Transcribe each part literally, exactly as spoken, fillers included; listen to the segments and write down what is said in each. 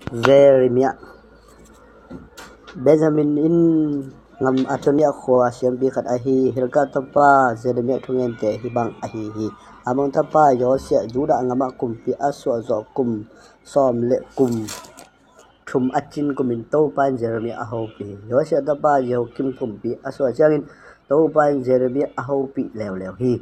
Jeremiah. Benjamin in gam Antonia khua siampi khat ahi Hilkia tapa Jeremiah thungente hih bang ahi hi. Amon tapa Josiah Judah gamah kumpi a suahzawh kum sawm le kum thum a cin kumin Topa in Jeremiah a hopih hi. Josiah tapa Jehoiakim kumpi a suah ciangin Topa in Jeremiah a hopih leuleu hi.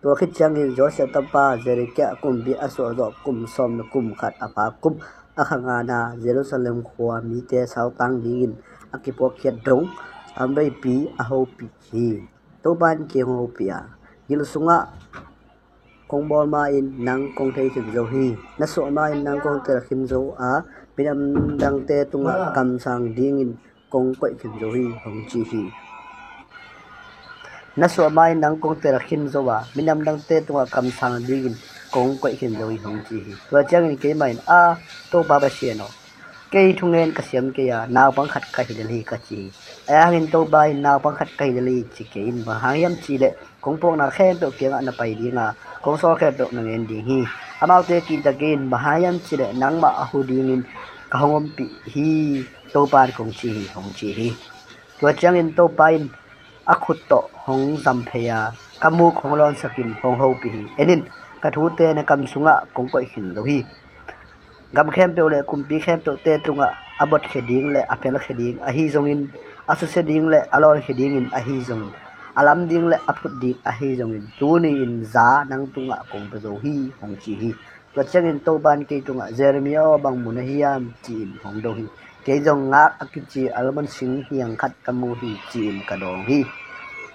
Tua khit ciangin Josiah tapa Zedekiah kumpi a suahzawh kum sawm le kum khat a pha kum a kha ngana Jerusalem khua mite sautang dingin a kipuakkhiat dong tamveipi a hopih hi. Topa in kei hong hopih a, gil sungah kong bawl ma-in nang kong thei khin zo hi. Na suah ma-in nang kong tel khin zo a, minam dangte tungah kamsang dingin kong koih khin zo hi, hong ci hi. Na suah ma-in nang kong tel khin zo a, minam dangte tungah kamsang dingin kong koih khin zo hi, hong ci hi. Tua ciangin keimah in, a Topa Pasian aw, kei thungen ka siam kei a, naupang khat ka hi lel hi, ka ci hi. Ahi hangin Topa in, naupang khat ka hi lel hi ci kei in, bang hang hiam cih leh kong puakna khempeuh kiangah na pai ding a, kong sawl khempeuh na ngen ding hi. Amaute kihta kei in, bang hang hiam cih leh nangmah a hu dingin ka hong ompih hi, Topa in kong ci hi, hong ci hi. Tua ciangin Topa in a khut tawh hong zam phei a, ka muk hong lawnsakin hong hopih hi. En in, ka thute na kam sungah kong koih khin zo hi. Gam khempeuh le kumpi khempeuhte tungah a botkhia ding le a phelkhia ding ahi zongin, a susia ding le a lawnkhia dingin ahi zongin, a lam ding le a phut ding ahi zongin, tuni-in za nang tungah kong pia zo hi, hong ci hi. Tua ciangin Topa in kei tungah, Jeremiah aw, bang mu na hiam, ci-in hong dong hi. Kei zong, ngak a kici almond sing hiang khat ka mu hi, ci-in ka dawng hi.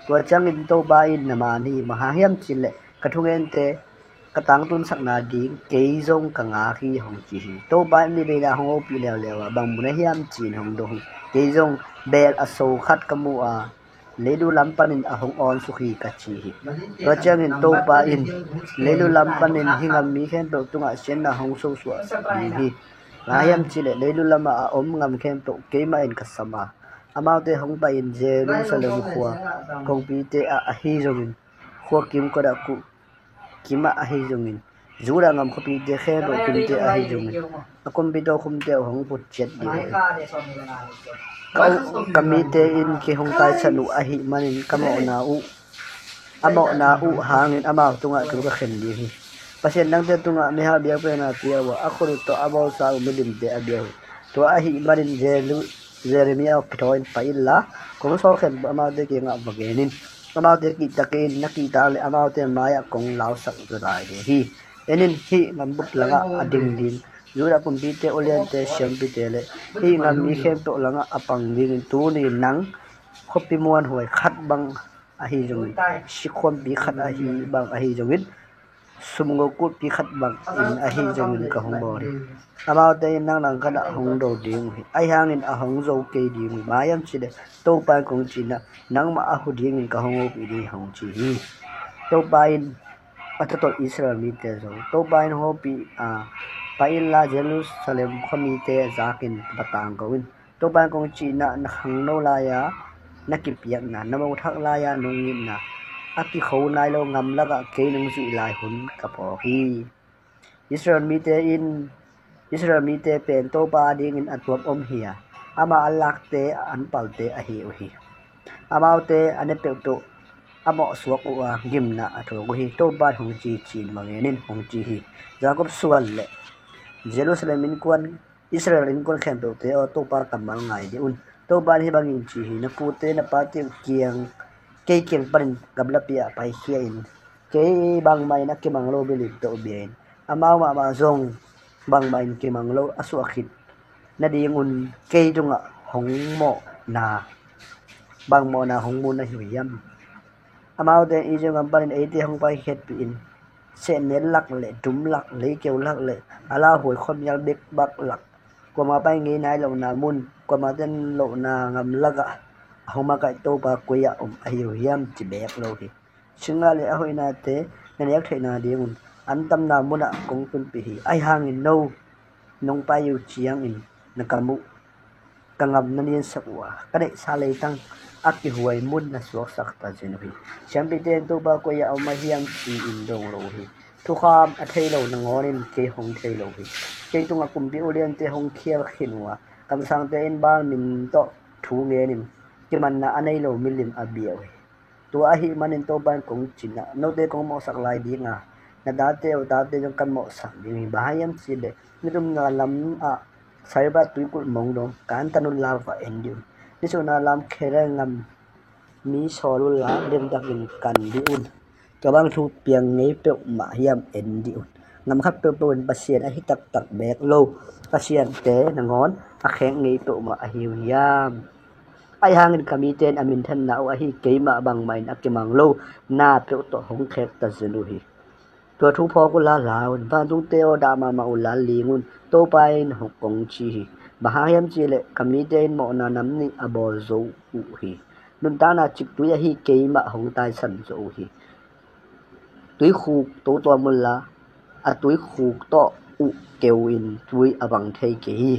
Tua ciangin Topa in, na maan hi, bang hang hiam cih leh ka thungente ka tangtunsakna ding kei zong ka ngak hi, hong ci hi. Topa in mi beina hong hopih leuleu a, bang mu na hiam, ci-in hong dong hi. Kei zong bel a so khat ka mu a, leilu lam panin a hong awnsuk hi, ka ci hi. Tua ciangin Topa in, leilu lam panin hih gam mi khempeuh tungah siatna hong sosuah ding hi. Bang hang hiam cih leh leilu lamah a om gam khempeuh keimah in ka sam a, amaute hong pai-in Jerusalem khua kongpite ah ahi zongin, khua kimkot ah kuh kimah ahi zongin, Judah gam khuapite khempeuh kimte ahi zongin, a kumpi tokhomte uh hong put ciat ding uh hi. Ka, ka mite in kei hong taisan uh ahih manin ka mawhna uh, a mawhna uh hangin amau tungah thu ka khen ding hi. Pasian dangte tungah meihal biakpiakna pia uh a, a khut uh tawh a bawlsa uh midimte a bia uh hi. Tua ahih manin Jeru-, Jeremiah aw, kithawi-in pai inla, kong sawl khempeuh amaute kiangah va gen in. Amaute kihta kei in, na kihtak leh amaute mai-ah kong lausak zaw lai ve hi. En in, hih gambup langah a ding ding Judah kumpite, uliante, siampite le hih gam mi khempeuh langah a pang dingin tuni-in nang khuapi muanhuai khat bang ahi zongin, sikhuampi khat ahi bang ahi zongin, sumgo kulhpi khat bangin ahi zongin ka hong bawl hi. Amaute in nang langkhatah hong do ding uh hi. Ahi hangin a hong zo kei ding uh hi. Bang hang hiam cih leh Topa in kong cih in ah, nangmah a hu dingin ka hong hopih ding hi, hong ci hi. Topa in a tatolh Israel mite zo. Topa in hong hopih a, pai inla Jerusalem khuamite zakin va tangko in. Topa in kong cih in ah, na khangno lai-a na kipiakna, na mothak lai-a nong itna, a kikho nai lo gam lakah kei nong zuih lai hun ka phawk hi. Israel mite in, Israel mite pen Topa adingin a tuam om hi a, amah a lakte, a anpalte ahi uh hi. Amaute a ne peuhpeuh a mawhsuak uh a, gimna a thuak uh hi. Topa in hong ci, ci-in va gen in, hong ci hi. Jakob suan le Jerusalem innkuan, Israel innkuan khempeuhte aw, Topa kammal ngai dih un. Topa in hih bangin ci hi: Na pute na pate uh kiang, kei kiang panin gamlapi ah paikhia in. Kei bangmah in a kimang lo bilin tawh bia in. Amau mahmah zong bangmah in kimang lo a suah khit nadingun kei tungah hong mawhna, bang mawhna hong mu na hi uh hiam? Amaute in Egypt gam panin eite hong paikhiatpih in, sehnel lak le dum lak, leikeu lak le a lauhuai khuamial bekbak lak, kuamah pai ngei nai lohna mun, kuamah ten lohna gam lakah a hong makaih Topa koi-ah om ahi uh hiam, ci beek lo hi. Singgah le a hoihnate na nek theih nadingun antamna munah kong tunpih hi. Ahi hangin no nong pai uh ciangin na kam uh, ka gam na niansak uh a, ka neihsa leitang a kihuai mun na suaksak ta zen uh hi. Siampite in Topa koi-ah om a hiam, ci-in dong lo uh hi. Thukham a thei lo nangawn in kei hong thei lo hi. Kei tungah kumpi uliante hong khial khin uh a, kamsangte in Baal min tawh thu ngen in kimanna a nei lo milim a bia uh hi. Tua ahih manin Topa in kong cih, note kong mawhsak lai ding a, na tate uh tate zong kan mawhsak ding hi. Bang hang hiam cih leh, nitumna lam ah Sarefat tuikulh mong dong kan tan unla va en dih un. Nisunna lam Kedar gam mi sawl unla limtakin kan dih un. Tua bang thu piang ngei peuhmah hiam en dih un. Gam khat peuhpeuh in Pasian ahi taktak beek lo pasiante nangawn a khek ngei peuhmah ahi uh hiam? Ahi hangin ka mite in a minthanna uh ahi keimah bangmah in a kimang lo na peuh tawh hong khek ta zen uh hi. Tua thu phawk unla la un. Vantungte aw, dah mahmah unla ling un. Topa in hong kong ci hi. Bang hang hiam cih leh ka mite in mawhna nam nih a bawl zo uh hi. Nuntakna ciktui ahi keimah hong taisan zo uh hi. Tuikhuk to tuam unla, a tuikhuk tawh uh keu in tui a vang thei kei hi.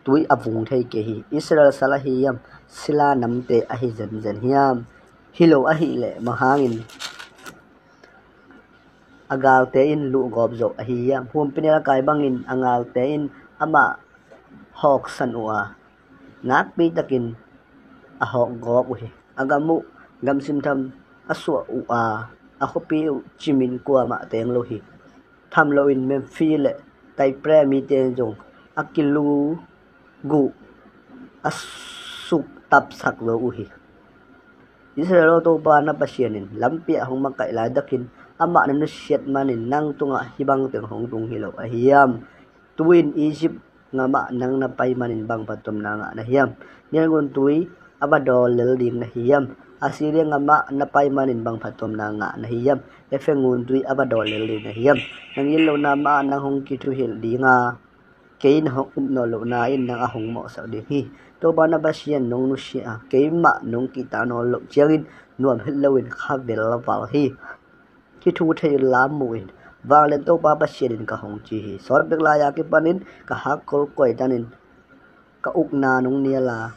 Tui a vung thei kei hi. Israel sal ahi hiam? Sila namte ahi zenzen hiam? Hi lo ahih leh bang hangin a galte in luhgawp zo ahi hiam? Humpinelkai bangin a galte in amah hawksan uh a, nakpi takin a hawkgawp uh hi. A gam uh gamsim tham a suah uh a, a khuapi uh cimin kuamah teng lo hi. Tham loin Memphis le Taipre mite in zong a kilu guh a suktapsak zo uh hi. Israel aw, Topa na Pasian in lampi ah hong makaih laitakin amah na nusiat manin nang tungah hih bang teng hong tung hi lo ahi hiam? Tu-in Egypt gamah nang na pai manin bang phattuamna ngah na hiam? Nial ngun tui a va dawl lel ding na hi hiam? Assyria gamah na pai manin bang phattuamna ngah na hi hiam? Ephraim ngun tui a va dawl lel ding na hi hiam? Na ngil lohna mah ah nang hong kithuhilh ding a, kei na hong up nawn lohna in nang a hong mawhsak ding hi. Topa na Pasian nong nusia a, keimah nong kihta nawn loh ciangin nuam het loin kha velval hi. Hih thu thei unla mu in, vanglian Topa Pasian in ka hong ci hi. Sawt bek lai-a kipanin ka hakkol kuaitanin ka ukna nong nial a,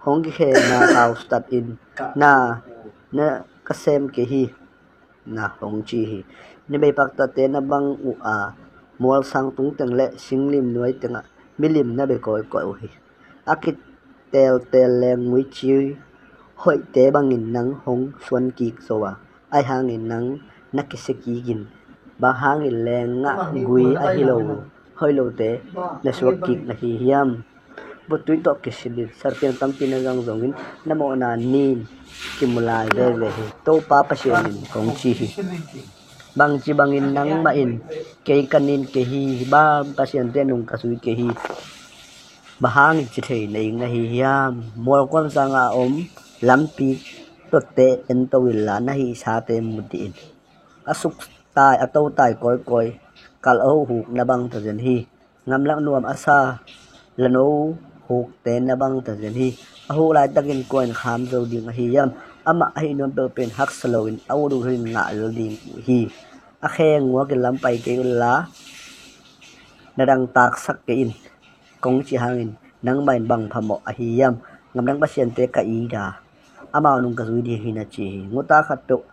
hong kikhenna kau stat in na, na ka sem kei hi, na hong ci hi. Na bei paktatte na bang uh a, mualsang tungteng le singlim nuai tengah milim na bei kawikawi uh hi. A kiteltel leng muici hoihte bangin nang hong suan kik zo a, ahi hangin nang na kisia kik in. Bang hangin leng ngah gui ahi lo hoih lote na suak kik na hi hiam? Buttui tawh kisil in, serpiang tampi na zang zongin na mawhna nin kimu lai veve hi. Topa Pasian in kong ci hi. Bangci bangin nangmah in kei ka nin kei hi, bang pasiante nung ka zui kei hi. Bang hangin ci thei na ing na hi hiam? Mualkuam sangah a om lampi tuatte ento inla, na hihsate mu dih in. A suktai, a totai kawikawi kalh a huhuk na bang tazen hi. Gamlak nuam a sa lano hukte na bang tazen hi. A huk laitakin kua in kham zo ding ahi hiam? Amah ahi nuam peuhpeuh in haksa loin a ut uh in ngah lel ding uh hi. A khe nguakin lam pai kei unla, na dangtaksak kei in. Kong cih hangin nangmah in bang phamawh ahi hiam? Gamdang pasiante ka it a, amau nung ka zui ding hi, na ci hi. Guta khat peuh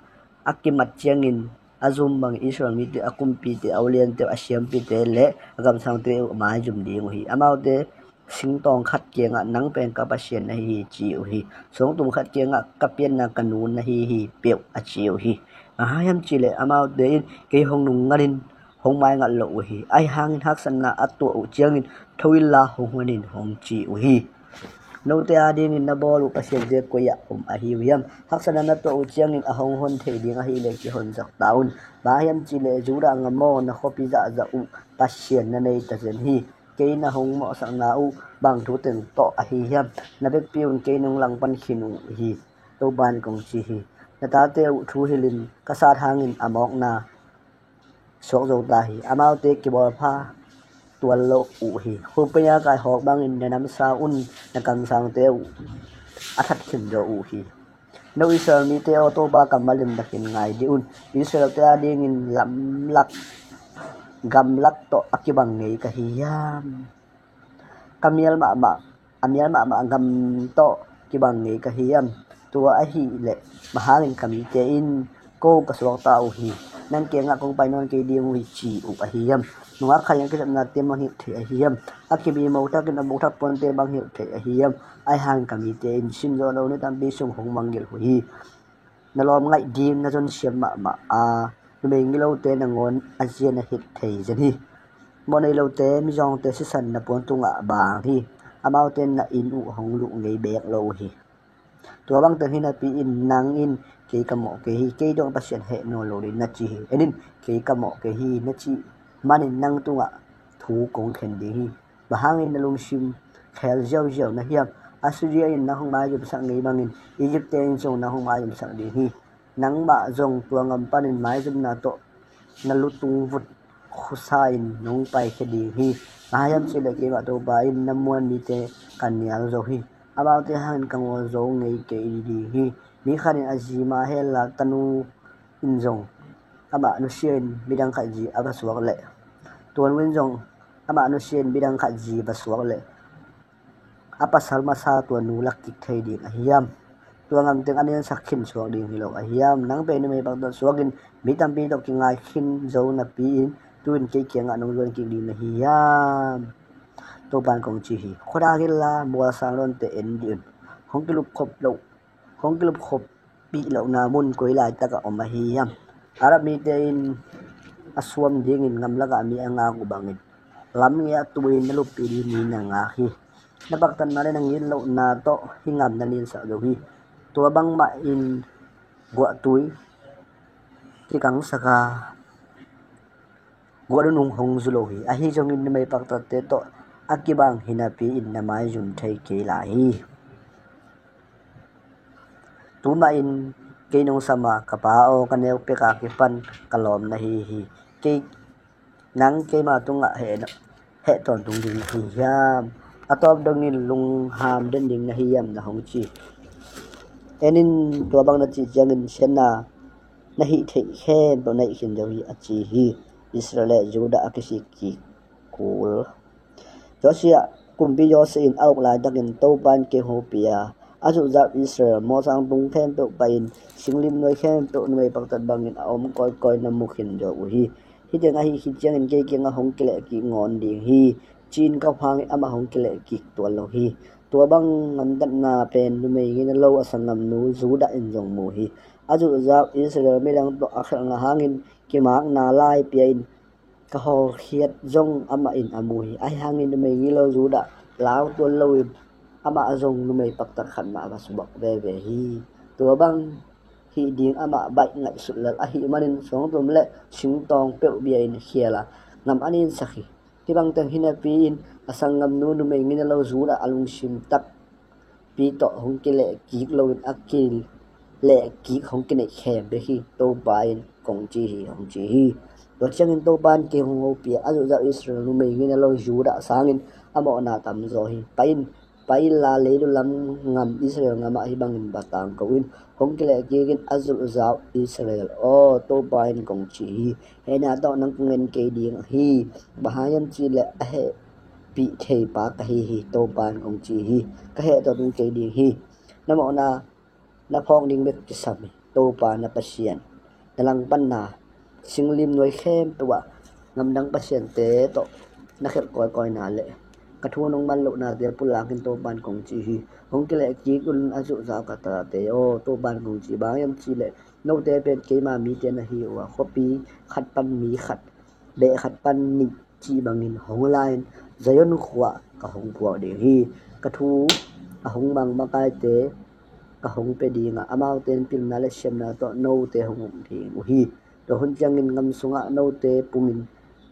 a kimat ciangin a zum bangin Israel mite, a kumpite, a uliante, a siampite le a kamsangte uh maizum ding uh hi. Amaute singtawng khat kiangah nang pen ka Pasian na hi hi ci uh hi. Suangtum khat kiangah ka pianna ka nun na hi hi peuh a ci uh hi. Bang hang hiam cihleh amaute in kei hong nungngatin hong maingat lo uh hi. Ahi hangin haksatna a tuah uh ciangin tho inla hong hunin, hong ci uh hi. Note adingin na bawl uh pasiante koi-ah om ahi uh hiam? Haksatna na tuah uh ciangin a hong hon thei ding ahileh kihonsak ta un. Bang hang hiam cihleh Judah gam aw, na khuapi zahzah uh Pasian na nei tazen hi. Kei na hong mawhsakna uh bang thu teng tawh ahi hiam? Na vekpi un kei nong langpan khin uh hi, Topa in kong ci hi. Na tate uh thu hilhin ka sat hangin a mawkna suak zo ta hi. Amaute kibawlpha tuan lo uh hi. Humpinelkai hawk bangin na namsa un na kamsangte uh a that khin zo uh hi. No Israel mite aw, Topa kammal limtakin ngai dih un. Israelte adingin lamlak gamlak tawh a kibang ngei ka hi hiam? Ka mial mahmah, a mial mahmah gam tawh kibang ngei ka hi hiam? Tua ahileh bang hangin ka mite in Ko ka suakta uh hi. Nang kiangah kong pai nawn kei ding uh hi, ci uh ahi hiam? Nungak khat in a kizepnate bang hilh thei ahi hiam? A kimi mo thakin a buk thak puante bang hilh thei ahi hiam? Ahi hangin ka mite in simzawh lo ni tampi sung hong mangngilh uh hi. Na lawm ngaih ding na zon siam mahmah a, numei ngilote nangawn a zia na hilh thei zen hi. Mawhnei lote, mizawngte sisan na puan tungah baang hi. Amaute in na inn uh hong luh ngei beek lo uh hi. Tua bangteng hi napi-in nang in, kei ka mawh kei hi, kei dong Pasian heh nawn lo ding na ci hi. En in, kei ka mawh kei hi na cih manin nang tungah thu kong khen ding hi. Bang hangin na lungsim khel ziauziau na hiam? Assyria in nang hong maizumsak ngei bangin Egypt-te in zong nang hong maizumsak ding hi. Nangmah zong tua ngam panin maizumna tawh na lutung vut khusa in nong paikhia ding hi. Bang hang hiam cih leh keimah Topa in na muan mite ka nial zo hi. Amaute hangin ka ngawl zo ngei kei ding hi. Mi khat in a zi ma hela, tanu in zong amah nusia in midang khat zi a va suak leh, tuanu in zong amah nusia in midang khat zi va suak leh, a pasal masa tua nu lak kik thei ding ahi hiam? Tua ngamteng a niansak khin suak ding hi lo ahi hiam? Nang pen numei paktat suakin mi tampi tawh kingai khin zo napi-in tu-in kei kiangah nong zuan kik ding na hi hiam? Topa in kong ci hi. Khuadak inla mualsang dawnte en dih un. Hong kilupkhop loh, hong kilupkhop pih lohna mun koi laitakah om ahi hiam? Arab mite in a suam dingin ngamlakah mi a ngak uh bangin lam ngeah tu-in na luppih ding mi na ngak hi. Na paktatna le na ngin lohna tawh hih ngam na ninsak zo hi. Tua bangmah in guahtui kikangsak a, guahnunung hong zu lo hi. Ahi zongin numei paktatte tawh a kibang hi napi-in na maizum thei kei lai hi. Tumah in kei nong sam a, ka pa aw, ka neu peka kipan ka lawm na hi hi. Kei, nang keima tungah heh, heh tawntung ding na hi hiam? A tawp dongin lungham den ding na hi hiam, na hong ci. En in, tua bang na cih ciangin siatna na hih theih khempeuh na hih khin zo hi, a ci hi. Israel le Judah a kisik kik kul. Josiah, kumpi Josiah in a uk laitakin Topa in kei hopih a, a zulhzau Israel mawhsang tung khempeuh pai-in singlim nuai khempeuh numei paktat bangin a om kawikawi na mu khin zo uh hi. Hih teng a hih khit ciangin kei kiangah hong kileh kik ngawn ding hi, ci-in ka hangin amah hong kileh kik tuan lo hi. Tua bang gamtatna pen numei ngina lo a sanggamnu Judah in zong mu hi. A zulhzau Israel midang tawh a khelhna hangin kimakna lai pia-in ka hawlkhiat zong amah in a mu hi. Ahi hangin numei ngilo Judah lau tuan loin amah zong numei paktat khat mah a va suak veve hi. Tua bang hih ding amah baih ngaihsut lel ahih manin suangtum le singtawng peuh bia-in khial a, ngam a ninsak hi. Hih bangteng hi napi-in a sanggamnu numei ngina lo Judah a lungsim tak pi tawh hong kileh kik loin a kileh kik hong kineih khempeuh hi, Topa in kong ci hi, hong ci hi. Tua ciangin Topa in kei hong hopih a, a zulhzau Israel numei ngina lo Judah sangin a mawhna tamzaw hi. Pai in, pai inla leilu lam ngam Israel ngamah hih bangin va tangko in, hong kileh kik in, a zulhzau Israel aw, Topa in kong ci hi. Hehna tawh nang kong en kei ding hi. Bang hang hiam cih leh a heh pih thei pa ka hi hi, Topa in kong ci hi. Ka heh tawntung kei ding hi. Na mawhna na phawk ding bek kisam hi, Topa na Pasian. Na langpanna singlim nuai khempeuh ah ngamdang pasiante tawh na khelh kawikawina le ka thu nong man lohnate pulakin Topa in kong ci hi. Hong kileh kik un, a zulhzau ka tate aw, Topa in kong ci. Bang hang hiam cih leh note pen keima mite na hi uh a, khuapi khat pan mi khat, beh khat pan nih cih bangin hong la-in Zion khua ka hong puak ding hi. Ka thu a hong mang makaite ka hong pia ding a, amaute in pilna le siamna tawh note hong um ding uh hi. Tua hun ciangin gam sungah note pungin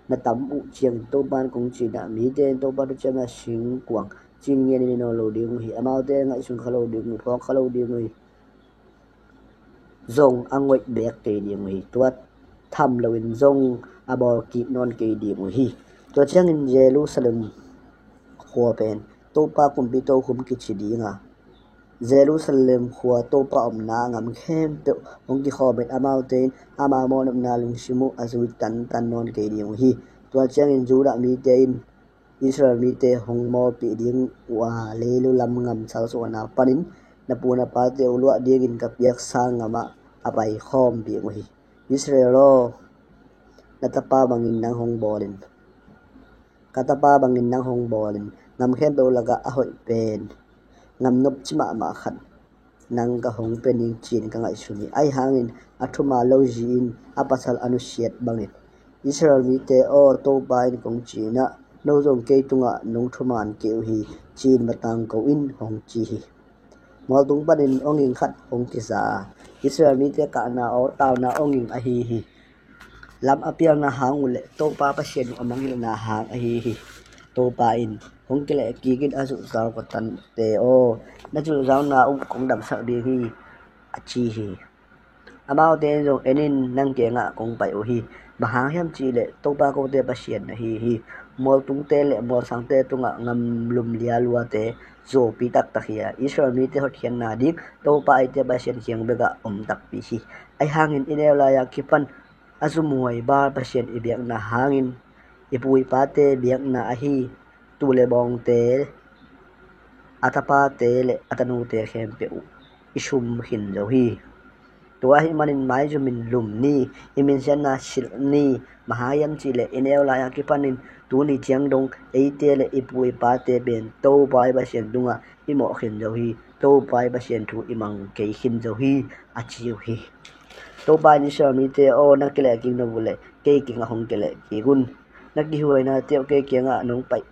na tam uh ciangin Topa in kong ci hi. Mite in Topa thuciamna singkuang cing ngianin i nawn lo ding uh hi. Amaute ngaihsun kha lo ding uh, phawk kha lo ding uh hi. Zong a ngoih beek kei ding uh hi. Tua tham loin zong a bawl kik nawn kei ding uh hi. Tua ciangin Jerusalem khua pen Topa kumpi tokhom kici ding a, Jerusalem khua Topa omna a ngam khempeuh hong kikhawmin amaute in ama mawhnopna lungsim uh a zui tantan nawn kei ding uh hi. Tua ciangin Judah mite in Israel mite hong mawlpih ding uh a, leilu lam ngam salsuahna panin na pu na pate uh luah dingin ka piaksa ngamah a paikhawm ding uh hi. Israel aw, na tapa bangin nang hong bawlin, ka tapa bangin nang hong bawlin, gam khempeuh lakah a hoih pen, gam nopci mahmah khat nang ka hong pia ning ci-in ka ngaihsun hi. Ahi hangin a thuman lo zi-in a pasal a nusiat bangin, Israel mite aw, Topa in kong ci-in ah, no zong kei tungah nong thuman kei uh hi, ci-in va tangko in, hong ci hi. Mualtung panin awging khat hong kiza a, Israel mite kahna aw, tauna awging ahi hi. Lam a pialna hang uh le Topa Pasian uh a mangngilhna hang ahi hi. Topa in, hong kilehkik in, a zulhzau kotante aw, na zulhzauna uh kong damsak ding hi, a ci hi. Amaute in zong, en in, nang kiangah kong pai uh hi. Bang hang hiam cih leh Topa kote Pasian na hi hi. Mualtungte le mualsangte tungah gam lumlialuate zuaupi taktak hi a, Israel mite hotkhiatna ding Topa eite Pasian kiang bekah om takpi hi. Ahi hangin i neu lai-a kipan a zumhuai Baal Pasian i biakna hangin i pu i pate biakna ahi tuu le bawngte, a tapate le a tanute khempeuh uh i sum khin zo hi. Tua ahih manin maizumin lum ni, i minsiatna silh ni. Bang hang hiam cih leh i neu lai-a kipanin tuni ciang dong eite le i pu i pate pen Topa i Pasian tungah i mawh khin zo hi. Topa i Pasian thu i mang kei khin zo hi, a ci uh hi. Topa in, Israel mite aw, na kilehkik nop uh leh kei kiangah hong kilehkik un. Na kihuainate uh kei kiangah nong paih,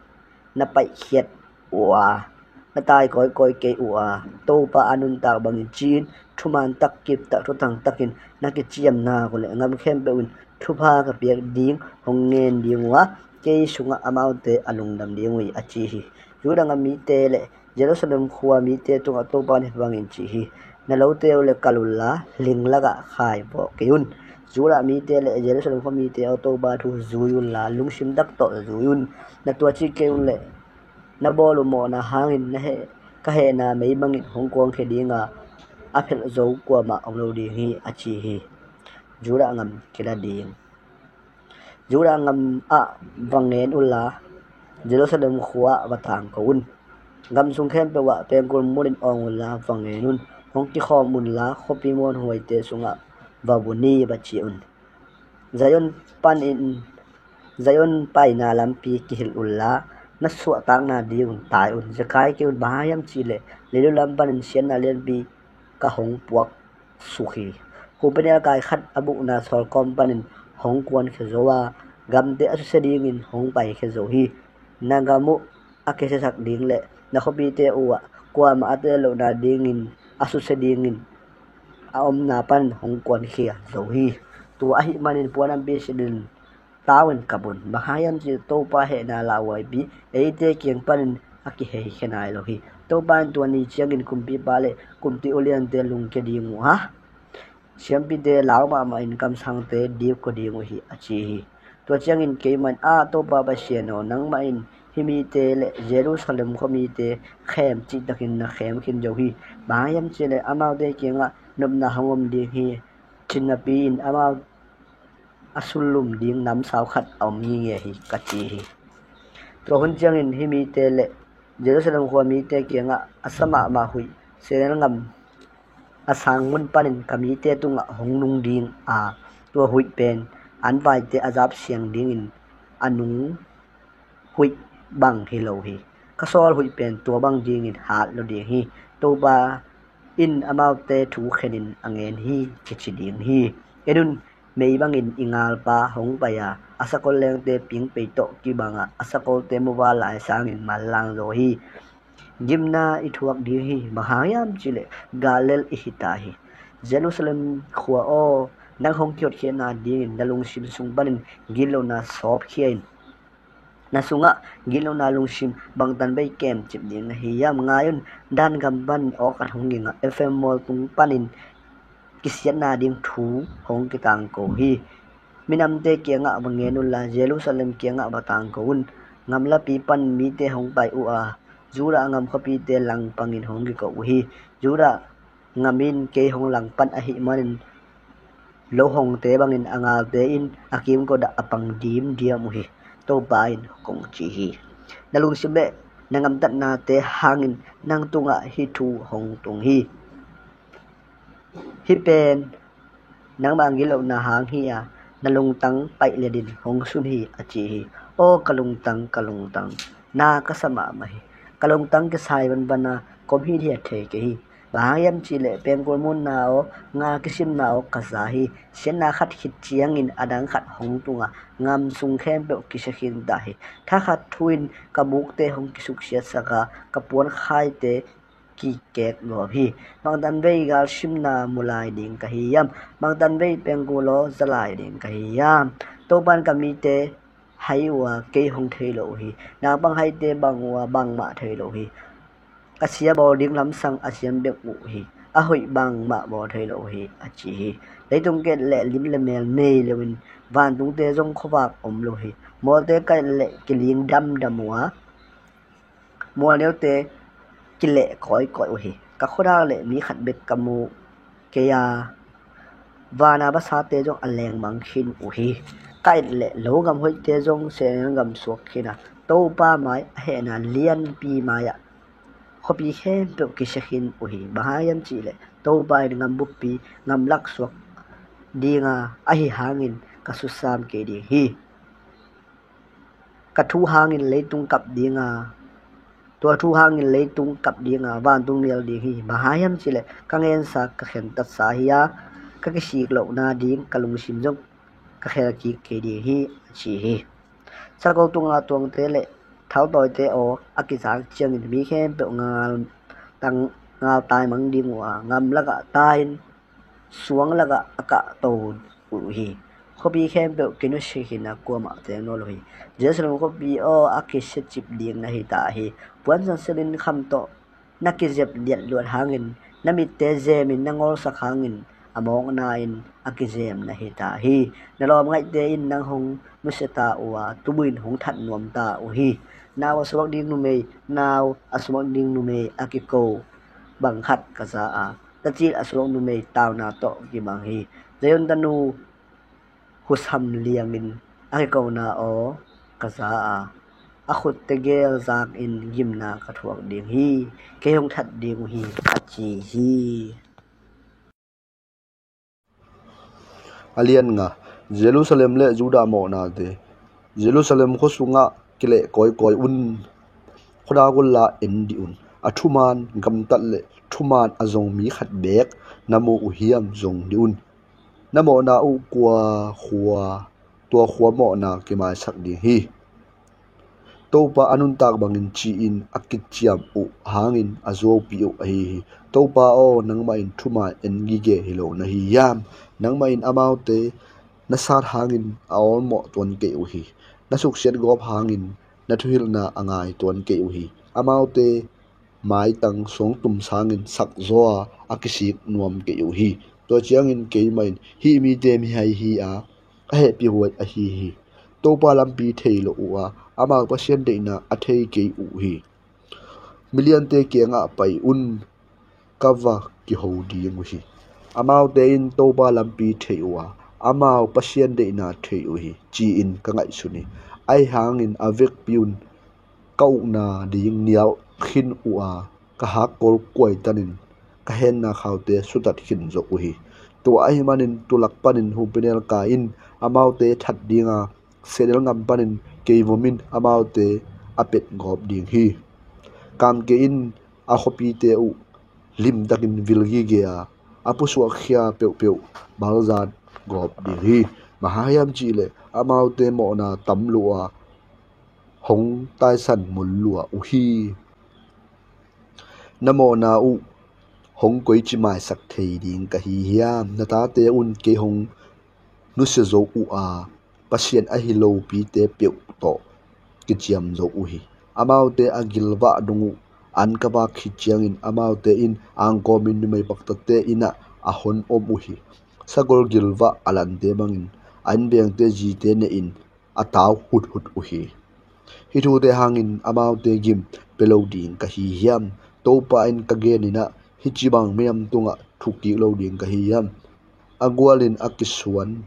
na paihkhiat uh a, na tai kawikawi kei uh a, Topa a nuntak bangin ci-in thuman tak, kip tak, thuthang takin na kiciamna uh leh gam khempeuh in thupha ka piak ding hong ngen ding uh a, kei sungah amaute a lungdam ding uh hi, a ci hi. Judah gam mite le Jerusalem khua mite tungah Topa in hih bangin ci hi. Na lote uh le kal unla, ling lakah khai vawh kei un. Judah mite le Jerusalem khua mite aw, Topa thu zui unla, lungsim tak tawh zui un. Na tuaci kei un le na bawl uh mawhna hangin na heh, ka hehna mei bangin hong kuangkhia ding a, a phelh zo kuamah om lo ding hi, a ci hi. Judah gam kila ding. Judah gam ah va ngen unla, Jerusalem khua ah va tangko un. Gam sung khempeuh ah pengkul munin awng unla va ngen un. Hong kikhawm unla, khuapi muanhuaite sungah va vun hi, va ci un. Zion panin, Zion paina lampi kihilh unla, na suahtakna dingun tai un. Zekai kei un, bang hang hiam cih leh leilu lam panin siatna lianpi ka hong puak suk hi. Hupi nelkai khat a bukna sawlkawm panin hong kuankhia zo a, gamte a susia dingin hong paikhia zo hi. Na gam uh a kisiasak ding le na khuapite uhah kuamah a tel lohna dingin a susia dingin a omna panin hong kuankhia zo hi. Tua ahih manin puanampi silhin tau in kap un. Bang hang hiam cih leh Topa hehna lauhuaipi eite kiang panin a kiheikhia nai lo hi. Topa in tua ni ciangin kumpipa le kumpi uliante lungkia ding uh a, siampite lau mahmahin kamsangte dipkua ding uh hi, a ci hi. Tua ciangin keimah in, a Topa Pasian aw, nangmah in hih mite le Jerusalem khua mite khem cihtakin na khem khin zo hi. Bang hang hiam cih leh amaute kiangah nopna hong om ding hi. Cin napi-in amau a sulum ding namsau khat a om ngitnget hi, ka ci hi. Tua hun ciangin hih mite le Jerusalem khua mite kiangah a sa mahmah huih, Seir gam a sang mun panin ka mite tungah hong nung ding a, tua huih pen an vaite a zap siang dingin a nung huih bang hi lo hi. Ka sawl huih pen tua bang dingin hat lo ding hi. Topa in amaute thu khenin a ngen hi, kici ding hi. En un, mei bangin i galpa hong pai a, a sakol lengte pingpei tawh kibang a, a sakolte muva lai sangin manlang zaw hi. Gimna i thuak ding hi. Bang hang hiam cih leh gal lel i hi ta hi. Jerusalem khua aw, nang hong kihotkhiatna dingin na lungsim sung panin gitlohna sawpkhia in. Na sungah gitlohna lungsim bangtan bei kemcip ding na hi hiam? Ngai un, Dan gam panin awk khat hong ging a, Efraim mualtung panin kisiatna ding thu hong kitangko hi. Minamte kiangah va ngen unla, Jerusalem kiangah va tangko un. Gamlapi panin mite hong pai uh a, Judah gam khuapite langpangin hong kiko uh hi. Judah gam in kei hong langpan ahih manin lohongte bangin a galte in a kimkodah a pang dimdiam uh hi, Topa in kong ci hi. Na lungsim le na gamtatnate hangin nang tungah hih thu hong tung hi. Hih pen Nangmah gilo na hang hi a, na lungtang paih le din hong sun hi, a ci hi. Aw ka lungtang, ka lungtang, na ka sa mahmah hi. Ka lungtang kisai vanvan a, kom hi dia thei kei hi. Bang hang hiam cih leh pengkul munna aw, nga kisimna aw ka za hi. Siatna khat khit ciangin a dang khat hong tung a, gam sung khempeuh kisia khin ta hi. Thakhat thu in ka bukte hong kisuksiatsak a, ka puankhaite kikek gawp hi. Bangtan vei galsimna mu lai ding ka hi hiam? Bangtan vei pengkul aw za lai ding ka hi hiam? Topa'n ka mite hai uh a, kei hong thei lo uh hi. Naupang haite bang uh a, bangmah thei lo uh hi. A sia bawl ding lamsang a siam bek uh hi. A hoih bangmah bawl thei lo uh hi, a ci hi. Leitung ka et leh lim le mel nei lo in, vantungte zong khuavak om lo hi. Mualte ka et leh kiling damdam uh a, mual neute kileh kawikawi uh hi. Ka khuadak leh mi khat bek ka mu kei a, vana vasate zong a lengmang khin uh hi. Ka et leh lo gam hoihte zong sehnel gam suak khin a, Topa mai, a hehna lianpi mai-ah khuapi khempeuh kisia khin uh hi. Bang hang hiam cih leh Topa in gam buppi gamlak suak ding a, ahi hangin ka susam kei ding hi. Ka thu hangin leitung kap ding a, tua thu hangin leitung kap ding a, vantung mial ding hi. Bang hang hiam cih leh ka ngensa ka khentatsa hi a, ka kisik lohna ding ka lungsim zong ka khelkik kei ding hi, a ci hi. Sakol tunga tuangte le thautawite aw, a kizak ciangin mi khempeuh ngaltai mang ding uh a, gam lakah tai-in suang lakah a kahto uh hi. Khuapi khempeuh kinusia khin a, kuamah teng nawn lo hi. Jerusalem khuapi aw, a kisiacip ding na hi ta hi. Puansan silin kham tawh na kizep liatluat hangin, na mitte zemin na ngolsak hangin, a mawkna in a kizem na hi ta hi. Na lawmngaihte in nang hong nusia ta uh a, tubuin hong that nuam ta uh hi. Nau a suak ding numei, nau a suak ding numei a kiko bang khat ka za a, tacil a suak numei tauna tawh kibang hi. Zion tanu husam liangin a kikona aw ka za a, a khutte gel zakin gimna ka thuak ding hi. Kei hong that ding uh hi, a ci hi. A lian nga. Jerusalem le Judah mawhnate. Jerusalem khua sungah kileh kawikawi un. Khuadak unla en dih un. A thuman gamtat le thuman a zong mi khat beek na mu uh hiam, zong dih un. Na mawhna uh kua khua, tua khua mawhna kimaisak ding hi. Topa a nuntak bangin ci-in a kiciam uh hangin a zuaupih uh ahi hi. Topa aw, nangmah in thuman en gige hi lo na hi hiam? Nangmah in amaute na sat hangin a awlmawh tuan kei uh hi. Na suksiat gawp hangin na thuhilhna a ngai tuan kei uh hi. Amaute maitang suangtum sangin sakzaw a, a kisik nuam kei uh hi. Tua ciangin keimah in hih mite mihai hi a, a hehpihhuai ahi hi. Topa lampi thei lo uh a, amau Pasian deihna a thei kei uh hi. Miliante kiangah pai un, ka va kiho ding uh hi. Amaute in Topa lampi thei uh a, amau Pasian deihna thei uh hi, ci-in ka ngaihsun hi. Ahi hangin a vekpi un, ka ukna ding nial khin uh a, ka hakkol kuaitanin ka henna khaute sutat khin zo uh hi. Tua ahih manin tulak panin humpinelkai in amaute that ding a, sehnel gam panin keivom in amaute a pet gawp ding hi. Kamke in a khuapite uh limtakin vil gige a, a pusuakkhia peuhpeuh balzat gawp ding hi. Bang hang hiam cihleh amaute mawhna tam lua, hong taisan mul lua uh hi. Na mawhna uh hong koici maisak thei ding ka hi hiam? Na tate un kei hong nusia zo uh a, Pasian ahi lopite peuh tawh kiciam zo uh hi. Amaute a gilvah dong uh an ka vak khit ciangin amaute in angkawmin numei paktatte innah a hon om uh hi. Sagol gilvah a lante bangin a innvengte zite nehin a tau huthut uh hi. Hih thute hangin amaute gim pia lo ding ka hi hiam? Topa in ka genin ah hih ci bang miam tungah thuk kik lo ding ka hi hiam? A gualin a kisuan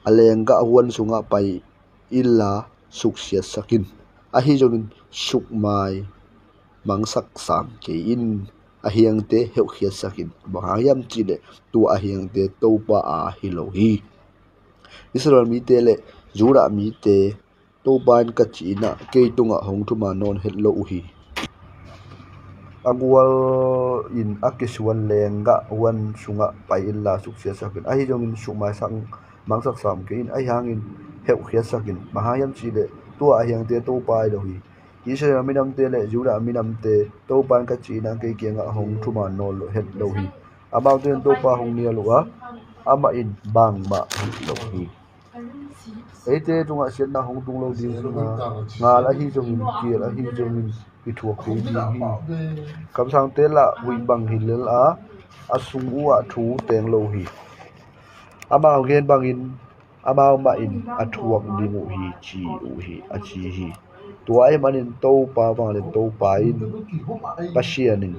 a lenggah huan sungah pai inla suksiatsak in. Ahi zongin sukmai mangsak sam kei in. a hiangte heuhkhiatsak in. Bang hang hiam cih leh tua a hiangte Topa a hi lo hi. Israel mite le Judah mite Topa in ka cih in ah kei tungah hong thuman nawn het lo uh hi. A gual in a kisuan lenggah huan sungah pai inla suksiatsak in, ahi zongin sukmaisak mangsak sam kei in, ahi hangin heuhkhiatsak in. Bang hang hiam cih leh tua a hiangte Topa a hi lo hi. Israel minamte le Judah minamte, Topa in ka cih in ah kei kiangah hong thuman nawn het lo hi. Amaute in Topa hong nial uh a, amah in bangmah hilh lo hi. Eite tungah siatna hong tung lo ding hi a, ngal ahi zongin, kial ahi zongin i thuak kei ding hi. Kamsangte lah huih bang hi lel a, a sung uhah thu teng lo hi. Amau gen bangin amau mah in a thuak ding uh hi, ci uh hi, a ci hi. Tua ahih manin Topa vanglian Topa in, Pasian in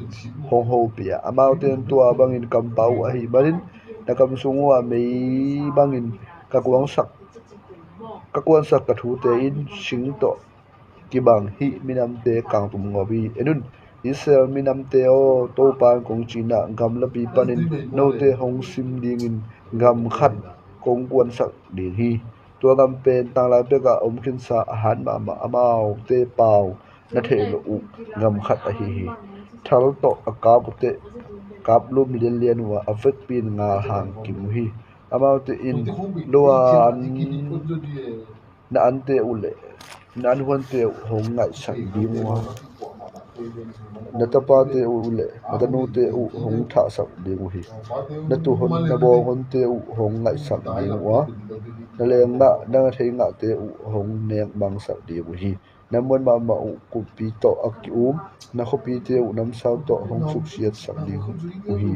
hong hopih a, amaute in tua bangin kampau uh ahih manin, na kam sung uhah mei bangin ka kuansak, ka kuansak ka thute in sing tawh kibang hih minamte kangtum ngawp hi. En un, Israel minamte aw, Topa in kong cih in ah, gamlapi panin note hong sim dingin gam khat kong kuansak ding hi. Tua gam pen tanglai pekah om khinsa a hat mahmah, amaute pau na theih loh uh gam khat ahi hi. Thal tawh a kap uh teh, kaplum lianlian uh a, a vekpi in ngal hang kim uh hi. Amaute in lo a an na ante uh le na an huante uh hong ngaihsak ding uh a, na tapate uh le na tanute uh hong thahsak ding uh hi. Na tuuhon na bawnghonte uh hong ngaihsak ding uh a, na leenggah na theingahte uh hong nekmangsak ding uh hi. Na muan mahmah uh kumpi tawh a ki-um, na khuapite uh namsau tawh hong suksiatsak ding uh hi.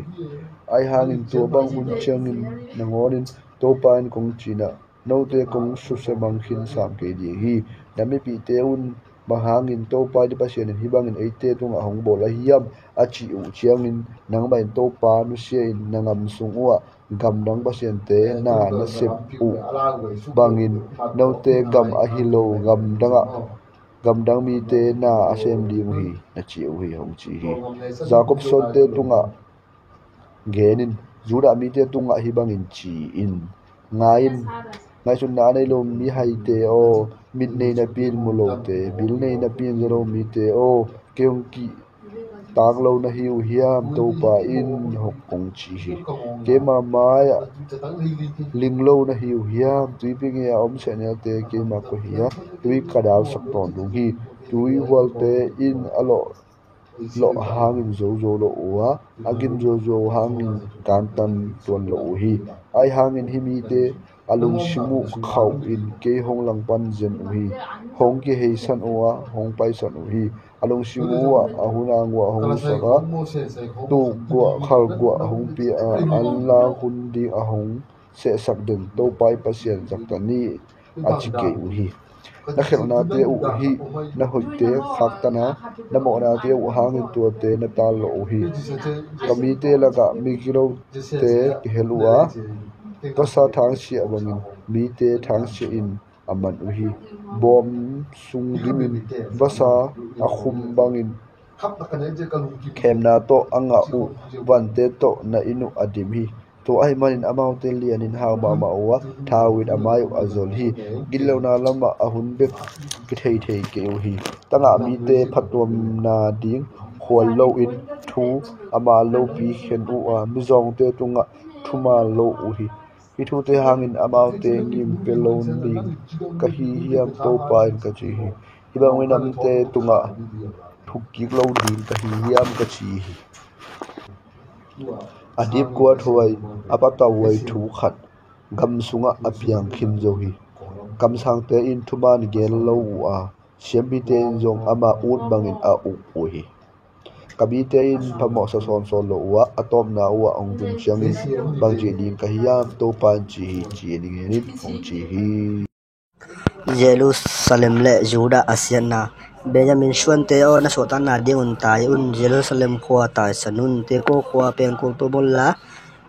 Ahi hangin tua bang hun ciangin nangawnin Topa in kong cih in ah, note kong susia mang khin sam kei ding hi. Na mipihte un, bang hangin Topa i Pasian in hih bangin eite tungah hong bawl ahi hiam, a cih uh ciangin, nangmah in Topa nusia in na gam sung uhah gamdang pasiante na na sep uh bangin note gam ahi lo gamdangah gamdang mite na a sem ding uh hi, na ci uh hi, hong ci hi. Jakob suante tungah gen in, Judah mite tungah hih bangin ci in, ngai in, ngaihsutna a nei lo mihaite aw, mit nei napi in mu lote, bil nei napi in za lo mite aw, kei hong kihtak lo na hi uh hiam, Topa in hong ci hi. Keima mai-ah ling lo na hi uh hiam, tuipi ngei-ah om sehnialte keima koi hi a, tui ka dalsak tawntung hi. Tuihualte in a lawh lawh hangin zozo lo uh a, a gim zozo hangin kantan tuan lo uh hi. Ahi hangin hih mite a lungsim uh khauh in kei hong langpan zen uh hi. Hong kiheisan uh a, hong paisan uh hi. A lungsim uh ah a hun ang uh a hong sak a, tuk guah khal guah a hong pia a, an lak hun ding a hong sehsak den Topa i Pasian zakta ni, a ci kei uh hi. Na khelhnate uh hih na hoihte khaktan a, na mawhnate uh hangin tuate na taal lo uh hi. Ka mite lakah migilote kihel uh a, vasa thangsiah bangin mite thangsiah in a man uh hi. Bawm sung dimin vasa a khum bangin khemna tawh a ngah uh vante tawh na inn uh a dim hi. Tua ahih manin amaute lianin hau mahmah uh a, thau in a mai uh a zol hi. Ginlona lamah a hun bek kithei thei kei uh hi. Tangah mite phattuamna ding khual loin, thu a man lopi khen uh a, mizawngte tungah thuman lo uh hi. Hih thute hangin amaute ngim pia lo ding ka hi hiam, Topa in ka ci hi. Hih bang minamte tungah thukkik lo ding ka hi hiam, ka ci hi. A dipkuathuai, a patauhuai thu khat gam sungah a piang khin zo hi. Kamsangte in thuman gen lo uh a, siampite in zong ama ut bangin a uk uh hi. Ka mite in phamawhsa sawnsawn lo uh a, a tawpna uh ah hong tun ciangin bangci ding ka hiam, Topa in ci hi, ci-in i ngenin hong ci hi. Jerusalem le Judah a siatna. Benjamin suante aw, na suahtakna dingun tai un, Jerusalem khua taisan un, Jericho khua pengkul pum unla,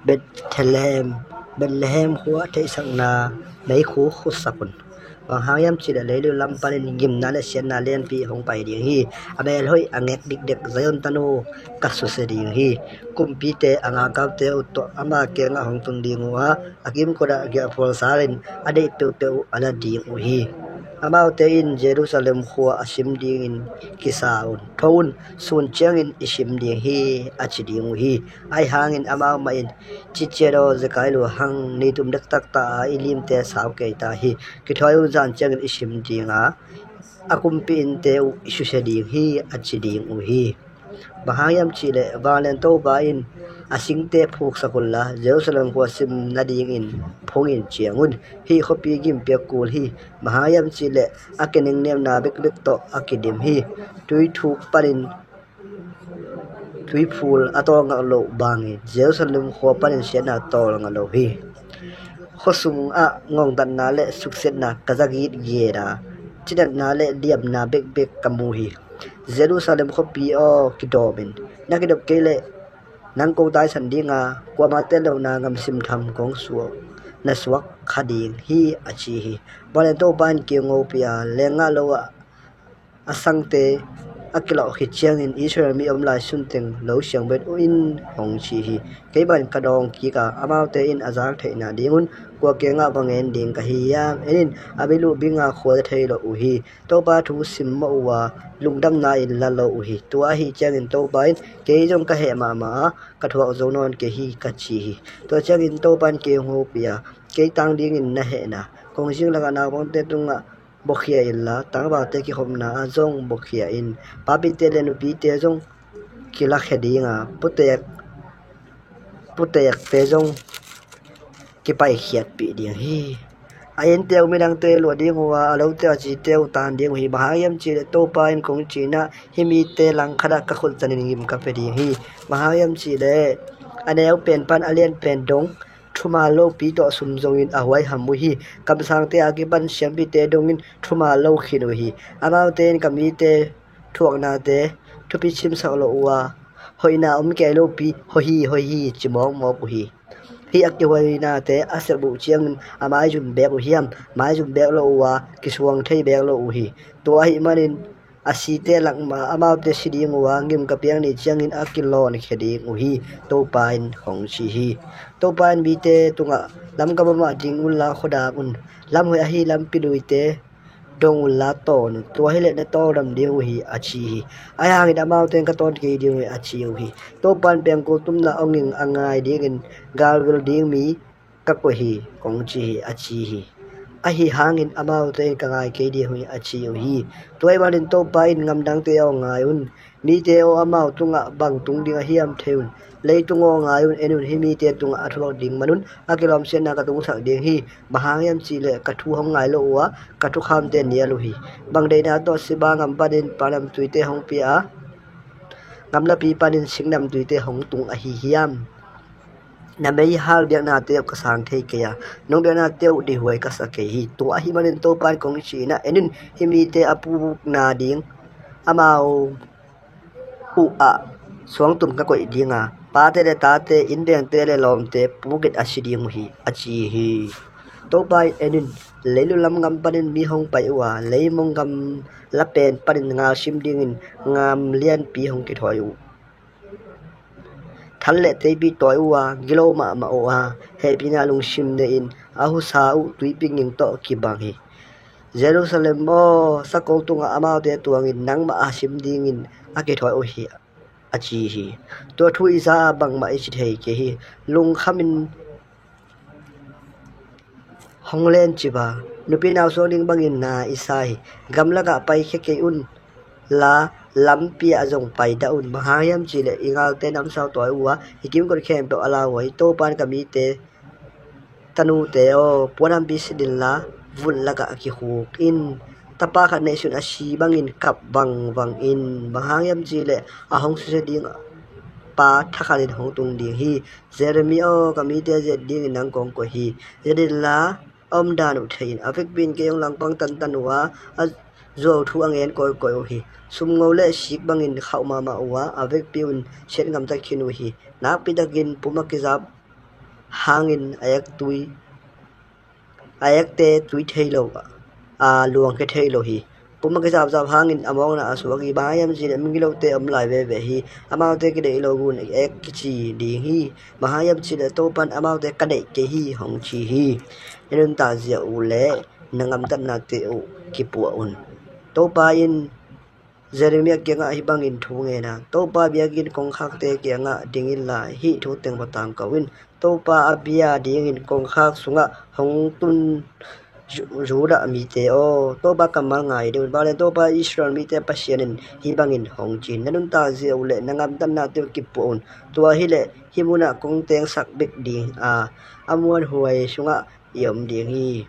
Bethlehem, Bethlehem khua theihsakna meikhu khutsak un. Bang hang hiam cih leh leilu lam panin gimna le siatna lianpi hong pai ding hi. A mel hoih a ngek dikdek Zion tanu ka susia ding hi. Kumpite a ngakaute uh tawh ama kiangah hong tung ding uh a, a kimkot ah giahphual salin a deih peuhpeuh uh a la ding uh hi. Amaute in Jerusalem khua a sim dingin kisa un. Tho un, sun ciangin i sim ding hi, a ci ding uh hi. Ahi hangin amau mah in, ci ciat aw, zekai lua hang, nitum dektak ta a i limte sau kei ta hi. Kithawi un, zan ciangin i sim ding a, a kumpi innte uh i susia ding hi, a ci ding uh hi. Bang hang hiam cih leh vanglian Topa in a singte phuksak unla, Jerusalem khua sim nadingin phungin ciang un. Hih khuapi gimpiak kul hi. Bang hang hiam cih leh a kiningnemna bekbek tawh a kidim hi. Tuithuk panin tuiphul a tawlngak loh bangin Jerusalem khua panin siatna tawlngak lo hi. Khua sungah ngongtatna le suksiatna ka za gitgiat a, cinatna le liamna bekbek ka mu hi. Jerusalem khuapi aw, kidawm in. Na kidop kei leh nang ko taisan ding a, kuamah tel lohna gamsim tham kong suak, na suak kha ding hi, a ci hi. Vanglian Topa in kihopih a, leenggah lo ah a sangte a kilawh khit ciangin Israel mi om lai sunteng lo siang bet uh in, hong ci hi. Kei bang ka dawng kik a, amaute in a zak theihna dingun kua kiangah va ngen ding ka hi hiam? En in, a mi luh bing a, khua za thei lo uh hi. Topa thu simmawh uh a, lungdamna in la lo uh hi. Tua ahi ciangin Topa in, kei zong ka heh mahmah a, ka thuak zo nawn kei hi, ka ci hi. Tua ciangin Topa in kihopih a, kei tang dingin na hehna kongzing lakah naupangte tungah buakhia inla, tangvalte kikhopna ah zong buakhia in. Papite le nupite zong kilakhia ding a, putek, putekte zong kipaikhiatpih ding hi. A innte uh midangte luah ding uh a, a lote a cite uh tan ding uh hi. Bang hang hiam cih leh Topa in kong cih in ah, hih mite langkhat ah ka khut zanin gim ka pia ding hi. Bang hang hiam cih leh a neu pen pan a lian pen dong thuman lopi tawh sum zongin a huaiham uh hi. Kamsangte a kipan siampite dongin thuman lo khin uh hi. Amaute in ka mite thuaknate thupi cimsak lo uh a, hoihna om kei lopi, hoih hi, hoih hi, ci mawkmawk uh hi. Hih a kihuainate a sep uh ciangin a maizum beek uh hiam? Maizum beek lo uh a, kisuang thei beek lo uh hi. Tua ahih manin a site lakmah amaute si ding uh a, gim ka piak ni ciangin a kilawnkhia ding uh hi, Topa in hong ci hi. Topa in mite tungah, lam gam ah mah ding unla khuadak un. Lam hoih ahi lampi luite dong unla tawn un. Tua hileh na tawldam ding uh hi, a ci hi. Ahi hangin amaute in ka tawn kei ding uh hi, a ci uh hi. Topa in pengkul tumna awnging a ngai dingin galvil ding mi ka koih hi, kong ci hi, a ci hi. Ahi hangin amaute in ka ngai kei ding uh hi, a ci uh hi. Tua ahih manin Topa in, ngamdangte aw, ngai un. Mite aw, amau tungah bang tung ding a hiam thei un. Leitung aw, ngai un, en un, hih mite tungah a thuak ding man un a kilawmsiatna ka tungsak ding hi. Bang hang hiam cih leh ka thu hong ngai lo uh a, ka thukhamte nial uh hi. Bang deihna tawh Seba ngam panin pahnamtuite hong pia a, ngamlapi panin singnamtuite hong tung ahi hiam? Na meihal biaknate uh ka sang thei kei a, nong biaknate uh dihhuai ka sa kei hi. Tua ahih manin Topa in kong cih in ah, en in, hih mite a pukna ding amau uh ah suangtum ka koih ding a, pate le tate, innvengte le lawmte puk in a si ding uh hi, a ci hi. Topa in, en in, leilu lam gam panin mi hong pai uh a, leimong gam la pen panin ngalsim dingin ngam lianpi hong kithawi uh. Thal le teipi tawi uh a, gilo mahmah uh a, hehpihna lungsim nei-in a husa uh tuipi ging tawh kibang hi. Jerusalem aw, sakol tungah amaute tuangin nangmah a sim dingin a kithawi uh hi, a ci hi. Tua thu i za a, bangmah i ci thei kei hi. Lungkhamin hong lencip a, nupi nau suak ding bangin na i sa hi. Gamlakah paikhia kei un la, lampi ah zong paidah un. Bang hang hiam cih leh i galte namsau tawi uh a, i kimkot khempeuh a lauhuai hi. Topa in, ka mite tanute aw, puanhampi sit inla, vun lakah a kikhuk in. Tapa khat neihsun a si bangin kap vangvang in. Bang hang hiam cih leh a hong susia ding pa thakhatin hong tung ding hi. Jeremia aw, ka mite zet dingin nang kong koih hi. Zet inla, a omdan uh thei in. A vekpi in kei hong langpang tantan uh a, a zuau thu a ngen kawikawi uh hi. Sumngo le sik bangin khauh mahmah uh a, a vekpi un siat ngamtat khin uh hi. Nakpi takin pum a kizap hangin a ek tui, a ekte tui thei lo ah, a luang khia thei lo hi. Pum a kizapzap hangin a mawkna a suak hi. Bang hang hiam cih leh migilote om lai veve hi. Amaute kideih lo gun ek kici ding hi. Bang hang hiam cih leh Topan amaute ka deih kei hi hong ci hi. Na nuntakzia uh leh na gamtatnate uh kipuah un. Topa in Jeremiah kiangah hih bangin thu ngen a, Topa biakinn kongkhakte kiangah ding inla hih thu teng va tangko in. Topa a bia dingin kongkhak sungah hong tun Ju- Judah mite aw, Topa kammal ngai ding un. Bang leh Topa Israel mite Pasian in hih bangin hong ci hi. Na nuntakzia uh leh na gamtatnate uh kipuah un. Tua hileh hih munah kong tengsak bek ding a, a muanhuai sungah i om ding hi.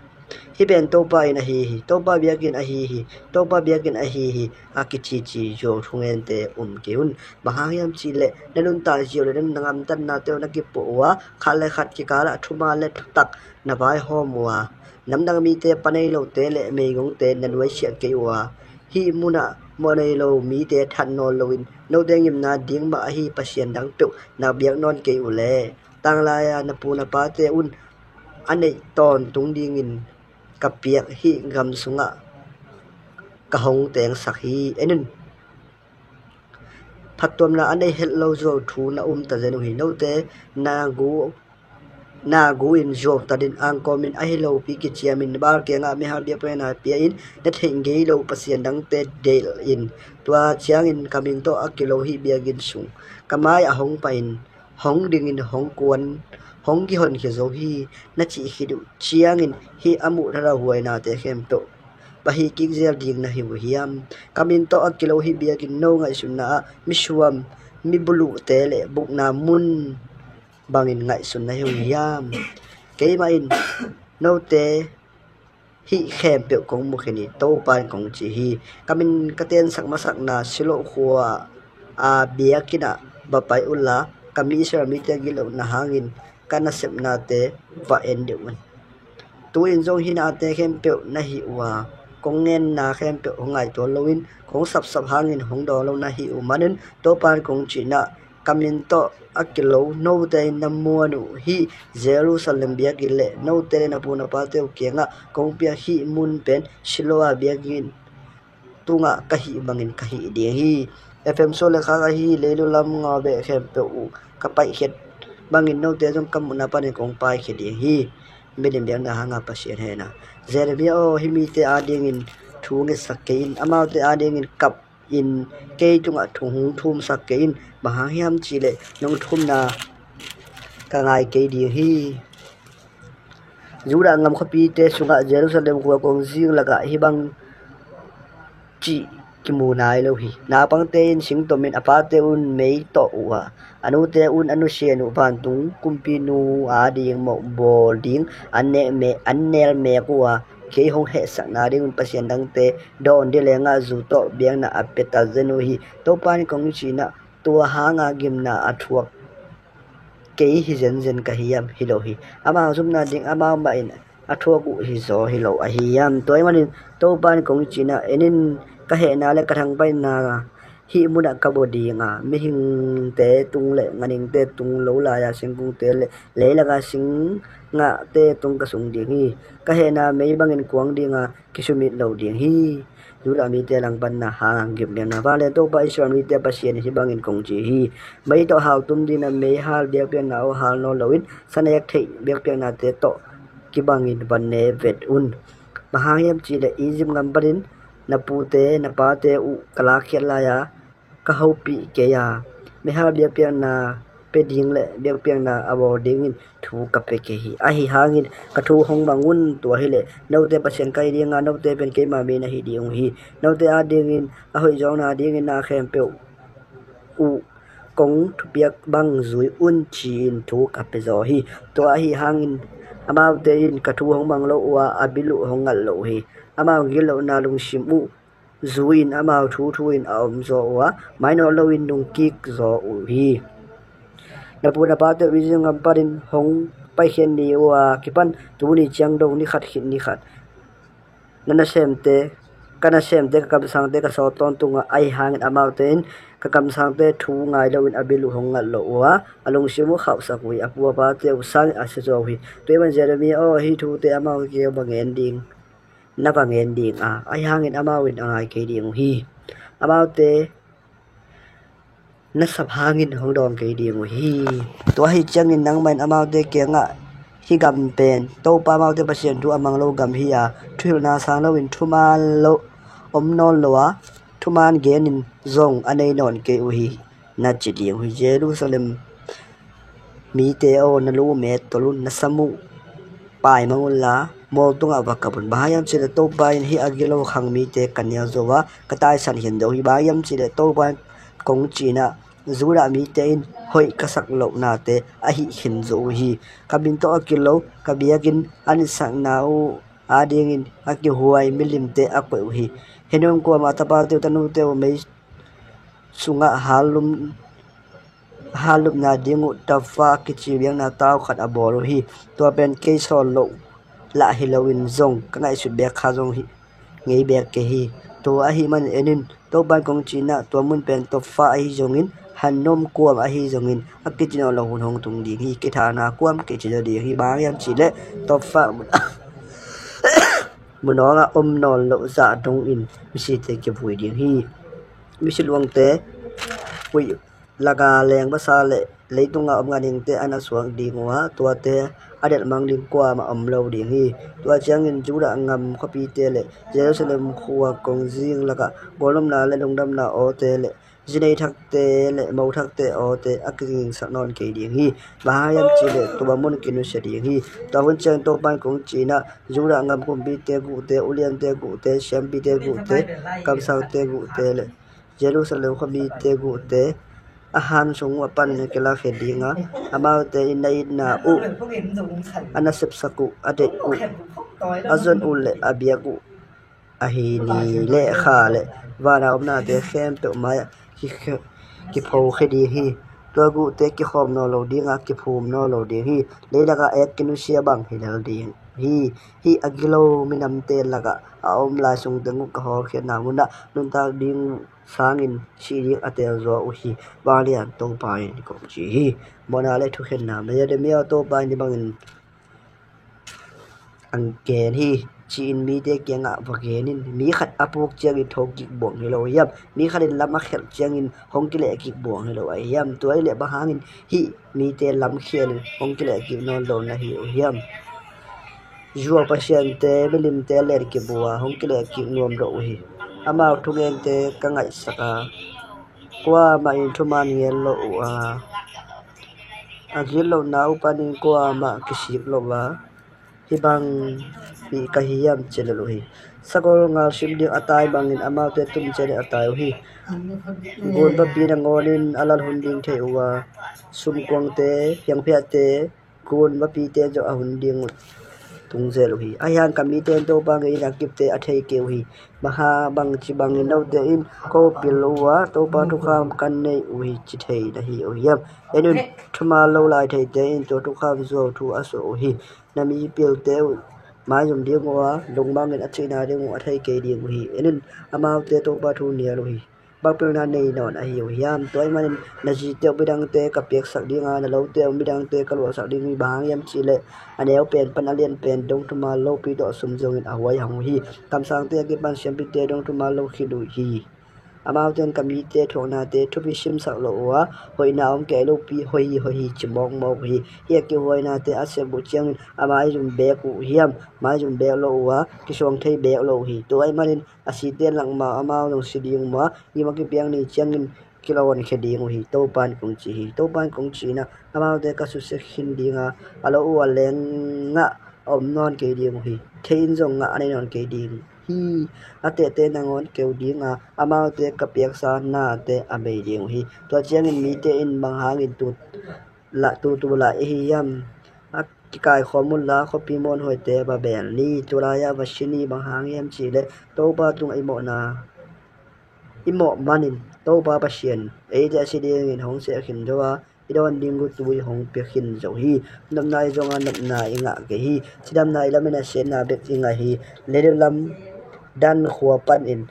Hih pen Topa in ahi hi. Topa biakinn ahi hi. Topa biakinn ahi hi, a kicici zuau thungente um kei un. Bang hang hiam cih leh na nuntakzia uh leh na gamtatnate uh na kipuah uh a, khat leh khat kikalah thuman leh thutak na vaihawm uh a, namdang mite, pa nei lote leh meigongte na nuaisiah kei uh a, hih munah mawhnei lo mite that nawn loin note ngimna ding mah ahi pasian dang peuh na biak nawn kei uh leh, tanglai-a na pu na pate un a neih tawntung dingin ka piak hih gam sungah ka hong tengsak hi. En un, phattuamna a nei het lo zuau thu na um ta zen uh hi. Note na gu na gu in zuau ta ding, angkawmin ahi lopi kiciamin Baal kiangah mihal biakpiakna pia in, na theih ngei lo pasian dangte delh in. Tua ciangin ka min tawh a kilo hih biakinn sung ka mai-ah hong pai in, hong dingin hong kuan, hong kihonkhia zo hi, na cih khit uh ciangin hih a muh tharau huainate khempeuh pahih kik zel ding na hi uh hiam? Ka min tawh a kilo hih biakinn no ngaihsutna ah misuam, mibuluhte leh bukna mun bangin ngaihsun na hi uh hiam? Keimah in note hih khempeuh kong mukhin hi, Topa in kong ci hi. Ka min ka tensak masakna Shiloh khua-a biakinn ah va pai unla, ka mi Israel mite gilo na hangin ka nasepnate va en deuh un. Tu-in zong hih nate khempeuh na hih uh a, kong ngenna khempeuh hong ngaihtuah loin kong sapsap hangin hong dawng lo na hih uh manin, Topa in kong cihna, ka min tawh a kilo note in na muan uh hih Jerusalem biakinn leh note leh na pu na pate uh kiangah kong piak hih mun pen Shiloh-a biakinn tungah ka hih bangin ka hih ding hi. Efesa le khak ahi leilung lam ngawbeh khempeuh uh ka paihkhiat bangin note zong ka muhna panin kong paikhia ding hi. Milim biakna hanga Pasian hehna. Jeremiah aw, hih mite adingin thu ngetsak kei in, amaute adingin kap in, kei tungah thu hong thumsak kei in. Bang hang hiam cihleh nong thumna ka ngai kei ding hi. Judah gam khuapite sungah Jerusalem khua kong zing lakah hih bang cih kimu nai lo hi. Naupangte in singtomin, a pate un mei tawh uh a, a nute un a nusian uh vantung kumpinu ading mawh bawl ding an nel mek uh a, kei hong hehsakna dingun pasian dangte dawn ding lengah zu tawh biakna a pia ta zen uh hi. Topa in kong cihna, tua hanga gimna a thuak kei hi zenzen ka hiam? Hi lo hi. Amau zumna ding amau mah in a thuak uh hi zaw hi lo ahi hiam? Tua ahih manin Topa in kong cihna, en in, ka hehna le ka thangpaihna hih munah ka bawl ding a, mihingte tung le ganhingte tung, lo lai-a singkungte le leilanga singgahte tung ka sung ding hi. Ka hehna mei bangin kuang ding a, kisumit lo ding hi. Judah mite langpanna hang gimnelna. Vanleng Topa Israel mite Pasian in hih bangin kong ci hi. Mei tawh hau tum dingin meihal biakpiakna aw hal nawn loin, sanek theih biakpiaknate tawh kibangin va ne vet un. Bang hang hiam cihleh Egypt gam panin na pute na pate uh ka lakkhiat lai-a, ka hopih kei a, meihal biakpiakna pia ding le biakpiakna a bawl dingin thu ka pia kei hi. Ahi hangin ka thu hong mang un. Tua hileh note Pasian ka hi ding a, note pen keima mi na hi ding uh hi. Note adingin a hoihzawkna dingin na khempeuh uh kong thupiak bang zui un, ci-in thu ka pia zaw hi. Tua ahi hangin amaute in ka thu hong mang lo uh a, a bil uh hong ngalh lo uh hi. Amau gitlohna lungsim uh zui-in amau thuthu-in a om zaw uh a, mainawt loin nungkik zaw uh hi. Na pu na pate uh Egypt gam panin hong paikhiat ni uh a kipan tuni ciang dong ni khat khit ni khat na nasemte, ka nasemte, ka kamsangte ka sawt tawntung a, ahi hangin amaute in ka kamsangte thu ngai loin a bil uh hong ngalh lo uh a, a lungsim uh khauhsak uh hi. A pu a pate uh sangin a sia zaw uh hi. Tua ahih manin Jeremiah aw, hih thute amau kiang va ngen ding na va ngen ding a, ahi hangin amau in a ngai kei ding uh hi. Amaute na sap hangin hong dawng kei ding uh hi. Tua ahi ciangin nangmah in amaute kiangah, hih gam pen Topa amaute Pasian thu a mang lo gam hi a, thuhilhna sang loin thuman lo om nawn lo a, thuman genin zong a nei nawn kei uh hi, na ci ding uh hi. Jerusalem mite aw, na lu met tol un, na sam uh paimang unla, mual tungah va kap un. Bang hang hiam cih leh Topa in hih a gilo khang mite ka nial zo a, ka taisan khin zo uh hi. Bang hang hiam cih leh Topa in kong cih in ah, Judah mite in hoih ka sak lohnate a hih khin zo uh hi. Ka min tawh a kilo ka biakinn a nitsakna uh adingin a kihuai milimte a koih uh hi. Hinnom kuamah a tapate uh, tanute uh mei sungah hal lum, hal lupna ding uh tapa kici biakna tau khat a bawl uh hi. Tua pen kei sawl loh lah hi loin zong ka ngaihsut beek kha zong hi, ngei beek kei hi. Tua ahih manin en in, Topa in kong cih in ah, tua mun pen tawpfa ahi zongin, Hinnom kuam ahi zongin, a kici nawn lo hun hong tung ding hi. Kithahna kuam kici zaw ding hi. Bang hang hiam cih leh tawpfa mun, mun awngah om nawn loh zah dongin misite kivui ding hi. Misiluangte, uih laka leng basa le leitunga om ganhingte a na suak ding uh a, tuate a delhmang ding kuamah om lo ding hi. Tua ciangin Judah gam khuapite le Jerusalem khua kongzing lakah gualnopna le lungdamna awte le zinei thakte le mo thakte awte a kigingsak nawn kei ding hi. Bang hang hiam cih leh tua mun kinusia ding hi. Tua hun ciang Topa in kong cih in ah, Judah gam kumpite guhte, uliante guhte, siampite guhte, kamsangte guhte le Jerusalem khuamite guhte a han sung uh a panin a kilakhia ding a, amaute in na itna uh, a na sepsak uh, a deih uh, a zon uh le a biak uh ahi ni le kha le vana om nate khempeuh mai-ah ki, kiphokhia ding hi. Tua guhte kikhawm nawn lo ding a, kiphum nawn lo ding hi. Leilakah ek kinusia bang hi lel ding hi. Hih a gilo minamte lakah a om lai sung teng uh ka hawlkhiatna munah nuntak ding uh sangin sih ding a teel zaw uh hi. Vanglian Topa in kong ci hi. Mawhna le thukhenna. Maya de mia Topa in hih bangin a gen hi, ci-in mite kiangah va gen in. Mi khat a puk ciangin thokik buang hi lo hiam? Mi khat in lam a khelh ciangin hong kilehkik buang hi lo ahi hiam? Tua ahih leh bang hangin hih mite lamkhialin hong kilehkik nawn lo na hi uh hiam? Zuau pasiante, milimte len kibua hong kilehkik nuam lo uh hi. Amau thugente ka ngaihsak a, kuamah in thuman ngen lo uh a, a gitlohna uh panin kuamah kisik lo a, hih bang mi ka hi hiam ci lel uh hi. Sakol ngal sim ding a tai bangin amaute tum cianin a tai uh hi. Gunpapi nangawnin a lal hun ding thei uh a, sumkuangte, hiangphiahte, gunpapite zong a hun ding uh tung zel uh hi. Ahi hang ka mite in Topa ngei in a kipte a thei kei uh hi. Bang hang bangci bangin note in ko pil uh a, Topa thukham ka nei uh hi ci thei na hi uh hiam? En un, thuman lo lai theite in tua thukham zuau thu a suah uh hi. Na mipilte uh maizum ding uh a, lungmangin a cihna ding uh a thei kei ding uh hi. En un, amaute Topa thu nial uh hi. Bang pilna nei nawn ahi uh hiam? Tua ahih manin na zite uh midangte ka piaksak ding a, na lote uh midangte ka luahsak ding uh hi. Bang hang hiam cih leh a neu pen pan a lian pen dong thuman lopi tawh sum zongin a huaihang uh hi. Kamsangte a kipan siampite dong thuman lo khit uh hi. Amaute in ka mite thuaknate thupi simsak lo uh a, hoihna om kei lopi hoih hi, hoih hi ci mawkmawk uh hi. Hih a kihuainate a sep uh ciangin a maizum beek uh hiam? Maizum beek lo uh a, kisuang thei beek lo uh hi. Tua ahih manin a site lakmah amau zong si ding uh a, gim a kipiak ni ciangin kilawnkhia ding uh hi, Topa in kong ci hi. Topa in kong cih in ah, amaute ka susia khin ding a, a lo uh a leng ngah a om nawn kei ding uh hi. Thei in zong ngah a nei nawn kei ding hi. A tehte nangawn keu ding a, amaute ka piaksa nate a bei ding uh hi. Tua ciangin mite in, bang hangin tu la, tu tu la i hi hiam? A kikaikhawm unla khuapi muanhuaite va bel ni. Tulai-ah va si ni. Bang hang hiam cih leh Topa tungah i mawhna, i mawh manin Topa Pasian eite a si dingin hong seh khin zo a, i dawn ding uh tui hong pia khin zo hi. Nopna i zong a, nopna i ngah kei hi. Cidamna i lamin a, siatna bek i ngah hi. Leilam Dan khua panin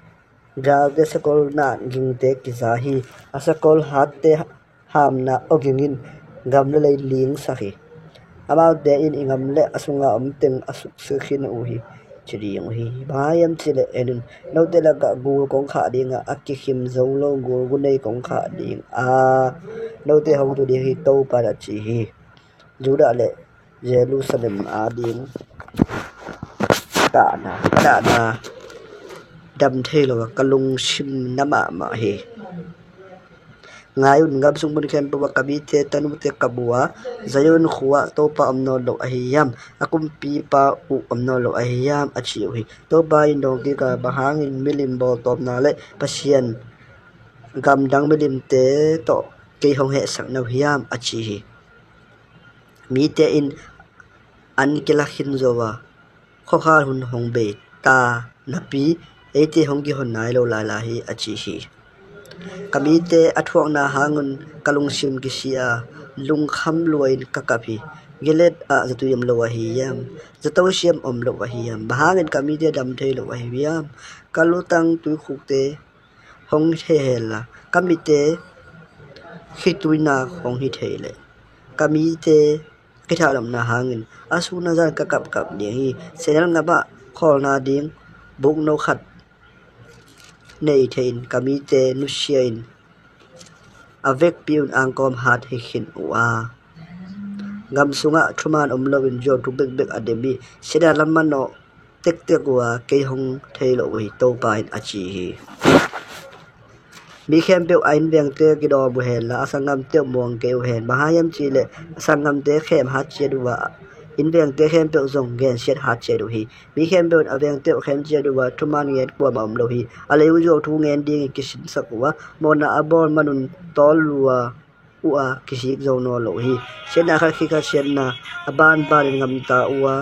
galte sakol nat gingte kiza hi. A sakol hatte hamna awging in gam le lei lingsak hi. Amaute in i gam le a sunga om teng a suksiat khin uh hi. ci ding uh hi. Bang hang hiam cih leh en un, note lakah gul kong khah ding a, a kikhim zo lo gulgu nei kong khah ding a, note hong tu ding hi, Topa in a ci hi. Judah le Jerusalem ading ka dahna, ka dahna dam thei lo a, ka lungsim na mahmah hi. Ngai un, gam sung mun khempeuh ah ka mite tanute ka bu a, Zion khua ah Topa om nawn lo ahi hiam? A kumpipa uh om nawn lo ahi hiam? A ci uh hi. Topa in dawng kik a, bang hangin milim bawltawpna le Pasian gamdang milimte tawh kei hong hehsak na uh hiam? A ci hi. Mite in an kila khin zo a, khuakhal hun hong bei ta napi, eite hong kihon nai lo lala hi, a ci hi. Ka mite a thuakna hangun ka lungsim kisia, lungkham lua-in ka kap hi. Gilead ah zatui om lo ahi hiam? Zato siam om lo ahi hiam? Bang hangin ka mite dam thei lo ahi hiam? Ka lutang tuikhukte hong hehel a, ka mitte khituinak hong hi thei leh, ka mite kithahlapna hangin a sun a zan ka kapkap ding hi. Sehnel ngam ah khawlna ding bukno khat nei thei-in ka mite nusia-in a vekpi un angkawm hat hi khin uh a, gam sungah thuman om loin zuauthu bekbek a dem hi. Siatna lam manawh tektek uh a, kei hong thei lo uh hi, Topa in a ci hi. Mi khempeuh a innvengte kidawm uh hen la, a sanggamte uh muang kei uh hen. Bang hang hiam cih leh a sanggamte khem hat ciat uh a, innvengte khempeuh zong gensiat hat ciat uh hi. Mi khempeuh in a vengte uh khem ciat uh a, thuman ngen kuamah om lo hi. A lei uh zuauthu ngen dingin kisinsak uh a, mawhna a bawl manun tawl lua uh a, kisik zo nawn lo hi. Siatna khat khit khat siatna a banbanin ngamta uh a,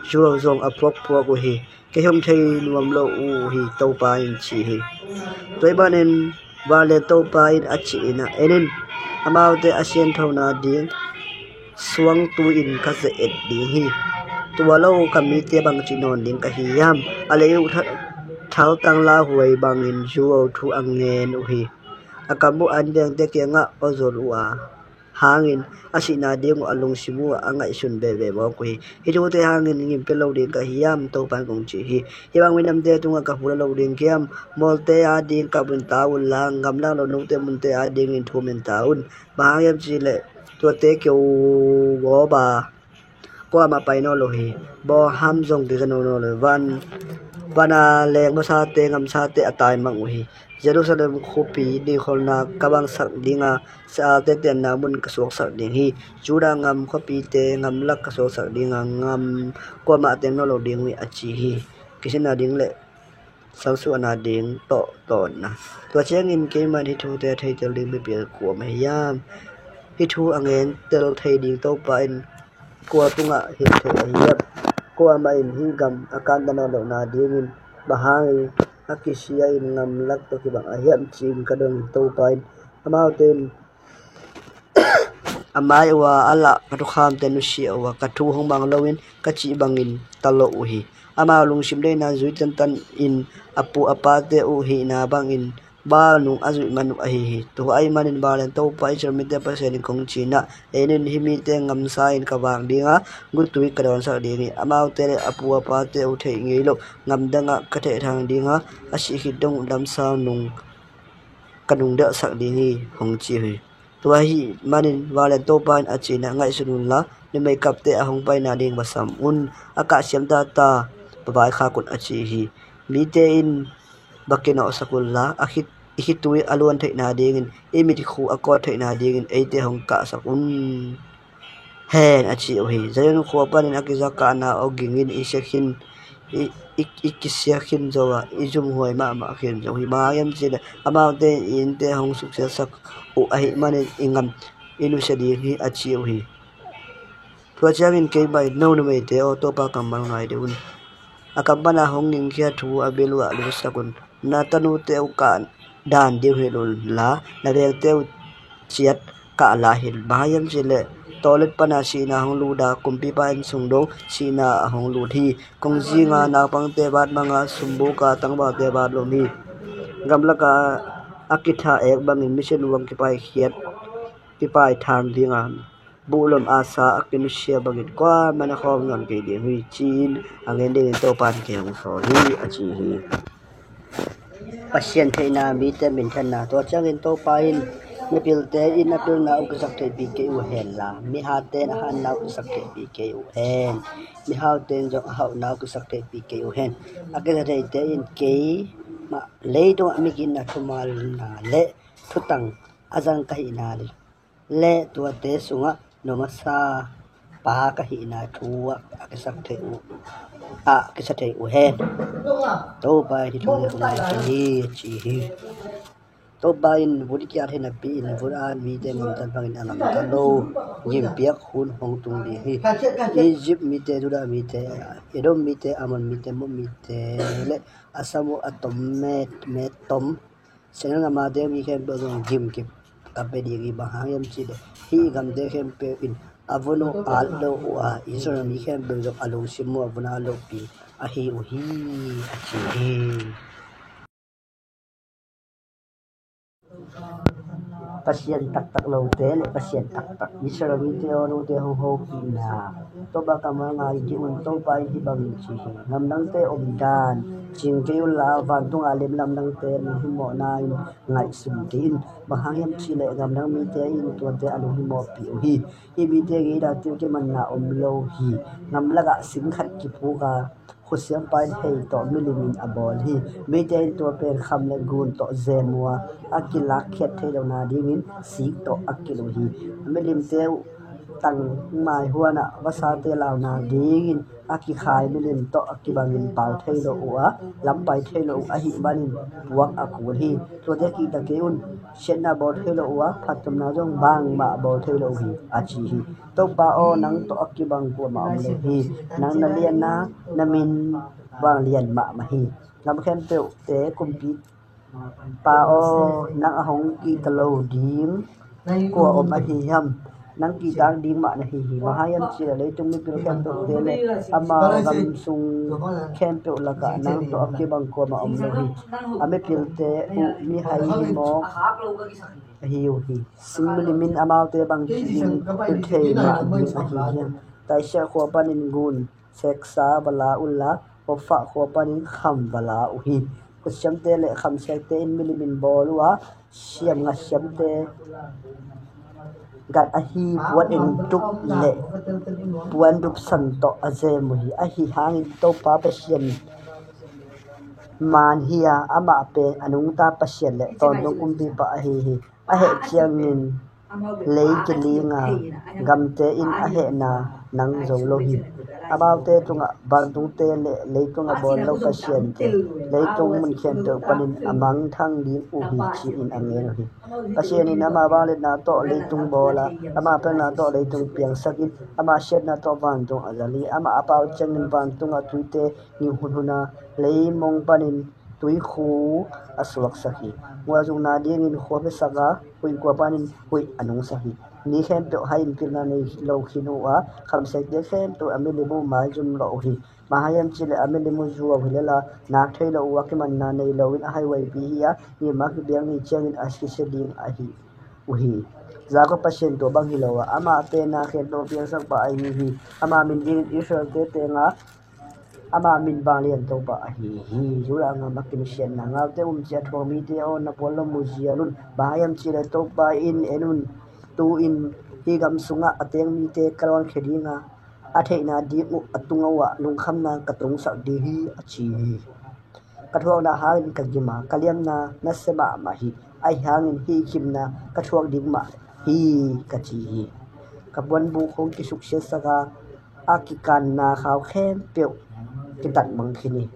zuau zong a phuakphuak uh hi. Kei hong thei nuam lo uh hi, Topa in ci hi. Tua ahih manin vanleng Topa in a cih in ah, en in, amaute a sianthona ding suangtui-in ka ze-et ding hi. Tua lo ka mite bangci nawn ding ka hi hiam? A lei uh tha-, thaltang lauhuai bangin zuauthu a ngen uh hi. A kam uh a innvengte kiangah awzol uh a, hangin a sihna ding uh a lungsim uh a, a ngaihsun veve mawk uh hi. Hih thute hangin gim pia lo ding ka hi hiam? Topa in kong ci hi. Hih bang minamte tungah ka hu la lo ding hiam? Mualte ading kap un, ta un la, gamlak lo note munte adingin thum in ta un. Bang hang hiam cih leh tuate keu gawp a, kuamah pai nawn lo hi. Bawham zong kiza nawn lo hi. Van, van a leng masate, ngamsate a taimang uh hi. Jerusalem khuapi dikholna ka bangsak ding a, sia-alte tenna mun ka suaksak ding hi. Judah gam khuapite gamlak ka suaksak ding a, gam kuamah teng nawn lo ding uh hi, a ci hi. Kisinna ding le salsuahna ding tawh tawnna. Tua ciangin keimah in hih thute a theitel ding mipi kuamah hiam? Hih thu a ngentel thei ding Topa in kua tungah hilh thei ahi hiam? Kuamah in hih gam a kanta nawn lohna dingin bang hangin a kisia-in gamlak tawh kibang ahi hiam, ci-in ka dong hi. Topa in, amaute in a mai uh a, a lah ka thukhamte nusia uh a, ka thu hong mang loin ka cih bangin ta lo uh hi. Amau lungsim deihna zui tantanin a pu a pate uh hihna bangin Baal nung a zuih man uh ahi hi. Tua ahih manin vanleng Topa, Israel mite Pasian in kong ci-in ah, en in, hih mite gamsa-in ka vak ding a, guttui ka dawnsak ding hi. Amaute le a pu a pate uh theih ngei loh gamdang ah ka thehthang ding a, a sih khit dong uh damsau nung ka nungdelhsak ding hi, hong ci uh hi. Tua ahih manin vanleng Topa in a ci-in ah, ngaihsun un la, numei kapte a hong paina ding va sam un. A kah siam tata va vaikhak un, a ci hi. Mite in va kinawhsak un la, a khit, i khitui a luan theihna dingin, i mitkhu a kawt theihna dingin eite hong kahsak un hen, a ci uh hi. Zion khua panin a kiza kahna aw gingin i sia khin, i, i, i kisia khin zo a, i zumhuai mahmah khin zo hi. Bang hang hiam cih leh amaute in i innte hong suksiatsak uh ahih manin i gam i nusia ding hi, a ci uh hi. Tua ciangin keimah in, no numeite aw, Topa kammal ngai dih un. A kam pana hong gingkhia thu a bil uhah lutsak un. Na tanute uh kah dan ding uh hilh un la, na vengte uh ciat kah la hilh. Bang hang hiam cih leh tawlet pana sihna hong lut a, kumpipa inn sung dong sihna a hong lut hi. Kongzinga naupangte vat mang a, sumbuka tangvalte vat lum hi. Gamlaka a kitha ek bangin misiluang kipaikhiat, kipaithang ding a, Buhlom Asa a kinusia bangin kuaman a khawm nawn kei ding hi, ci-in a ngen dingin Topa in kei hong sawl hi, a ci hi. Pasian theihna mite minthanna. Tua ciangin Topa in, mipilte in a pilna uh kisaktheihpih kei uh hen la, mihate in a hatna uh kisaktheihpih kei uh hen. Mihaute in zong a hauhna uh kisaktheihpih kei uh hen. A kisatheite in keimah leitungah migitna thumaanna le thutang a zang ka hihna le tuate sungah nong masa pa ka hihna thu ah a kisak thei uh, a kisa thei uh hen. Topa in hih thu hong ngai hi, ci hi. Topa in vun kiat hi napi-in vun a mite gamtat bangin a gamta lo gimpiak hun hong tung ding hi. Egypt mite, Judah mite, Edom mite, Ammon mite, Moab mite le a sam uh a tom met, met tom Seir gam a teng mi khempeuh zong gim kip ka pia ding hi. Bang hang hiam cih leh hih gamte khempeuh in a vun uh at lo uh a, Israel mi khempeuh zong a lungsim uh a vun at lohpi ahi uh hi, a ci hi. Pasian taktak lote le Pasian taktak Israel mite aw, note hong hopihna. Topa kammal ngai dih un. Topa in hih bangin ci hi. Gamdangte omdan cing kei unla, vantungah lem lamdangte lunghimawhna in ngaihsun kei in. Bang hang hiam cih leh gamdang mite in tuate a lunghimawhpih uh hi. Hih mite ngeina til kimanna om lo hi. Gam lakah sing khat kiphuk a, khutsiampa in hei tawh milim in a bawl hi. Mite in tua pen kham le ngun tawh zem uh a, a kilakkhiat thei lohna dingin sik tawh a kilh uh hi. A milimte uh tangmai huanah vasate launa dingin a kikhai milim tawh a kibangin pau thei lo uh a, lampai thei lo uh ahih manin puak a kul hi. Tuate kihta kei un. Siatna bawl thei lo uh a, phattuamna zong bangmah bawl thei lo uh hi, a ci hi. Topa aw, nang tawh a kibang kuamah om lo hi. Nang na lianna, na min vanglian mahmah hi. Gam khempeuhte kumpi Pa aw, nang a hong kihta lo ding kua om ahi hiam? Nang kihtak ding mah na hi hi. Bang hang hiam cih leh leitung mipil khempeuhte le amau gam sung khempeuh lakah nang tawh a kibang kuamah om lo hi. A mipilte uh mihai himawk ahi uh hi. Sing milim in amaute bangci ding hilh thei mah ding ahi hiam? Tarshish khua panin ngun seksa va la unla, Ophrah khua panin kham va la uh hi. Khutsiamte le khamsiakte in milim in bawl uh a, siam ngatsiamte gat ahi puan engtup le puan dupsan tawh a zem uh hi. Ahi hangin Topa Pasian man hi a, amah pen a nungta Pasian le tawntung kumpipa ahi hi. A heh ciangin lei kiling a, gamte in a hehna nang zo lo hi. Amaute tungah vantungte le leitung a bawl lo pasiante, leitung mun khempeuh panin a mangthang ding uh hi, ci-in a ngen uh hi. Pasian in ama vangliatna tawh leitung bawl a, ama pelna tawh leitung piangsak in, ama siatna tawh vantung a zal hi. Amah a pau ciangin vantungah tuite ning hunhun a, leimong panin tuikhu a suaksak hi. Mualzukna dingin khua piasak a, huih kua panin huih a nungsak hi. Mi khempeuh hai-in pilna nei lo khin uh a, khamsiate khempeuh a milim uh maizum lawh uh hi. Bang hang hiam cih leh a milim uh zuau hi lel a, nak thei lo uh a, kimanna nei loin a haihuaipi hi a, mi mah kipiak ni ciangin a kisia ding ahi uh hi. Jakob Pasian tua bang hi lo a, amah tenna khempeuh piangsak pa ahi hi. Ama min dingin Israel-te teng a, ama min vanglian Topa ahi hi. Judah gam a kinusiatna. Ngaute umcih a thuak mite aw, na puan lo muzial un. Bang hang hiam cih leh Topa in, en un, tu-in hih gam sungah a teng mite ka lawnkhia ding a, a theihna ding uh a tungah lungkhamna ka tungsak ding hi, a ci hi. Ka thuakna hangin ka gim a, ka liamna nasia mahmah hi. Ahi hangin hih gimna ka thuak ding mah hi, ka ci hi. Ka puanbuk hong kisuksiatsak a, a kikanna khau khempeuh kitatmang khin hi.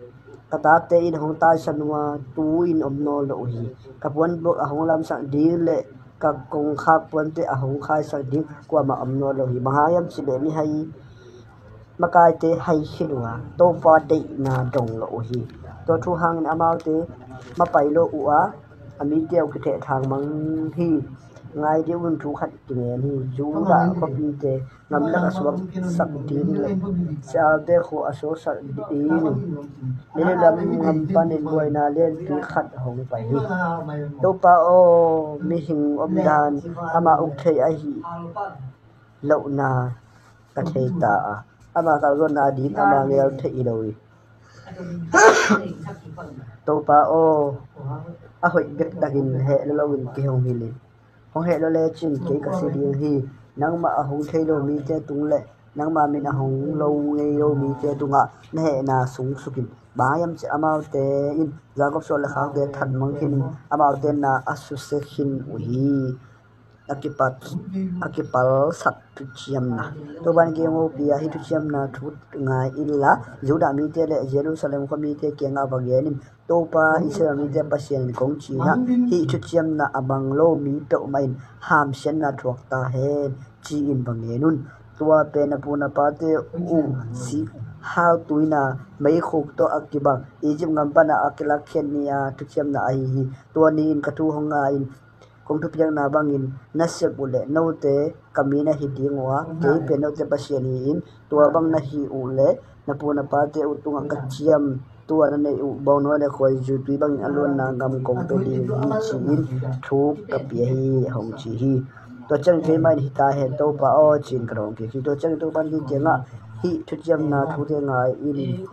Ka tate in hong taisan uh a, tu-in om nawn lo uh hi. Ka puanbuk a hong lamsak ding le ka kongkhak puante a hong khaisak ding kuamah om nawn lo hi. Bang hang hiam cih leh mihai makaite hai khin uh a, Topa deihna dong lo uh hi. Tua thu hangin amaute mapai lo uh a, a mite uh kithehthang mang hi. Ngai dih un, thu khat kingen hi. Judah khuapite gamlak a suaksak ding le sialte khua a suaksak ding, Nineveh lam gam panin buaina lianpi khat hong pai hi. Topa aw, mihing omdan amah uk thei ahi lohna ka thei ta a, ama kalsuanna ading ama ngel thei hi lo hi. Topa aw, a hoih bek takin heh lo loin kei hong hilh in. Hong heh lo lecin kei ka si ding hi. Nangmah a hong thei lo mite tung le nangma min a hong lo ngei lo mite tungah na hehna sung suk in. Bang hang hiam cih leh amaute in Jakob suan le khaute that mang khin in, amaute na a susia khin uh hi. A kipal, a kipalsak thuciamna. Topa in kei hong hopih a, hih thuciamna thu ngai inla, Judah mite le Jerusalem khua mite kiangah va gen in, Topa Israel mite Pasian in kong ci in, hih thuciamna a mang lo mi peuhmah in hamsiatna thuak ta hen, ci-in va ngen un. Tua pen na pu na pate uh sik haltuina meikhuk tawh a kibang Egypt gam pana a kilakkhiat ni-a thuciamna ahi hi. Tua ni-in ka thu hong ngai in, kong thupiakna bangin na sep uh leh note ka mi na hi ding uh a, kei pen note Pasian hi-in, tua bang na hih uh leh na pu na pate uh tungah ka ciam tua na neih uh bawngnawi le khuaizui tui bangin a luanna gam kong pia ding hi, ci-in thu ka pia hi, a hong ci hi. Tua ciangin keimah in, hi ta hen Topa aw, ci-in ka dawng kik hi. Tua ciangin Topa in kei kiangah, hih thuciamna thute ngai in,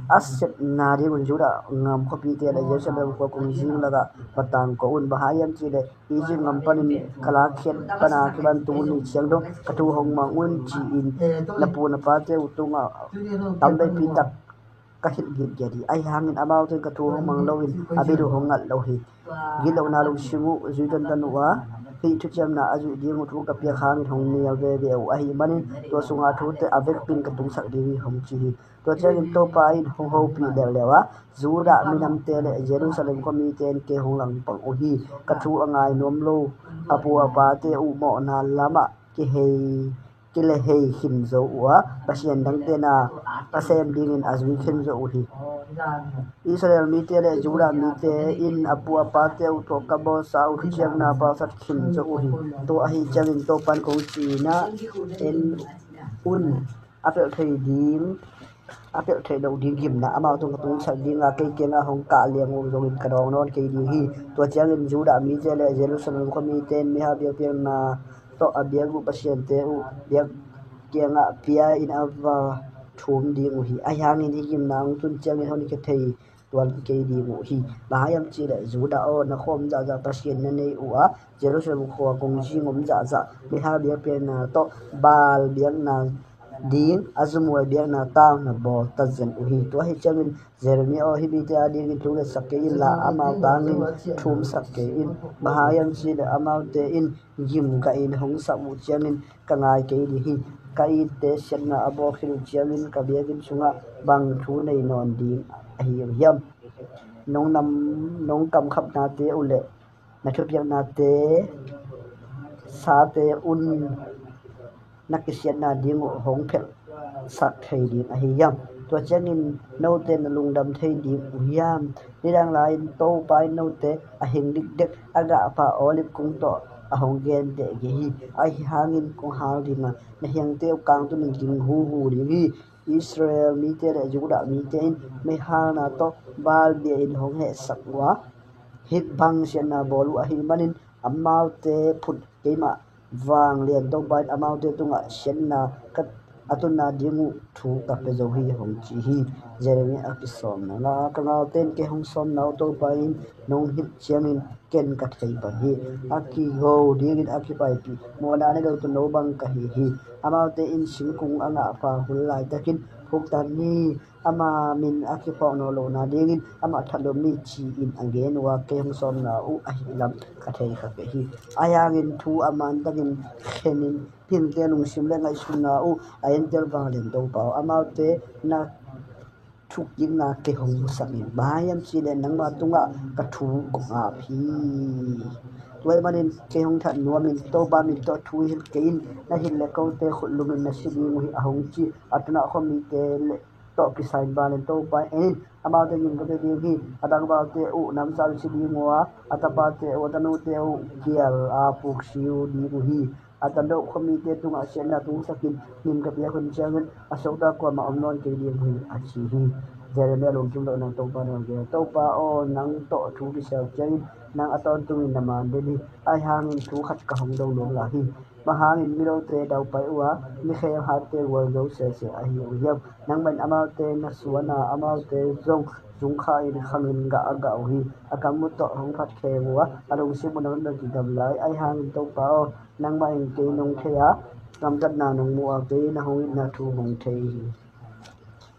a sepna dingun Judah gam khuapite le Jerusalem khua kongzing lakah va tangko un. Bang hang hiam cih leh Egypt gam panin ka lakkhiat pana kipan tu ni ciang dong ka thu hong mang un, ci-in na pu na pate uh tungah tam veipi tak ka hilh gitgiat hi. Ahi hangin amaute in ka thu hong mang loin a bit uh hong ngalh lo hi. Gitlohna lungsim uh zui tantan uh a, hih thuciamna a zuih ding uh thu ka piak hangin hong nial veve uh ahih manin tua sunga thute a vekpi in ka tungsak ding hi, hong ci hi. Tua ciangin Topa in hong hopih leuleu a, Judah minamte le Jerusalem khua mite in kei hong langpang uh hi. Ka thu a ngai nuam lo a pu a pate uh mawhna lamah kihei, kilehei khin zo uh a, pasian dangte na a sem dingin a zui khin zo uh hi. Israel mite le Judah mite in a pu a pate uh tawh ka bawlsa uh thuciamna palsat khin zo uh hi. Tua ahi ciangin Topa in kong ci-in ah en un, a pelh thei ding, a pelh theih loh ding gimna amau tung ka tungsak ding a, kei kiangah hong kah liang uh zongin ka dawng nawn kei ding hi. Tua ciangin Judah mite le Jerusalem khua mite in meihal biakpiakna tawh a biak uh pasiante uh biak kiangah pia in a va thum ding uh hi. Ahi hangin hih gimna hong tun ciangin hong khia thei tuan kei ding uh hi. Bang hang hiam cih leh Judah aw, na khua om zahzah pasian na nei uh a, Jerusalem khua kongzing om zahzah meihal biakpiakna tawh Baal biakna ding a zumhuai biakna tau na bawl tazen uh hi. Tua ahi ciangin Jeremiah aw, hih mite adingin thu ngetsak kei inla, amau tangin thumsak kei in. Bang hang hiam cih leh amaute in gim gahin hong sap uh ciangin ka ngai kei ding hi. Ka itte siatna a bawl khin uh ciangin ka biakinn sungah bang thu nei nawn ding ahi uh hiam? Nong nam, nong kamkhapnate uh le na thupiaknate sate un na kisiatna ding uh hong phelhsak thei ding ahi hiam? Tua ciangin note na lungdam thei ding uh hiam? Nidang lai-in Topa in note a hing dikdek a gahpha Olive kung tawh a hong genteh kei hi. Ahi hangin kong hal ding a, na hiangte uh kangtunin ging huhu ding hi. Israel mite le Judah mite in meihalna tawh Baal bia in hong hehsak uh a, hih bang siatna bawl uh ahih manin amaute phut keimah vanglian Topa in amaute tungah siatna ka, a tunna ding uh thu ka pia zo hi, hong ci hi. Jeremiah a kisawmna la. Ka galte in kei hong sawmna uh Topa in nong hilh ciangin ken ka thei pan hi. A kigo dingin a kipaipih mawhna nei lo tuuno bang ka hi hi. Amaute in singkung a gahpha hul laitakin, huktan ni, ama min a kiphawk nawn lohna dingin amah that lo mi ci-in a gen uh a, kei hong sawmna uh ahih lam ka thei kha kei hi. Ahi hangin thu a mantakin khenin, hihte lungsim le ngaihsutna uh a entel vanglian Topa aw, amaute na thukkikna kei hong musak in. Bang hang hiam cih leh nangma tungah ka thu kong ap hi. Tua ahih manin kei hong that nuamin, Topa min tawh thu hilh kei in. Na hilh leh kote khut lumin na si ding uh hi, a hong ci. A tunah khuamite le tawh kisai in vanglian Topa in en in, amaute gim ka pia ding hi. A tangvalte uh namsau in si ding uh a, a tapate uh, a tanute uh kial a puksi uh ding uh hi. A tano khuamite tungah siatna tungsakin gim ka piak hun ciangin a suakta kuamah om nawn kei ding uh hi, a ci hi. Jeremiah lungkim lohna Topa na gen. Topa aw, nang tawh thu kisel ciangin nang a tawntungin na man den hi. Ahi hangin thu khat ka hong dong nuam lai hi. Bang hangin milote daupai uh a, mi khehatte gualzo sese ahi uh hiam? Nangmah in amaute na suan a, amaute zong zungkha in khangin gah a gah uh hi. A gam uh tawh hong phatkheng uh a, a lungsim uh nang tawh kidam lai. Ahi hangin Topa aw, nangmah in kei nong thei a, gamtatna nong mu a, kei na hong itna thu hong thei hi.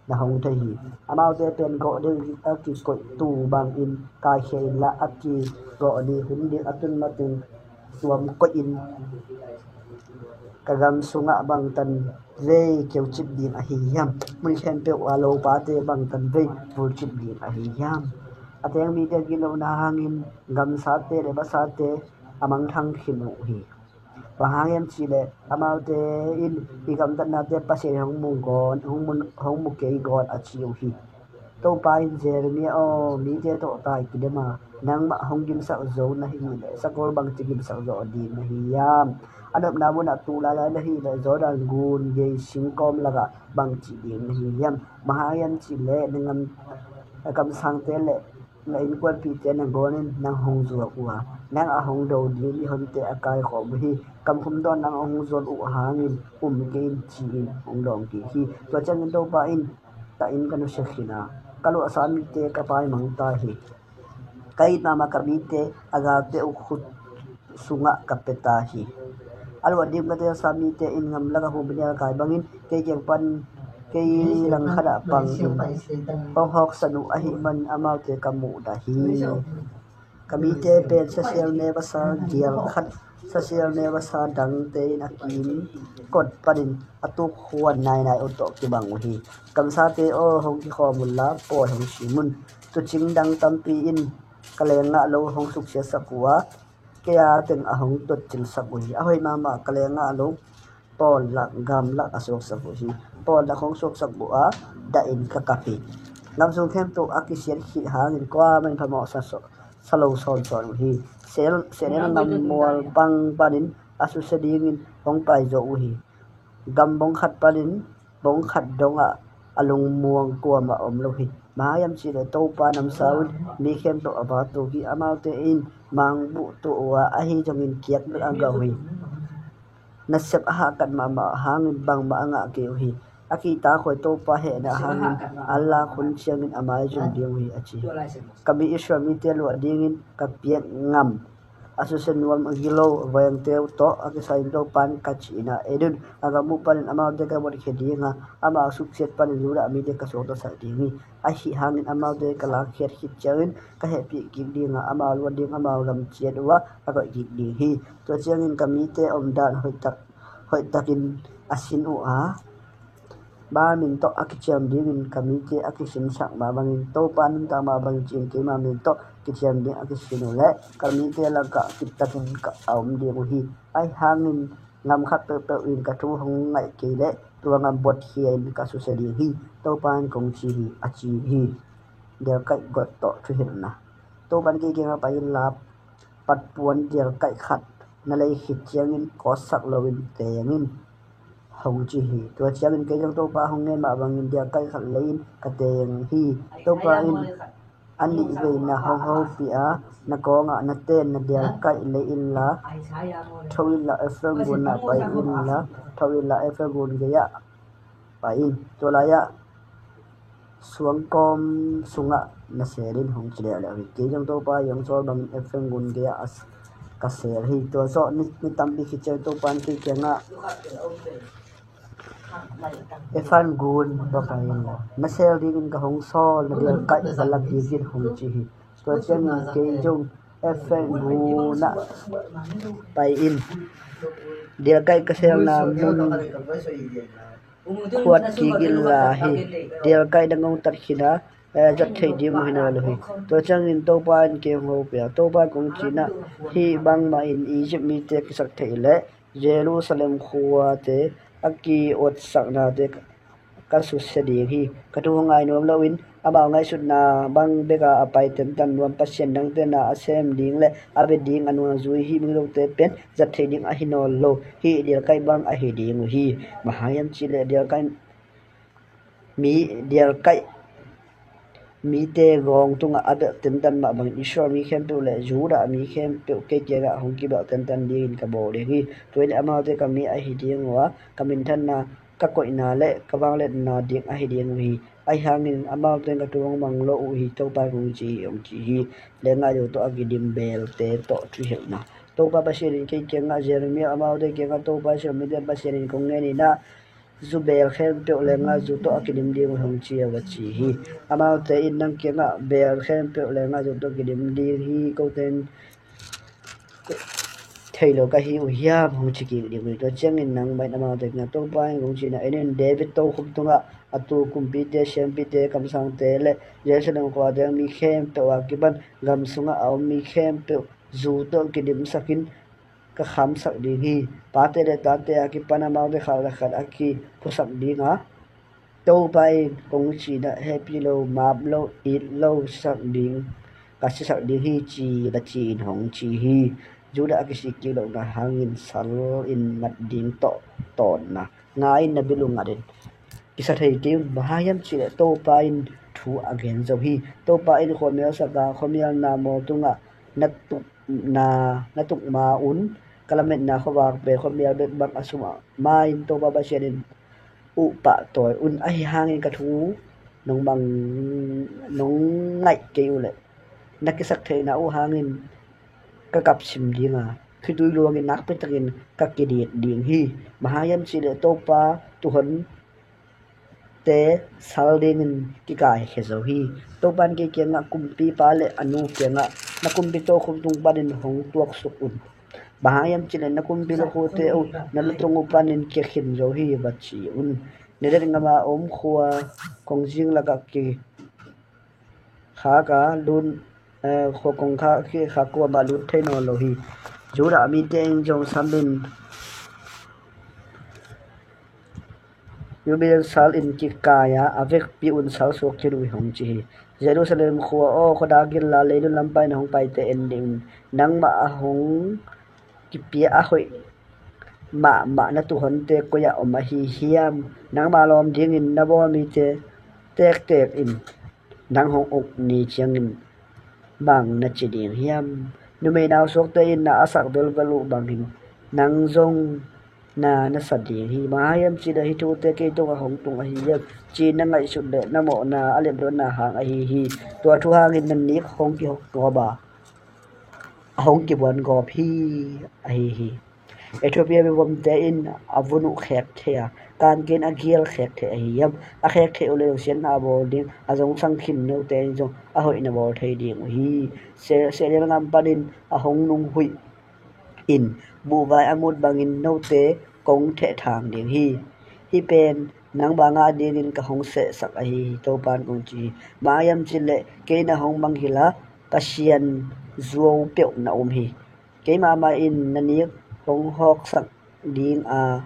Na hong thei hi. Amaute pen gawh ding a kikoih tuu bangin kaikhia inla, a kigawh ni hun ding a tun matin suam koihin ka gam sungah bangtan vei keucip ding ahi hiam? Mun khempeuh a lopate bangtan vei vulcip ding ahi hiam? A teng mite gilo na hangin gamsate le basate a mangthang khin uh hi. Bang hang hiam cihleh amaute in i gamtatnate Pasian in hong mu gawn, hong mu, hong mu kei gawn a ci uh hi. Topa in, Jeremiah aw, mite tawh tai kidem a, nangmah hong gimsak zo na hih leh sakol bangci gimsak zo ding na hi hiam? A nopna munah tu lailai na hih leh Jordan gun gei singkawm lakah bangci ding na hi hiam? Bang hang hiam cihleh na gam, na kamsangte le na innkuanpihte nangawn in nang hong zuak uh a, nang a hong do ding mihonte a kaikhawm uh hi. Kamkhum dawn nang a hong zol uh hangin um kei in, ci-in hong dawng kik hi. Tua ciangin Topa in, ka inn ka nusia khin a, ka luahsa mite ka paimang ta hi. Ka it mahmah ka mite a galte uh khut sungah ka pia ta hi. A luah ding ka telsa mite in gamlak a hum nialkai bangin kei kiang pan, kei langkhat ah pang in hong hawksan uh ahih manin amaute ka muhdah hi. Ka mite pen sasial neu a sa gial khat, sasial neu a sa dangte in a kim kot panin a tuk huan nainai uh tawh kibang uh hi. Kamsate aw, hong kikhawm unla, pawi hong sim un. Tuucing dang tampi in ka leenggah lo hong suksiatsak uh a, kei a teng a hong tuatcingsak uh hi. A hoih mahmah ka leenggah lo pawllak gamlak a suaksak uh hi. Pawllak hong suaksak uh a, dah in ka kap hi. Gam sung khempeuh a kisiat khit hangin kuamah in phamawh sa, sa lo sawnsawn uh hi. Sehnel, sehnel gam mual pang panin a susia dingin hong pai zo uh hi. Gam bong khat panin bong khat dongah a lungmuang kuamah om lo hi. Bang hang hiam cihleh Topa namsau in mi khempeuh a vak tuk hi. Amaute in mangbuh tuah uh a, ahi zongin kiak bek a gah uh hi. Nasep a hahkat mahmah hangin bangmah a ngah kei uh hi. A kihtakhuai Topa hehna hangin a lak hun ciangin a maizum ding uh hi, a ci hi. Ka mi Israel mite luah dingin ka piak ngam a susia nuam a gilo vengte uh tawh a kisai in Topa in ka cihna et un. A gam uh panin amaute ka buatkhia ding a, amau suksiat panin Judah mite ka suaktasak ding hi. Ahi hangin amaute ka lakkhiat khit ciangin ka hehpih kik ding a, amau luah ding amau gam ciat uhah ka koih kik ding hi. Tua ciangin ka mite omdan hoihtak, hoihtakin a sin uh a, Baal min tawh a kiciam dingin ka mite a kisinsak mah bangin, Topa nuntak mah bangin ci-in keima min tawh kiciam ding a kisin uh leh ka mite lakah kiptakin ka a om ding uh hi. Ahi hangin gam khat peuhpeuh in ka thu hong ngaih kei leh tua gam buatkhia in ka susia ding hi. Topa in kong ci hi, a ci hi. Dialkaih guat tawh thuhilhna. Topa in kei kiangah pai inla, patpuan dialkaih khat na lei khit ciangin kawtsak loin teng in, hong ci hi. Tua ciangin kei zong Topa hong ngen mah bangin dialkaih khat lei-in ka teng hi. Topa in a nihveina hong hopih a, na kawngah na tenna dialkaih lei inla, tho inla Efraim gunah pai inla, tho inla Efraim gun gei-ah pai in. Tua lai-ah suangkawm sungah na sel in, hong ci leuleu hi. Kei zong Topa i hong sawl bangin Efraim gun gei-ah ka sel hi. Tua zawh ni, ni tampi khit ciang Topa in kei kiangah Efraim gun va pai inla, na sel dingin ka hong sawl na dialkaih va lak kik in, hong ci hi. Tua ciangin kei zong Efraim gunah pai in, dialkaih ka selna mun khuat kik inla hi. Dialkaih dang hong tat khin a, eh, zat theih ding uh hi nawn lo hi. Tua ciangin Topa in kei hong hopih a, Topa in kong cihna, hih bangmah in Egypt mite kisak theih leh Jerusalem khuate a ki-uatsaknate ka susia ding hi. Ka thu hong ngai nuam loin amau ngaihsutna bang beka a pai tentan nuam pasian dangte na a sem ding le a bia ding a nuam a zui hih migilote pen zat theih ding ahi nawn lo. Hih dialkaih bang ahi ding uh hi. Bang hang hiam cihleh dialkaih, mi dialkaih mite gawng tungah a belh tentan mah bangin Israel mi khempeuh le Judah mi khempeuh kei kiangah hong kibelh tentan dingin ka bawl ding hi. Tua in amaute ka mi ahi ding uh a, ka minthanna, ka koihna le ka vangliatna ding ahi ding uh hi. Ahi hangin amaute in ka thu hong mang lo uh hi, Topa in hong ci hi, hong ci hi. Leenggahzu tawh a kidim belte tawh thuhilhna. Topa Pasian in kei kiangah, Jeremiah, amaute kiangah Topa Israel mite Pasian in kong ngen in ah, zu beel khempeuh leenggahzu tawh a kidim ding uh hi, hong ci a va ci hi. Amaute in nang kiangah beel khempeuh leenggahzu tawh kidim ding hi, kote in thei lo ka hi uh hiam, hong ci kik ding uh hi. Tua ciangin nangmah in amaute kiangah, Topa in hong cihna, en in, David tokhom tungah a tu kumpite, siampite, kamsangte le Jerusalem khuate mi khempeuh a kipan gam sungah a om mi khempeuh zu tawh kidimsakin ka khamsak ding hi. Pate le tate a kipan amaute khat le khat a kiphusak ding a, Topa in kong cihna, hehpih lo, map lo, it lo sisak ding, ka sisak ding hi, ci va ci in hong ci hi. Judah a kisik kik lohna hangin sal in mat ding tawh tawnna. Nga in na bil uh ngat in. Kisa thei kei un, bang hang hiam cih leh Topa in thu a gen zo hi. Topa in khuamial sak a, khuamialna mawl tungah na tuk na, na tuk ma un, ka lametna khuavak pen khuamial bek bang a sum a, ma in Topa Pasian in uh pahtawi un. Ahi hangin ka thu nong mang, nong ngaih kei uh leh na kisaktheihna uh hangin ka kapsim ding a, khitui luangin nakpitakin ka kidik ding hi. Bang hang hiam cih leh Topa tuuhon te sal dingin kikaikhia zo hi. Topa in kei kiangah, kumpipa le a nu kiangah, na kumpi tokhom tung panin hong tuaksuk un. Bang hang hiam cih leh na kumpi lukhute uh na lutung uh panin kia khin zo hi, va ci un. Negev gama om khua kongzing lakah kikhak a, lut, eh, khua kongkhak kikhak kuamah lut thei nawn lo hi. Judah mite in zong sal in Ruben sal in kikai a, a vekpi un sal suak khin uh hi, hong ci hi. Jerusalem khua aw, khuadak inla, leilung lam panin hong paite en dih un. Nangmah a hong kipia a hoih mahmah na tuuhonte koi-ah om ahi hiam? Nangma lawm dingin na bawl mite tektek in nang hong uk ni ciangin bang na ci ding hiam? Numei nausuakte in na a sak velvel uh bangin nang zong na na sa ding hi. Bang hang hiam cih leh hih thute kei tungah hong tung ahi hiam, ci-in na ngaihsut leh na mawhna a lemluatna hang ahi hi. Tua thu hangin na nik hong kihawk gawp a, a hong kibuan gawp hi, ahi hi. Ethiopia mivomte in a vun uh khek thei a, kan kei in a gial khek thei ahi hiam? A khek theih uh leh siatna a bawl ding a zongsang khin note in zong a hoih na bawl thei ding uh hi. Se-, sehnel gam panin a hong nunghuih in buhvai a mut bangin note kong thehthang ding hi. Hih pen nangma ngah dingin ka hong sehsak ahi hi, Topa in kong ci hi. Bang hang hiam cih leh kei na hong mangngilh a, Pasian zuau peuh na um hi. Keimah mah in na nik hong hawksak ding a,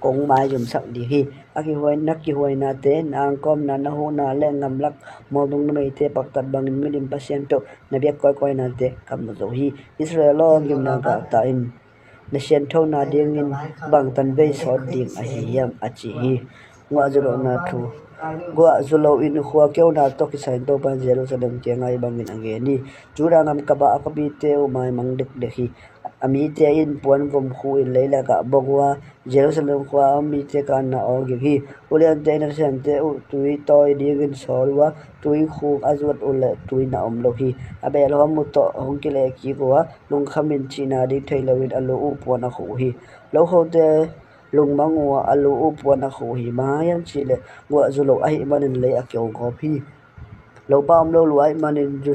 kong maizumsak ding hi. A kihuai-, na kihuainate, na angkawmna, na huhna le gamlak mawldung numeite paktat bangin milim pasian peuh na biak kawikawi nate ka mu zo hi. Israel aw, gimna gah ta in. Na sianthona dingin bang tanvei sawt ding ahi hiam, a ci hi. Guah zu lohna thu. Guah zu loin khua keuna tawh kisai in Topa in Jerusalem kiangah hih bangin a gen hi. Judah gam kapah a khuapite uh maimang dekdek hi. A mite in puanvom khu in leilakah bok uh a, Jerusalem khua a om mite ka anna awlgik hi. Uliante in a siante uh tui tawi dingin sawl uh a, tuikhuk a zuat uh leh tui na om lo hi. A behlawm uh tawh hong kilehkik uh a, lungkhamin cihna ding thei loin a lu uh puan a khuh uh hi. Lokhote lungmang uh a, a lu uh puan a khuh uh hi. Bang hang hiam cih leh guah zu lo ahih manin lei a keu gawp hi. Lopa om lo lua ahih manin zu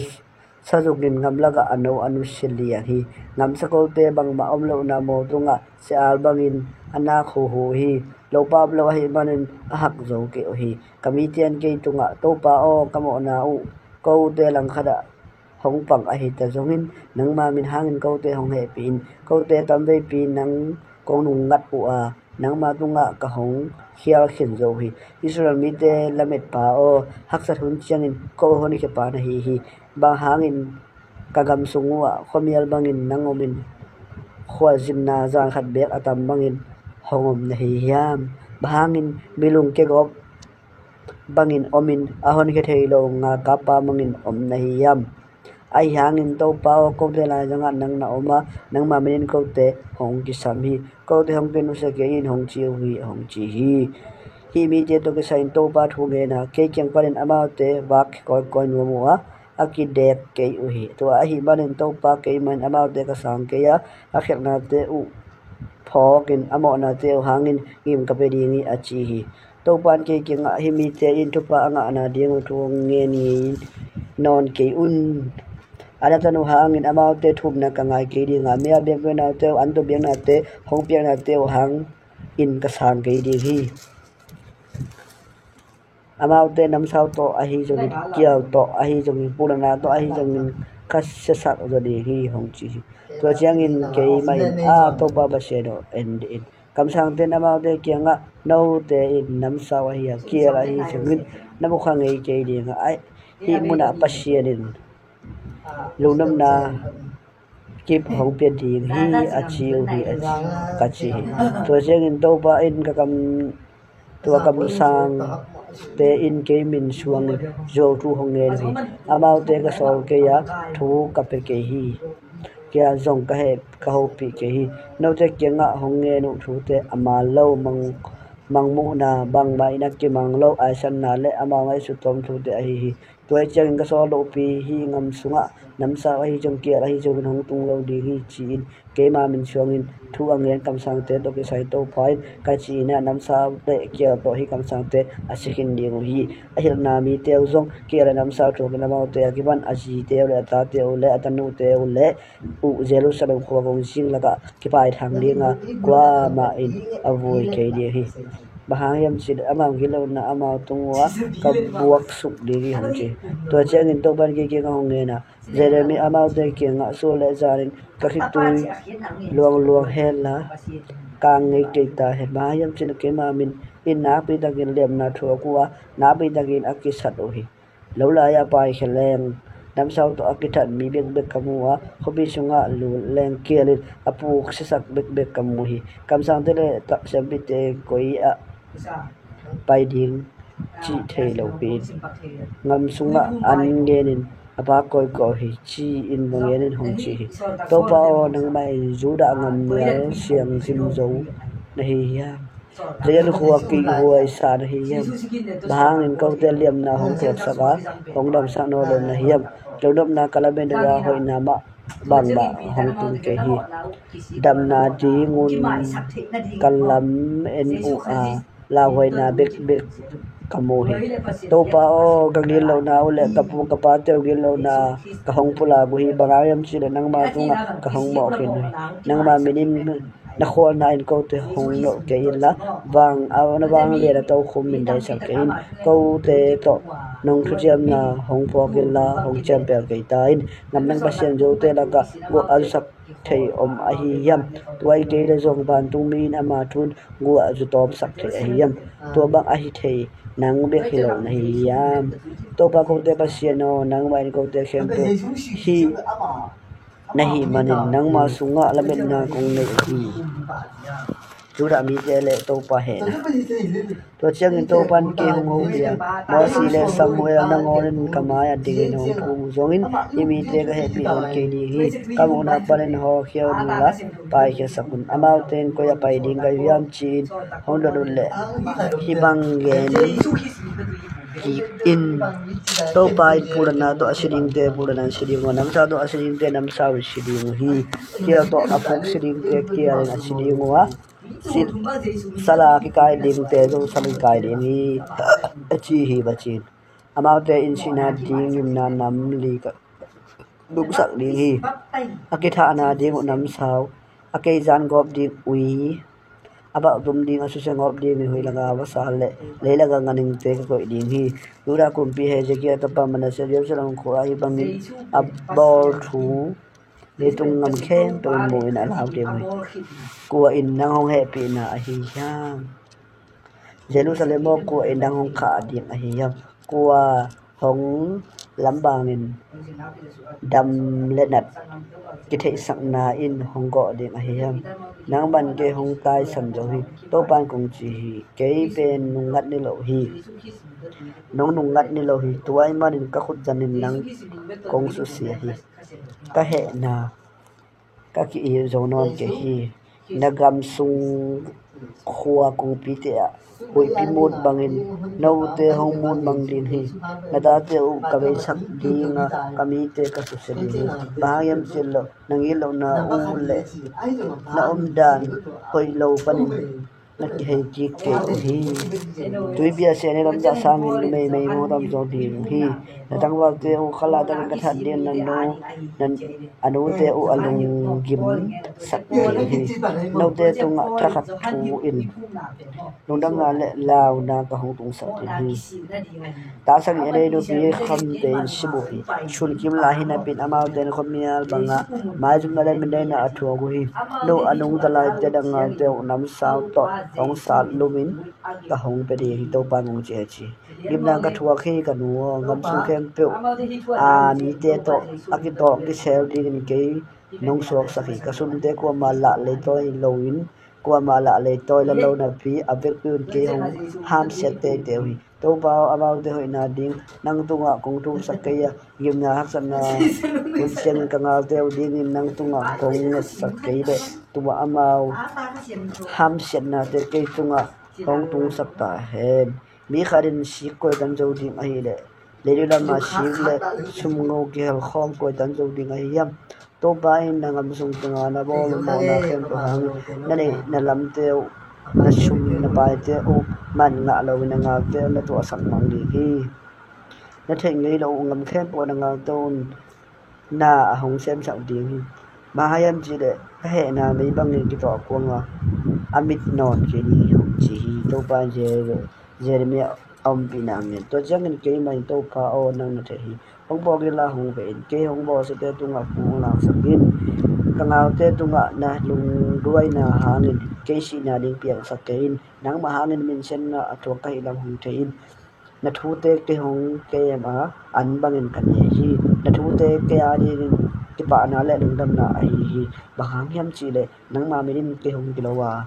sa zungin gamlakah a no a nusia liang hi. Gamsa kote bangmah om lohna mawldungah sia-al bangin a nak huhu hi. Lopa om lo ahih manin a hak zo kei uh hi. Ka mite in kei tungah, Topa aw, ka mawhna uh kote langkhatah hong pang ahi ta zongin, nangma min hangin kote hong hehpih in. Kote tamveipi nang kong nungngat uh a, nangma tungah ka hong khial khin zo uh hi. Israel mite lametpa aw, haksat hun ciangin ko honkhiapa na hi hi. Bang hangin ka gam sung uhah khuamial bangin nang omin, khualzinna zan khat beek a tam bangin hong om na hi hiam? Bang hangin milung kiagawp bangin omin a honkhia thei lo ngakapa bangin om na hi hiam? Ahi hangin Topa aw, kote lai zongah nang na om a, nangma minin kote hong kisam hi. Kote hong kinusia kei in hong ci uh hi, hong ci hi. Hih mite tawh kisai in Topa thu ngen a, kei kiang panin amaute vak kawikawi nuam uh a, a kidek kei uh hi. Tua ahih manin Topa keimah in amaute ka sang kei a, a khialhnate uh phawkin a mawhnate uh hangin gim ka pia ding hi, a ci hi. Topa in kei kiangah, hih mite in thupha a ngahna ding uh thu hong ngen ngei nawn kei un. A na tan uh hangin amaute thumna ka ngai kei ding a, mi a biakpiaknate uh, an tawh biaknate, hong piaknate uh hangin ka sang kei ding hi. Amaute namsau tawh ahi zongin, kial tawh ahi zongin, pulana tawh ahi zongin ka siasak zaw ding hi, hong ci hi. Tua ciangin keimah in, a Topa Pasian aw, en dih in. Kamsangte in amaute kiangah, note in namsau ahi a, kial ahi zongin na bukha ngei kei ding a, hih munah Pasian in lungnopna kip hong pia ding hi, a ci uh hi, a ci, ka ci hi. Tua ciangin Topa in ka kam, tua kamsangte in kei min suangin zuau thu hong ngen uh hi. Amaute ka sawl kei a, thu ka pia kei hi. Kei a zong ka heh, ka hopih kei hi. Note kiangah hong ngen uh thute a man lo, mang, mangmuhna bangmah in a kimang lo, aisanna le amau ngaihsut tawm thute ahi hi. Tua ahih ciangin ka sawllohpi hih gam sungah namsau ahi zong, kial ahi zongin hong tung lo ding hi, ci-in keima min suangin thu a ngen kamsangte tawh kisai Topa in ka cihna, namsau le kial tawh hih kamsangte a si khin ding uh hi. A hilhna mite uh zong kial le namsau thuakin amaute a kipan a zite uh le a tate uh le a tanute uh le uh Jerusalem khua kong zing lakah kipaithang ding a, kuamah in a vui kei ding hi. Bang hang hiam cih leh amau gitlohna amau tung uh a ka buaksuk ding hi, hong ci. Tua ciangin Topa in kei kiangah hong ngen a, Jeremiah, amaute kiangah sual le zanin ka khitui luangluang hen la, kang ngei kei ta hen. Bang hang hiam cih leh keima min in nakpi takin liamna thuak uh a, nakpi takin a kisat uh hi. Lo lai-ah paikhia leng, namsau tawh a kithat mi bekbek ka mu a, khuapi sungah lut leng kial in a puksiasak bekbek ka mu hi. Kamsangte le siampite koi ah pai ding cih thei lopi in, gam sungah an ngenin a pak kawikawi hi, ci-in va ngenin hong ci hi. Topa aw, nangmah in Judah gam nial siang zimzo na hi hiam? Zion khua kihhuai sa na hi hiam? Bang hangin kote liamna hong thuaksak a, hong damsak nawn lo na hiam? Lungnopna ka lamen uh a, hoihna mah bangmah hong tung kei hi. Damna dingun ka lamen uh a, lauhuaina bekbek ka mu hi. Topa aw, ka gitlohna uh le ka pu ka pate uh gitlohna ka hong pulak uh hi. Bang hang hiam cih leh nangma tungah ka hong mawh khin uh hi. Nangma minin na khualna in kote hong nolh kei inla, vang, a, na vanglian a tokhom mindaisa kei in. Kote tawh nong thuciamna hong phawk inla, hong ciampel kei ta in. Gam dang Pasian zote lakah guah a zusak thei om ahi hiam? Tua hi kei leh zong vantungmi in ama thu in guah zu tawmsak thei ahi hiam? Tua bang ahi thei nang bek hi lo na hi hiam? Topa kote Pasian aw, nangmah in kote khempeuh hih na hih manin nangma sungah lametna kong nei uh hi. Judah mite le Topa hehna. Tua ciangin Topa in kei hong hopih a, Mosi le Samuel nangawnin ka mai-ah dingin hong thum uh zongin, hih mite ka hehpih nawn kei ding hi. Ka muhna panin hawlkhia unla, paikhiasak un. Amaute in koi-ah pai ding ka hi hiam, ci-in hong dot uh leh hih bang gen kik in. Topa in pulana tawh a si dingte pulana in si ding uh a, namsau tawh a si dingte namsau in si ding uh hi. Kial tawh a phuk si dingte kial in a si ding uh a, sal a kikai dingte zong sal in kai ding hi, a ci hi, va ci in. Amaute in sihna ding gimna nam li ka dungsak ding hi. A kithahna ding uh namsau, a keizan gawp ding ui, a bauhtum ding, a susia gawp ding uh huih laka vasa le lei laka ganhingte ka koih ding hi. Judah kumpi Hezekiah tapa Manasseh Jerusalem khua ah hih bangin a bawl thu leitung gam khempeuh in mu in a lau ding uh hi. Kua in nang hong hehpihna ahi hiam? Jerusalem aw, kua in nang hong khah ding ahi hiam? Kua hong lam bangin dam le nat kitheihsakna in hong gawh ding ahi hiam? Nangman kei hong taisan zo hi. Topa'n kong ci hi. Kei pen nungngat niloh hi. Nong nungngat niloh hi. Tua ahih manin ka khut zanin nang kong susia hi. Ka hehna ka ki-it zo nawn kei hi. Na gam sung khua kongpite ah huihpi mut bangin note hong mut mang ding hi. Na tate uh ka beisak ding a, ka mite ka susia ding hi. Bang hang hiam cih leh na gitlohna uh le na omdan hoih lo panin na kihei kik kei uh hi. Tuipi a siahni lamzah sangin numei meimawh tam zo ding uh hi. Na tangvalte uh khalah takin ka that ding, na nu, na, a nute uh a lunggim sak ding hi. Note tungah thakhat thu in lungdamna le launa ka hong tungsak ding hi. Taksa nih a nei nupi khamte in sim uh hi. Sun kim lai hi napi-in amaute in khuamial bangah maizumna le mindaina a thuak uh hi. Nu a nungta laite, na galte uh namsau tawh hong sat lumin ka hong pia ding hi, Topa'n kong ci hi, a ci hi. Gimna ka thuak hi, ka nu aw, gam sung khempeuh a mite tawh a kitawh kisel dingin kei nong suaksak hi. Ka sunte kuamah lah leitawi loin, kuamah lah leitawi la lo napi, a vekpi un kei hong hamsiat teitei uh hi. Topa aw, amaute hoihna ding nang tungah kong thumsak kei a, gimna haksatna hun ciangin ka galte uh dingin nang tungah kong ngetsak kei leh, tua amau hamsiatnate kei tungah hong tungsak ta hen. Mi khat in sik koi tan zo ding ahih leh, leitung lamah sik le sumngo kihel khawm koi tan zo ding ahi hiam? Topa in na gam sung tungah na bawl mawhna khempeuh hangin na neih na lamte uh, na sum na paite uh man ngah loin na galte uh na tuahsak mang ding hi. Na theih ngei loh uh gam khempeuh na galte un na a hong semsak ding hi. Bang hang hiam cih leh ka hehna mei bangin kituah kuang a, a mit nawn kei ding hi, hong ci hi. Topa in Jer-, Jeremiah a ompihna a ngen. Tua ciangin keimah in, Topa aw, nang na thei hi. Hong bawlgila hong ve in, kei hong bawlsiate tungah pu hong laksak in. Ka galte tungah na lungduaina hangin kei sihna ding piangsak kei in. Nangmah hangin minsiatna a thuak ka hih lam hong thei in. Na thute kei hong kem a, an bangin ka ne hi. Na thute kei adingin kipahna le lungdamna ahi hi. Bang hang hiam cih leh nangma min in kei hong gilo a,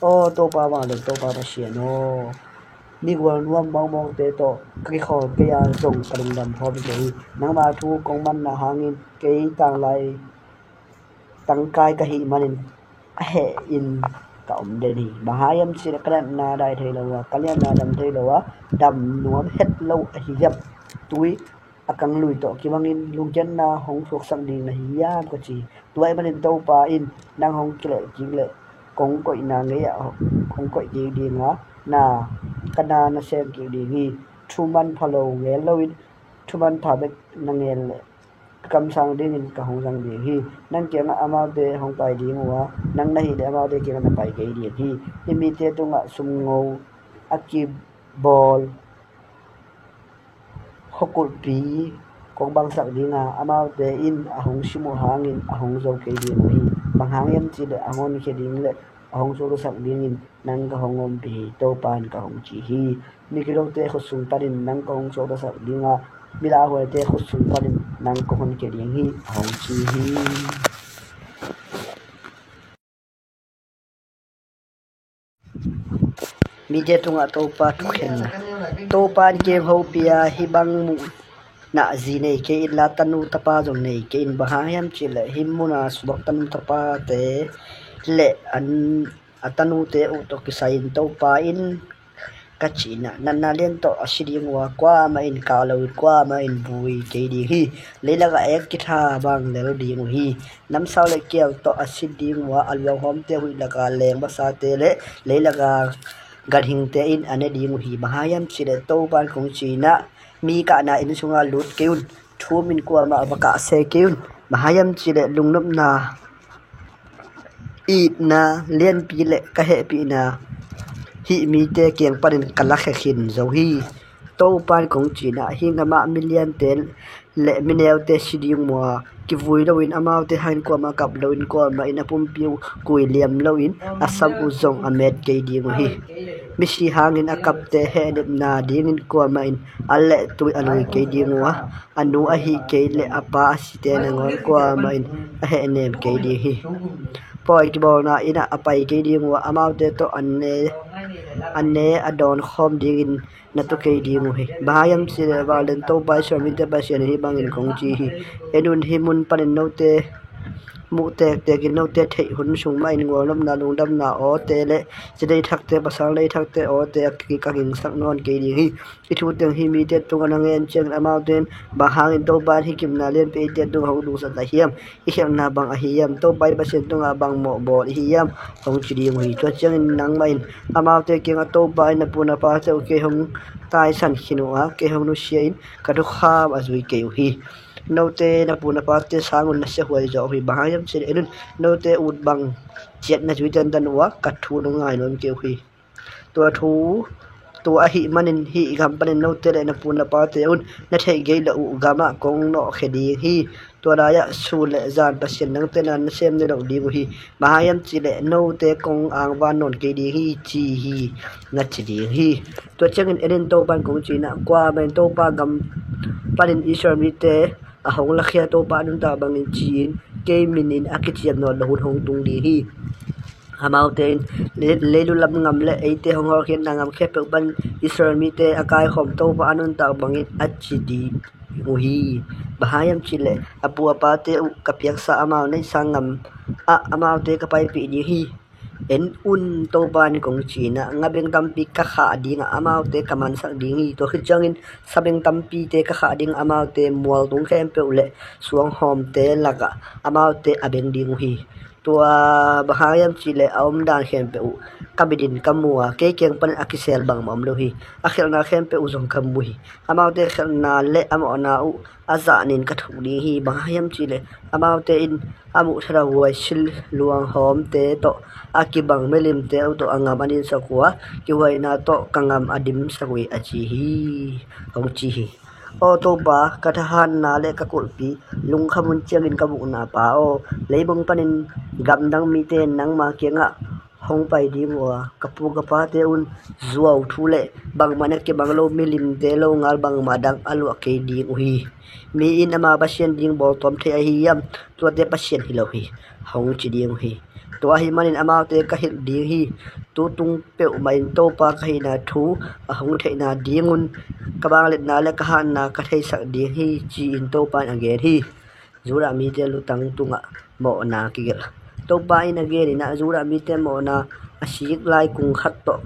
aw Topa, vanglian Topa Pasian aw, migual nuam mawngmawngte tawh ka kikhawl kei a, zong ka lungdam khawm kei hi. Nangma thu kong manna hangin kei tanglai tangkai ka hih manin a hehin ka om den hi. Bang hang hiam cih leh ka natna dai thei lo a, ka liatna dam thei lo a, dam nuam het lo ahi hiam? Tui a kang lui tawh kibangin lungkiatna hong thuaksak ding na hi hiam, ka ci hi. Tua ahih manin Topa in nang hong kileh kik leh kong koihna gei-ah kong koih kik ding a, na, ka na na sem kik ding hi. Thu manpha lo gel loin, thu manpha bek na gel leh ka kamsang dingin ka hong zang ding hi. Nang kiangah amaute hong pai ding uh a, nang na hih leh amaute kiangah na pai kei ding hi. Hih mite tungah sumngo a kibawl khuakulhpi kong bangsak ding a, amaute in a hong sim uh hangin a hong zo kei ding uh hi. Bang hang hiam cih leh a hong honkhia ding le a hong suaktasak dingin nang ka hong ompih hi. Topa in ka hong ci hi. Migilote khut sung panin nang ka hong suaktasak ding a, mi lauhuaite khut sung panin nang ka honkhia ding hi, a hong ci hi. Mite tungah Topa thukhenna. Topa in kei hong hopih a, hih bang muhna zi nei kei inla, tanu tapa zong nei kei in. Bang hang hiam cih leh hih munah suak tanu tapate le an, a tanute uh tawh kisai-in Topa in ka cihna, natna lian tawh a si ding uh a, kuamah in kah lo in, kuamah in vui kei ding hi. Leilakah ek kitha bang lel ding uh hi. Namsau le kial tawh a si ding uh a, a luanghawmte huih lakah leng vasate le leilakah ganhingte in a ne ding uh hi. Bang hang hiam cih leh Topa in kong cihna, mi kahna inn sungah lut kei un. Thum in kuamah va kah se kei un. Bang hang hiam cih leh lungnopna, itna lianpi le ka hehpihna hih mite kiang panin ka lakhia khin zo hi. Topa in kong cihna, hih gamah miliante le mineute si ding uh a, kivui loin amaute hangin kuamah kap loin kuamah in a pumpi uh kui liam loin a sam uh zong a met kei ding uh hi. Misi hangin a kapte hehnepna dingin kuamah in a leh tui a lui kei ding uh a, a nu ahi kei le a pa a site nangawn kuamah in a hehnem kei ding hi. Pawi kibawlna inn ah a pai kei ding uh a, amaute tawh a ne a dawn khawm dingin na tu kei ding uh hi. Bang hang hiam cih leh vanglian Topa Israel mite Pasian in hih bangin kong ci hi. En un, hih mun panin note muh tektek in note theih hun sung mah in gualnopna, lungdamna awte le cidei thakte, pasal lei thakte awte a ki-, ka gingsak nawn kei ding hi. Hih thu teng hih mite tungah na ngen ciangin amaute in, bang hangin Topa in hih gimna lianpi eite tungah hong dungsak ahi hiam? I khialhna bang ahi hiam? Topa i Pasian tungah bang mawhbawl i hi hiam? Hong ci ding uh hi. Tua ciangin nangmah in amaute kiangah, Topa in na pu na pate uh kei hong taisan khin uh a, kei hong nusia in ka thukham a zui kei uh hi. Note na pu na pate sangun na siahuai zaw uh hi. Bang hang hiam cih leh en un, note ut bang ciat na zui dandan uh a, ka thu nong ngai nawn kei uh hi. Tua thu, tua ahih manin hih gam panin note le na pu na pate un na theih gei loh uh gamah kong nawhkhia ding hi. Tua lai-ah sun le zan Pasian dangte na nasem nawn lo ding uh hi. Bang hang hiam cih leh note kong angvan nawn kei ding hi, ci hi, na ci ding hi. Tua ciangin en in, Topa in kong ci-in ah, kuamah in Topa gam panin Israel mite a hong lakhia Topa a nuntak bangin ci-in kei minin a kiciam nawn loh hun hong tung ding hi. Amaute in, le-, leilu lam ngam le eite hong hawlkhiatna ngam khempeuh pan Israel mite a kaikhawm Topa a nuntak bangin a ci ding uh hi. Bang hang hiam cih leh a pu a pate uh ka piaksa amau neihsa ngam ah amaute ka paipih ding hi. En un, Topa in kong ci-in ah, ngabeng tampi ka khah ding a, amaute ka mansak ding hi. Tua khit ciangin sabeng tampite ka khah ding a, amaute mualtung khempeuh le suanghawmte lakah amaute a beng ding uh hi. Tua bang hang hiam cih leh a omdan khempeuh uh ka mitin ka mu a, kei kiang panin a kisel bangmah om lo hi. A khialhna khempeuh uh zong ka mu hi. Amaute khialhna le a mawhna uh a zahnin ka thuk ding hi. Bang hang hiam cih leh amaute in a muh thadahuai sil luanghawmte tawh a kibang milimte uh tawh a ngam a ninsak uh a, kihuaina tawh ka ngam a dimsak uh hi, a ci hi. Hong ci hi. Aw Topa, ka thahatna le ka kulhpi, lungkham hun ciangin ka bukna Pa aw, leibung panin gamdang mite in nangma kiangah hong pai ding uh a, ka pu ka pate un zuau thu le bangmah na kibang lo milimte longal bangmah dang a luah kei ding uh hi. Mi in ama pasian ding bawltawm thei ahi hiam? Tuate pasian hi lo hi, hong ci ding uh hi. Tua ahih manin amaute ka hilh ding hi. Tu tung peuhmah in Topa ka hihna thu a hong theihna dingun ka vangliatna le ka hatna ka theisak ding hi, ci-in Topa in a gen hi. Judah mite lutang tungah mawhna kigelh. Topa in a genin ah, Judah mite mawhna a sik lai kung khat tawh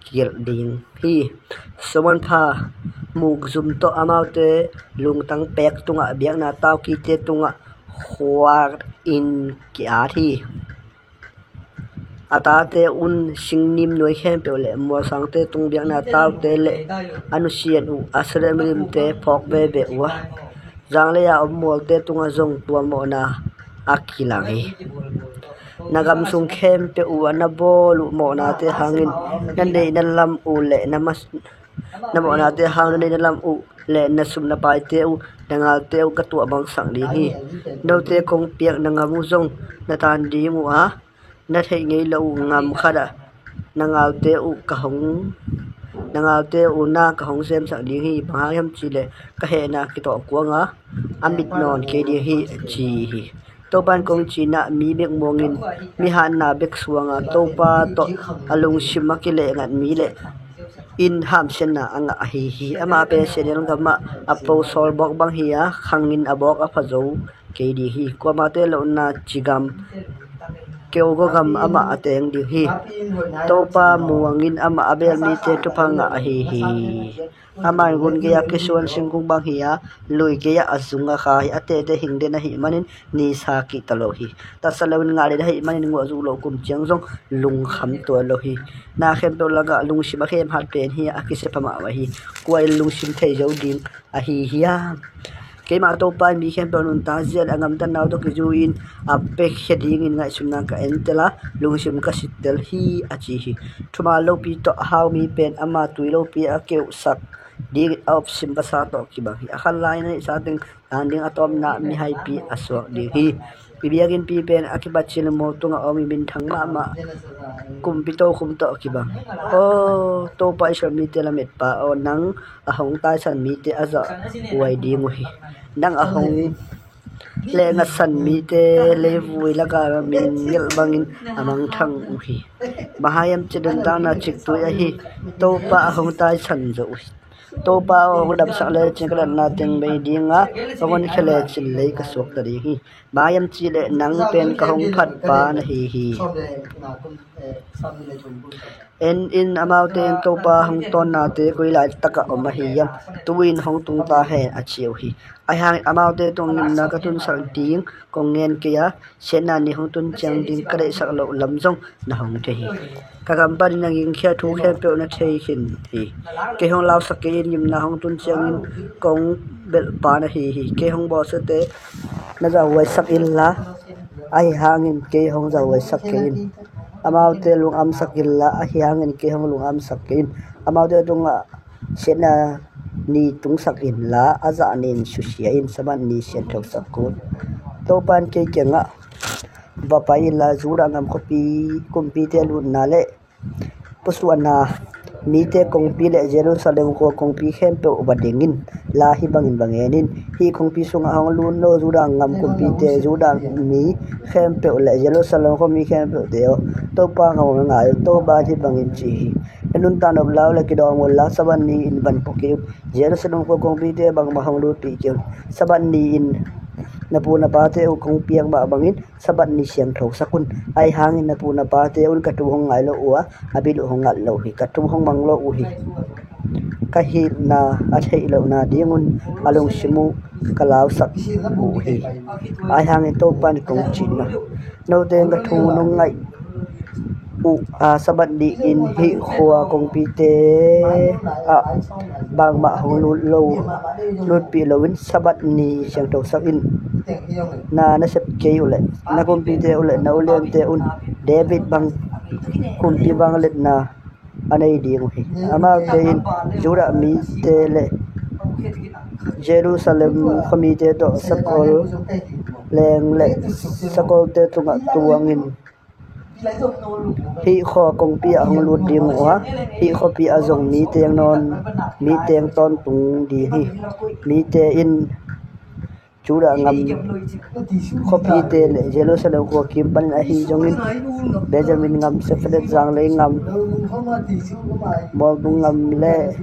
kigelh ding hi. Suaman pha mukzum tawh amaute lungtang pek tungah, biakna taukite tungah khuak in ki-at hi. A tate un singnim nuai khempeuh le mualsangte tung, biakna taute le a nusiat uh Asherah milimte phawk veve uh a, zanglei-a om mualte tungah zong tua mawhna a kilang hi. Na gam sung khempeuh uh a na bawl uh mawhnate hangin na neihna lam uh le na mas-, na mawhnate hang na neihna lam uh le na sum na paite uh, na ngalte uh ka tuahmangsak ding hi. Note kong piak na ngam uh zong na tan ding uh a, na theih ngei loh uh ngam khatah na ngalte uh ka hong, na ngalte uh na ka hong semsak ding hi. Bang hang hiam cihleh ka hehna kitawh kuang a, a mit nawn kei ding hi, ci hi. Topa in kong ci-in ah, mi bek muangin mi hatna bek suang a, Topa tawh a lungsim a kilehngat mi le in hamsiatna a ngah ahi hi. Amah pen Seirah gamah a po sawl bawk bang hi a, khangin a bawk a pha zo kei ding hi. Kuamah te lohna cigam keugo gam amah a teng ding hi. Topa muangin amah a beel mite thupha ngah ahi hi. Amah in gun gei-a kisuan singkung bang hi a, lui gei-ah a zung a kha hi. A tehte hing den ahih manin nisa kihta lo hi. Tatsa loin ngah den ahih manin nguah zuh loh kum ciang zong lungkham tuan lo hi. Na khempeuh lakah lungsim a khemhat pen hi a, a kisiapa mahmah hi. Kua in lungsim thei zo ding ahi hiam? Keimah Topa in mi khempeuh a nuntak zia le a gamtatna uh tawh kizui-in a piakhia dingin ngaihsutna ka entel a, lungsim ka sittel hi, a ci hi. Thuman lopi tawh a hau mi pen ama tui lopi a keuhsak dingin a opsim vasa tawh kibang hi. A khan lai-in a neihsa teng tan ding a tawpna mihaipi a suak ding hi. I biakinnpi pen a kipat cil maw tungah a om i minthang mahmah kumpi tokhom tawh kibang. Aw Topa Israel mite lametpa aw, nang a hong taisan mite a zahhuai ding uh hi. Nang a hong lehngatsan mite leivui laka min ngelh bangin a mangthang uh hi. Bang hiam cih leh nuntakna ciktui ahi Topa a hong taisan zo uh hi. Topa aw, hong damsak lecin ka natna teng bei dinga, hong honkhia lecin lei ka suakta ding hi. Bang hiam cih leh nang pen ka hong phatpa na hi hi. En in, amaute in Topa hong tawnnate koi laitakah om ahi hiam? Tu-in hong tung ta hen, a ci uh hi. Ahi hangin amaute tungah gimna ka tunsak ding kong ngen kei a, siatna ni hong tun ciang ding ka deihsak loh lam zong na hong thei hi. Ka kam panin na gingkhia thu khempeuh na thei khin hi. Kei hong lausak kei in, gimna hong tun ciangin kong belhpa na hi hi. Kei hong bawlsiate na zahhuaisak inla, ahi hangin kei hong zahhuaisak kei in. Amaute lungamsak inla, ahi hangin kei hong lungamsak kei in. Amaute tungah siatna ni tungsak inla, a zah ni-in susia in. Sabbath ni siangthosak un. Topa in kei kiangah va pai inla, Judah gam khuapi kumpite lutna le pusuahna, mite kongpi le Jerusalem khua kongpi khempeuh va ding inla, hih bangin va ngen in: Hih kongpi sungah hong lut lo Judah gam kumpite, Judah mi khempeuh le Jerusalem khuami khempeuhte aw, Topa gam ngai un. Topa in hih bangin ci hi: Na nuntak nop la uh le kidawm unla, Sabbath ni-in van pua kei un. Jerusalem khua kongpite bangmah hong lutpih kei un. Sabbath ni-in na pu na pate uh kong piak mah bangin Sabbath ni siangthosak un. Ahi hangin na pu na pate un ka thu hong ngai lo uh a, a bil uh hong ngat lo uh hi. Ka thu hong mang lo uh hi. Ka hilhna a theih lohna dingun a lungsim uh ka lausak uh hi. Ahi hangin Topa in kong cihna: Note in ka thu nong ngaih uh a, Sabbath ni-in hih khua kongpite ah bangmah hong lut lo, lutpih loin Sabbath ni siangthosak in. Na nasep kei uh le na kumpite uh le na uliante un David bang kumpi vangliatna a nei ding uh hi. Amaute in Judah mite le Jerusalem khuamite tawh sakol leng le sakolte tungah tuangin hih khua kongpi ah hong lut ding uh a, hih khuapi ah zong mi teng nawn, mi teng tawntung ding hi. Mite in Judah gam khuapite le Jerusalem khua kim panin ahi zongin, Benjamin gam, Sephelet zanglei gam, mualtung gam le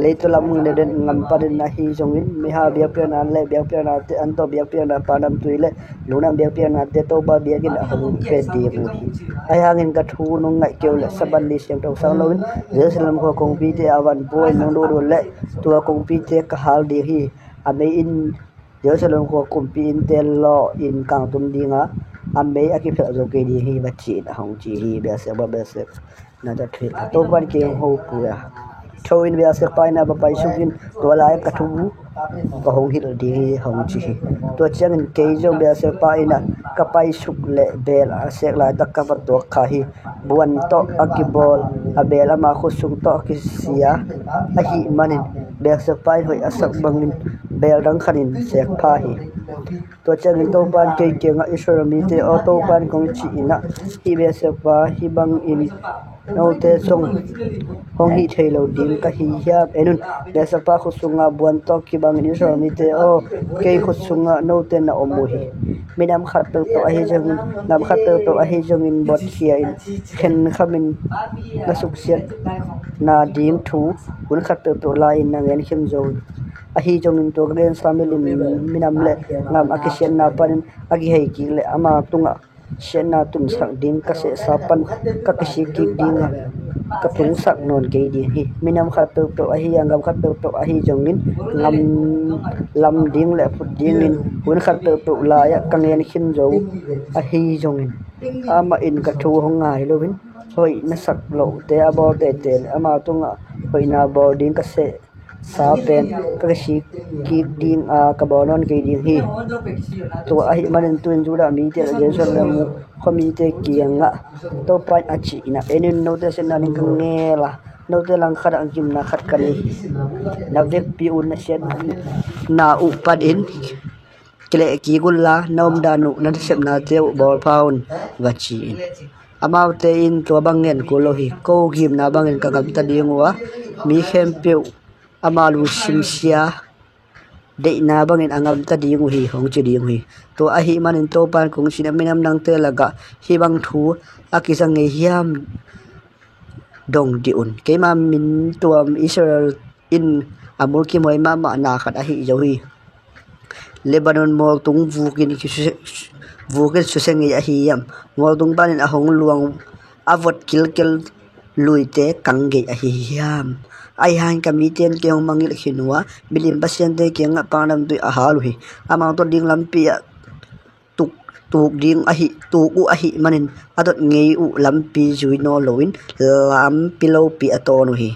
leitaw lam ngedet gam panin ahi zongin, miha biakpiakna le biakpiaknate an tawh biakpiakna Pa namtui le lungdam biakpiaknate Topa biakinn ah hong pia ding uh hi. Ahi hangin ka thu nong ngaih kei uh le Sabbath ni siangthosak loin Jerusalem khua kongpite ah van pua in nong lut uh le tua kongpite ka hal ding hi. A mei in Jerusalem khua kumpi innte lawh in kangtum ding a, a mei a kiphelh zo kei ding hi, va ci in a hong ci hi. Biakpiakpa Beelzebub na ta thuhilh a, Topa in kei hong hopih a, tho in, biakpiakpa inn ah va paisuk in, tua lai-ah ka thu ka hong hilh ding hi, hong ci hi. Tua ciangin kei zong biakpiakpa inn ah ka paisuk leh beel a sek laitak ka va tuak kha hi. Buan tawh a kibawl a beel ama khutsung tawh a kisia ahih manin, biakpiakpa in hoih a sak bangin beel dang khanin sek pha hi. Tua ciangin Topa in kei kiangah, Israel mite aw, Topa in kong cih in ah, hih biakpiakpa hih bangin note zong hong hih thei lo ding ka hi hiam? En un, biakpiakpa khut sungah buan tawh kibangin Israel mite aw, kei khut sungah note na om uh hi. Minam khat peuhpeuh ahi zongin, gam khat peuhpeuh ahi zongin botkhia in, khenkhamin na suksiatna ding thu hun khat peuhpeuh lai-in na ngen khin zo uh hi. Ahi zongin tua ka gensa milin minam le gam a kisiatna panin a kihei kik le ama tungah siatna tunsak ding ka sehsa pan ka kisik kik ding a, ka tungsak nawn kei ding hi. Minam khat peuhpeuh ahi a, gam khat peuhpeuh ahi zongin, gam lam ding le phut dingin hun khat peuhpeuh lai-ah ka ngen khin zo ahi zongin, amah in ka thu hong ngai loin hoih na sak lohte a bawl teitei le ama tungah hoihna bawl ding ka seh sa pen ka kisik kik ding a, ka bawl nawn kei ding hi. Tua ahih manin tu-in Judah mite le Jerusalem khuamite kiangah Topa in a cih in ah, en in, note siatna ding ka ngel a, note langkhat ah gimna khat ka nei hi. Na vekpi un na siatna uh panin kileh kik unla, na omdan uh, na nasepnate uh bawlpha un, va ci in. Amaute in tua bang ngen kul lo hi. Ko gimna bangin ka gamta ding uh a, mi khempeuh ama lungsim sia deihna bangin a gamta ding uh hi, hong ci ding uh hi. Tua ahih manin Topa in kong cih na, minam dangte lakah hih bang thu a kizang ngei hiam, dong dih un. Keima min tuam Israel in a mulkimhuai mahmah na khat ahi zo hi. Lebanon mualtung vukin kisuse-, vukin suse ngei ahi hiam? Mualtung panin a hong luang, a vot kilkel luite kang ngei ahi hiam? Ahi hangin ka mite in kei hong mangngilh khin uh a, milim pasiante kiangah paknamtui a hal uh hi. Amau tot ding lampi ah tuk, tuk ding ahi, tuk uh ahih manin a tot ngei uh lampi zui nawn loin lampi lopi a tawn uh hi.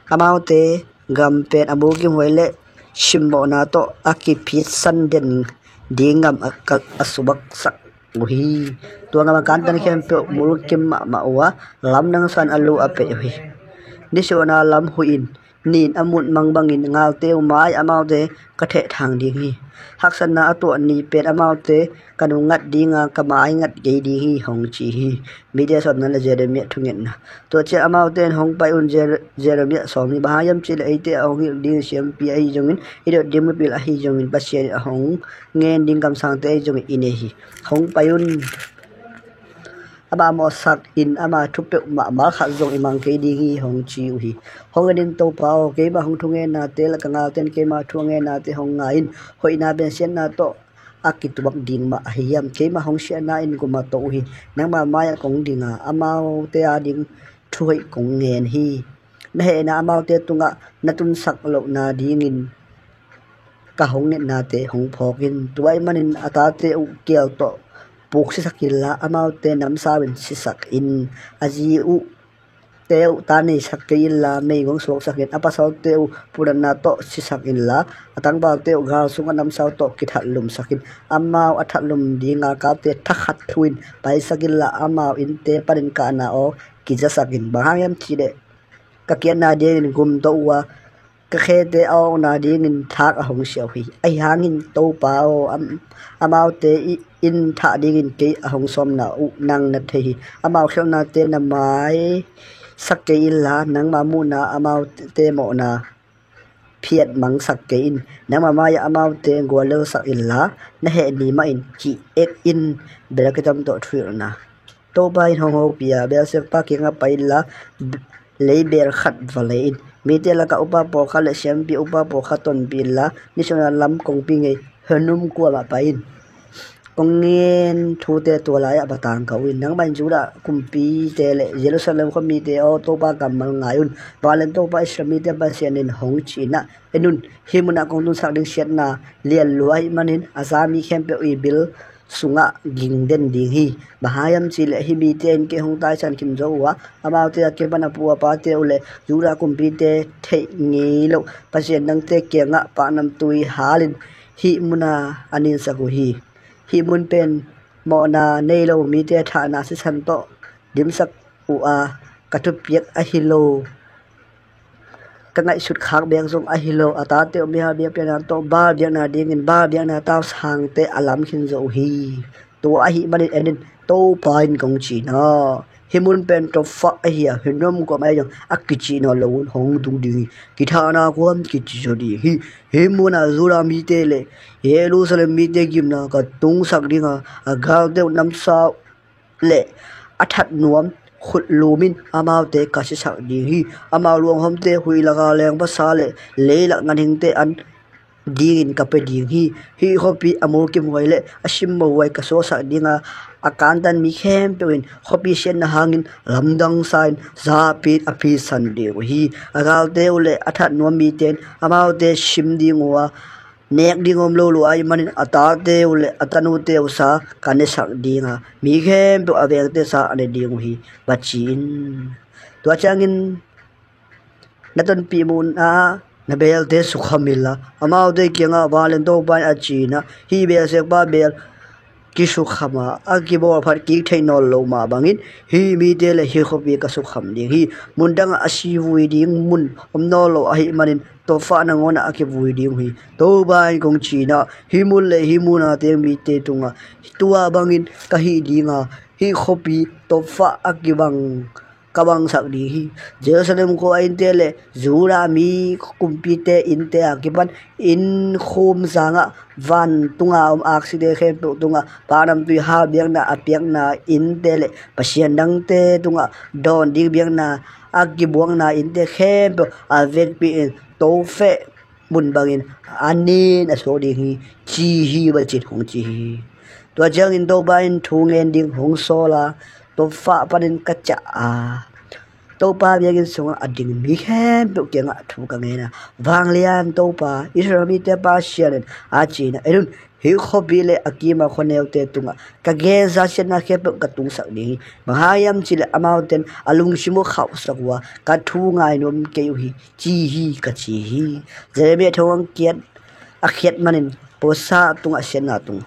Amaute gam pen a mulkimhuai le simmawhna tawh a kiphitsan den ding gam a, a, a subaksak uh hi. Tua gam a kantan khempeuh mulkim mahmah uh a, lamdang san a lu a peih uh hi. Nisuahna lam huih in, nin a mut mang bangin galte uh mai amaute ka thehthang ding hi. Haksatna a tuah ni pen amaute ka nungngat dinga, ka mai ngat kei ding hi, hong ci hi. Mite sawmna le Jeremiah thungetna. Tua ciang amaute in, hong pai un, Jer-, Jeremiah sawm ni, bang hang hiam cih leh eite a hong hilh ding siampi ahi zongin, i dot ding mipil ahi zongin, Pasian in a hong ngen ding kamsangte ahi zongin i nei hi. Hong pai un. Ama mawhsak in ama thu peuhmah malkhat zong i mang kei ding hi, hong ci uh hi. Hong en in, Topa aw, keima hong thungennate lakah galte in keima thu a gennate hong ngai in. Hoihna pen siatna tawh a kituak ding mah ahi hiam? Keima hong siatna in gum a to uh hi. Nangma mai-ah kong dinga, amaute ading thuhoih kong ngen hi. Na hehna amaute tungah na tunsak lohna dingin ka hong ngetnate hong phawk in. Tua ahih manin a tate uh kial tawh puksisak inla, amaute namsau in sisak in. A zi uh te uh ta neisak kei inla, meigong suaksak in. A pasalte uh pudanna tawh sisak inla, a tangvalte uh gal sungah namsau tawh kithatlumsak in. Amau a thatlum dinga kalte thakhat thu in paisak inla, amau innte panin kahna aw kizasak in. Bang hang hiam cih leh ka kiatna dingin gum to uh a, ka khete a awkna dingin thak a hong siah uh hi. Ahi hangin Topa aw, am-, amaute i-, in thah dingin kei a hong sawmna uh nang na thei hi. Amau khialhnate na maisak kei inla, nangma muhna amaute mawhna phiatmangsak kei in. Nangma mai-ah amaute guallelsak inla, na heh ni mahin ki-ek in. Bel kitam tawh thuhilhna. Topa in hong hopih a, Beelzebub kiangah pai inla, leibel khat va lei in. Mite lakah upa pawlkhat le siampi upa pawlkhat tonpih inla, nisuahna lam kongpi ngei hinum kuamah pai in. Kong ngen thute tua lai-ah va tangko in. Nangmah in Judah kumpite le Jerusalem khuamite aw, Topa kammal ngai un. Vanglian Topa, Israel mite Pasian in hong cih na, en un, hih munah kong tunsak ding siatna lianlua ahih manin a za mi khempeuh i bil sungah ging den ding hi. Bang hang hiam cih leh hih mite in kei hong taisan khin zo uh a, amaute a kipan a pu a pate uh le Judah kumpite theih ngei loh pasian dangte kiangah paknamtui halin hih munah a ninsak uh hi. Hih mun pen mawhna nei lo mite thahna sisan tawh dimsak uh a, ka thupiak ahi lo, ka ngaihsut khak bek zong ahi lo, a tate uh mihal biakpiakna tawh Baal biakna dingin Baal biakna tausangte a lam khin zo uh hi. Tua ahih manin en in, Topa in kong cih na, hih mun pen Tophah ahi a, hinum kuamah ahi zong a kicih nawn lo un, hong tung ding hi. Kithahna kuam kici zaw ding hi. Hih munah Judah mite le Jerusalem mite gimna ka tungsak ding a, a galte uh namsau le a that nuam khut lum in amaute ka sisak ding hi. Amau luanghomte huih laka leng vasa le leilak ganhingte an dingin ka pia ding hi. Hih khuapi a mulkimhuai le a simmohuai ka suaksak ding a, a kantan mi khempeuh in khuapi siatna hangin lamdang sa-in zapi in a phisan ding uh hi. A galte uh le a that nuam mite in amaute sim ding uh a, nek ding om lo lua ahih manin a tate uh le a tanute uh sa ka nesak ding a, mi khempeuh a vengte sa a ne ding uh hi, va ci in. Tua ciangin na tonpih munah na beelte sukham inla, amaute kiangah vanglian Topa in a cih na, hih Beelzebub beel kisukkham a, a kibawlphat kik theih nawn lo mah bangin, hih mite le hih khuapi ka sukkham ding hi. Mundang ah a si vui ding mun om nawn lo ahih manin, Topa nangawn ah a kivui ding uh hi. Topa in kong ci-in ah, hih mun le hih mun a teng mite tungah tua bangin ka hih ding a, hih khuapi Topa a kibang ka bangsak ding hi. Jerusalem khua innte le Judah mi kumpite innte a kipan, inn khum sangah vantunga om aksite khempeuh tungah, Pa namtui hal biakna a piakna innte le pasian dangte tungah dawn ding biakna a kibuakna innte khempeuh a vekpi-in, Topa mun bangin a nin a suak ding hi, ci hi, va cin hong ci hi. Tua ciangin Topa in thu ngen ding hong sawl a, Topa panin ka ciah a, Topa biakinn sungah a ding mi khempeuh kiangah thu ka ngen a, Vanglian Topa, Israel mite Pasian in a ci-in ah, en un, hih khuapi le a kima khuaneute tungah ka gensa siatna khempeuh ka tungsak ding hi. Bang hang hiam cihleh amaute in a lungsim uh khauhsak uh a, ka thu ngai nuam kei uh hi, ci hi, ka ci hi. Jeremiah thu hong kiat a khiat manin, puasa tungah siatna tung.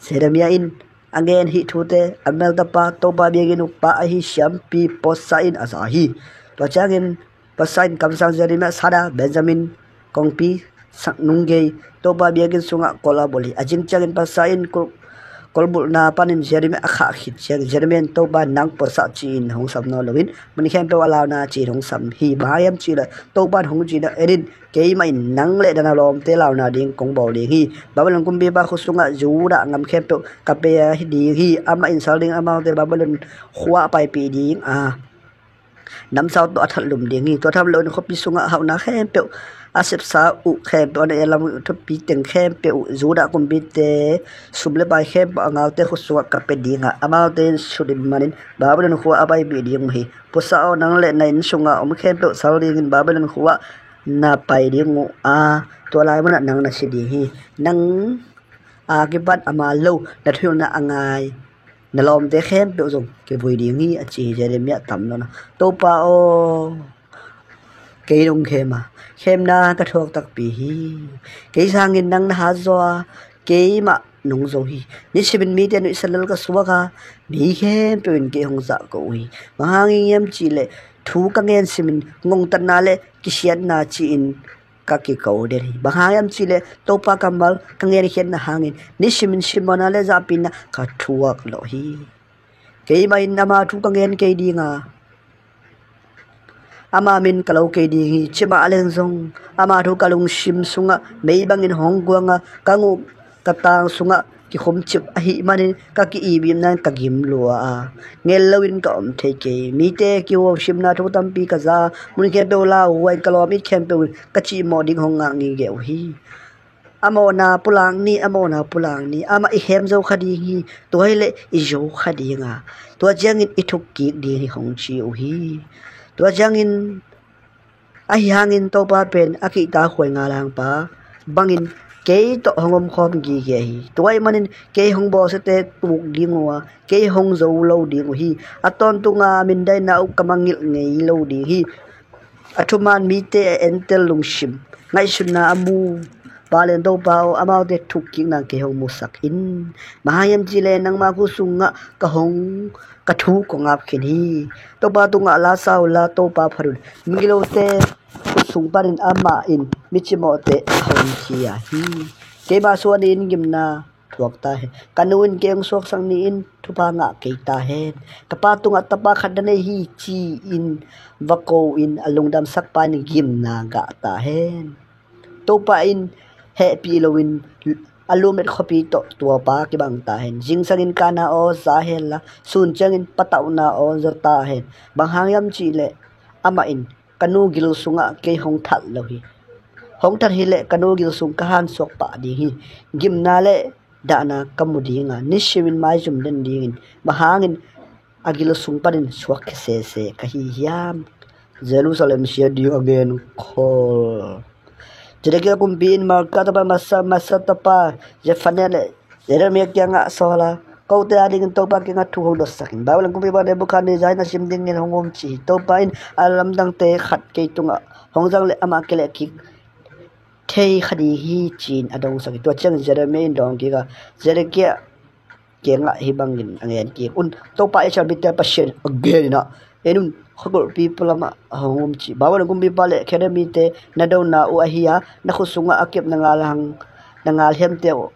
Jeremiah in a ngen hih thute, Ammiel tapa, Topa biakinn ukpa ahi siampi puasa in a za hi. Tua ciangin puasa in kamsang Jeremiah sat a, Benjamin kongpi sak nung gei Topa biakinn sungah kol a bul hi. A zing ciangin puasa in kol, kolbulhna panin Jeremiah a khah khit ciang, Jeremiah in Topa nang puasa ci-in hong sam nawn loin, mun khempeuh a launa ci-in hong sam hi. Bang hang hiam cihleh Topa in hong ci-in ah, en in, keimah in nang le na lawmte launa ding kong bawl ding hi. Babylon kumpipa khut sungah Judah ngam khempeuh ka pia ding hi. Amah in sal ding amaute Babylon khua paipih ding a, namsau tawh a that lum ding hi. Tua tham loin khuapi sungah hauhna khempeuh, a sepsa uh khempeuh, a na-et lam uh thupi teng khempeuh uh, Judah kumpite sum le pai khempeuh a ngaute khut sungah ka pia ding a, amaute in sut ding manin Babylon khua a paipih ding uh hi. Puasa aw, nang le na inn sungah om khempeuh sal dingin Babylon khua na pai ding uh a, tua lai munah nang na si ding hi. Nang a kipan ama lo na thuhilhna a ngai na lawmte khempeuh zong kivui ding hi, a ci hi. Jeremiah tam lo na, Topa aw, kei nong khem a, khemna ka thuak takpi hi. Kei sangin nang na hat zaw a, keimah nong zo hi. Nisimin mite nuihsan lel ka suak a, mi khempeuh in kei hong zahko uh hi. Bang hang hiam cihleh thu ka ngen simin ngongtatna le kisiatna ci-in ka kiko den hi. Bang hang hiam cihleh Topa kammal ka ngenkhiatna hangin nisimin simmawhna le zahpihna ka thuak lawh hi. Keimah in ama thu ka ngen kei ding a, ama min ka lo kei ding hi. Cimah a leng zong ama thu ka lungsim sungah mei bangin hong kuang a, ka nguh ka tang sungah kikhumcip ahih manin ka ki-ipna in ka gim lua a, ngel loin ka om thei kei. Mite kihuhsimna thu tampi ka za a, mun khempeuh lauhuai, ka lawm it khempeuh in ka cihmawh ding hong ngah ngitnget uh hi. A mawhna pulak ni, a mawhna pulak ni, amah i khem zo kha ding hi. Tua hileh i zo kha ding a, tua ciangin i thuk kik ding hi, hong ci uh hi. Tua ciangin ahi hangin Topa pen a kihtakhuai ngalhangpa bangin kei tawh hong omkhawm gige hi. Tua ahih manin kei hong bawlsiate tuk ding uh a, kei hong zo lo ding uh hi. A tawntunga a mindaina uh ka mangngilh ngei lo ding hi. A thuman mite a entel lungsim, ngaihsutna a mu Palen Topa aw, amaute thukkikna kei hong musak in. Bang hang hiam cihleh nangma khut sungah ka hong, ka thu kong ap khin hi. Topa tungah la sa unla, Topa phat un. Migilote khut sung panin amah in mi cimawhte a hong khia hi. Keima suan in gimna thuak ta hen. Ka nu in kei hong suaksak ni-in thupha ngah kei ta hen. Ka pa tungah tapa khat na nei hi, ci-in va ko-in a lungdamsakpa in gimna ngah ta hen. Topa in hehpih loin a lumet khuapi tawh tuapa kibang ta hen. Zingsangin kahna aw za hen la, sun ciangin patauhna aw za ta hen. Bang hang hiam cihleh amah in ka nu gil sungah kei hong that lo hi. Hong that hileh ka nu gil sung ka hansuak pah ding hi. Gimna le dahna ka mu ding a, nisimin maizum den dingin, bang hangin a gil sung panin suakkhia sese ka hi hiam? Jerusalem sia ding a genkhol. Zedekia kumpi in Malkia tapa, Masa, Masa tapa Zefania le Jeremiah kiangah sawl a, kote adingin Topa kiangah thu hong dotsak in. Babylon kumpipa Nebukhadnezzar in a sim dingin hong um ci hi. Topa in a lamdangte khat kei tungah hong zang leh amah kilehkik thei kha ding hi, ci-in a dongsak hi. Tua ciangin Jeremiah in dawng kik a, Zedekia kiangah hih bangin a ngen kik un. Topa Israel mite Pasian a gen in ah, en un, khuagulhpi palamah a hong um ci. Babylon kumpipa le khedemite na dona uh ahi a, na khut sungah a kep na ngal hang, na ngal hiamte uh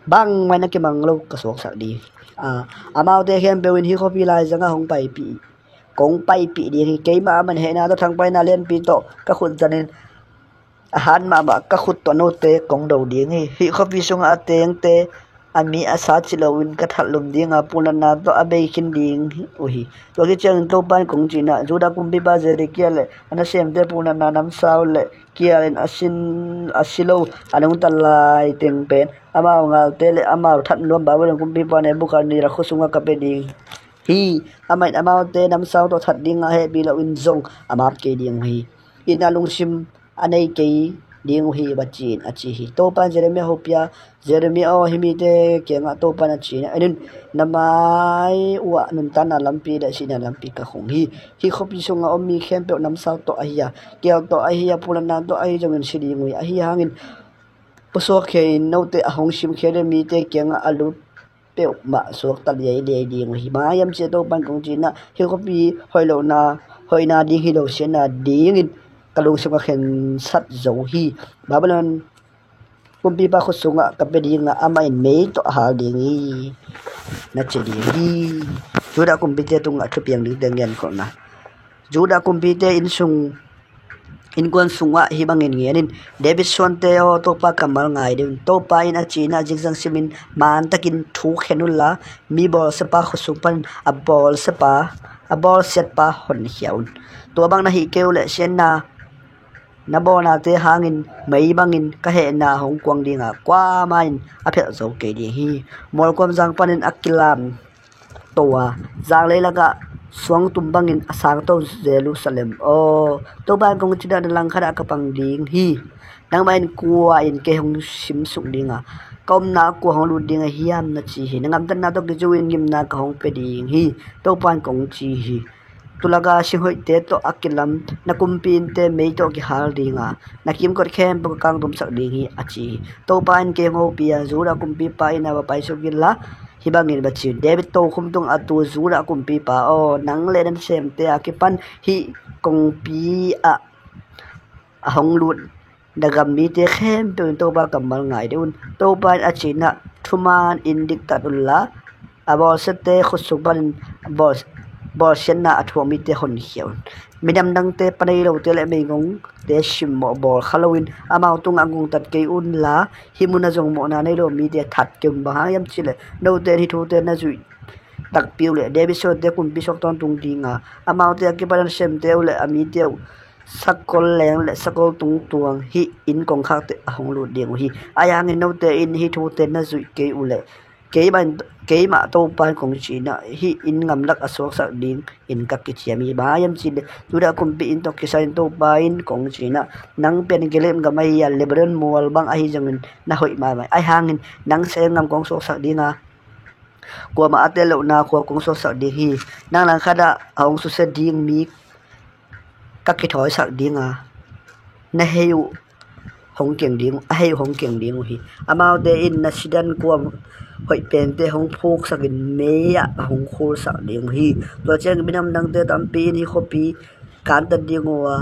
bangmah in a kimang lo ka suaksak ding. A, amaute khempeuh in hih khuapi laizangah hong paipih, kong paipih ding hi. Keimah a man hehna tawh thangpaihna lianpi tawh ka khut zanin a hat mahmah ka khut tawh note kong do ding hi. Hih khuapi sungah a tengte a mi a sa ci loin ka thatlum ding a, punatna tawh a bei khin ding uh hi. Tua khit ciangin Topa in kong ci in ah, Judah kumpipa Zedekiah le a nasemte punatna namsau le kialin a sin, a si lo a nungta lai teng pen amau ngalte le amau that nuam Babylon kumpipa Nebuchadnezzar khut sungah ka pia ding hi. Amah in amaute namsau tawh that ding a, hehpih loin zong a map kei ding uh hi. Itna lungsim a nei kei ding uh hi, va ci in, a ci hi. Topa in Jeremiah hopih a, Jeremiah aw, hih mite kiangah Topa in a ci in ah, en un, na mai uhah nuntakna lampi le sihna lampi ka khung hi. Hih khuapi sungah a om mi khempeuh namsau tawh ahi a, kial tawh ahi a, punatna tawh ahi zongin si ding uh hi. Ahi hangin pusuakkhia in note a hong simkhia le mite kiangah a lut peuhmah suakta liailiai ding uh hi. Bang hang hiam cih leh Topa in kong ci in ah, hih khuapi hoih lohna, hoihna ding hi lo, siatna dingin ka lungsim ka khensat zo hi. Babylon kumpipa khut sungah ka pia ding a, amah in mei tawh a hal ding hi, na ci ding hi. Judah kumpite tungah thupiang dingte ngenkholhna. Judah kumpite innsung, innkuan sungah hih bangin ngen in, David suante aw, Topa kammal ngai dih un. Topa in a ci in ah, zingsang simin mantakin thu khen unla, mi bawlsiapa khut sung panin a bawlsiapa, a bawlsiatpa honkhia un. Tua bang na hih kei uh leh siatna na bawlnate hangin mei bangin ka hehna hong kuang ding a, kuamah in a phelh zo kei ding hi. Mualkuam zang panin a kilam to a, zanglei lakah suangtum bangin a sangto Jerusalem aw, Topa in kong ci in ah, na langkhat ah ka pang ding hi. Nangmah in kua in kei hong simsuk ding a, ka omna ah kua hong lut ding ahi hiam, na ci hi. Na gamtatna tawh kizu in gimna ka hong pia ding hi, Topa in kong ci hi. Tulaka singhoihte tawh a kilam na kumpi innte mei tawh kihal ding a, na kimkot khempeuh ka kangtumsak ding hi, a ci hi. Topa in kei hong hopih a, Judah kumpipa inn ah va paisuk inla, hih bangin va ci un, David tokhom tungah a tu Judah kumpipa aw, nang le na nasemte a kipan hih kongpi ah a hong lut na gam mite khempeuh in Topa kammal ngai dih un. Topa in a ci in ah, thuman in diktat unla, a bawlsiate khut sung panin bawl, bawlsiatna a thuak mite honkhia un. Minam dangte, pa nei lote le meigongte simmawh bawl kha loin amau tungah ngongtat kei unla, hih munah zong mawhna nei lo mite that kei un. Bang hang hiam cih leh note in hih thute na zuih takpi uh leh David suante kumpi suak tawntung ding a, amaute a kipan a nasemte uh le a mite uh sakol leng le sakol tungtuang hih inn kongkhakte a hong lut ding uh hi. Ahi hangin note in hih thute na zuih kei uh leh keimah, keimah Topa in kong ci in ah, hih inn gamlak a suaksak dingin ka kiciam hi. Bang hang hiam cih leh Judah kumpi inn tawh kisai in Topa in kong ci in ah, nang pen Gilead gam ahi a, Lebanon mual bang ahi zongin na hoih mahmah hi. Ahi hangin nang sangin gam kong suaksak ding a, kuamah a tel lohna khua kong suaksak ding hi. Nang langkhat ah a hong susia ding mi ka kithawisak ding a, na hei uh hong keng ding, a hei uh hong keng ding uh hi. Amaute in na sidan kuam hoih pente hong phuksakin mei ah a hong khulsak ding uh hi. Tua ciangin minam dangte tampi in hih khuapi kantat ding uh a,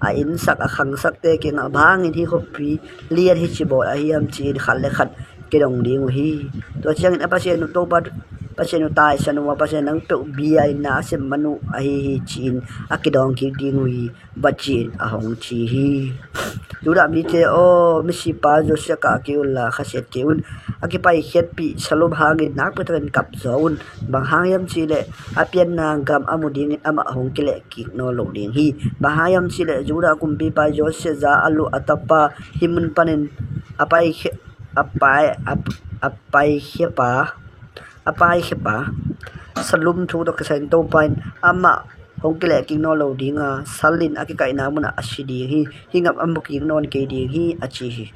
a innsak a khangsakte kiangah, bang hangin hih khuapi lian hici bawl ahi hiam, ci-in khat le khat kidong ding uh hi. Tua ciangin a Pasian uh Topa, Pasian uh taisan uh a, Pasian nang peuh bia in na a sem man uh ahi hi, ci-in a kidong kik ding uh hi, va ci-in a hong ci hi. Judah mite aw, misipa Josiah kah kei unla, khasiat kei un. A kipaikhiatpih Sallum hangin nakpi takin kap zaw un. Bang hang hiam cih leh a pianna gam a mu dingin amah hong kileh kik nawn lo ding hi. Bang hang hiam cih leh Judah kumpipa Josiah za a luh a tapa hih mun panin a paikhia, a pai, a, a paikhia pa, a paikhia pa Sallum thu tawh kisai in Topa in amah hong kileh kik nawn lo ding a, sal in a kikaihna munah a si ding hi. Hih gam a mu kik nawn kei ding hi, a ci hi.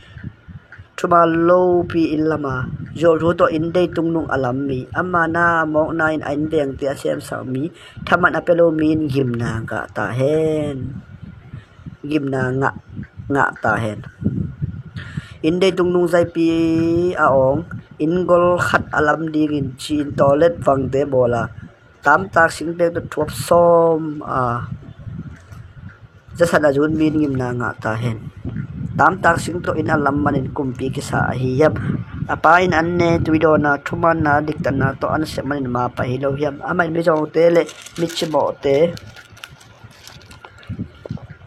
Thuman lopi inn lam a, zuauthu tawh inn dei tungnung a lam mi, ama na mawkna in a inn vengte a semsak mi, thaman a pia lo mi in gimna ngah ta hen. Gimna ngah, ngah ta hen. Inn dei tungnung zaipi a awng, Inn gol khat a lam dingin ci-in tawlet vangte bawl a, tamtak singpek tawh thuap sawm a, zasan a zun mi in ngimna ngah ta hen. Tamtak sing tawh inn a lam manin kumpi kisa ahi hiam? A pa in an ne, tui dawnna, thumaanna, diktatna tawh an sep manin mapha hi lo hiam? Amah in mizawngte le micimawhte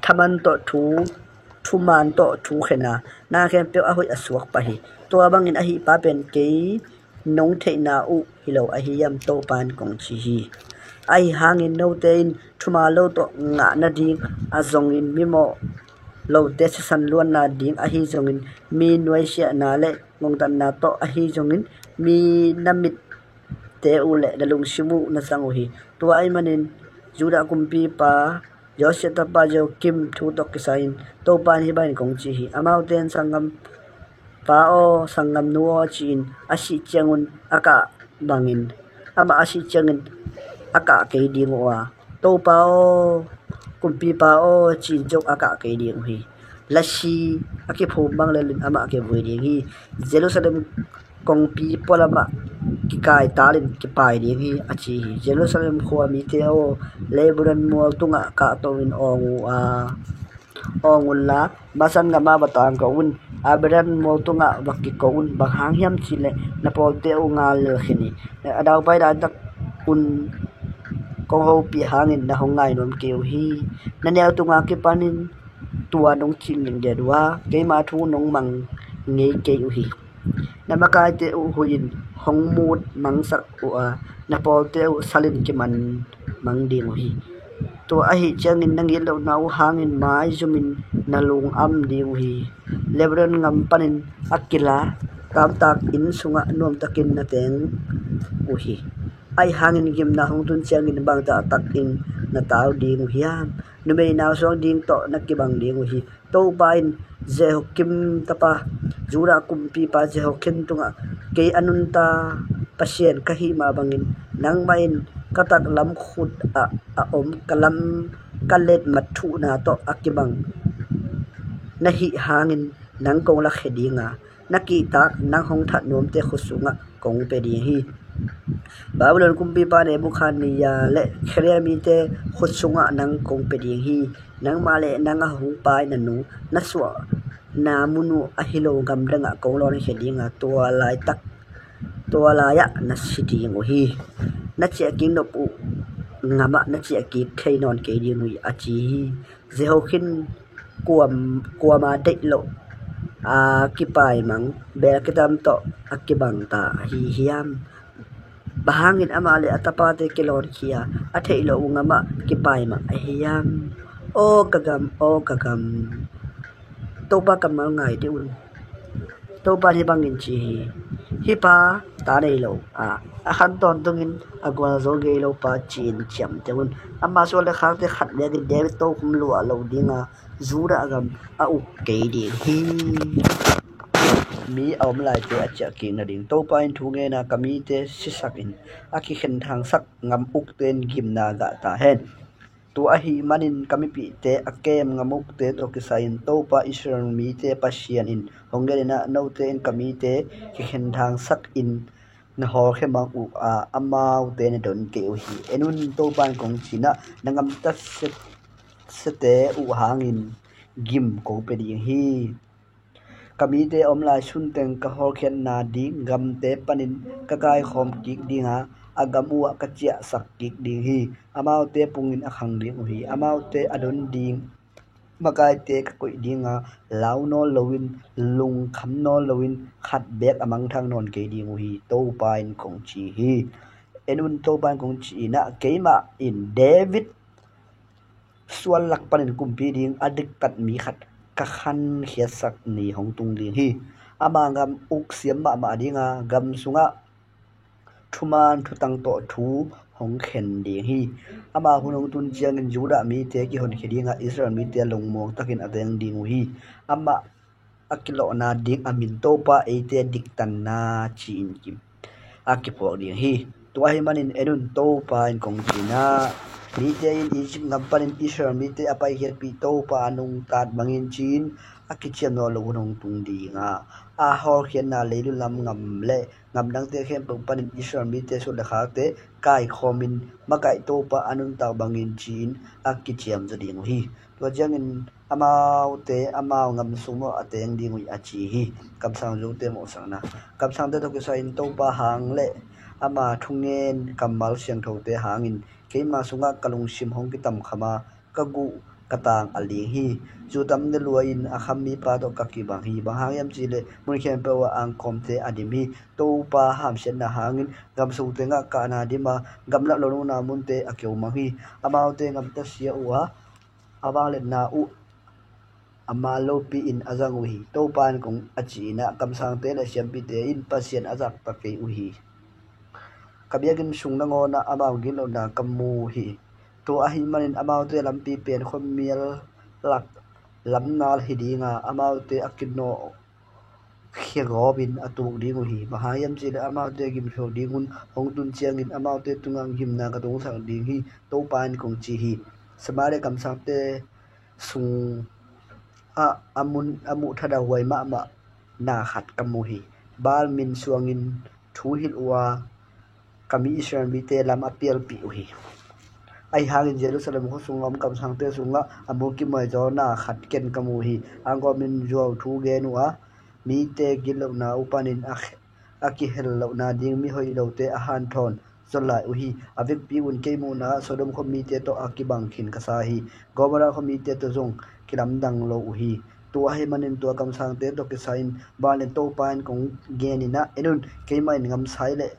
thaman tawh thu, thumaan tawh thu khen a, na khempeuh a hoih a suak pah hi. Tua bangin ahi pa pen kei nong theihna uh hi lo ahi hiam? Topa in kong ci hi. Ahi hangin note in thuman lo tawh ngah nading a zongin, mimawh lote sisan luanna ding ahi zongin, mi nuaisiahna le ngongtatna tawh ahi zongin, mi na mitte uh le na lungsim uh na zang uh hi. Tua ahih manin Judah kumpipa Josiah tapa Jehoiakim thu tawh kisai-in Topa in hih bangin kong ci hi. Amaute in, sanggampa aw, sanggamnu aw, ci-in a sih ciangun a kah bangin amah a sih ciangin a kah kei ding uh a, Topa aw, kumpipa aw, ci-in zong a kah kei ding uh hi. Lasi a kiphum bang lelin amah kivui ding hi. Jerusalem kongpi pualamah kikaitalin kipai ding hi, a ci hi. Jerusalem khua mite aw, Lebanon mual tungah kahto-in awng uh a, awng unla, Bashan gamah va tangko un, Abarim mual tungah va kiko un. Bang hang hiam cihleh na pawlte uh ngal lel khin hi. A daupai laitak un kong hopih hangin na hong ngai nuam kei uh hi. Na neu tunga kipanin tua nong cih ngitnget uh a, keima thu nong mang ngei kei uh hi. Na makaite uh huih in hong mut mangsak uh a, na pawlte uh salin kiman mang ding uh hi. Tua ahih ciangin na gitlohna uh hangin maizumin na lung am ding uh hi. Lebanon gam panin a kila tamtak inn sungah nuamtakin na teng uh hi. Ahi hangin gimna hong tun ciangin bangzah takin na tau ding uh hiam? Numei nau suak ding tawh na kibang ding uh hi. Topa in Jehoiakim tapa, Judah kumpipa Jehoiakim tungah, kei a nunta Pasian ka hih mah bangin, nangmah in ka taklam khut ah a om ka lam ka letmat thuhna tawh a kibang na hih hangin nang kong lakhia ding a, na kihtak nang hong that nuamte khut sungah kong pia ding hi. Babylon kumpipa Nebukhadnezzar le Kaldea mite khut sungah nang kong pia ding hi. Nangmah le nang a hong paina nu, na suahna mun uh ahi lo gam dangah kong lawnkhia ding a, tua laitak, tua lai-ah na si ding uh hi. Na ciahkik nop uh gamah na ciahkik thei nawn kei ding uh hi, a ci hi. Jehoiakim kuam, kuama deih loh a kipaimang beel kitam tawh a kibang ta ahi hiam? Bang hangin amah le a tapate kilawnkhia a theih loh uh gamah kipaimang ahi hiam? Aw ka gam, aw ka gam, Topa kammal ngai dih un. Topa in hih bangin ci hi. Hih pa ta nei lo a, a khan tawntungin a gualzo gei lo pa ci-in ciamteh un. Ama suan le khakte khat bekin David tokhom luah lo ding a, Judah gam a uk kei ding hi. Mi a om laite a ciahkik nading Topa in thu ngen a, ka mite sisakin a kikhenthangsak gam ukte in gimna gah ta hen. Tua ahih manin ka mipihte a kem gam ukte tawh kisai-in Topa Israel mite Pasian in hong ngen in ah, note in ka mite kikhenthangsakin na hawlkhia mang uh a, amaute na don kei uh hi. En un, Topa in kong ci in ah, na gamtat siate uh hangin gim kong pia ding hi. Ka mite a om lai sunteng ka hawlkhiatna ding gamte panin ka kaikhawm kik ding a, a gam uhah ka ciahsak kik ding hi. Amaute pungin a khang ding uh hi. Amaute a don ding makaite ka koih ding a, lau nawn loin, lungkham nawn loin, khat beek a mangthang nawn kei ding uh hi, Topa in kong ci hi. En un, Topa in kong ci in ah, keimah in David suan lak panin kumpi ding a diktat mi khat ka khankhiatsak ni hong tung ding hi. Ama gam uk siam mahmah ding a, gam sungah thuman thutang tawh thu hong khen ding hi. Ama hun hong tun ciangin Judah mite kihonkhia ding a, Israel mite lungmuang takin a teng ding uh hi. Amah a kilawhna ding a min Topa eite diktanna ci-in kim a kiphuak ding hi. Tua ahih manin en un, Topa in kong ci in ah, mite in Egypt gam panin Israel mite a paikhiatpih Topa a nungta bangin ci-in a kiciam nawn lo hun hong tung ding a, a hawlkhiatna leilung lam ngam le ngam dangte khempeuh panin Israel mite suan le khakte kaikhawmin makaih Topa a nuntak bangin ci-in a kiciam zaw ding uh hi. Tua ciangin amaute amau ngam sung maw a teng ding uh hi a ci hi. Kamsang zote mawhsakna. Kamsangte tawh kisai-in Topa hang le ama thungen kammal siangthote hangin keima sungah ka lungsim hong kitamkham a, ka guh ka tang a ling hi. Zu tam ne lua-in a kham mipa tawh ka kibang hi. Bang hang hiam cihleh mun khempeuh ah angkawmte a dim hi. Topa hamsiatna hangin gam sung tengah kahna dim a, gamlak lonuna munte a keumang hi. Amaute gamta sia uh a, a vangliatna uh a man lopi-in a zang uh hi. Topa in kong a ci-in ah, kamsangte le siampite in Pasian a zakta kei uh hi. Ka biakinn sung nangawnah amau ginlohna ka mu uh hi. Tua ahih manin amaute lampi pen khuamial lak lamnal hi ding a, amaute a kinawh khiagawpin a tuk ding uh hi. Bang hang hiam cihleh amaute gimthuak ding hun hong tun ciangin amaute tungah gimna ka tungsak ding hi. Topa in kong ci hi. Samaria kamsangte sungah a mun a muh thadahhuai mahmah na khat ka mu hi. Baal min suangin thu hilh uh a, ka mi Israel mite lam a pialpih uh hi. Ahi hangin Jerusalem khua sungah om kamsangte sungah a mu kimuai zawna khat ken ka mu hi. Angkawmin zuauthu gen uh a, mite ginlohna uh panin a, a kihel lohna ding mihoih lote a hanthawn zaw lai uh hi. A vekpi un kei muhna ah Sodom khua mite tawh a kibang khin ka sa hi. Gomorrah khua mite tawh zong kilamdang lo uh hi. Tua ahih manin tua kamsangte tawh kisai-in vanglian Topa in kong gen in ah, en un, keimah in ngamsai le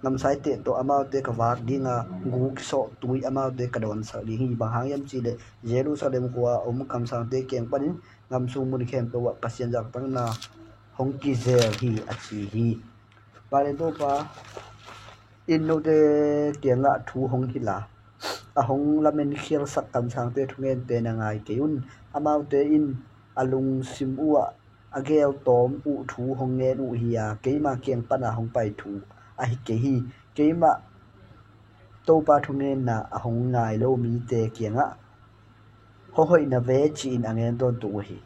ngamsai teh tawh amaute ka vak ding a, gu kisawh tui amaute ka dawnsak ding hi. Bang hang hiam cihleh Jerusalem khua a om kamsangte kiang panin gam sung mun khempeuh ah Pasian zaktakna hong kizel hi a ci hi. Vanglian Topa in note kiangah thu hong hilh a, a hong lamen khialsak kamsangte thungente na ngai kei un. Amaute in a lungsim uh ah a geltawm uh thu hong ngen uh hi a, keima kiang pana hong pai thu ahi kei hi. Keimah Topa thungenna a hong ngai lo mite kiangah hong hoihna ve ci-in a ngen tawntung uh hi.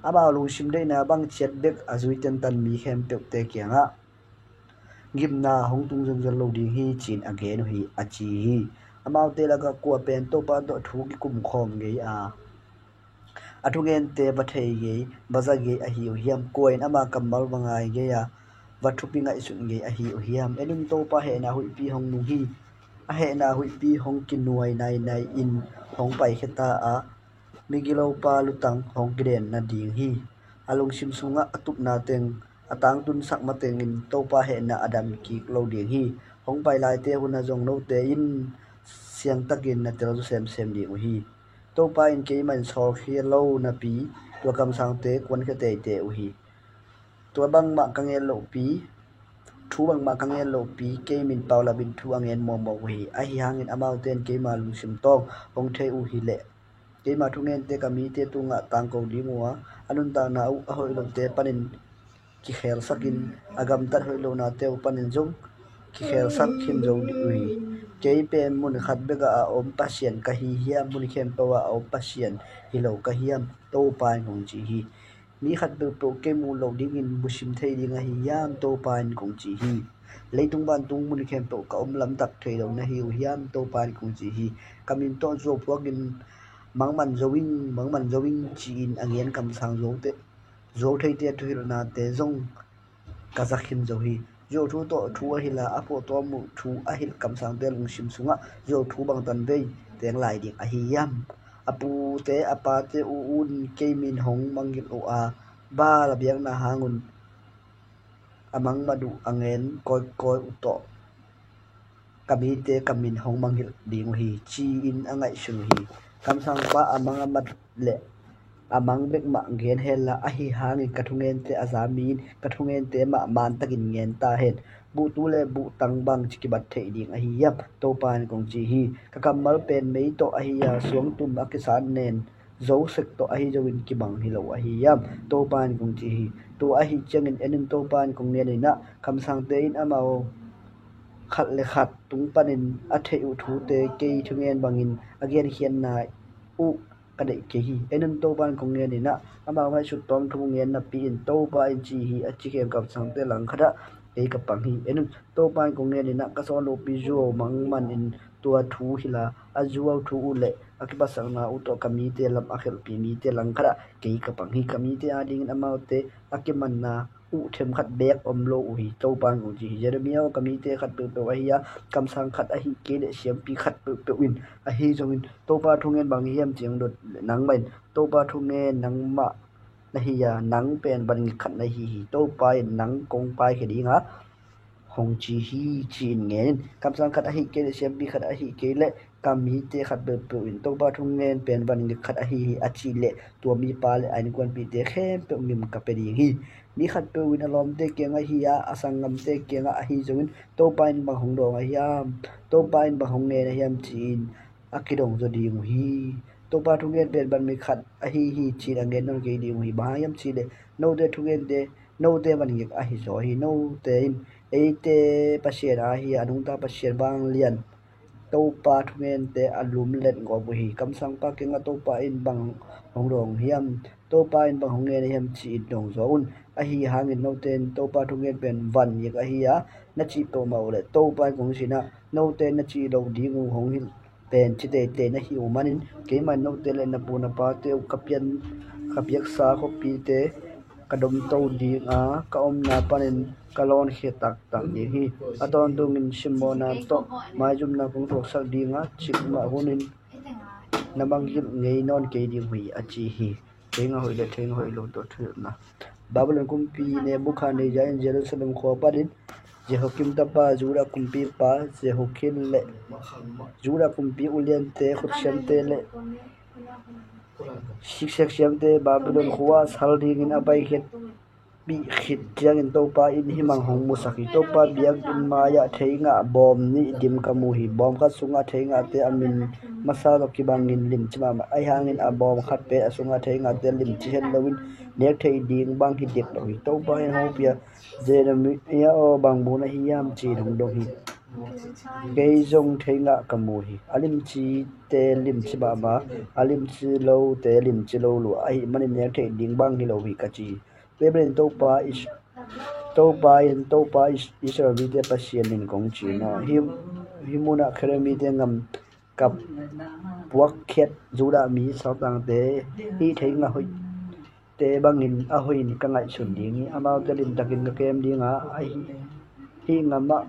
Amau lungsim deihna bang ciat bek a zui tentan mi khempeuhte kiangah gimna hong tung zonzon lo ding hi ci-in a gen uh hi a ci hi. Amaute lakah kua pen Topa tawh thu kikum khawm ngei a, a thungente va thei ngei, va za ngei ahi uh hiam? Kua in ama kammal va ngai ngei a, va thupi ngaihsut ngei ahi uh hiam? En un, Topa hehna huihpi hong nung hi. A hehna huihpi hong kinuai nainai in hong paikhia ta a, migilopa lutang hong kidenna ding hi. A lungsim sungah a tupna teng a tangtunsak matengin Topa hehna a dam kik lo ding hi. Hong pai laite hunah zong note in siangtakin na tel zaw semsem ding uh hi. Topa in keimah in sawlkhia lo napi tua kamsangte kuankhia teitei uh hi. Tua bangmah ka ngen lohpi, thu bangmah ka ngen lohpi, kei min paulapin thu a ngen mawkmawk uh hi. Ahi hangin amaute in keima lungsim tawng hong thei uh hileh keima thungente ka mite tungah tangko ding uh a, a nuntakna uh a hoih lote panin kikhelsakin a gamtat hoih lohnate uh panin zong kikhelsak khin zo ding uh hi. Kei pen mun khat bekah a om Pasian ka hi hiam? Mun khempeuh ah a om Pasian hi lo ka hiam? Topa in kong ci hi. Mi khat peuhpeuh kei muh loh dingin busim thei ding ahi hiam? Topa in kong ci hi. Leitung vantung mun khempeuh ka om lamtak thei lo na hi uh hiam? Topa in kong ci hi. Ka min tawh zuau phuakin mangman zo ing, mangman zo ing ci-in a ngen kamsang zote, zuau theite a thuhilhnate zong ka za khin zo hi. Zuau thu tawh thu a hilh a, a phuahtawm uh thu a hilh kamsangte lungsim sungah zuau thu bangtan vei teng lai ding ahi hiam? A pute a pate uh un kei min hong mangngilh uh a, Baal a biakna hangun a mangmat uh a ngen kawikawi uh tawh ka mite ka min hong mangngilh ding uh hi, ci-in a ngaihsun uh hi. Kamsangpa a mang a mat le a mang bek mah gen henla, ahi hangin ka thungente a za mi in ka thungente mah mantakin ngen ta hen. Buhtu le buhtang bangci kibat theih ding ahi hiam? Topa in kong ci hi. Ka kammal pen mei tawh ahi a, suangtum a kisat nen zo sek tawh ahi zoin kibang hi lo ahi hiam? Topa in kong ci hi. Tua ahi ciangin en in, Topa in kong ngen in ah, kamsangte in amau khat le khat tung panin a theih uh thute kei thungen bangin a genkhiatna uh ka deih kei hi. En un, Topa in kong ngen in ah, amau ngaihsut tawm thu ngen napi in Topa in ci hi, a ci khempeuh kamsangte langkhat ah kei ka pang hi. En un, Topa in kong ngen in ah, ka sawn lopi zuau mangman in tua thu hilh a, a zuau thu uh leh a kiphatsakna uh tawh ka mite lam a khelhpih mite langkhat ah kei ka pang hi. Ka mite adingin amaute a kimanna uh themkhat beek om lo uh hi, Topa in kong ci hi. Jeremiah aw, ka mite khat peuhpeuh ahi a, kamsang khat ahih kei leh siampi khat peuhpeuh in, ahi zongin Topa thungen bang hiam ci hong dot leh nangmah in Topa thungen nangmah na hi a, nang pen van ngek khat na hi hi. Topa in nang kong paikhia ding a, hong ci hi, ci-in ngen in. Kamsang khat ahih kei leh siampi khat ahih kei leh ka mite khat peuhpeuh in Topa thungen pen van ngek khat ahi hi, a cih leh tua mipa leh a innkuanpihte khempeuh ngim ka pia ding hi. Mi khatpeuh in a lawmte kiangah hi a, a sanggamte kiangah ahi zongin Topa in bang hong dawng ahi hiam, Topa in bang hong ngen ahi hiam ci-in a kidong zaw ding uh hi. Topa thungen pen van ngek khat ahi hi ci-in a ngen nawn kei ding uh hi. Bang hang hiam cih leh note thungente, note van ngek ahi zaw hi. Note in eite Pasian ahi a, a nungta Pasian vanglian Topa thungente a lumlet gawp uh hi. Kamsangpa kiangah Topa in bang hong dawng hiam, Topa in bang hong ngen hiam ci-in dong zaw un. Ahi hangin note in Topa thungen pen van ngek ahi a, na cih peuhmah uh leh Topa in kong ci-in ah, note in na cih loh ding uh hong hilh pen ci teitei na hih uh manin, keimah in note leh na pu na pate uh ka pian, ka piaksa khuapite ka domto ding a, ka omna panin ka lawnkhia taktak ding hi. A tawntungin simmawhna tawh maizumna kong thuaksak ding a, cikmah hunin na mangngilh ngei nawn kei ding uh hi, a ci hi. Thei ngah hoih leh thei ngah hoih lo tawh thuhilhna. Babylon kumpi Nebukhadnezzar in Jerusalem khua panin Jehoiakim tapa, Judah kumpipa Jehoiakim leh Judah kumpi uliante, khutsiamte leh siksek siamte Babylon khua ah sal dingin a paikhiat pih khit ciangin Topa in hih bang hong musak hi. Topa biakinn mai-ah thei ngah bawm nih dim ka mu hi. Bawm khat sungah thei ngahte a min masa tawh kibangin limci mahmah. Ahi hangin a bawm khat pen a sungah thei ngahte limci het loin nek theih ding bang hi dik lo hi. Topa in hong pia, Jeremiah aw, bang mu na hi hiam ci-in hong dong hi. Kei zong thei ngah ka mu hi. A limcite limci mahmah, a limci lote limci lo lua ahih manin nek theih ding bang hi lo hi, ka ci hi. Tua ahih manin Topa Is-, Topa in, Topa Is-, Israel mite Pasian in kong ci hi. Hih, hih munah Karen mite ngam ka puakkhiat Judah mi saltangte, hih thei ngah hoihte bangin a hoihin ka ngaihsun ding hi. Amaute limtakin ka kem ding a, ahi, hih ngamah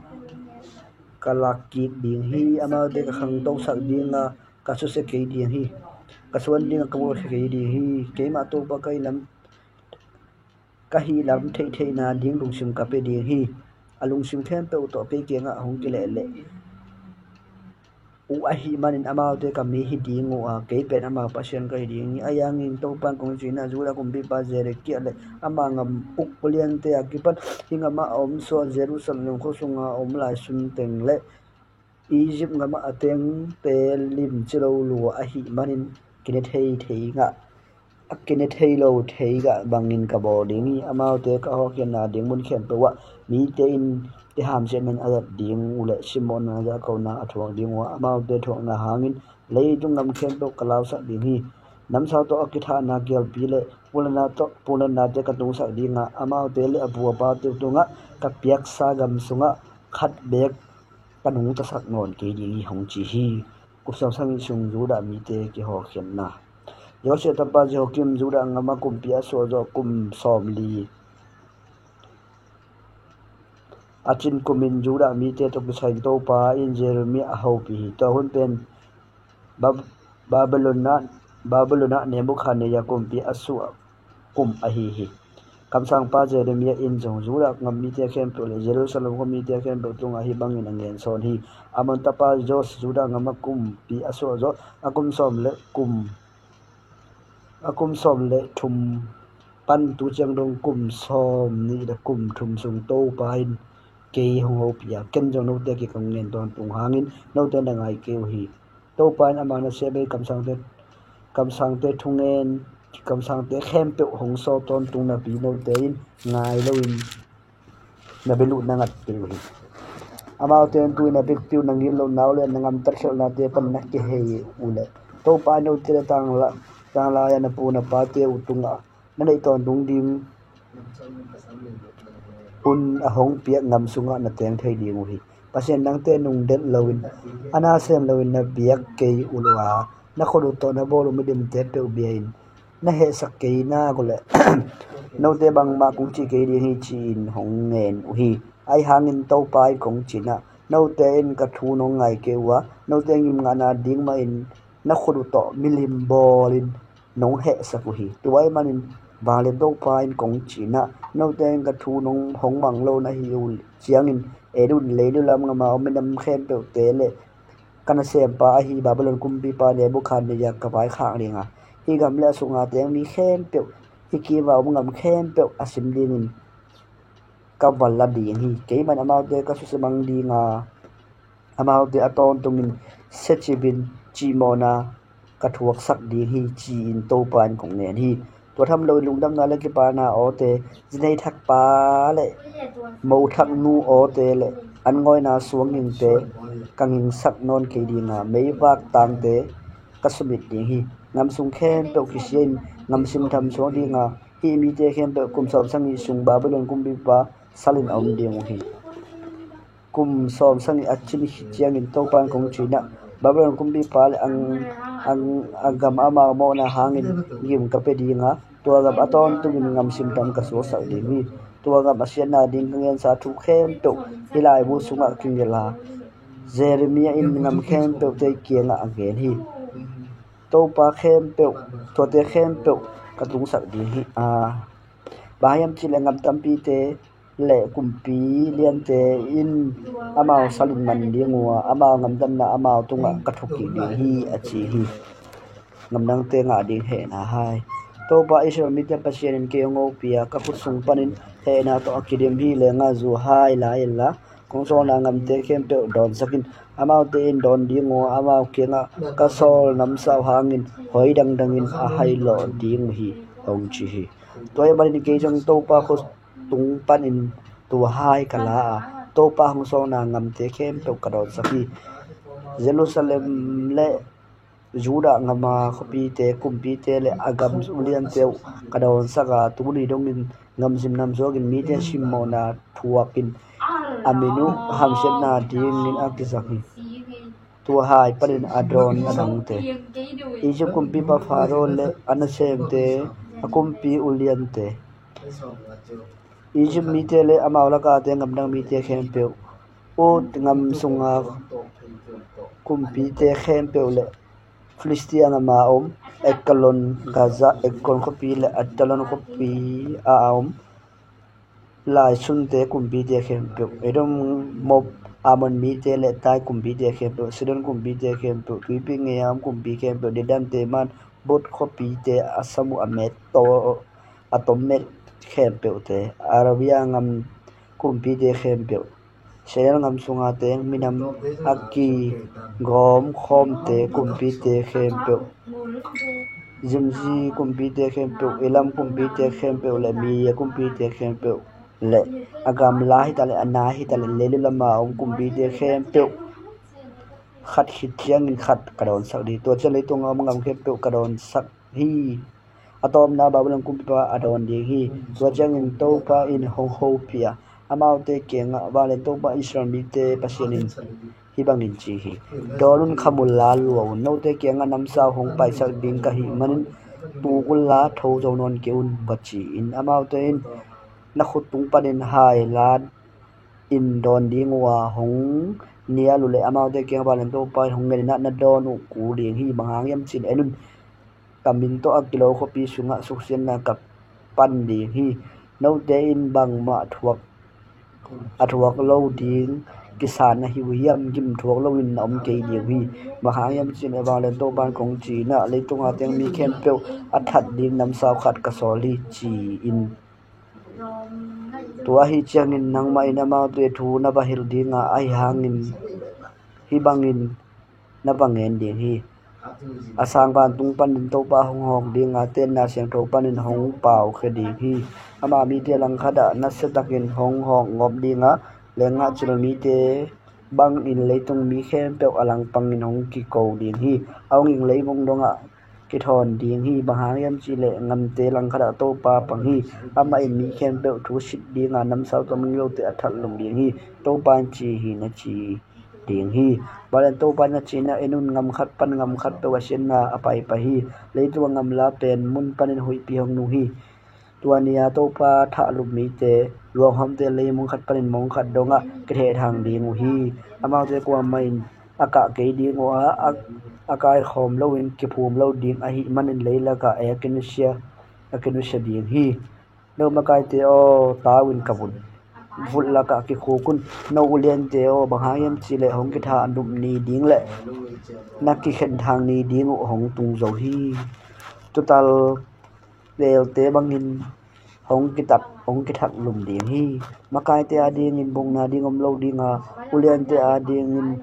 ka lakkik ding hi. Amaute ka khangtosak ding a, ka susia kei ding hi. Ka suan ding a, ka buakhia kei ding hi. Keimah Topa ka hih lam ka hih lam theihtheihna ding lungsim ka pia ding hi. A lungsim khempeuh tawh kei kiangah hong kileh leh uh ahih manin amaute ka mi hi ding uh a, kei pen amau Pasian ka hi ding hi. Ahi hangin Topa in kong ci hi. Judah kumpipa Zedekiah leh ama ngam uk uliante a kipan hih ngamah a om suah Jerusalem khua sunga a om lai sunteng leh Egypt ngamah a tengte limci lo lua ahih manin kine thei thei ngah, a kine thei lo thei ngah bangin ka bawl ding hi. Amaute ka hawlkhiatna ding mun khempeuh ah mite in te hamsiatna in a zat ding uh leh simmawhna in a zahkona a thuak ding uh a, amaute thuakna hangin leitung gam khempeuh ka lausak ding hi. Namsau tawh a kithahna kialpi leh pulanna tawh, pulanna te ka tungsak ding a, amaute leh a pu a pate tungah ka piaksa gam sungah khat beek ka nungtasak nawn kei ding hi, hong ci hi. Kum sawm sagih sung Judah mite kihawlkhiatna. Josiah tapa Jehoiakim Judah gam ah kumpi a suah zawh kum sawmli a cin kumin Judah mite tawh kisai Topa in Jeremiah a hopih hi. Tua hun pen Bab-, Babylon ah, Babylon ah Nebuchadnezzar kumpi a suah kum ahi hi. Kamsangpa Jeremiah in zong Judah gam mite khempeuh leh Jerusalem khua mite khempeuh tungah hih bangin a ngen sawn hi. Amon tapa Joash Judah gam ah kumpi a suah zawh a kum sawm leh kum, a kum sawm leh thum pan tu ciang dong kum sawmnih leh kum thum sung Topa in kei hong hopih a, ken zong note kiang ka ngen tawntung hangin note na ngai kei uh hi. Topa in ama nasem ei kamsangte, kamsangte thungen, kamsangte khempeuh hong sawl tawntung napi note in ngai loin na bel uh na ngat kei uh hi. Amaute in tu-in a bikpi uh na ngim lohna uh leh na gamtat khialhnate pan na kihei uh leh Topa in note leh tang la Tanglai-ah na pu na pate uh tungah na neih tawntung ding hun a hong piak ngam sungah na teng thei ding uh hi. Pasian, nangte nungdelh loin, a na sem loin na biak kei uh a, na khut uh tawh na bawl uh midimte peuh bia-in na hehsak kei nak uh leh note bangmah kong ci kei ding hi, ci-in hong ngen uh hi. Ahi hangin Topa in kong cih ah, note in ka thu nong ngai kei uh a, note ngim ngahna ding mahin na khut uh tawh milim bawlin nong hehsak uh hi. Tua ahih manin vanglian Topa in kong cih ah, note in ka thu nong hong mang lo na hih uh ciangin, et un, leilung lam gama om minam khempeuhte le ka nasempa ahi Babylon kumpipa Nebukhadnezzar ka vaikhak ding a, hih gam le a sunga teng mi khempeuh, hih kim a om gam khempeuh a sim dingin ka va la ding hi. Keimah in amaute ka susia mang ding a, amaute a tawntungin siacipin cihmawhna ka thuaksak ding hi, ci-in Topa in kong ngen hi. Tua tham loin lungdamna le kipana awte, zinei thakpa le mo thak nu awte le an ngawina suang gingte ka gingsak nawn kei ding a, meivak tangte ka sumit ding hi. Ngam sung khempeuh kisia-in ngam simtham suak ding a, hih mite khempeuh kum sawm sagih sung Babylon kumpipa salin a om ding uh hi. Kum sawm sagih a cin khit ciangin Topa in kong cih ah, Babylon kumpipa le a, a, a gam amau mawhna hangin gim ka pia ding a, tua gam a tawntungin ngam simtham ka suaksak ding hi. Tua gam a siatna ding ka gensa thu khempeuh hih laibu sungah kigelh a, Jeremiah in gam khempeuhte kiangah a gen hi. Topa khempeuh, tuate khempeuh ka tungsak ding hi. A, bang hiam cih leh gam tampite le kumpi liante in amau salin man ding uh a, amau gamtatna amau tungah ka thuk kik ding hi, a ci hi. Gamdangte ngah ding hehna hai. Topa Israel mite Pasian in kei hong hopih a, ka khut sung panin hehna tawh a kidim hih leenggahzu hai la inla, kong sawlna gamte khempeuh dawnsak in. Amaute in dawn ding uh a, amau kiangah ka sawl namsau hangin hoi dangdangin a hailawh ding uh hi, hong ci hi. Tua ahih manin kei zong Topa khut tung panin tua hai ka la a, Topa hong sawlna gamte khempeuh ka dawnsak hi. Jerusalem le Judah gama khuapite, kumpite le a gam uliante uh ka dawnsak a, tuni dongin gamsim nam suakin mite simmawhna thuakin a min uh hamsiatna dingin a kisak hi. Tua hai panin a dawn a dangte, Egypt kumpipa Pharaoh le a nasemte, a kumpi uliante, Egypt mite le amau lakate gamdang mite khempeuh, ut gam sunga kumpite khempeuh le Filistia gama om Ekron, Gaza, Ekron khuapi le Ashkelon khuapi a om laisunte kumpite khempeuh, Edom, Moab, Ammon mite le Tai kumpite khempeuh, Sidon kumpite khempeuh, tuipi ngei a om kumpi khempeuh, Dedan, Teman, Bud khuapite, a sam uh a met to, a tom met khempeuhte, Arabia gam kumpite khempeuh, Shinar gam sunga teng minam a kigawm khawmte kumpite khempeuh, Zimri kumpite khempeuh, Elam kumpite khempeuh le Media kumpite khempeuh le a gamla hi ta le a na hi ta le leilung lama om kumpite khempeuh, khat khit ciangin khat ka dawnsak ding hi. Tua ciang leitung a om gam khempeuh ka dawnsak hi. A tawpna Babylon kumpipa a dawn ding hi. Tua ciangin Topa in hong hopih a, amaute kiangah, vanglian Topa Israel mite Pasian in hih bangin ci hi: Dawn un, khamul la lua un. Note kiangah namsau hong paisak ding ka hih manin tuk unla tho zo nawn kei un, va ci in. Amaute in na khut tung panin hai la in dawn ding uh a, hong nial uh leh amaute kiangah vanglian Topa in hong ngen in ah, na dawn uh kul ding hi. Bang hang hiam cih leh en un, ka min tawh a kilo khuapi sungah suksiatna ka pan ding hi. Note in bangmah thuak, a thuak lo ding kisan na hi uh hiam? Gim thuak loin na om kei ding uh hi. Bang hang hiam cih leh vanglian Topa in kong ci in ah, leitung a teng mi khempeuh a that ding namsau khat ka sawl hi, ci in. Tua ahih ciangin nangmah in amaute thu na va hilh ding a, ahi hangin hih bangin na va ngen ding hi: A sang vantung panin Topa hong hawk ding a, tenna siangtho panin hong paukhia ding hi. Ama mite langkhat ah nasiatakin hong hawk ngawp ding a, leenggahcil mite bangin leitung mi khempeuh a langpangin hong kiko ding hi. A hong ging leivung dongah kithawn ding hi. Bang hang hiam cih leh ngamte langkhat ah Topa pang hi. Amah in mi khempeuh thu sit dinga namsau tawh mangngilhte a thatlum ding hi. Topa in ci hi, na ci ding hi. Bang hang hiam cih leh Topa in a cihna, en un, ngam khat pan ngam khat peuh a siatna a paipai hi. Leitung a ngamla pen mun panin huihpi hong nung hi. Tua ni-a Topa thatlum mite luanghawmte lei mong khat panin mong khat dongah kithehthang ding uh hi. Amaute kuamah in a kah kei ding uh a, a, a kaikhawm loin kiphum lo ding ahih manin leilakah a kinusia, a kinusia ding hi. No makaite aw, tau in ka vun vulh lakah kikhuk un. No uliante aw, bang hang hiam cih leh hong kitha nop ni ding leh na kikhenthang ni ding uh hong tung zo hi. Tuutal pelte bangin hong kitat, hong kithatlum ding hi. Makaite adingin bongna ding om lo ding a, uliante adingin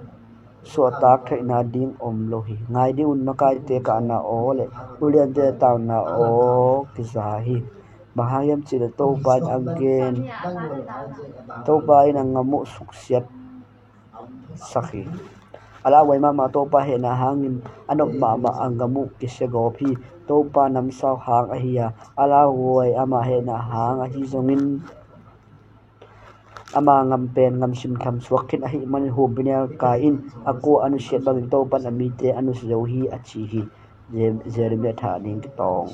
suahtak theihna ding om lo hi. Ngai dih un, makaite kahna aw leh uliante tauna aw kiza hi. Bang hang hiam cih leh Topa in a gen, Topa in a ngam uh suksiat sak hi. A lauhuai mahmah Topa hehna hangin a nop mahmah a ngam uh kisia gawp hi. Topa namsau hang ahi a, a lauhuai ama hehna hang ahi zongin ama ngam pen ngam simtham suak khin ahih manin humpinelkai in a kua a nusiat bangin Topa in a mite a nusia zo hi, a ci hi. Jeremiah thah ding kitawng.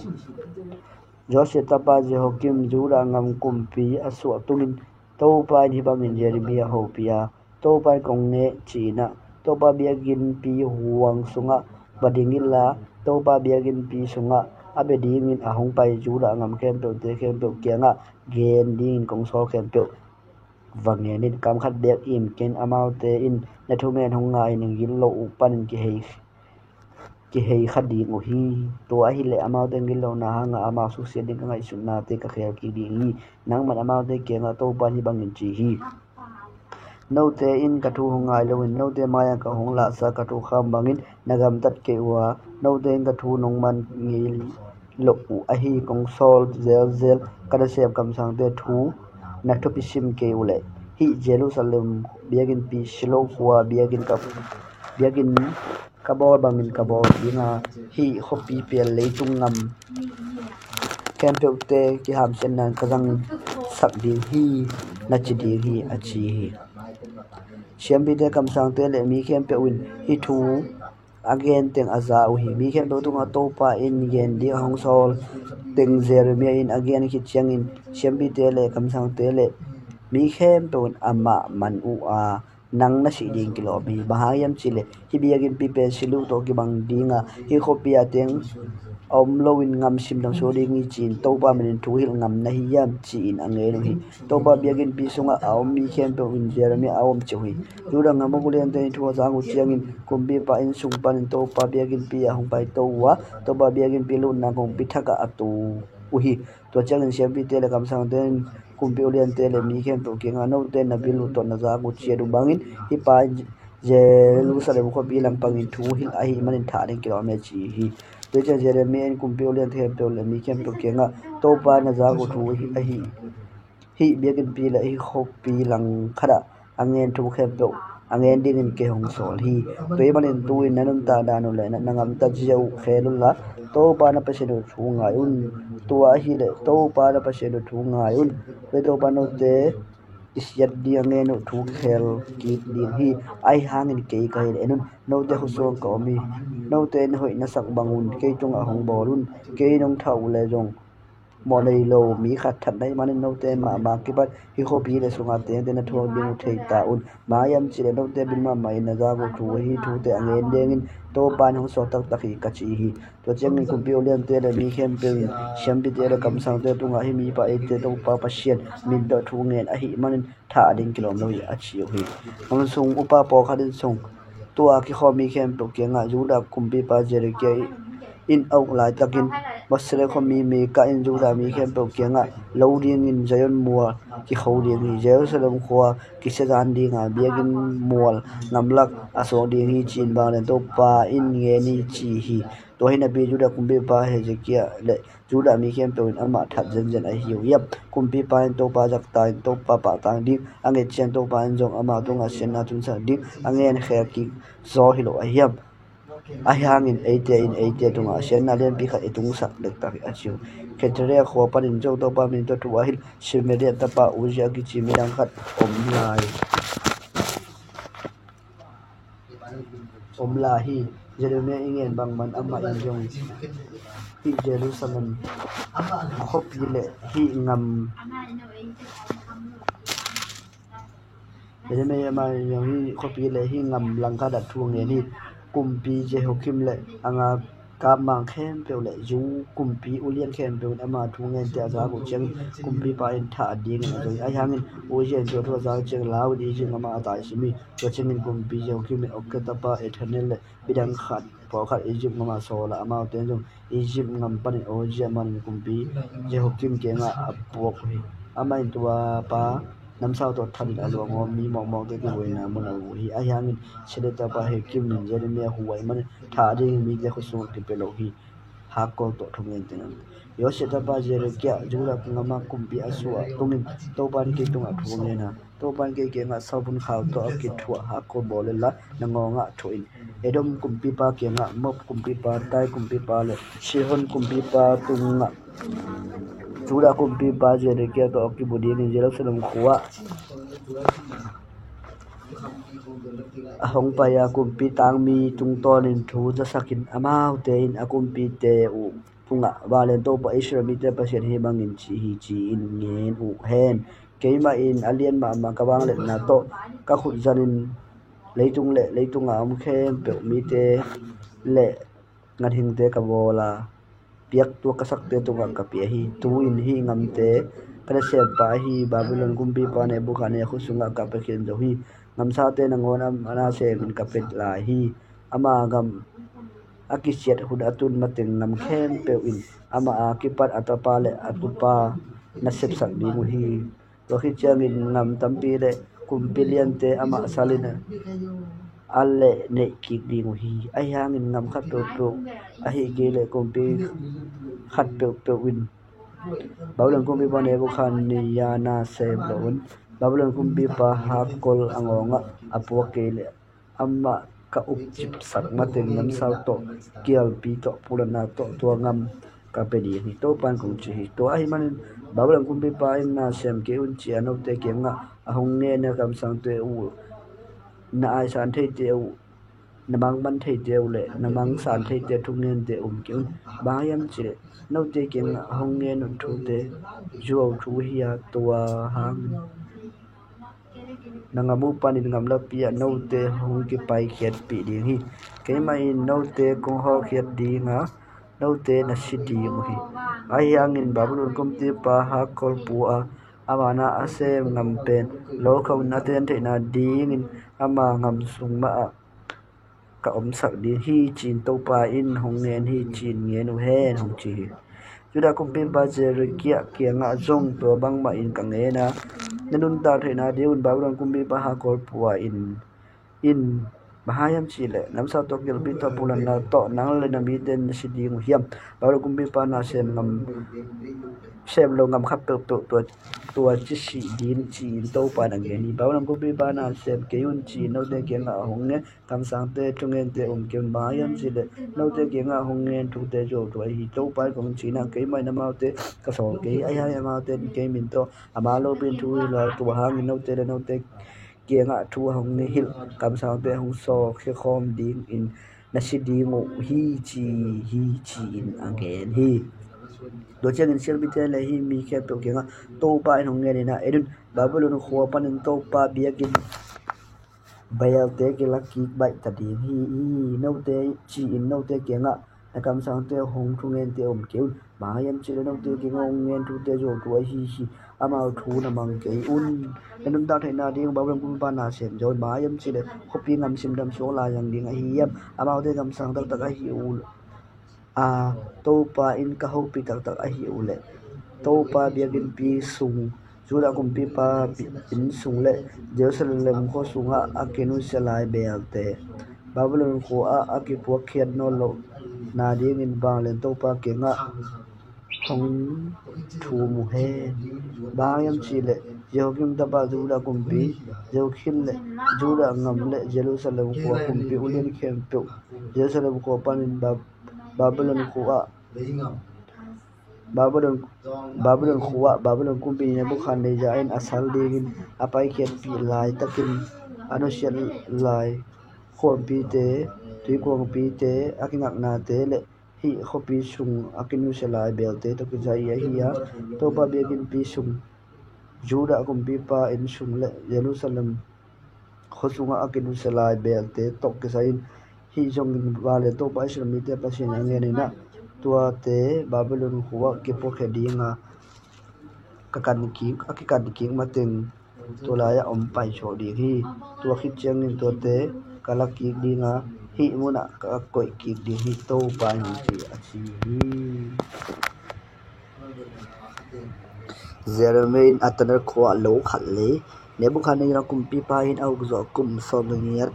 Josiah tapa Jehoiakim Judah gam kumpi a suah tungin Topa in hih bangin Jeremiah hopih a, Topa in kong neh ci-in ah Topa biakinnpi huang sungah va ding inla, Topa biakinnpi sungah a bia dingin a hong pai Judah gam khempeuhte khempeuh kiangah gen dingin kong sawl khempeuh va ngen in. Kam khat beek im ken, amaute in na thugen hong ngai-in na gilo uh panin kihei kihei kha ding uh hi. Tua ahih leh amaute gitlohna hangah amau suksiat ding ka ngaihsutnate ka khel kik ding hi. Nangman amaute kiangah Topa in hih bangin ci hi. Note in ka thu hong ngai loin note mai-ah ka hong lahsa ka thukham bangin na gamtat kei uh a, note in ka thu nong man ngei loh uh ahi kong sawl zelzel ka nasem kamsangte thu na thupi sim kei uh leh, hih Jerusalem biakinnpi Shiloh khua biakinn ka, biakinn ka bawl bangin ka bawl ding a, hih khuapi pen leitung gam khempeuhte kihamsiatna-in ka zangsak ding hi, na ci ding hi, a ci hi. Siampite, kamsangte le mi khempeuh in hih thu a gen teng a za uh hi. Mi khempeuh tungah Topa in gen ding a hong sawl teng Jeremiah in a gen khit ciangin siampite le kamsangte le mi khempeuh in amah man uh a, nang na sih ding kilawm hi. Bang hang hiam cih leh hih biakinnpi pen Shiloh tawh kibang ding a, hih khuapi-ah teng a om loin gam simtham suak ding hi, ci-in Topa min in thu hilh ngam na hi hiam, ci-in a ngen uh hi. Topa biakinnpi sungah a om mi khempeuh in Jeremiah a om ciah uh hi. Judah gam a uliante in thu a zak uh ciangin kumpipa inn sung panin Topa biakinnpi ah hong paito uh a, Topa biakinnpi luhna kongpi thakah a tu uh hi. Tua ciangin siampite le kamsangte in kumpi uliante le mi khempeuh kiangah, note na bil uh tawh na zak uh ciat uh bangin hih pa in Jerusalem khuapi lam pangin thu hilh ahih manin thah ding kilawm hi, a ci hi. Tua ciang Jeremiah in kumpi uliante khempeuh le mi khempeuh kiangah, Topa in na zak uh thu ahi hih biakinnpi le hih khuapi langkhat ah a gen thu khempeuh a gen dingin kei hong sawl hi. Tua ahih manin tu-in na nuntak dan uh le na, na gamtat zia uh khel unla, Topa na Pasian uh thu ngai un. Tua ahih leh Topa na Pasian uh thu ngai un. Tua Topa note i siat ding a gen uh thu khel kik ding hi. Ahi hangin kei ka hilh, en un, note khuasung ka om hi. Note in hoih na sak bang un, kei tungah hong bawl un. Kei in hong that uh leh zong mawhnei lo mi khat that na hih manin note mahmah kipan hih khuapi le sungah tengteng na thuak ding uh thei ta un. Bang hang hiam cih leh note bil mahmah in na zak uh thu ahi thute a gen dingin Topa in hong sawl taktak hi, ka ci hi. Tua ciangin kumpi uliante le mi khempeuh in siampite le kamsangte tungah, hih mipa eite Topa Pasian min tawh thu gen ahih manin thah ding kilawm lo hi, a ci uh hi. Gam sung upa pawlkhat in zong tua a kikhawm mi khempeuh kiangah, Judah kumpipa Zedekiah in a uk laitakin Moslev khuami Mika in Judah mi khempeuh kiangah, lo dingin Zion mual kikho ding hi. Jerusalem khua kisiazan ding a, biakinn mual gamlak a suak ding hi, ci-in vanglian Topa in ngen hi, ci hi. Tua hi napi Judah kumpipa Hezekiah le Judah mi khempeuh in amah that zenzen ahi uh hiam? Kumpipa in Topa zakta in Topa pahtak ding a nget ciang Topa in zong ama tungah siatna tunsak ding a gen khel kik zaw hi lo ahi hiam? Ahi hangin eite in eite tungah siatna lianpi khat i tungsak dektak hi, a ci uh hi. Kenkrea khua panin zong Topa min tawh thu a hilh Shemaria tapa Uzia kici midang khat om lai, om lai hi. Jeremiah i ngen bangman amah in zong hih Jerusalem khuapi le hih ngam Jeremiah amah in zong hih khuapi le hih ngam langkhat ah thu a ngen hi. Kumpi Jehoiakim le a galkap mang khempeuh le Jew kumpi ulian khempeuh in ama thu ngente a zak uh ciangin kumpipa in thah dingin a zong hi. Ahi hangin Uzia in tua thu a zak ciangin lau in Egypt ngamah a taisim hi. Tua ciangin kumpi Jehoiakim in Okra tapa Elhanan le midang khat pawlkhat Egypt ngamah sawl a, amaute in zong Egypt ngam panin Uzia manin kumpi Jehoiakim kiangah a puak uh hi. Amah in tua pa namsau tawh thatin a luangawm mi mawkmawkte kibuaina mun a uk uh hi. Ahi hangin Shedeur tapa Jehoiakim in Jeremiah hu ahih manin thah dingin mite khut sungah kipia lo hi. Hakkol tawh thungen teng. Josiah tapa Zedekiah Judah ngamah kumpi a suah tungin Topa in kei tungah thu a ngen a, Topa in kei kiangah sawpun khau tawh a kithuah hakkol bawl inla na ngawngah thuah in. Edom kumpipa kiangah, Moab kumpipa, Tyre kumpipa le Sihon kumpipa tungah Judah kumpipa Zedekiah tawh a kibu dingin Jerusalem khua-ah a hong pai-a kumpi tangmi tungtawnin thu zasakin amaute in a kumpite uh tungah, vanglian Topa Israel mite Pasian hih bangin ci hi, ci-in ngen uh hen. Keimah in a lian mahmah ka vangliatna tawh ka khut zanin leitung le leitunga om khempeuh mite le ganhingte ka bawl a, piak tuak ka sakte tungah ka pia hi. Tu-in hih ngamte ka nasempa ahi Babylon kumpipa Nebukhadnezzar khut sungah ka piakhin zo hi. Ngamsate nangawn a nasemin ka pia lai hi. Ama gam a kiciat hun a tun mateng ngam khempeuh in amah a kipan a tapa le a tupa na sepsak ding uh hi. Tua khit ciangin ngam tampi le kumpi liante amah salin a lehneih kik ding uh hi. Ahi hangin ngam khat peuhpeuh ahih kei leh kumpi khat peuhpeuh in Babylon kumpipa Nebukhadnezzar na sem loin Babylon kumpipa hakkol a ngawngah a puak kei leh amah ka upcipsak mateng namsau tawh, kialpi tawh, pulanna tawh tua ngam ka pia ding hi, Topa in kong ci hi. Tua ahih manin Babylon kumpipa in na sem kei un ci-a note kiangah a hong ngen a kamsangte uh, na aisan theite uh, na mangman theite uh le na mangsan theite thungente um kei un. Bang hang hiam cih leh note kiangah a hong ngen uh thute zuauthu hi a, tua hangin na ngam uh panin ngam lapi-ah note hong kipaikhiatpih ding hi. Keimah in note kong hawlkhiat ding a, note na si ding uh hi. Ahi hangin Babylon kumpipa hakkol pua a, ama na a sem ngam pen lokhawmin a ten theihna dingin ama ngam sung mahah ka omsak ding hi, ci-in Topa in hong ngen hi, ci-in ngen uh hen, hong ci hi. Judah kumpipa Zedekiah kiangah zong tua bangmah in ka ngen a, na nuntak theihna dingun Babylon kumpipa hakkol pua in, in, bang hang hiam cih leh namsau tawh, kialpi tawh, pulanna tawh nang le na mite na si ding uh hiam? Babylon kumpipa na sem ngam, sem lo ngam khat peuhpeuh tua, tua ci sih ding, ci-in Topa in a ngen hi. Babylon kumpipa na sem kei un ci-in note kiangah a hong ngen kamsangte thungente um kei un. Bang hang hiam cih leh note kiangah a hong ngen thute zuauthu ahi hi, Topa in kong ci hi. Keimah in amaute ka sawl kei hi. Ahi hangin amaute in kei min tawh amau lopi-in thu hilh a, tua hangin note le note kiangah thu a hong hilh kamsangte hong sawlkhia khawm dingin na si ding uh hi, ci hi, ci-in a ngen hi. Tua ciangin siampi le hih mi khempeuh kiangah Topa in hong ngen in ah, en un, Babylon khua panin Topa biakinn Baalte kilak kik baih ta ding hi. Note ci-in note kiangah na kamsangte hong thungente um kei un. Bang hang hiam cih leh note kiangah hong ngen thute zuauthu ahi hi. Amau thu na mang kei un. Na nuntak theihna ding Babylon kumpipa na sem zo un. Bang hang hiam cih leh khuapi ngam simdam suak lai zang ding ahi hiam? Amaute kamsang taktak ahi uh a, Topa in ka hopih taktak ahi uh leh Topa biakinnpi sung, Judah kumpipa inn sung le Jerusalem khua sungah a kinusia lai Baalte, Babylon khua-ah a kipuakkhiat nawn lohna dingin vanglian Topa kiangah hong thum uh hen. Bang hang hiam cih leh Jehoiakim tapa Judah kumpi Jehoiakim le Judah gam le Jerusalem khua kumpi ulian khempeuh, Jerusalem khua panin Ba- Babylon khua ah Babylon, Babylon khua ah Babylon kumpi Nebuchadnezzar in a sal dingin a paikhiatpih laitakin a nusiat lai khuampite, tuikuangpite, a kingaknate le hih khuapi sung a kinusia lai belte tawh kisai ahi a, Topa biakinnpi sung, Judah kumpipa inn sung le Jerusalem khua sungah a kinusia lai belte tawh kisai in, hih zongin vanglian Topa Israel mite Pasian a ngen in ah, tuate Babylon khua ah kipuakhia dinga ka kan kik, a kikan kik mateng tua lai-ah om paisuak ding hi. Tua khit ciangin tuate ka la kik dinga, hih munah ka koih kik ding hi, Topa in ci a ci hi. Jeremiah in Atanel khua ah lo khat lei. Nebuchadnezzar kumpipa in a uk zawh kum sawm le giat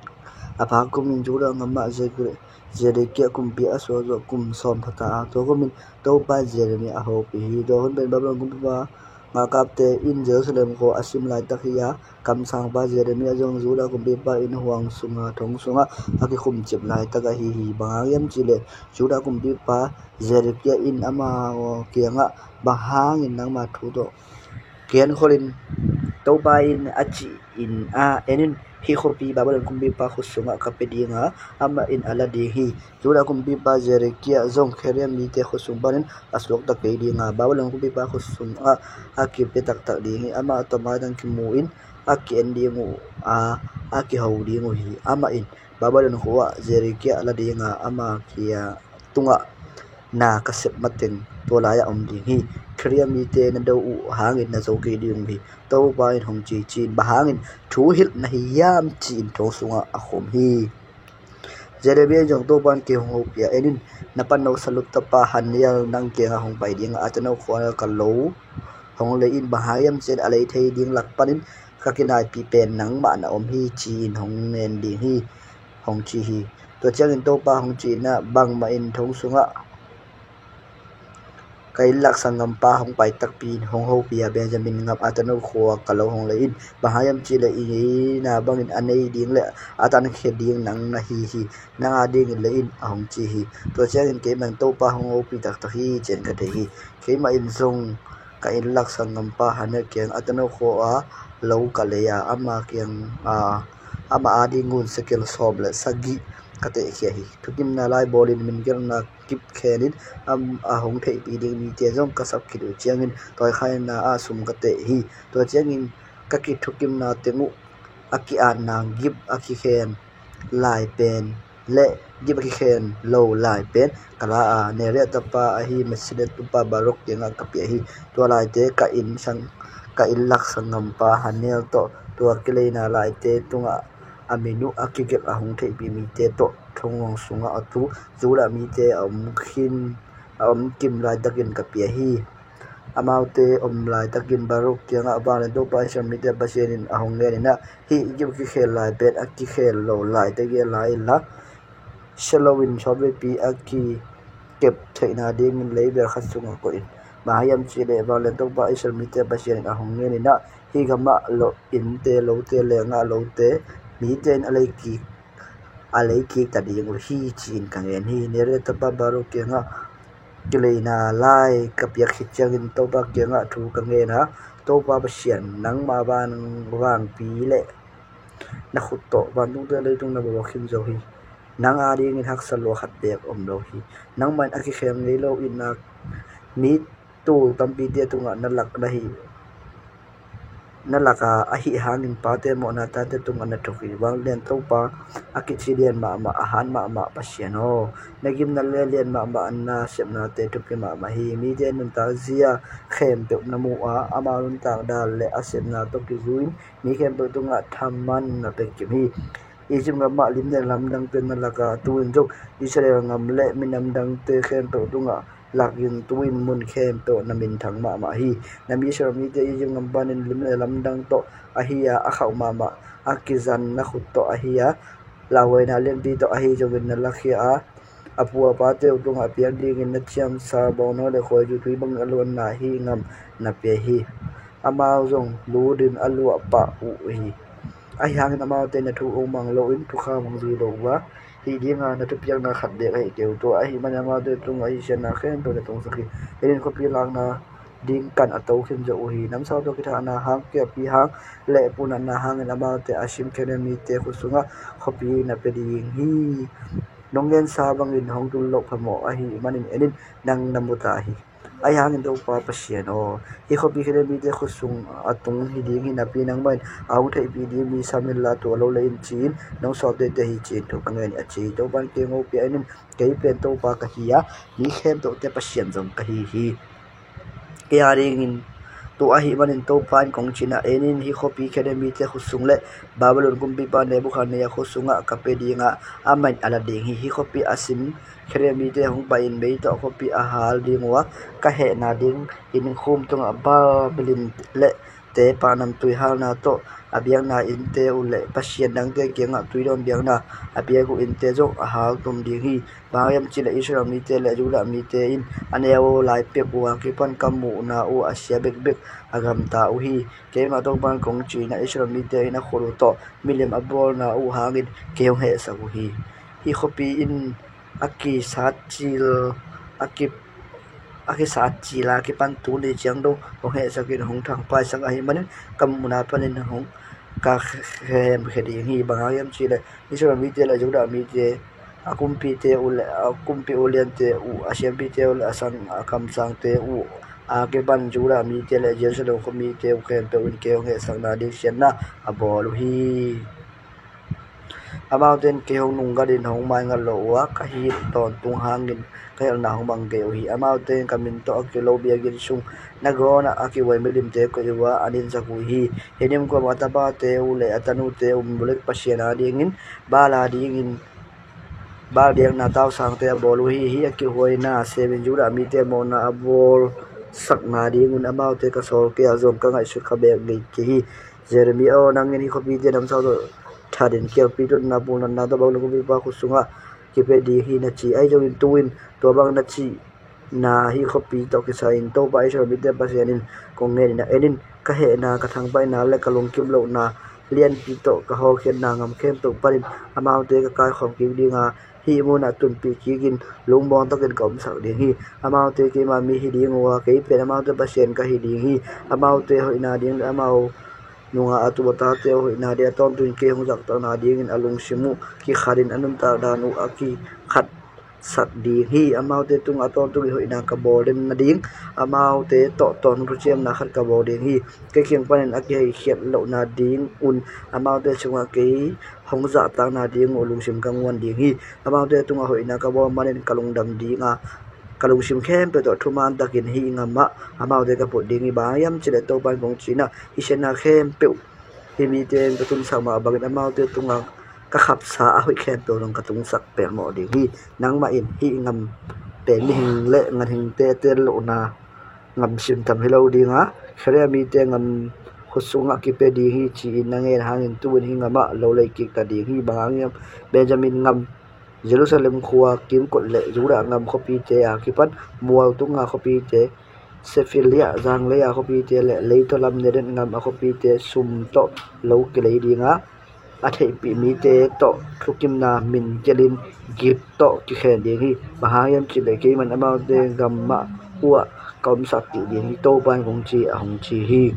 a pha kumin Judah gamah Ze- Zedekiah kumpi a suak zawh kum sawm phata a, tua kumin Topa in Jeremiah a hopih hi. Tua hun pen Babylon kumpipa ngakapte in Jerusalem khua a sim laitak hi a, kamsangpa Jeremiah zong Judah kumpipa in huang sunga thong sungah a kikhumcip laitak ahi hi. Bang hang hiam cihleh Judah kumpipa Zedekiah in ama kiangah, bang hangin nangma thu tawh kiankholin Topa in a cih in a, en in, hih khuapi Babylon kumpipa khut sungah ka pia dinga, amah in a la ding hi. Judah kumpipa Zedekiah zong Kiriat mite khut sung panin a suakta kei dinga, Babylon kumpipa khut sungah a kipia taktak ding hi. Amah tawh maitang kimu in a ki-en ding uh a, a kiho ding uh hi. Amah in Babylon khua ah Zedekiah la dinga, ama kia tungah na ka sep mateng tua lai-ah om ding hi. Kiriat mite na do uh hangin na zo kei ding uh hi. Topa in hong ci ci-in, bang hangin thu hilh na hi hiam ci-in thong sungah a khum hi. Jeremiah zong Topa in kei hong hopih a, en in, na pano Salum tapa Hananiel nang kiangah hong pai dinga, Atanel khua ka lo hong lei in, bang hang hiam cihleh a lei thei ding lak panin ka kinaipih pen nangmah na om hi ci-in hong ngen ding hi, hong ci hi. Tua ciangin Topa hong cih in ah, bangmah in thong sungah ka inn lak sanggampa hong pai takpi in hong hopih a, Benjamin gam Atanel khua ka lo hong lei in, bang hang hiam cihleh i ngeina bangin a nei ding le a tankhia ding nang na hi hi. Nang adingin lei in, a hong ci hi. Tua ciangin keimah in Topa hong hopih taktak hi ci-in ka thei hi. Keimah in zong ka inn lak sanggampa Hananiel kiang Atanel khua ah lo ka lei a, ama kiang a, ama ading ngun sekel sawm le sagih ka tehkhia hi. Thukimna lai bawlin mingelhna kip khenin, am, a hong theihpih ding mite zong ka sap khit uh ciangin tawikhaina ah sum ka teh hi. Tua ciangin ka kithukimna teng uh a ki-atna gip a kikhen lai pen le gip a kikhen lo lai pen ka la a, Neriah tapa ahi Meshillemia tupa Baruch kiangah ka pia hi. Tua laite ka inn sang, ka inn lak sanggampa Hananiel tawh tua kileina laite tungah a min uh a kigelh a hong theihpih mite tawh thong huang sungah a tu Judah mite a om khin, a om kim laitakin ka pia hi. Amaute om laitakin Baruch kiangah, vanglian Topa Israel mite Pasian in a hong ngen in ah, hih gip a kikhen lai pen a kikhen lo laite gel lai inla, sia loin sawtveipi a kikep theihna dingin leibel khat sungah koih in. Bang hang hiam cihleh vanglian Topa Israel mite Pasian in a hong ngen in ah, hih gamah lo, innte, lote, lengah lote, mite in a lei kik, a lei kik ta ding uh hi ci-in ka ngen hi. Neriah tapa Baruch kiangah kileina lai ka piak khit ciangin Topa kiangah thu ka ngen a, Topa Pasian, nangmah vang, vangpi le na khut tawh vantungte leitung na bawlkhin zo hi. Nang adingin haksa lua khat beek om lo hi. Nangmah in a kikhem ngei lo in a, mi tul tampite tungah na lak na hi, na lak a, ahih hangin pate mawhna tate tungah na thuk hi. Vanglian Topa, a kici lian mahmah, a hat mahmah Pasian aw, na gimna le lian mahmah na sepnate thupi mahmah hi. Mite nuntak zia khempeuh na mu a, ama nuntak dan le a sepna tawh kizui-in mi khempeuh tungah thaman na pia kim hi. Egypt gamah lim le lamdangte na lak a, tu-in zong Israel gam le minam dangte khempeuh tungah lakin tu-in mun khempeuh na minthang mahmah hi. Na mi Israel mite Egypt gam panin lim le lamdang tawh ahi a, a khauh mahmah, a kizan na khut tawh ahi a, lauhuaina lianpi tawh ahi zongin na lakhia a, a pu a pate uh tungah a piak dingin na ciamsa bawngnawi le khuaizu tui bangin a luanna hih gam na pia hi. amau zong lutin a luah pah uh hi. Ahi hangin amaute na thu ong mang loin thukham ong zui lo uh a, hih dinga na thupiakna khat beek ahih kei uh. Tua ahih manin amaute tungah hih siatna khempeuh na tungsak hi. Enin khuapi lakna ding kan a to khin zo uh hi. Namsau tawh kithahna hang, kiapi hang le punatna hangin amaute a sim khenem mite khut sungah khuapi na pia ding hi. Nong gensa bangin hong tun loh phamawh ahih manin enin nang na mu ta hi. Ahi hangin Topa Pasian aw, hih khuapi khenem mite khut sung a tung hi ding hi napi nangmah in a hong theihpih ding mi sam inla tua lo lei in ci-in nong sawlteite hi ci-in thu ka ngen hi a ci hi. Topa in kei hong hopih a, enin kei pen Topa ka hi a, mi khempeuhte Pasian zong ka hi hi. Kei a dingin tua ahih manin Topa in kong cihna, enin hih khuapi khenem mite khut sung le Babylon kumpipa Nebuchadnezzar khut sungah ka pia dinga, amah in a la ding hi. Hih khuapi a sim khenem mite hong pai in mei tawh khuapi a hal ding uh a, ka hehna dingin khum tungah Baal milim le te pahnam tuihalna tawh a biakna innte uh le pasian dangte kiangah tuidawn biakna a piak uh innte zong a haltum ding hi. Bang hang hiam cihleh Israel mite le Judah mite in a neu lai pek uh a kipan ka muhna uh a sia bekbek a gamta uh hi. Keimah Topa in kong cihna, Israel mite in a khut uh tawh milim a bawlna uh hangin kei hong hehsak uh hi. Hih khuapi in a kisat cil a ki a kisat cila kipan tuni ciang dong hong hehsakin hong thangpaisak ahih manin ka muhna panin hong ka khemkhia ding hi. Bang hang hiam cihleh Israel mite le Judah mite a kumpite uh le a kumpi uliante uh, a siampite uh le a sang a kamsangte uh a kipan Judah mite le Jerusalem khuamite uh khempeuh in kei hong hehsakna ding siatna a bawl uh hi. Amaute in kei hong nunggatin hong maingat lo uh a, ka hih tawntung hangin ka hilhna hong mang kei uh hi. Amaute in ka min tawh a kilo biakinn sung nangawnah a kihuai milimte koih uh a, a ninsak uh hi. Hih nim kuamah a tapate uh le a tanute uh Molek pasian a dingin Baal a dingin Baal biakna tausangte a bawl uh hi. Hih a kihuaina semin Judah mite mawhna a bawlsakna dingun amaute ka sawl kei a, zong ka ngaihsut kha beek ngei kei hi. Jeremiah aw, nangin hih khuapite namsau tawh thatin kiapi tutna punatna tawh Babylon kumpipa khut sungah kipia ding hi na ci. Ahi zongin tu-in tua bang na cihna hih khuapi tawh kisai-in Topa Israel mite Pasian in kong ngen hi na, enin ka hehna, ka thangpaihna le ka lungkim lohna lianpi tawh ka hawlkhiatna ngam khempeuh panin amaute ka kaikhawm kik dinga, hih munah tunpih kikin lungmuang takin ka omsak ding hi. Amaute keima mi hi ding uh a, kei pen amaute Pasian ka hi ding hi. Amaute hoihna ding le amau nunga a tuh a tate uh hoihna ding a tawntungin kei hong zahtakna dingin a lungsim uh kikhatin a nuntak dan uh a kikhatsak ding hi. Amaute tungah a tawntungin hoihna ka bawl den nading, amaute tawh tawntung thuciamna khat ka bawl ding hi. Kei kiang panin a kiheikhiat lohna dingun amaute sungah kei hong zahtakna ding uh lungsim ka nguan ding hi. Amaute tungah hoihna ka bawl manin ka lungdam ding a, ka lungsim khempeuh tawh thuman takin hih ngamah amaute ka put ding hi. Bang hang hiam cihleh Topa in kong cihna, hih siatna khempeuh hih mite in ka tunsak mah bangin amaute tungah ka khapsa a hoih khempeuh zong ka tungsak pelmawh ding hi. Nangmah in hih ngam pen mihing le ganhingte a teel lohna ngam simtham hi lo dinga, Kherea mite ngam khut sungah kipia ding hi ci-in na ngen hangin tu-in hih ngamah lo lei kik ta ding hi. Bang hang hiam, Benjamin ngam, Jerusalem khua kimkot le Judah ngam khuapite a kipan mual tunga khuapite, Sephelah zanglei a khuapite le leitaw lam Negev ngam a khuapite sum tawh lo kilei dinga, a theihpih mite tawh thukimna min kialin gip tawh kikhen ding hi. Bang hang hiam cihleh keiman amaute gamah uh ah ka omsak kik ding hi, Topa in kong ci a hong ci hi.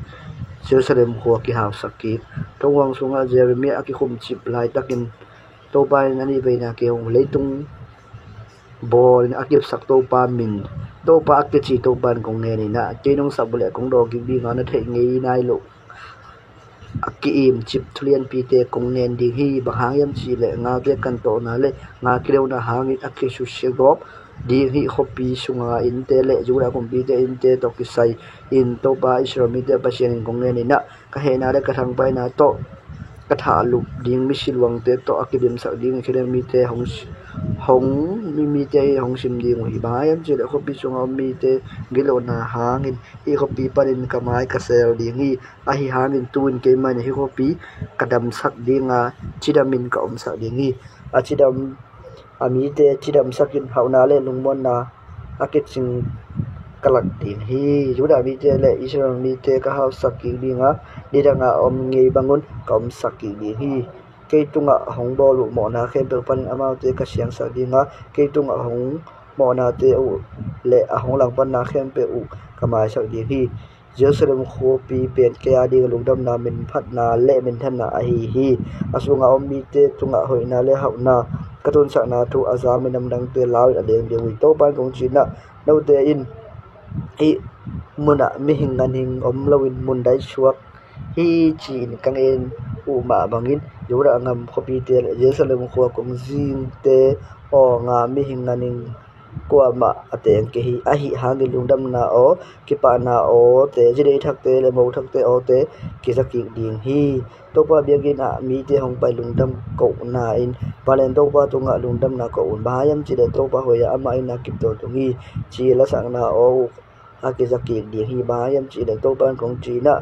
Jerusalem khua kihausak kik. Thonghuang sungah Jeremiah a kikhumcip laitakin Topa in a nih veina kei hong leitung bawlin a kipsak Topa min, Topa a kici Topa in kong ngen hi na, kei nong sap uh le kong dawng kik dinga na theih ngei nai loh a ki-imcip thulianpite kong ngen ding hi. Bang hang hiam cihleh ngaute kantawhna le nga kilona hangin a kisusia gawp ding hih khuapi sunga innte le Judah kumpite innte tawh kisai-in Topa Israel mite Pasian in kong ngen hi na, ka hehna le ka thangpaihna tawh ka thahlup ding misi luangte tawh a kidimsak dingin Kherea mite hong, hong, mi mite in hong sim ding uh hi. Bang hang hiam cihleh khuapi sunga om mite gitlohna hangin hih khuapi panin ka mai ka sel ding hi. Ahi hangin tu-in keimah in hih khuapi ka damsak dinga cidamin ka omsak ding hi. A cidam a mite cidamsakin hauhna le lungmuanna a kicing ka lak ding hi. Judah mite le Israel mite ka hausak kik ding a, nidanga om ngei bangun ka omsak kik ding hi. Kei tungah hong bawl uh mawhna khempeuh panin amaute ka siangsak ding a, kei tungah hong mawhnate uh le a hong langpanna khempeuh uh ka maisak ding hi. Jerusalem khuapi pen kei a ding lungdamna minphatna le minthanna ahi hi. A sunga om mite tungah hoihna le hauhna ka tunsakna thu a za minam dangte lau in a leng ding uh hi. Topa in kong ci-in ah, note in hih munah mihing ganhing om loin mun daisuak hi, ci-in ka ngen uh mah bangin Judah gam khuapite le Jerusalem khua kongzingte awnga mihing ganhing kuamah a teng kei hi. Ahi hangin lungdamna aw, kipahna awte, zi deih thakte le mo thakte awte kiza kik ding hi. Topa biakinn ah mite hong pai lungdam kohna in, vanleng Topa tungah lungdamna koh un. Bang hang hiam cih leh Topa hoih a, amah in a kip tawntung hi, ci lasakna aw uh a kiza kik ding hi. Bang hang hiam cih leh Topa in kong ci-in ah,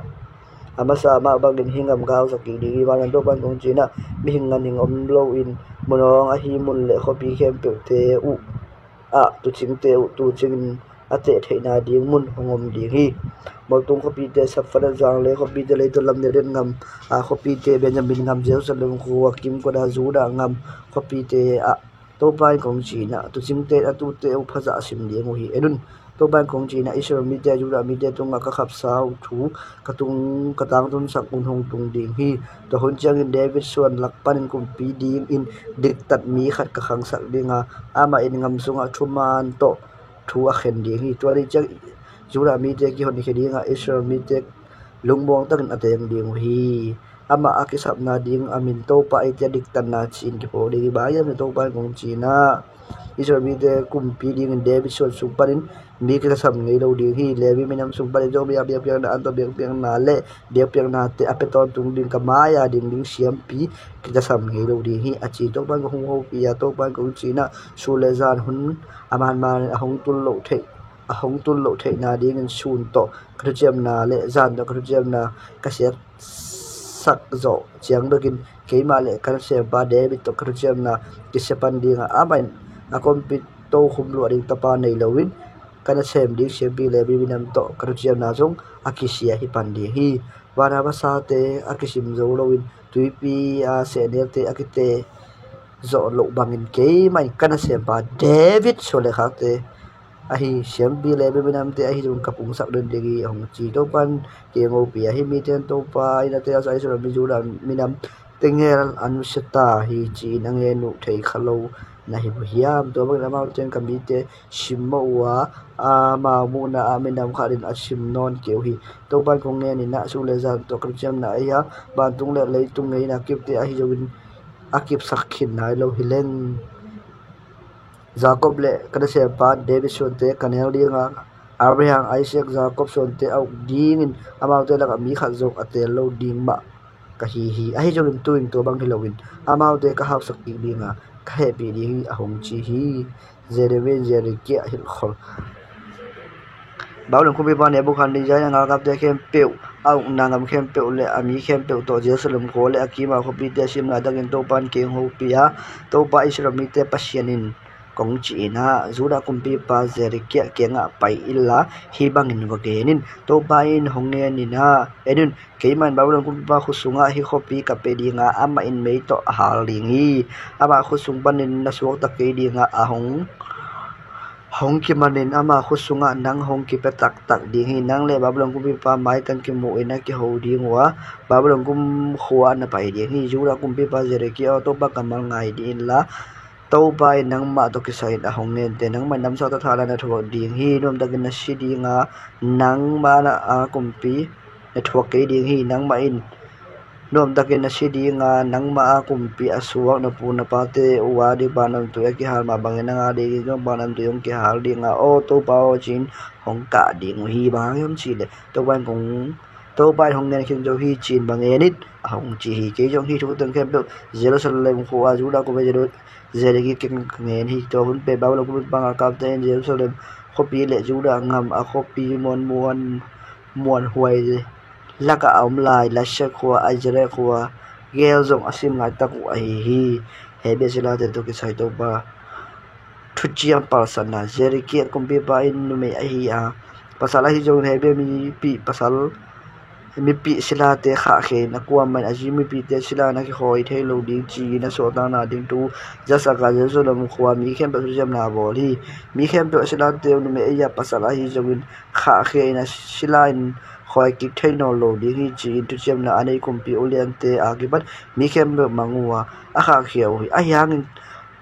a masa mah bangin hih gam ka hausak kik ding hi. Vanleng Topa in kong ci-in ah, mihing ganhing om loin mun awng ahi mun le khuapi khempeuhte uh ah tuucingte uh tuucingin a teh theihna ding mun hong om ding hi. Moltung khuapite, Sephanet, zanglei khuapite, leitung lam deuhdeuh gam a khuapite, Benjamin gam, Jerusalem khua kim kawta Judah gam khuapite ah Topa in kong ci-in ah, tuucingte in a tuute uh phazah a sim ding uh hi. En un, Topa in kong ci-in ah, Israel mite, Judah mite tungah ka khapsa uh thu ka tung, ka tangtunsak hun hong tung ding hi. Tua hun ciangin David suan lak panin kumpi dingin diktat mi khat ka khangsak ding a, amah in gam sungah thuman tawh thu a khen ding hi. Tua ni ciang Judah mite kihonkhia ding a, Israel mite lungmuang takin a teng ding uh hi. Amah a kisapna ding a min Topa eite a diktatna ci-in kiphawk ding hi. Bang hang hiam cih leh Topa in kong ci-in ah, Israel mite kumpi dingin David suan sung panin mi kitasam ngei lo ding hi. Levi minam sung panin Topa biakpiakna, an tawh biakpiakna le biakpiaknate a pia tawntung ding, ka mai-a ding ding siampi kitasam ngei lo ding hi, a ci. Topa in kong hopih a, Topa in kong ci-in ah, sun le zan hun a manmanin a hong tul loh theih, a hong tul loh theihna dingin sun tawh ka thuciamna le zan tawh ka thuciamna ka siatsak zawh ciang bekin keimah le ka nasempa David tawh ka thuciamna kisia pan ding a, amah in a kumpi tokhom luah ding tapa nei loin ka nasem ding siampi Levi minam tawh ka thuciamna zong a kisia hi pan ding hi. Vana vasate a kisim zo loin tuipi a sehnelte a kite zawh loh bangin keimah in ka nasempa David suan le khakte ahi siampi Levi minamte ahi zong ka pungsak den ding hi, a hong ci. Topa in kong hopih a, hih mite in Topa in a telsa Israel mi, Judah minam tengel a nusia ta hi, ci-in a ngen uh thei kha lo na hi uh hiam? Tua bangin amaute in ka mite simmawh uh a, amau muhna ah minam khat in a sim nawn kei uh hi. Topa in kong ngen in ah, sun le zan tawh ka thuciamna ahi a, vantung le leitung ngeina kipte ahi zongin a kipsak khin nai lo hi leng, Jacob le ka nasempa David suante ka nel ding a, Abraham, Isaac, Jacob suante a uk dingin amaute lakah mi khat zong a teel lo ding mah ka hi hi. Ahi zongin tu-in tua bang hi loin amaute ka hausak kik ding a, ka hehpih ding hi, a hong ci hi. Jeremiah, Zedekiah hilhkhol. Babylon kumpipa Nebuchadnezzar in a galkapte khempeuh, a ukna gam khempeuh le a mi khempeuh tawh Jerusalem khua le a kima khuapite a sim laitakin Topa in kong hopih a, Topa Israel mite Pasian in kong ci-in ah, Judah kumpipa Zedekiah kiangah pai inla, hih bangin va gen in, Topa in hong ngen in ah, en un, keimah in Babylon kumpipa khut sungah hih khuapi ka pia ding a, amah in mei tawh a hal ding hi. Amah khut sung panin na suakta kei ding a, a hong hong kimanin ama khut sungah nang hong kipia taktak ding hi. Nang le Babylon kumpipa maitang kimuhin a kiho ding uh a, Babylon kumkhua na pai ding hi. Judah kumpipa Zedekiah aw, Topa kammal ngai dih inla, Topa in nangmah tawh kisai-in a hong ngen teh, nangmah in namsau thathahna na thuak ding hi. Nuamtakin na si ding a, nangmah a kumpi na thuak kei ding hi. Nangmah in nuamtakin na si ding a, nangmah a kumpi a suak na pu na pate uh a ding paanamtui a kihal mah bangin nang a dingin zong paanamtui hong kihal ding a, aw Topa aw, ci-in hong kah ding uh hi. Bang hang hiam cih leh Topa in kong, Topa in hong ngen khin zo hi, ci-in va ngen in, a hong ci hi. Kei zong hih thu teng khempeuh Jerusalem khua, Judah khua, Jeru-, Zedekiah kiangah ka ngen hi. Tua hun pen Babylon kumpipa galkapte in Jerusalem khuapi le Judah gam a khuapi muanmuan, muanhuai lakah a om lai, Lakish khua, Ashdod khua gel zong a sim laitak uh ahi hi. Hebru late tawh kisai Topa thuciam palsatna. Zedekiah kumpipa in numei ahi a, pasal ahi zongin Hebru mipih pasal mipih silate khahkhia in a kuamah in a zi mipite sila na kikhawi thei lo ding ci-in a suahtakna ding thu zasak a Jerusalem khua mi khempeuh thuciamna a bawl hi. Mi khempeuh a silate uh numei ei-a pasal ahi zongin khahkhia in a sila in khawi kik thei nawn lo ding hi ci-in thuciamna a nei kumpi uliante a kipan mi khempeuh mang uh a a khahkhia uh hi. Ahi hangin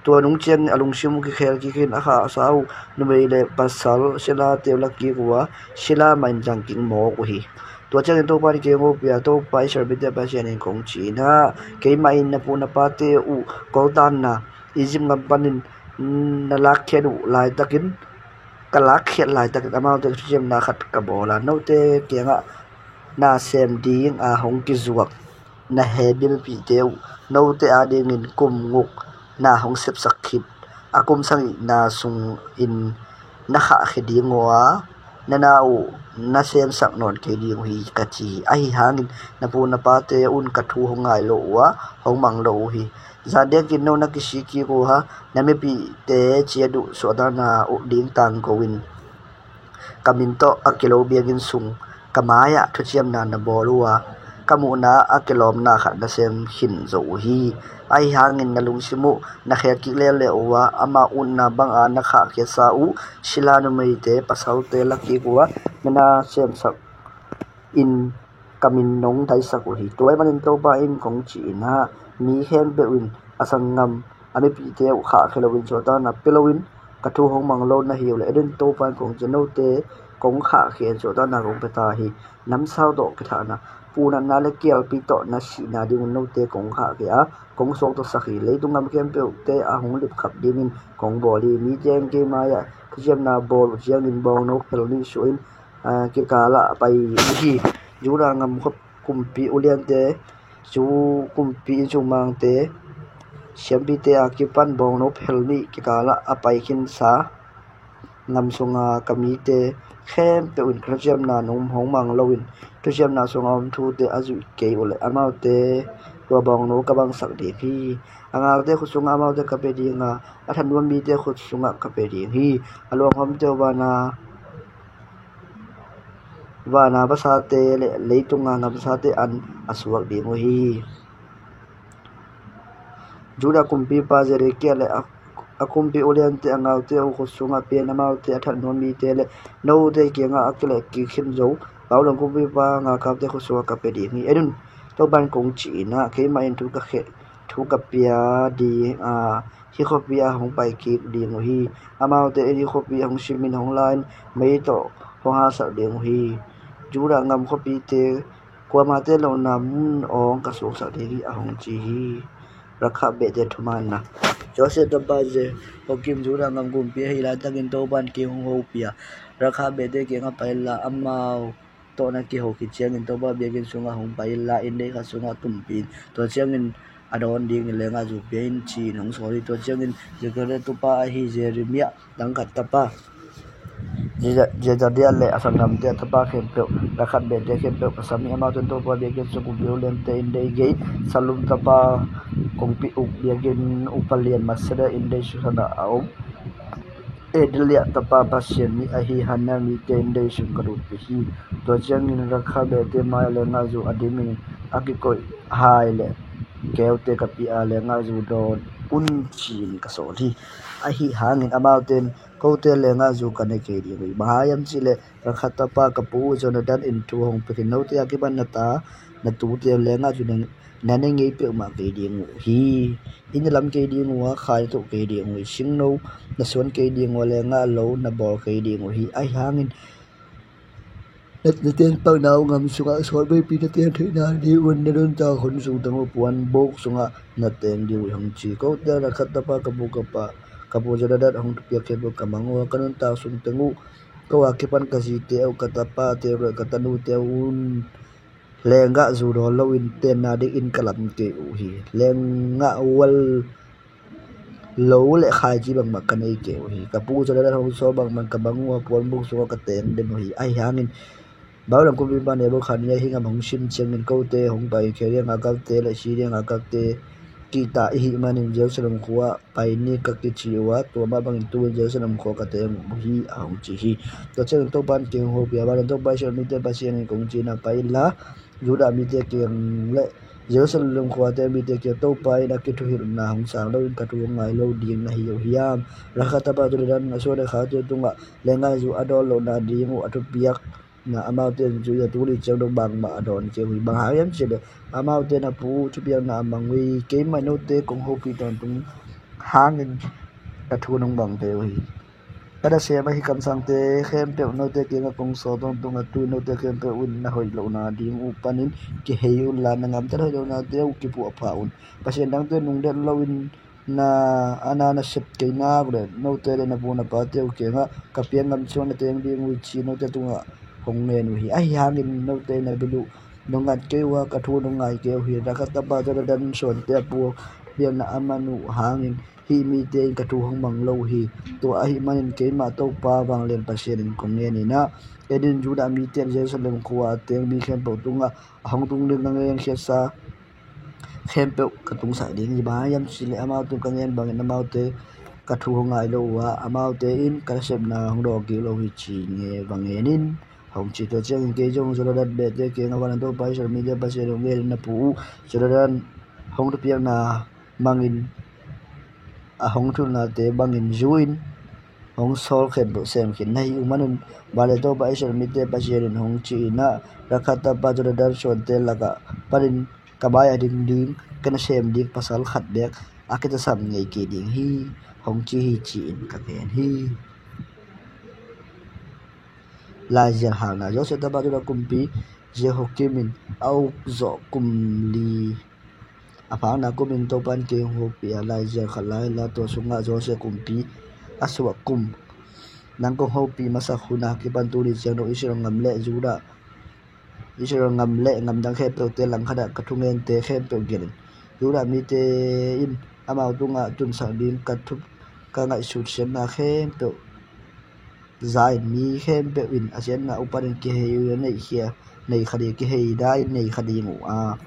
tua nung ciangin a lungsim uh kikhel kik in a khahsa uh numei le pasal silate uh la kik uh a sila mah in zang kik mawk uh hi. Tua ciangin Topa in kei hong hopih a, Topa Israel mite Pasian in kong ci in ah, keimah in na pu na pate uh koltanna Egypt gam panin na lakkhiat uh laitakin ka lakkhiat laitakin amaute thuciamna khat ka bawl a, note kiangah na sem ding a hong kizuak na Hebru mipihte uh note adingin kum guk na hong sepsak khit a kum sagihna sungin na khahkhia ding uh a, na na uh na semsak nawn kei ding uh hi ka ci hi. Ahi hangin na pu na pate un ka thu hong ngai lo uh a hong mang lo uh hi. Zan diakin no na kisik kik uh a, na mipihte ciat uh suahtakna uh ding tangko in ka min tawh a kilo biakinn sung ka mai-ah thuciamna na bawl uh a, ka muhna a kilawmna khat na sem khin zo uh hi. Ahi hangin na lungsim uh na khel kik leuleu uh a, amau utna banga na khahkhiatsa uh sila numeite pasalte la kik uh a, na na semsak in ka min nong daisak uh hi. Tua ahih manin Topa in kong ci in ah, mi khempeuh in a sanggam a mipihte uh khahkhia loin suahtakna pia loin ka thu hong mang lo na hi uh leh, en un, Topa in kong ci, note kong khahkhia in suahtakna kong pia ta hi. Namsau tawh kithahna, punatna le kialpi tawh na sihna dingun note kong khahkhia a, kong suaktasak hi. Leitung gam khempeuhte a hong lipkhap dingin kong bawl hi. Mite in kei mai-ah thuciamna bawl uh ciangin bawngno phel nih suahin, aa, kikalah a pai uh hi. Judah gam khuapi kumpi uliante, Jew kumpi innsung mangte, siampite a kipan bawngno phel nih kikalah a pai khinsa gam sunga ka mite khempeuh in ka thuciamna nong hong mang loin thuciamna sunga om thute a zuih kei uh leh, amaute tua bawngno ka bangsak ding hi. A galte khut sungah amaute ka pia ding a, a thatnuam mite khut sungah ka pia ding hi. A luanghawmte uh vana vana vasate le leitunga gamsate an a suak ding uh hi. Judah kumpipa Zedekiah le a, a kumpi uliante a galte uh khut sungah pia in, amaute a thatnuam mite le note kiangah a kilehkik khin zo Babylon kumpipa galkapte khut sungah ka pia ding hi. En un, Topa in kong ci in ah, keimah in thu ka kheh, thu ka pia ding a, hih khuapi ah hong paikik ding uh hi. Amaute in hih khuapi ah hong simin hong la-in mei tawh hong halsak ding uh hi. Judah gam khuapite kuamahte lohna mun awng ka suaksak ding hi, a hong ci hi. Rakhab behte thumaanna. Josef tapa Jehoiakim Judah gam kumpi ahih laitakin Topa in kei hong hopih a, Rakhab behte kiangah pai inla, amau tawh na kiho khit ciangin Topa biakinn sungah hong pai inla, inndei khat sungah tumpih in. Tua ciangin a dawn dingin leenggahzu pia in, ci-in hong sawl hi. Tua ciangin Zekaria tupa ahi Jeremiah, Dangkhat tapa Jeza-, Zedaliah le a sanggamte a tapa khempeuh, Rakhab behte khempeuh ka sam hi. Amaute in Topa biakinn sung kumpi uliante inndei gei, Sallum tapa kongpi uk biakinn upa lian Mattaniah inndei suahsan ah a om Gedaliah tapa Pasian mi ahi Hanania mite inndei sung ka lutpih hi. Tua ciangin Rakhab behte mai-ah leenggahzu a dimin a kikoih hai le keute ka pia a, leenggahzu dawn un, ci-in ka sawl hi. Ahi hangin amaute in kote leenggahzu ka ne kei ding uh hi. Bang hang hiam cih leh Rakhab tapa ka pu Jonathan in thu hong pia khin, note a kipan na ta na tute uh leenggahzu na, na ne ngei peuhmah kei ding uh hi. Inn na lam kei ding uh a, khai na tuh kei ding uh hi. Singno na suan kei ding uh a, leenggah lo na bawl kei ding uh hi. Ahi hangin na, na tenpakna uh gam sungah sawtveipi na teng theihna dingun na nuntak hun sung teng uh puanbuk sungah na teng ding uh hi, hong ci. Kote Rakhab tapa ka pu ka pa, ka pu Jonathan hong thupiak khempeuh ka mang uh a, ka nuntak sung teng uh ko a kipan ka zite uh, ka tapate uh le ka tanute uh un leenggahzu dawn loin tenna dingin ka lam kei uh hi. Leenggah ual lo le khaici bangmah ka nei kei uh hi. Ka pu Jonathan hong sawl bangmah ka mang uh a, puanbuk sungah ka teng den uh hi. Ahi hangin Babylon kumpipa Nebukhadnezzar hih gam hong sim ciangin kote hong pai, Kaldea galkapte le Siria galkapte kihta i hih manin Jerusalem khua pai ni ka kici uh a, tua mah bangin tu-in Jerusalem khua ka teng uh hi, a hong ci hi. Tua ciangin Topa in kei hong hopih a, vanglian Topa Israel mite Pasian in kong ci-in ah, pai inla Judah mite kiang le Jerusalem khuate mite kiang, Topa in a kithuhilhna hong sang loin ka thu hong ngai lo ding na hi uh hiam? Rakha tapa Jonathan a suan a khaute tungah leenggahzu a dawn lohna ding uh a thupiak na amaute in zui a, tuni ciang dong bangmah a dawn kei uh hi. Bang hang hiam cih leh amaute na pu uh thupiakna a mang uh hi. Keimah in note kong hopih tawntung hangin ka thu nong bang kei uh hi. Ka nasem ahi kamsangte khempeuh note kiangah kong sawl tawntung a, tu-in note khempeuh in na hoih lohna ding uh panin kihei unla, na gamtat hoih lohnate uh kipuahpha un. Pasian dangte nungdelh loin na a na na sep kei nak le note le na pu na pate uh kiangah ka pianggam suan na teng ding uh hi ci-in note tungah hong ngen uh hi. Ahi hangin note na bil uh nong ngat kei uh a, ka thu nong ngai kei uh hi. Rakha tapa Jonathan suante a pu uh thupiakna a mang uh hangin hih mite in ka thu hong mang lo uh hi. Tua ahih manin keimah Topa vanglian Pasian in kong ngen in ah, en in, Judah mite le Jerusalem khua a teng mi khempeuh tungah a hong tung ding ka ngenkhiatsa khempeuh ka tungsak ding hi. Bang hang hiam cih leh amau tung ka ngen bangin amaute ka thu hong ngai lo uh a, amaute in ka nasepna hong dawng kik lo uh hi, ci-in va ngen in, hong ci. Tua ciangin kei zong Jonathan behte kiangah, vanglian Topa Israel mite Pasian in hong ngen in, na pu uh Jonathan hong thupiakna mangin a hong thuhilhnate bangin zu-in hong sawl khempeuh sem khin na hih uh manun, vanglian Topa Israel mite Pasian in hong ci-in ah, Rakha tapa Jonathan suante lakah panin ka mai-ah ding ding ka nasem ding pasal khat beek a kitasam ngei kei ding hi, hong ci hi, ci-in ka gen hi. Laizial halna. Josiah tapa Judah kumpi Jehoiakim in a uk zawh kum li a phakna kumin Topa in kei hong hopih a, laizial khat la inla, tua sungah Josiah kumpi a suah kum, nang kong hopih masak hun a kipan tuni ciang dong Israel gam le Judah, Israel gam le gamdang khempeuhte langkhatah ka thungente khempeuh gelh in. Judah mite in amau tungah tunsak ding ka thup, ka ngaihsut siatna khempeuh za in, mi khempeuh in a siatna uh panin kihei uh a, nei khia, nei kha ding, kihei da in nei kha ding uh a,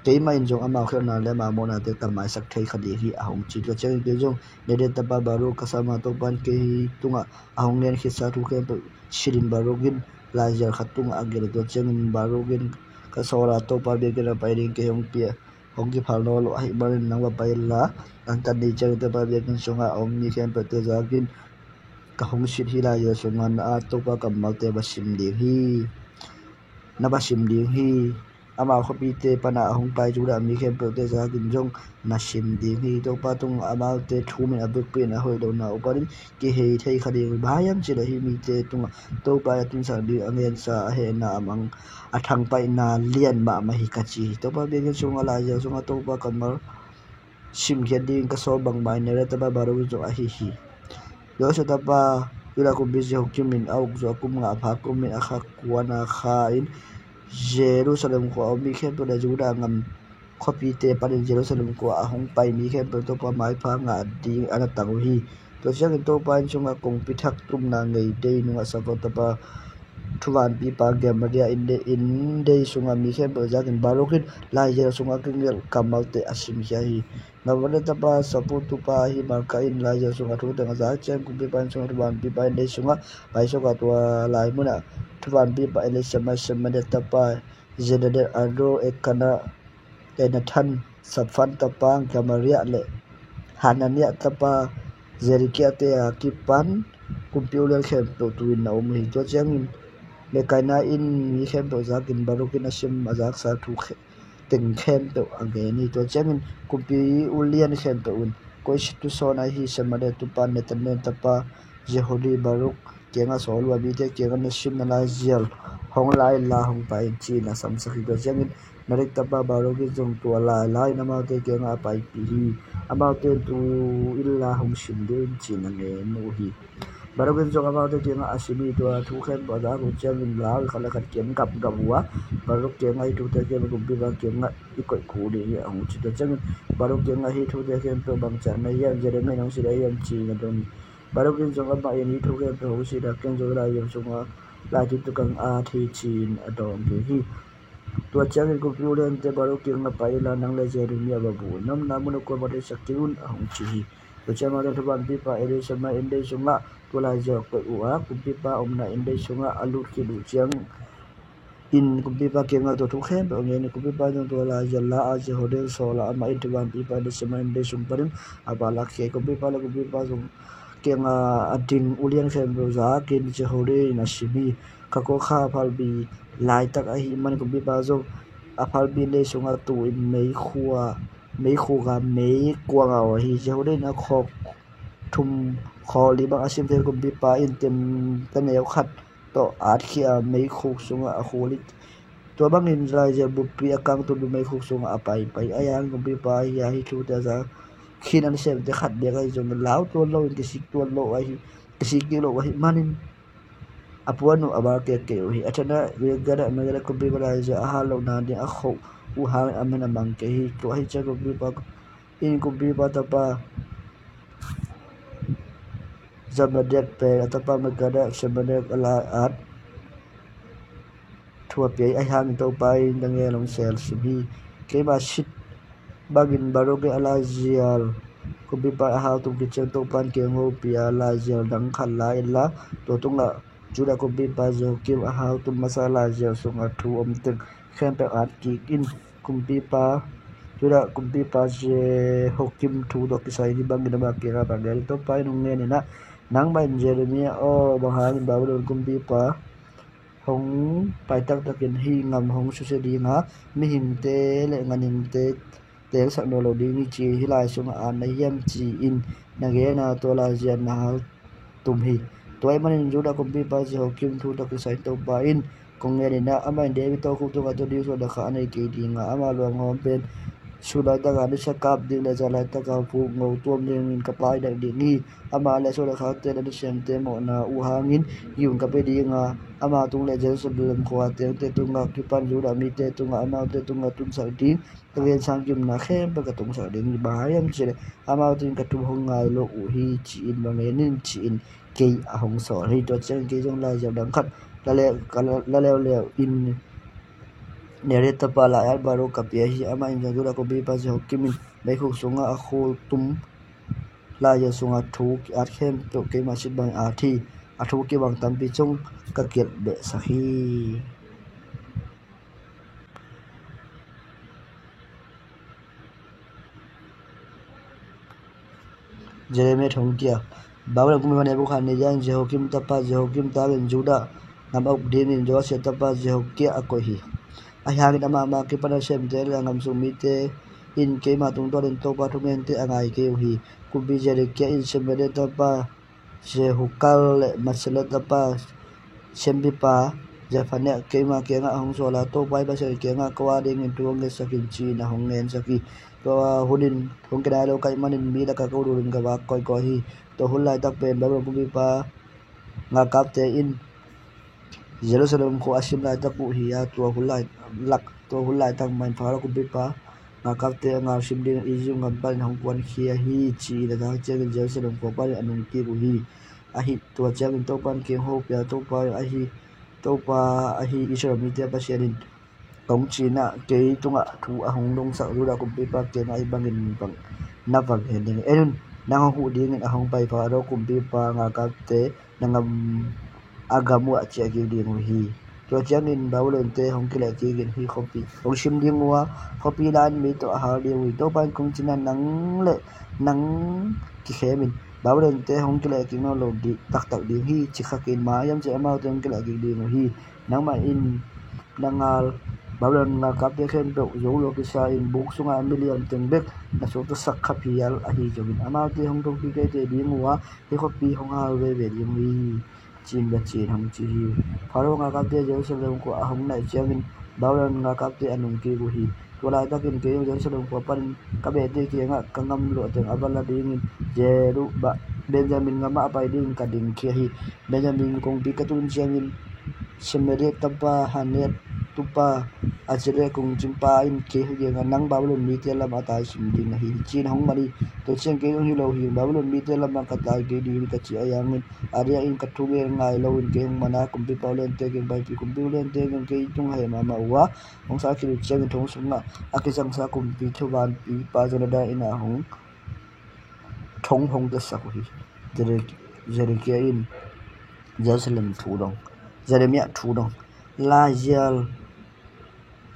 keimah in zong amau khialhna le amau mawhnate ka maisak thei kha ding hi, a hong ci. Tua ciangin kei zong Neria tapa Baruk ka sam a, Topa in kei tungah a hong ngen khitsa thu khempeuh silh in, Baruk in laizial khat tungah a gelh. Tua ciangin Baruk in ka sawl a, Topa biakinn ah pai ding kei hong pia, hong kiphal nawn lo ahih manin nang va pai inla, a tan ni ciangin Topa biakinn sungah a om mi khempeuhte zakin ka hong silh hi. Laizial sungah na at Topa kammalte va sim ding hi, na va sim ding hi. Amau khuapite pana a hong pai Judah mi khempeuhte zakin zong na sim ding hi. Topa tungah amaute thum in a biakpi in a hoih lohna uh panin kihei thei kha ding uh hi. Bang hang hiam cih leh hih mite tungah Topa in a tunsak ding a ngensa a hehna a mang a thangpaihna lian mahmah hi, ka ci hi. Topa biakinn sungah laizial sungah Topa kammal simkhiat dingin ka sawl bangmah in Neria tapa Baruk in zong ahi hi. Josiah tapa Judah kumpi Jehoiakim in a uk zawh a kum nga a phak kumin a kha kuana kha in Jerusalem khua a om mi khempeuh le Judah gam khuapite panin Jerusalem khua a hong pai mi khempeuh Topa maipha ngah ding a na tang uh hi. Tua ciangin Topa inn sungah kongpi thak tumna ngei dei nungah Safan tapa thuvanpipa Gemaria in dei, in dei sungah mi khempeuh zakin Baruk in laizial sungah a kigelh kammalte a simkhia hi. Gamaliel tapa Safan tupa ahi Malkia in laizial sungah thu teng a zak ciang kumpipa inn sungah thuvanpipa in dei sungah paisuak a, tua lai munah thuvanpipa Elisama, Semaria tapa Jedaia, Azor, Elkana, Elnathan, Safan tapa Gemaria le Hanania tapa Zedekia-te a kipan kumpi ulian khempeuh tu-in na om uh hi. Tua ciangin Mikaia in mi khempeuh zakin Baruk in a sim a zaksa thu khe-, teng khempeuh a gen hi. Tua ciangin kumpi ulian khempeuh in, koi situ sawn ahi Semaria tupa Nethanel tapa Jehudi Baruk kiangah sawl uh a, mite kiangah na simna laizial hong la inla hong pai in, ci-in a samsak hi. Tua ciangin Neria tapa Baruk in zong tua lailai in amaute kiangah a paipih hi. Amaute in tu inla hong sim ding un, ci-in a ngen uh hi. Baruk in zong amaute kiangah a sim hi. Tua thu khempeuh a zak uh ciangin Lawi khat le khat kiang gapgap uh a, Baruk kiangah hih thute khempeuh kumpipa kiangah i koih kul ding hi, a hong ci. Tua ciangin Baruk kiangah hih thute khempeuh bang ciang na hiam, Jeremia in hong silh ahi hiam, ci-in a dong hi. Baruk in zong amah in hih thu khempeuh hong silh a, ken zong laizial sungah laitim tuk kang at hi, ci-in a dawng kik hi. Tua ciangin kumpi uliante Baruh kiangah pai inla, nang le Jeremia va bu in, na omna mun uh kuamah teisak kei un, a hong ci hi. Tua ciangin amah tawh thubanpipa Elisama inn dei sungah tua laizial koih uh a, kumpipa omna inn dei sungah a lut khit uh ciangin kumpipa kiangah tua thu khempeuh a ngen hi. Kumpipa in zong tua laizial la a, Jehu dei sawl a, amah in thubanpipa Elisama inn dei sung panin a va lakhia hi. Kumpipa le kumpipa zong kiangah a ding ulian khempeuh zakin Jehu dei in a sim hi. Kha kua kha phalbi laitak ahih manin kumpipa zong a phalbi inn dei sungah tu-in meikhua, meikhuk a meikuang a aw hi. Jehu dei in a khawk thum, khawk li bang a sim thei. Kumpipa in temta neu khat tawh atkhia a, meikhuk sungah a khul hi. Tua bangin laizial buppi a kangtun bel meikhuk sungah a paipai. Ahi hangin kumpipa ahi a hih thute a za khin a nasemte khat beek ahi zongin lau tuan loin kisik tuan lo ahi, kisik kik lo ahih manin a puan uh a val kei uh hi. A thadah Gilgal ah Midian kumpipa laizial a hal lohna ding a khoh uh hangin a min a mang kei hi. Tua ahih ciangin kumpipa in kumpipa tapa Zebadia pen a tapa Mikaiah, Zebadia a la at thu a pia hi. Ahi hangin Topa in Daniel hong sel sim hi. Keima sit bangin Baruh in a laizial kumpipa a hau tum khit ciang Topa in kei hong hopih a, laizial dang khat la inla, tua tungah Judah kumpipa Jehoiakim a hau tum masa laizial sungah thu om teng khempeuh at kik in. Kumpipa, Judah kumpipa Jehoiakim thu tawh kisai hih bangin ama kiangah va gen hi. Topa in hong ngen in ah, nangmah in Jeremia aw, bang hangin Babylon kumpipa hong pai taktakin hih gam hong susia ding a, mihingte le ganhingte teelsak nawn lo ding hi, ci-in hih lai sungah at na hiam, ci-in na gen a, tua laizial na hau tum hi. Tua ahih manin Judah kumpipa Jehoiakim thu tawh kisai Topa in kong ngen in ah, amah in David tokhuk tungah tua ding suan le khak a nei kei ding a, ama luanghawm pen sun laitaka nisa kap ding le zan laitaka vukngo tuam dingin ka paidak ding hi. Amah le suan le khakte le nasemte mawhna uh hangin gim ka pia ding a, ama tung le Jerusalem khua tengte tungah kipan Judah mite tungah amaute tungah tunsak ding ka gen sang gimna khempeuh ka tungsak ding hi. Bang hang hiam cih leh amaute in ka thu hong ngai lo uh hi, ci-in va ngen in, ci-in kei a hong sawl hi. Tua ciangin kei zong laizial dang khat la le, ka la, la leuleu in Neria tapa laiat Baruh ka pia hi. Amah in zong Judah kumpipa Jehoiakim in meikhuk sungah a khul tum laizial sungah thu ki-at khempeuh keima sit bangin at hi. A thu kibang tampi cung ka gelh behsak hi. Jeremia thongkia. Babylon kumpipa Nebukhadnezzar in Jehoiakim tapa Jehoiakim takin Judah gam a uk dingin Joash tapa Jehoiakim a koih hi. Ahi hangin amah mah kipan a semte le a gam sung mite in keima tungtawnin Topa thungente a ngai kei uh hi. Kumpi Zedekiah in Semaria tapa Jehukal le Meselah tapa siampipa Zephaniah keima kiangah a hong sawl a, Topa i Pasian kiangah ko a dingin thu hong ngetsak in, ci-in a hong ngensak hi. Tua hunin hong kinai lo ka hih manin mi lakah ko dulin ka vak kawikawi hi. Tua hun laitak pen Babylon kumpipa ngalkapte in Jerusalem khua a sim laitak uh hi a, tua hun lai lak, tua hun laitak mahin Pharaoh kumpipa ngalkapte a ngal sim dingin Egypt gam panin hong kuankhia hi, ci-in a zak ciangin Jerusalem khua panin a nungkik uh hi. Ahi, tua ciangin Topa in kei hong hopih a, Topa ahi, Topa ahi Israel mite a Pasian in kong ci-in ah kei tungah thu a hong dongsak Judah kumpipa kiangah hih bangin bang na va gen ding hi. En un, nang hong huh dingin a hong pai Pharaoh kumpipa ngalkapte na gam, a gam uh ah ciah kik ding uh hi. Tua ciangin Babylonte hong kileh kikin hih khuapi hong sim ding uh a, khuapi lai-in mi tawh a hal ding uh hi. Topa in kong cihna nang le nang kikhemin Babylonte hong kileh kik nawn lo ding, taktak ding hi, ci kha kei in. Bang hang hiam cih leh amaute hong kileh kik ding uh hi. Nangmah in na ngal Babylon ngalkapte khempeuh zo lua kisa-in buk sungah a milian teng bek na suaktasak kha phial ahi zongin amaute hong thokik teitei ding uh a, hih khuapi hong hal veve ding uh hi, ci-in va ci-in hong ci hi. Pharaoh ngalkapte Jerusalem khua a hong naih ciangin Babylon ngalkapte a nungkik uh hi. Tua laitakin kei zong Jerusalem khua panin ka behte kiangah ka gam luah teng a va la dingin Jeru-, Ba-, Benjamin gamah a pai dingin ka dingkhia hi. Benjamin kongpi ka tun ciangin Semaria tapa Hanania tupa Azria kungcingpa in kei kiangah, nang Babylon mite lamah a taisun ding na hi hi, ci-in a hong man hi. Tua ciang kei zong hi lo hi, Babylon mite lamah ka tai kei ding hi ka cih ahi hangin, Azria in ka thugen ngai loin kei hong man a, kumpipa uliante kiang paipih, kumpi uliante zong kei tung heh mahmah uh a, hong sat khit uh ciangin thong sungah a kizangsa kumpi thuvanpipa Jehoiada in a hong thong hong kiasak uh hi. Zedek-, Zedekia in Jerusalem thu dong, Jeremiah thu dong. Laizial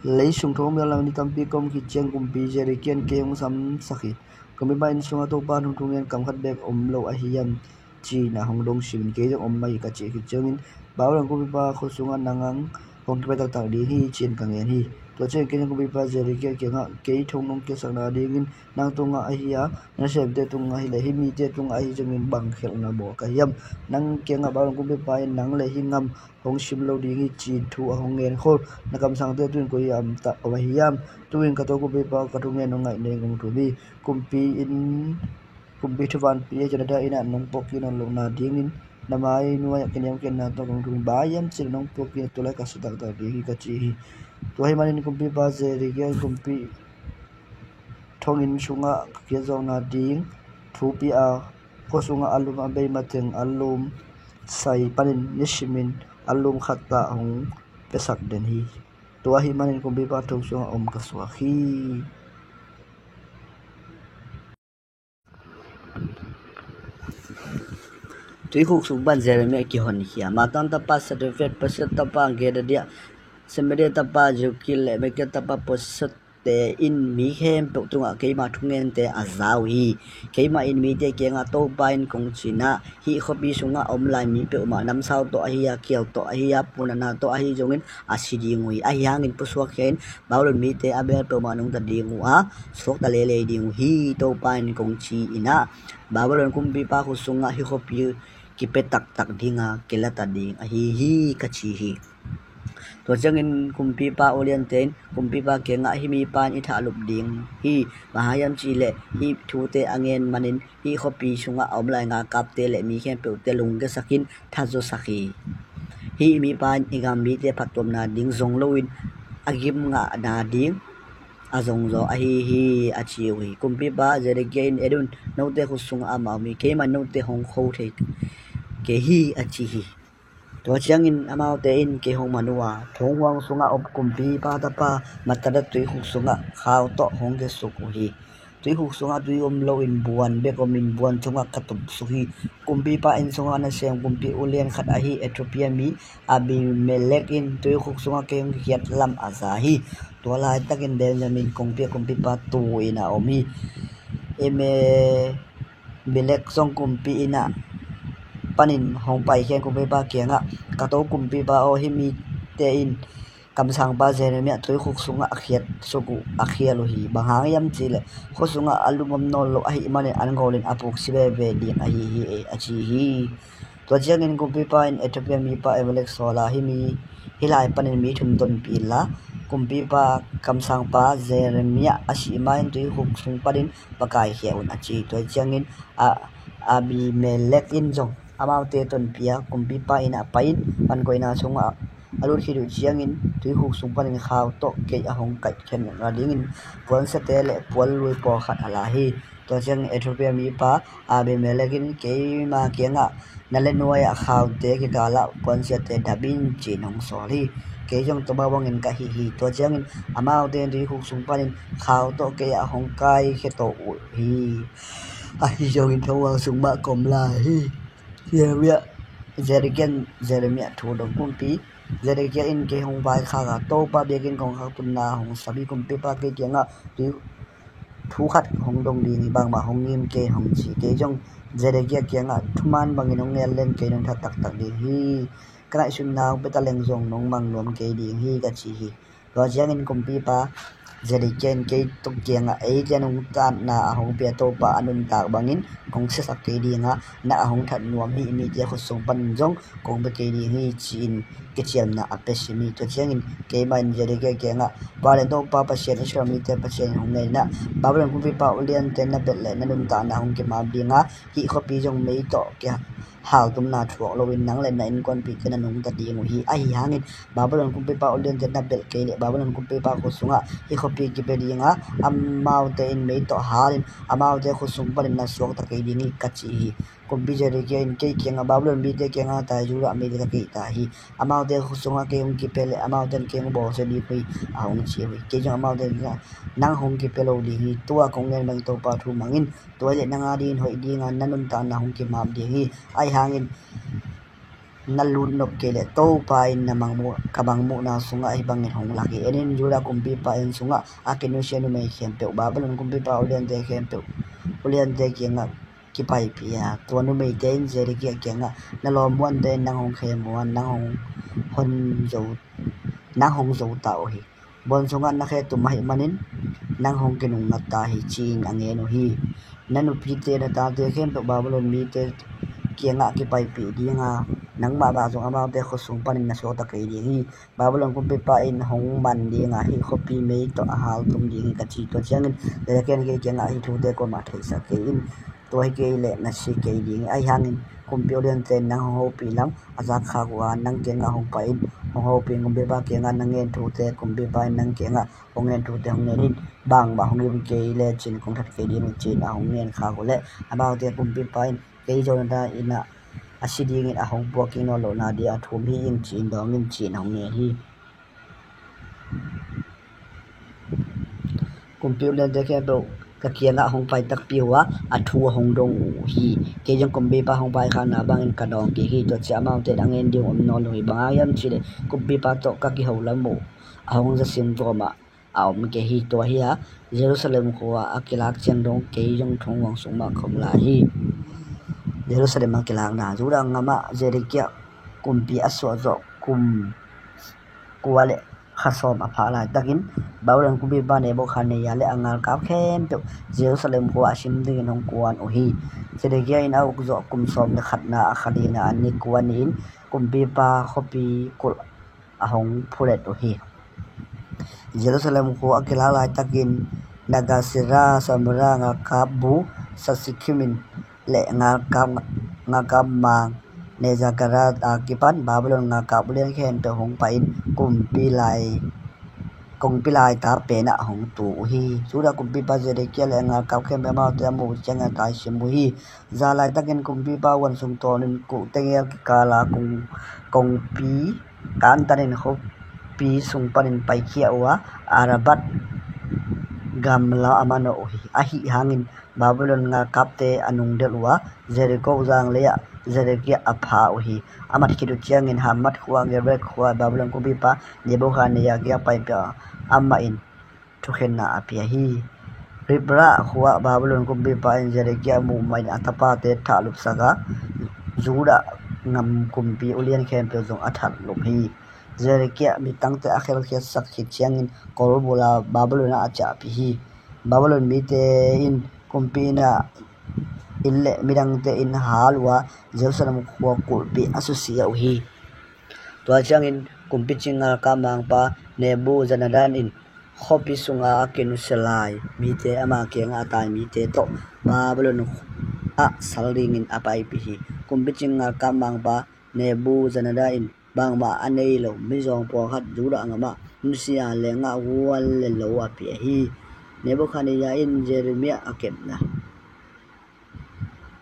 leisung thong mial lam ni tampi kom khit ciang kumpi Zedekia in kei hong samsak hi. Kumpipa inn sungah Topa hong thungen kam khat bek om lo ahi hiam, ci-in a hong dong simin kei zong om mah hi ka cih khit ciangin, Babylon kumpipa khut sungah nang ang hong kipai taktak ding hi, ci-in ka ngen hi. Tua ciangin kei zong kumpipa Zedekia kiangah, kei thong nong kiasakna dingin nang tungah ahi a, na nasemte tungah ahi le hih mite tungah ahi zongin bang khialhna bawl ka hiam? Nang kiangah Babylon kumpipa in nang le hih gam hong sim lo ding hi, ci-in thu a hong ngen khol na kamsangte tu-in koi ah om ta, om ahi hiam? Tu-in ka to kumpipa ka thungen nong ngaih nading kong thum hi. Kumpi in, kumpi thuvanpi Jehoiada inn ah nong puak kik nawn lohna dingin na mai nuai-ah kiniamkhiatna tawh kong thum hi. Bang hang hiam cih leh nong puak kik tua lai ka suah taktak ding hi, ka ci hi. Tua ahih manin kumpipa Zedekia in kumpi thonginn sungah ka kiat zawhna ding thu pia a, khua sungah a lum a bei mateng a lum sai panin nisimin a lum khat tah hong piasak den hi. Tua ahih manin kumpipa thong sungah om ka suak hi. Tuikhuk sung pan Jeremiah kihonkhia. Matan tapa Zedekhiah, Paseah tapa Gedalia, Semaria tapa Zikri le Berekia tapa Paseah te in mi khempeuh tungah keima thungente a za uh hi. Keima in mite kiangah Topa in kong ci-in ah, hih khuapi sungah a om lai mi peuhmah namsau tawh ahi a, kial tawh ahi a, punatna tawh ahi zongin a si ding uh hi. Ahi hangin pusuakkhia in Babylon mite a bel peuhmah nungta ding uh a, suakta leilei ding uh hi. Topa in kong ci-in ah, Babylon kumpipa khut sungah hih khuapi kipia taktak ding a, kilata ding ahi hi, ka ci hi. Tua ciangin kumpipa uliante in kumpipa kiangah, hih mipa in i thah lup ding hi. Bang hang hiam cih leh hih thute a ngen manin hih khuapi sungah a om lai galkapte le mi khempeuhte lungkiasak in thazaw sak hi. Hih mipa in i gam mite phattuamna ding zong loin a gim ngahna ding a zongzaw ahi hi, a ci uh hi. Kumpipa Zedekia in, et un, note khut sungah amah om hi. Keimah in note hong kho thei kei hi, a ci hi. Tua ciangin amaute in kei hong man uh a, thonghuang sungah om kumpipa tapa Mattaniah tuikhuk sungah khau tawh hong kiasuk uh hi. Tuikhuk sungah tui om loin buan bek omin buan sungah ka tupsuk hi. Kumpipa inn sungah nasem kumpi ulian khat ahi Ethiopia mi Abimelek in tuikhuk sungah kei hong kikhiat lam a za hi. Tua laitakin Benjamin kongpi ah kumpipa tu-in a om hi. Abimelek zong kumpi inn ah panin hong paikhia in kumpipa kiangah, ka to kumpipa aw, hih mite in kamsangpa Jeremiah tuikhuk sungah a khiatsuk uh, a khial uh hi. Bang hang hiam cih leh khua sungah a lum om nawn lo ahih manin an ngolin a puksi veve ding ahi hi, a ci hi. Tua ciangin kumpipa in Ethiopia mipa Abimelek sawl a, hih mi, hih lai panin mi thum tonpih inla, kumpipa kamsangpa Jeremiah a sih ma-in tuikhuk sung panin va kaikhia un, a ci hi. Tua ciangin a, Abimelek in zong amaute tonpih a, kumpipa inn ah pai-in pankoihna sungah a lut khit uh ciangin tuikhuk sung panin khau tawh keih a hong kaihkhia nadingin puansiate le puanlui pawlkhat a la hi. Tua ciangin Ethiopia mipa Abimelek in keima kiangah, na le nuai-ah khaute kikalah puansiate dap in, ci-in hong sawl hi. Kei zong tua mah bangin ka hih hi. Tua ciangin amaute in tuikhuk sung panin khau tawh keih ah hong kaikhia to uh hi. Ahi zongin thonghuang sung mah ka om lai hi. Jeremiah, Zedekia in Jeremiah thu dong. Kumpi Zedekia in kei hong vaikhak a, Topa biakinn kongkhak tunna hong sam hi. Kumpipa kei kiangah tui, thu khat hong dong ding hi, bangmah hong ngim kei in, hong ci. Kei zong Zedekia kiangah, thuman bangin hong ngen leng kei nong that taktak ding hi. Ka ngaihsutna hong pia taleng zong nong mang nuam kei ding hi, ka ci hi. Tua ciangin kumpipa Zedekia in kei tung kiangah, eite a nuntakna a hong pia Topa a nuntak bangin kong siasak kei ding a, na a hong that nuam hih mite khut sung panin zong kong pia kei ding hi, ci-in kiciamna a pia sim hi. Tua ciangin keimah in Zedekia kiangah, Vanglian Topa Pasian, Israel mite Pasian in hong ngen in ah, Babylon kumpipa uliante na bet leh na nuntakna hong kimam ding a, hih khuapi zong mei tawh kia haltumna thuak loin nang le na innkuanpihte na nungta ding uh hi. Ahi hangin Babylon kumpipa uliante na belh kei leh Babylon kumpipa khut sungah hih khuapi kipia dinga, amaute in mei tawh halin amaute khut sung panin na suakta kei ding hi, ka ci hi. Kumpi Zedekia in kei kiangah, Babylon mite kiangah tai Judah mite ka kihta hi. Amaute khut sungah kei hong kipia leh amaute in kei hong bawlsia ding uh hi, a hong ci uh hi. Kei zong amaute kiangah, nang hong kipia lo ding hi. Tua kong ngen bang Topa thu mang in. Tua hi leh nang a dingin hoih dinga na nuntakna hong kimap ding hi. Ahi hangin na lut nop kei leh Topa in na mangmuh, ka mangmuhna sungah hih bangin hong lak hi. En in, Judah kumpipa inn sungah a kinusia numei khempeuh Babylon kumpipa uliante khempeuh, uliante kiangah kipaipih a, tua numeite in Zedekia kiangah, na lawmmuante in nang hong khem uh a, nang hong hon zo, nang hong zo ta uh hi. Buan sungah na khe tum ahih manin nang hong kinungngat ta hi, ci-in a ngen uh hi. Na nupite, na tate khempeuh Babylon mite kiangah kipaipih dinga, nangmah bang zong amaute khut sung panin na suakta kei ding hi. Babylon kumpipa in hong man dinga, hih khuapi mei tawh a haltum ding hi, ka ci. Tua ciangin Zedekia in kei kiangah, hih thute kuamah theihsak kei in. Tua hi kei leh na si kei ding hi. Ahi hangin kumpi uliante in nang hong hopih lam a zak khak uh a, nang kiangah hong pai in, hong hopih in. Kumpipa kiangah na ngen thute kumpipa in nang kiangah hong ngen thute hong ngen in. Bangmah hong im kei lecin kong that kei ding uh, ci-in a hong ngen khak uh leh, amaute kumpipa in, kei Jonathan in a si dingin a hong puak kik nawn lohna ding a thum hi ing, ci-in dawng in, ci-in a hong ngen hi. Kumpi uliante khempeuh ka kiangah hong pai takpi uh a, a thu a hong dong uh hi. Kei zong kumpipa hong paikhakna bangin ka dawng kik hi. Tua ciang amaute in a ngen ding uh om nawn lo hi. Bang hang hiam cih leh kumpipa tawh ka kiho lam uh a hong zasim kawmah a om kei hi. Tua hi a, Jerusalem khua a kilak ciang dong kei zong thong huang sung mah ka om lai hi. Jerusalem a kilakna. Judah gamah Zedekia kumpi a suah zawh kum kua le kha sawm a phah laitakin Babylon kumpipa Nebukhadnezzar le a galkap khempeuh Jerusalem khua a sim dingin hong kuan uh hi. Zedekia in a uk zawh kum sawm le khatna a kha lina a ni kua ni-in kumpipa khuapi kulh a hong phulet uh hi. Jerusalem khua a kilak laitakin Nagasera, Samura, galkap bu Sasikimin le galkap, galkap mang Nezagarat a kipan Babylon galkap ulian khempeuh hong pai-in kumpi lai, kumpi laita penah hong tu uh hi. Judah kumpipa Zedekia le galkap khempeuh amaute a muh uh ciangin a taisim uh hi. Zan laitakin kumpipa huan sung tawnin kuh tegel kikala kong, kongpi kantanin khuapi sung panin paikhia uh a, Arabat gamla a manawh uh hi. Ahi hangin Babylon galkapte a nungdelh uh a, Jericho zanglei ah Zedekia a pha uh hi. A mat khit uh ciangin Hamath khua, Gerar khua, Babylon kumpipa Nebukhadnezzar kiang paipih a, amah in thukhenna a pia hi. Riblah khua Babylon kumpipa in Zedekia muh mahin a tapate thahlupsak a, Judah gam kumpi ulian khempeuh zong a thatlup hi. Zedekia mittangte a khelkhiatsak khit ciangin kolbula Babylon ah a ciahpih hi. Babylon mite in kumpi inn ah inn le midangte in hal uh a, Jerusalem khua kulhpih a susia uh hi. Tua ciangin kumpi cing galkap mangpa Nebuzaradan in khuapi sunga a kinusia lai mite ama kiangah a tai mite tawh Babylon ah sal dingin a paipih hi. Kumpi cing galkap mangpa Nebuzaradan in bangmah a nei lo mizawng pawlkhat Judah gamah nusia le ngah hual le lo a pia hi. Nebukhadnezzar in Jeremiah a kepna.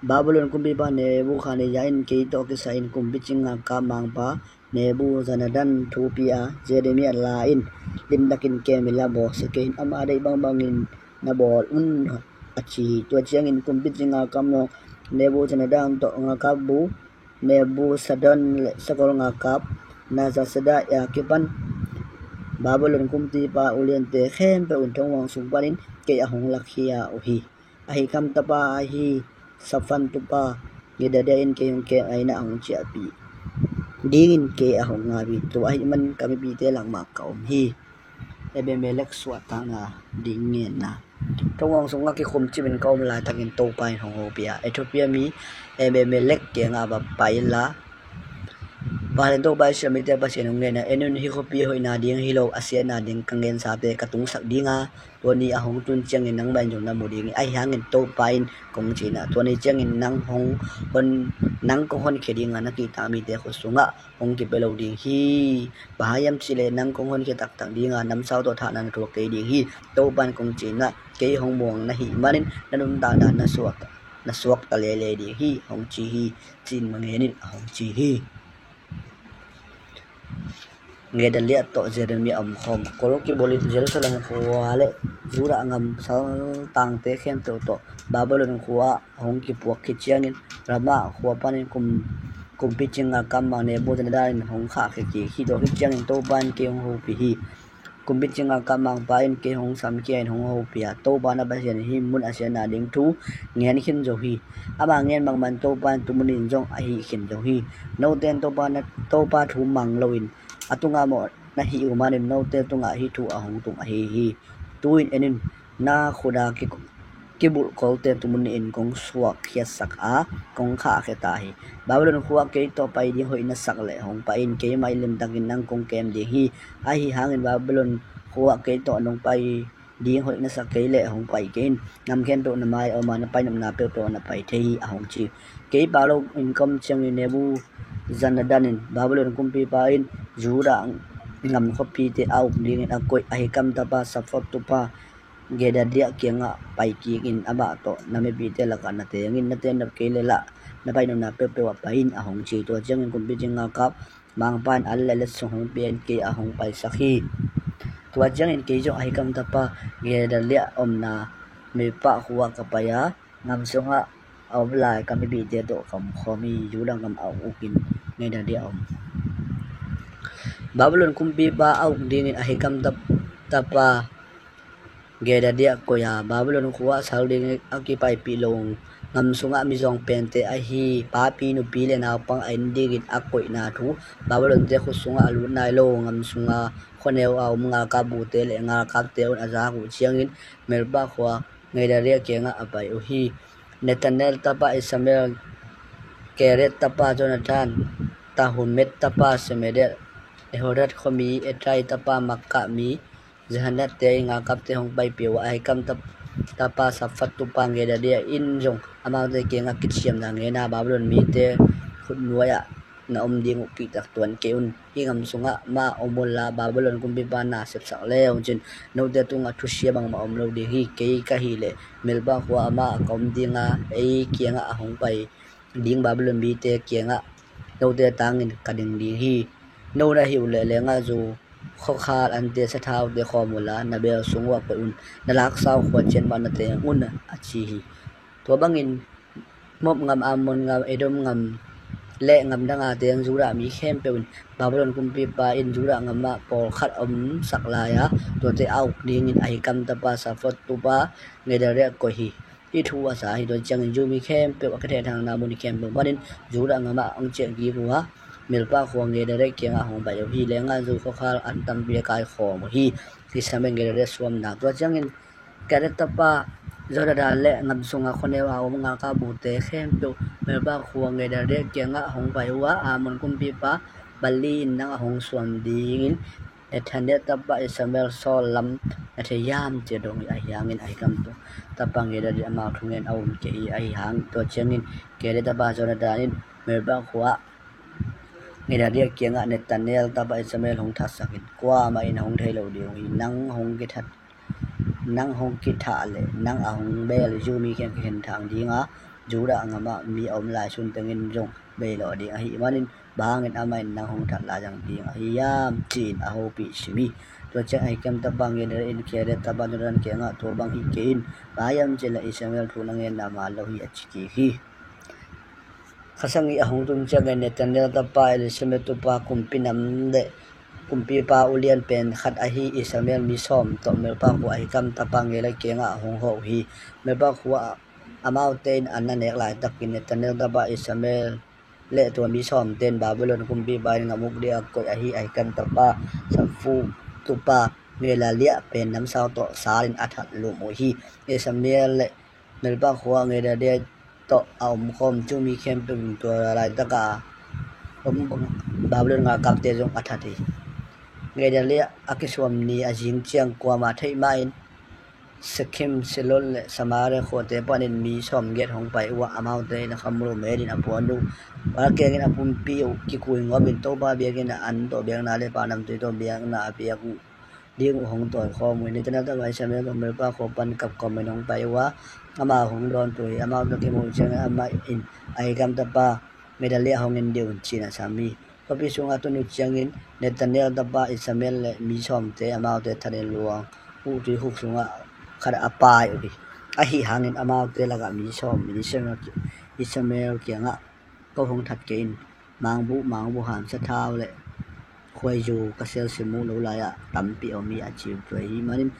Babylon kumpipa Nebukhadnezzar in kei tawh kisai in kumpi cing galkap mangpa Nebuzaradan thupi a, Jeremiah la in limtakin kem inla bawlsia kei in, ama deih bangbangin na bawl un, a ci hi. Tua ciangin kumpi cing galkap nawng Nebuzaradan tawh galkap bu Nebuzaradan le sakol galkap Nebuzaradan a kipan Babylon kumpipa uliante khempeuh in thong huang sung panin kei a hong lakhia uh hi. Ahikam tapa ahi Safan tupa Gedalia in kei hong kem a inn ah hong ciahpih dingin kei a hong ngap hi. Tua ahih man ka mipite lakmah ka om hi. Ebemelek suahtakna ding ngenna. Thong huang sungah kikhum cimin ka om laitakin Topa in hong hopih a, Ethiopia mi Ebemelek kiangah va pai inla, Vanglian Topa Israel mite Pasian hong ngen a, en un, hih khuapi hoihna ding hi lo, a siatna ding ka ngensate ka tungsak ding a, tua ni a hong tun ciangin nangmah in zong na mu ding hi. Ahi hangin Topa in kong ci in a, tua ni ciangin nang hong hon, nang kong honkhia ding a, na kihtak mite khut sungah hong kipia lo ding hi. Bang hang hiam cih leh nang kong honkhia taktak ding a, namsau tawh thahna na thuak kei ding hi. Topa in kong ci in a, kei hong muang na hih manin na nuntakna na suak, na suakta lele ding hi, hong ci hi, ci-in mah ngen in, a hong ci hi. Gedaliah tawh Jeremiah omkhawm. Kol kibulh in Jerusalem khua le Judah gam saltangte khempeuh tawh Babylon khua ah hong kipuak khit ciangin, Rama khua panin kum, kumpi cing galkap mang Nebuzaradan in hong khahkhia kik hi. Tua khit ciangin Topa in kei hong hopih hi. Kumpi cing galkap mangpa in kei hong samkhia in hong hopih a, Topa na Pasian in hih mun a siatna ding thu ngen khin zo hi. Ama ngen bangmah in Topa in tu-in zong a hih khin zo hi. Note in Topa na, Topa thu mang loin a tungah mawh na hih uh manin note tungah hih thu a hong tung ahi hi. Tu-in en in, na khut a ki, kibulh kolte tu-in kong suakkhiatsak a, kong khahkhia ta hi. Babylon khua ah kei tawh pai ding hoih na sak leh hong pai in, keimah in limtakin nang kong kem ding hi. Ahi hangin Babylon khua ah kei tawh nong pai ding hoih na sak kei leh hong pai kei in. Gam khempeuh na mai a om a, na pai nopna peuhpeuh ah na pai thei hi, a hong ci. Kei pau loin ka om ciangin Nebuzaradan in, Babylon kumpipa in Judah gam khuapite a uk dingin a koih Ahikam tapa Safan tupa Gedaliah kiangah pai kik in, amah tawh na mipite lakah na teng in, na teng nop kei leh lah na pai nopna peuhpeuh ah pai in, a hong ci. Tua ciangin kumpi cing galkap mangpa in an le letsong hong pia in kei a hong paisak hi. Tua ciangin kei zong Ahikam tapa Gedaliah omna Mizpah khua ah ka pai a, gam sungah a om lai ka mipite tawh ka omkhawm hi. Judah gam a uk in Gedaliah om. Babylon kumpipa a uk dingin Ahikam tap-, tapa Gedaliah koih a, Babylon khua ah sal ding a kipaipih lo gam sungah mizawng pente ahi papi, nupi le naupang a en dingin a koihna thu, Babylonte khut sungah a lut nai lo gam sunga khuaneu a om galkap bute le galkapte un a zak uh ciangin Mizpah khua Gedaliah kiangah a pai uh hi. Nethanel tapa Ishmael, Kelet tapa Jonathan, Tahumet tapa Shemariah, Anathoth khuami Ahitub tapa Maakah mi Jehanathte in galkapte hong paipih uh a, Ahikam tap-, tapa Safan tupa Gedaliah in zong amaute kiangah kiciamna ngen a, Babylon mite khutnuai ah na om ding uh kihtak tuan kei un. Hih gam sungah mah om unla, Babylon kumpipa na sepsak le uh cin, note tungah thusia bangmah om lo ding hi. Kei ka hih leh Mizpah khua ah amah ka om ding a, ei kiangah a hong pai ding Babylon mite kiangah note tangin ka ding ding hi. No na hih uh leh leenggahzu khuakhal ante sathaute khawm unla, na beel sung uah koih un. Na laksa uh khua ciat mah na teng un, a ci hi. Tua bangin Moab gam, Ammon gam, Edom gam le gam danga teng Judah mi khempeuh in Babylon kumpipa in Judah gamah pawlkhat omsak lai a, tuate a uk dingin Ahikam tapa Safan tupa Gedaliah koih hi. Hih thu a sa hi. Tua ciangin Jew mi khempeuh a kithehthangna mun khempeuh panin Judah gamah hong ciah kik uh a, Mizpah khua Gedaliah kiangah hong pai uh hi. Leenggahzu khuakhal an tampi a kaikhawm uh hi. Hih Ishmael Gedaliah suamna. Tua ciangin Kelet tapa Jonathan le gam sunga khuaneu a om galkap bute khempeuh Mizpah khua Gedaliah kiangah hong pai uh a, Ammon kumpipa Balak in nang a hong suam dingin Nethanel tapa Ishmael Saul lam na thei hiam, ci-a dong hi. Ahi hangin Ahikam tapa Gedaliah amau thungen a um kei hi. Ahi hang tua ciangin Kelet tapa Jonathan in Mizpah khua ah Gedaliah kiangah Nethanel tapa Ishmael hong thatsak in, kuamah in hong thei lo ding uh hi. Nang hong kithat, nang hong kithah leh nang a hong beel Jew mi khempeuh kikhen thang ding a, Judah gamah mi a om lai sun tengin zong beilawh ding ahih manin, bang hangin amah in nang hong that lai zang ding ahi hiam, ci-in a hopih sim hi. Tua ciang Ahikam tapa Gedaliah in Kelet tapa Jonathan kiangah, tua bang hi kei in, bang hiam cih leh Ishmael thu na ngen na man lo hi, a ci kik hi. Kha sagih a hong tun ciangin Nethanel tapa Eliashib tupa kumpi nam le kumpipa ulian pen khat ahi Ishmael mi sawm tawh Mizpah khua Ahikam tapa Gedaliah kiangah hong hawh uh hi. Mizpah khua ah amaute in an na nek laitakin Nethanel tapa Ishmael le tua mi sawmte in Babylon kumpipa in gam uk ding a koih ahi Ahikam tapa Safan tupa Gedaliah pen namsau tawh salin a that lum uh hi. Ishmael le Mizpah khua Gedaliah tawh a omkhawm Jew mi khempeuh in tua laitak a Babylon ngalkapte zong a that hi. Gedaliah a kisuam ni a zing ciang kuamah theih mahin Shekhem, Shiloh le Samaria khuate panin mi sawmgiat hong pai uh a, amaute in a khamruh menin a puan uh, a kengin a pumpi uh kikui ngawpin Topa biakinn ah an tawh biakna le pahnamtui tawh biakna a piak uh ding uh hong tawikhawm uh hi. Netanel tapa Ishmael zong Melpa khua pan kapkawmin hong pai uh a, amau hong dawntuh hi. Amau tawh kimu uh ciangin amah in Ahikam tapa Gedaliah hong en dih un ci-in a sam hi. Khuapi sungah a tun uh ciangin Netanel tapa Ishmael le mi sawmte amaute thatin luang uh tuikhuk sungah khat a pai uh hi. Ahi hangin amaute lakah mi sawm in Ishmael, Ishmael kiangah, "Ko hong that kei in, mangbuh, mangbuh, hamsa thau le khuaizu ka selsim uh lo lai-ah tampi om hi," a ci uh hi. Tua ahih manin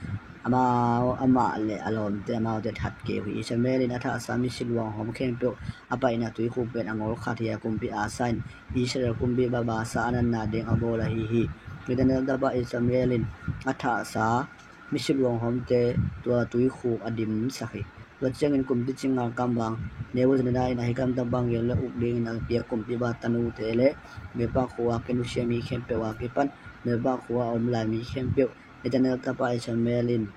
amau, amah le a lawmte amaute that kei uh hi. Ishmael in a thahsa misi luanghawm khempeuh a paina tuikhuk pen a ngawlkhat hi a, kumpi Asa in Israel kumpipa Baasa a natna ding a bawl ahi hi. Netanel tapa Ishmael in a thahsa misi luanghawmte tua tuikhuk a dimsak hi. Tua ciangin kumpi cing ngalkap mang Nebuzaradan in Ahikam tapa Gedaliah uk dingin a piak kumpipa tanute le Melpa khua a kinusia mi khempeuh a kipan Melpa khua a om lai mi khempeuh Netanel tapa Ishmael in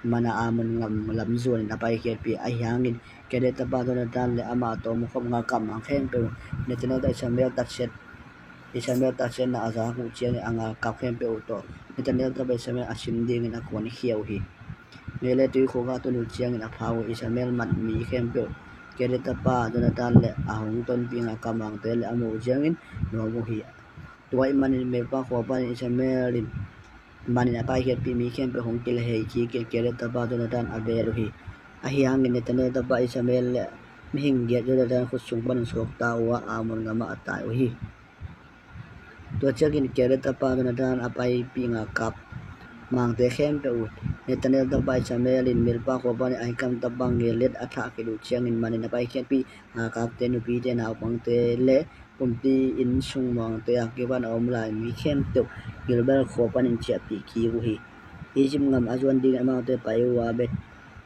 man a Ammon gam lam zuanin a paikhiatpih. Ahi hangin Gedaliah tapa Jonathan le amah tawh a omkhop ngalkap mang khempeuh Netanel tapa Ishmael taksiat, Ishmael taksiatna a zak uh ciangin a ngalkap khempeuh uh tawh Netanel tapa Ishmael a sim dingin a kuankhia uh hi. Gedaliah tuikhuk ah a tun uh ciangin a phau uh, Ishmael mat mi khempeuh Gedaliah tapa Jonathan le a hong tonpih ngalkap mangte le a muh uh ciangin nuam uh hi. Tua ahih manin Melpa khua panin Ishmael in manin a paikhiatpih mi khempeuh hong kilehei kikin Gedaliah tapa Jonathan a beel uh hi. Ahi hangin Netanel tapa Ishmael le mihing giat Jonathan khut sung panin suakta uh a, Ammon gamah a tai uh hi. Tua ciangin Gedaliah tapa Jonathan a paipih ngalkap mangte khempeuh uh Netanel tapa Ishmael in Melpa khua panin Ahikam tapa Gedaliah a thah khit uh ciangin manin a paikhiatpih ngalkapte, nupite, naupangte le kumpi inn sung muangte a kipan a om lai mi khempeuh Gilgal khua panin ciahpih kik uh hi. Egypt gam a zuan dingin amaute pai uh a, Beth-,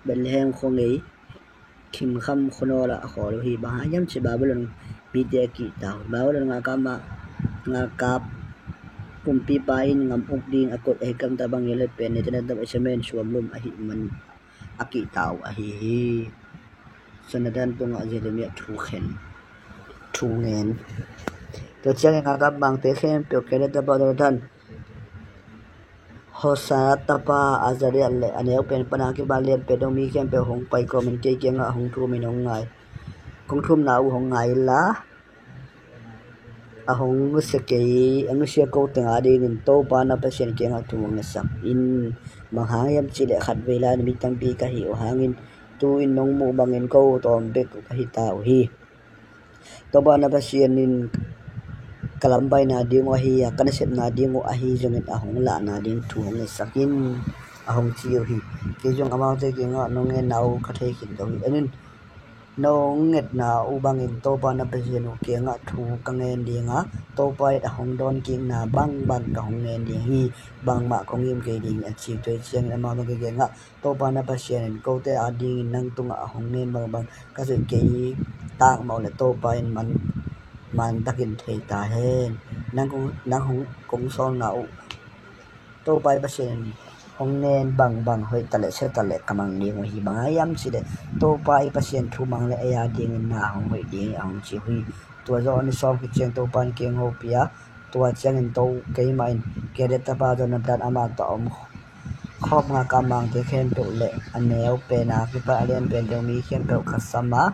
Bethlehem khuangei khimkham khuanawl ah a khawl uh hi. Bang hang hiam cih leh Babylon mite a kihta uh hi. Babylon ngalkap ma-, ngalkap kumpipa in gam uk ding a koih Ahikam tapa Gedaliah pen Netanel tapa Ishmael in suamlum ahih man a kihta uh ahi hi. Jonathan tungah Jeremiah thu khen, thu ngen. Tua ciangin ngalkap mangte khempeuh Gedaliah tapa Jonathan, Hoshea tapa Azariah le a neu pen pan a kipan lian pen dong mi khempeuh hong pai kawmin kei kiangah hong thumin hong ngai. Kong thumna uh hong ngai inla, a hong nusia kei, a nusia ko teng adingin Topa na Pasian kiangah thu hong ngetsak in. Bang hang hiam cih leh khatvei lai-in mi tampi ka hih uh hangin, tu-in nong muh bangin ko tawm bek ka hita uh hi. Topa na Pasian in ka lam paina ding uh ahi a, ka nasepna ding uh ahi zongin a hong lahna ding thu hong ngetsak in, a hong ci uh hi. Kei zong amaute kiangah nong ngenna uh ka thei khin zo hi. En in, nong ngetna uh bangin Topa na Pasian uh kiangah thu ka ngen ding a, Topa in a hong dawnkikna bangbang ka hong ngen ding hi. Bangmah kong ngim kei ding hi, a ci uh. Tua ciangin amau kiangah, Topa na Pasian in kote adingin nang tungah a hong ngen bangbang ka zuih kei hi. Tak mah uh leh Topa in man, man takin thei ta hen. Nang kong, nang hong, kong sawlna uh Topa i Pasian in hong ngen bangbang hoih taleh sia taleh ka mang ding uh hi. Bang hang hiam cih leh Topa i Pasian thu mang leh ei adingin na hong hoih ding hi, a hong ci uh hi. Tua zawh ni sawm khit ciang Topa in keng hopih a, tua ciangin to keimah in Gedaliah tapa Jonathan, amah tawh a om khawm ngalkap mangte khempeuh le a neu pen a kipan a lian pen dong mi khempeuh ka sam a,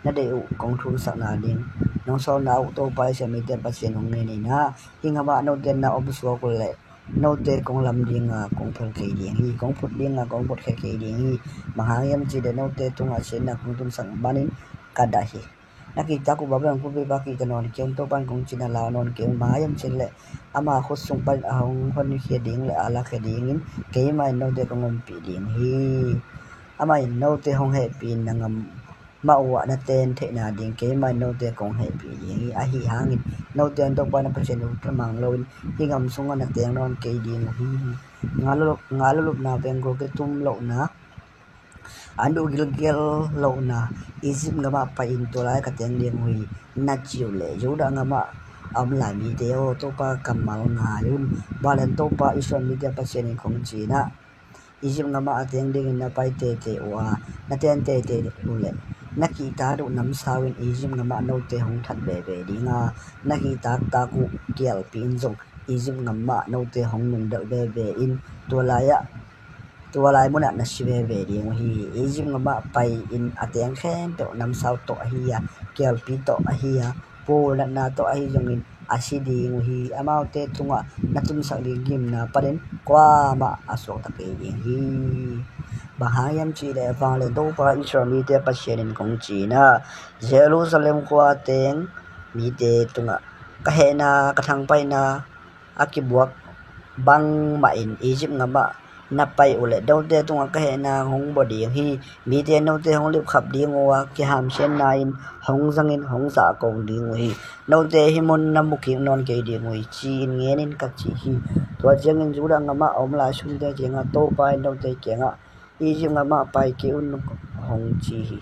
na deih uh kong thumsakna ding nong sawlna uh Topa Israel mite Pasian hong ngen hi. Na, hih gamah note na om suak uh leh note kong lam ding a, kong phel kei ding hi. Kong phut ding a, kong phutkhia kei ding hi. Bang hang hiam cih leh note tungah siatna kong tunsak manin ka dah hi. Na kihtak uh Babylon kumpipa kihta nawn kei un. Topa in kong cihna lau nawn kei un. Bang hang hiam cih leh ama khut sung panin a hong honkhia ding le a lakhia dingin keimah in note kong ompih ding hi. Amah in note hong hehpih in na gam mah uhah na ten theihna ding keimah in note kong hehpih ding hi. Ahi hangin note in Topa na Pasian uh tha mang loin hih gam sungah na teng nawn kei ding uh hi. Nga lulupna, vengkul kitum lohna, an uh gilgel lohna, Egypt gamah pai-in tua lai ka teng ding uh hi, na ci uh leh, Judah gamah A om lai mite aw, Topa kammal ngai un. Vanglian Topa Israel mite Pasian in kong ci in ah, Egypt gamah a teng dingin na pai teitei uh a, na ten teitei uh leh na kihtak uh namsau in Egypt gamah note hong that veve ding a, na kihtaktak uh kialpi in zong Egypt gamah note hong nungdelh veve in, tua lai-ah tua lai munah na si veve ding uh hi. Egypt gamah pai-in a teng khempeuh namsau tawh ahi a, kialpi tawh ahi a, pulnatna tawh ahi zongin a si ding uh hi. Amaute tungah na tunsak ding gimna panin kuamah a suakta kei ding hi. Bang hang hiam cih leh Vanglian Topa Israel mite Pasian in kong ci in ah, Jerusalem khua teng mite tungah ka hehna, ka thangpaihna a kibuak bangmah in Egypt gamah na pai uh leh note tungah ka hehna hong bua ding hi. Mite note hong lipkhap ding uh a, kihamsiatna in hong zangin hong zahko ding uh hi. Note hih mun na mu kik nawn kei ding uh hi, ci-in ngen in, ka ci hi. Tua ciangin Judah gamah a om lai sumte kiangah Topa in note kiangah, Egypt gamah pai kei un, hong ci hi.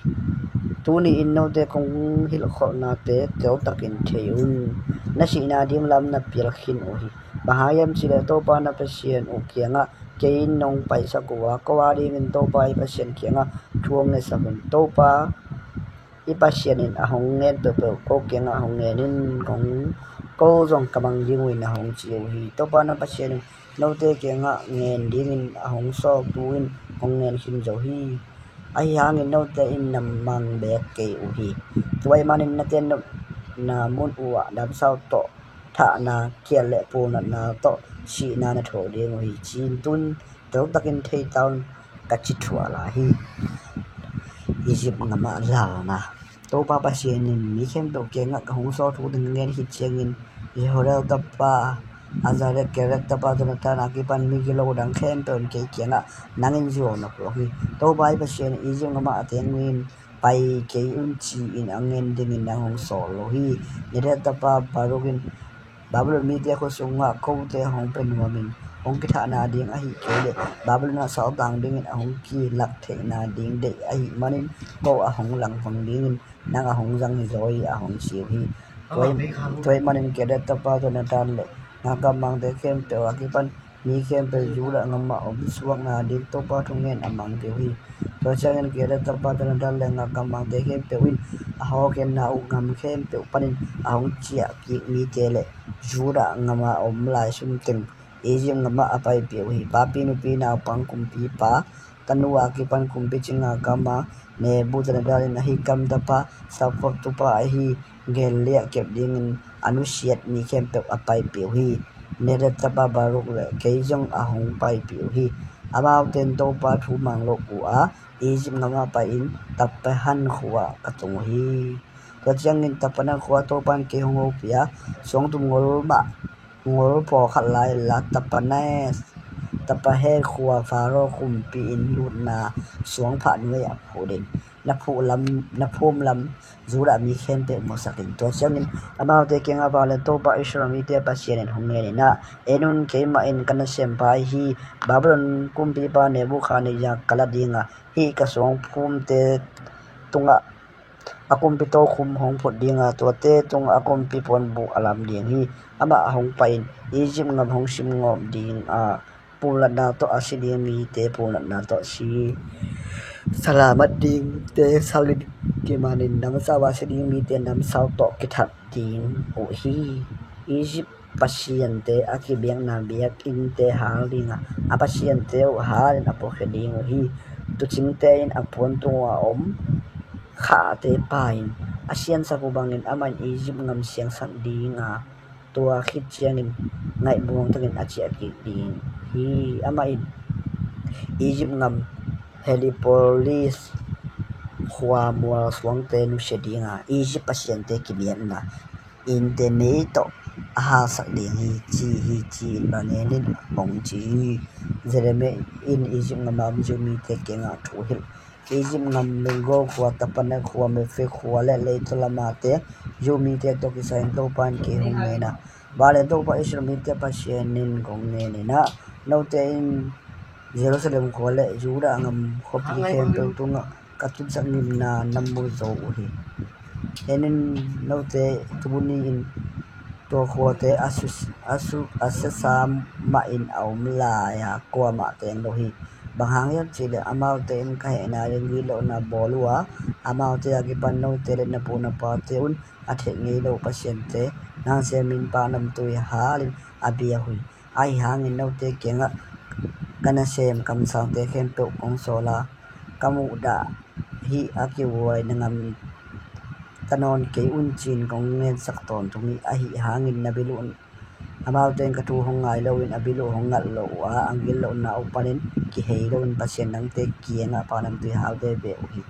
Tuni-in note kong hilhkholhnate teltakin thei un. Na sihna ding lam na pial khin uh hi. Bang hang hiam cih leh Topa na Pasian uh kiangah kei in nong paisak uh a, ko a dingin Topa i Pasian kiangah thu hong ngetsak un. Topa i Pasian in a hong ngen peuhpeuh ko kiangah hong ngen in, kong, ko zong ka mang ding uh hi, na hong ci uh hi. Topa na Pasian in note kiangah ngen dingin a hong sawltu in hong ngen khin zo hi. Ahi hangin note in na mang beek kei uh hi. Tua ahih manin na ten nopna mun uhah namsau tawh thahna, kial le pulnatna tawh sihna na thuak ding uh hi, ci-in tun teltakin thei ta un, ka ci thuah lai hi. Egypt gamah lalna. Topa Pasian in mi khempeuh kiangah ka hong sawl thu ding ngen khit ciangin Jehiel tapa Azarek, Kereth tapa Jonathan a kipan mi gilo dang khempeuh in kei kiangah nang in zuau na puak hi. Topa i Pasian in Egypt gamah a teng mi in pai kei un ci-in a ngen dingin nang hong sawl lo hi. Neria tapa Baruk in Babylon mite khut sungah kote hong pia nuamin hong kithahna ding ahih kei leh Babylon ah saltang dingin a hong kilak theihna ding deih ahih manin ko a hong langpang dingin nang a hong zang hi zaw hi, a hong ci uh hi. Tua ahih manin Kereth tapa Jonathan le ngakam mangte khempeuh a kipan mi khempeuh Judah gamah om suakna ding Topa thungen a mang peuh hi. Tua ciangin Kereth tapa Jonathan le ngakam mangte khempeuh in a hawlkhenna uh gam khempeuh panin a hong ciah kik mite le Judah gamah a om lai sum teng Egypt gamah a paipih uh hi. Papi nupi naupang kumpipa tanu a kipan kumpici ngakam a Nebuchadnezzar in Ahikam tapa Shaphan tupa ahi Gedaliah kep dingin a nusiat mi khempeuh a paipih uh hi. Neria tapa Baruk le kei zong a hong paipih uh hi. Amaute in Topa thu mang lo uh a, Egypt gamah pai-in Tahpanhes khua ka tung uh hi. Tua ciangin Tahpanhes khua Topa in kei hong hopih a, suangtum ngol mah ngol pawlkhat lai la Tahpanhes, Tahpanhes khua Pharaoh kumpi inn lutna suangphah nuai-ah phut in na phum lam, na phum lam Judah mi khempeuh musak in. Tua ciangin amaute kiangah Vanglian Topa Israel mite Pasian in hong ngen in ah, en un, keimah in ka nasempa ahi Babylon kumpipa Nebuchadnezzar ka la ding a, hih ka suangphumte tungah a kumpi tokhom hong phut ding a, tuate tungah a kumpi puanbuk a lam ding hi. Amah a hong pai-in Egypt gam hong simgawp ding a, pulnatna tawh a si ding mite pulnatna tawh si, salamat dingte salin kimanin, namsau a si ding mite namsau tawh kithat ding uh hi. Egypt pasiante a kibiakna biakinnte hal ding a, a pasiante uh halin a puakhia ding uh hi. Tuucingte in a puan tungah a om khahte pai-in a siansak uh bangin amah in Egypt gam siangsak ding a, tua khit ciangin ngaihmuang takin a ciah kik ding hi. Amah in Egypt gam Heliopolis khua mual suangte nusia ding a, Egypt pasiante kibiakna innte nei tawh a halsak ding hi, ci hi, ci-in Daniel in hong ci hi. Jeremiah in Egypt gam a om Jew mite kiangah thu hilh. Egypt gam Migdol khua, Tahpanhes khua, Memphis khua le leitaw lamate Jew mite tawh kisai-in Topa in kei hong ngen a, Vanglian Topa Israel mite Pasian in kong ngen in ah, note in Jerusalem khua le Judah gam khuapi khempeuh tungah ka tunsak gimna na mu zo uh hi. En in, note tuni-in Tua khuate a su, a su, a siasa mahin a om lai-a kuamah teng lo hi. Bang hang hiam cihleh amaute in ka hehna ding gitlohna bawl uh a, amaute a kipan note le na pu na pate un a theih ngei lo pasiante nang siamin Pa Namtui halin a bia uh hi. Ahi hangin note kiangah ka nasem kamsangte khempeuh kong sawl a, ka muhdah hih a kihuai na ngam ta nawn kei un ci-in kong ngensak tawntung hi. Ahi hangin na bil uh, amaute in ka thu hong ngai loin a bil uh hong ngalh lo uh a, a gitlohna uh panin kihei loin pasian dangte kiangah Pa Namtui hal veve uh hi.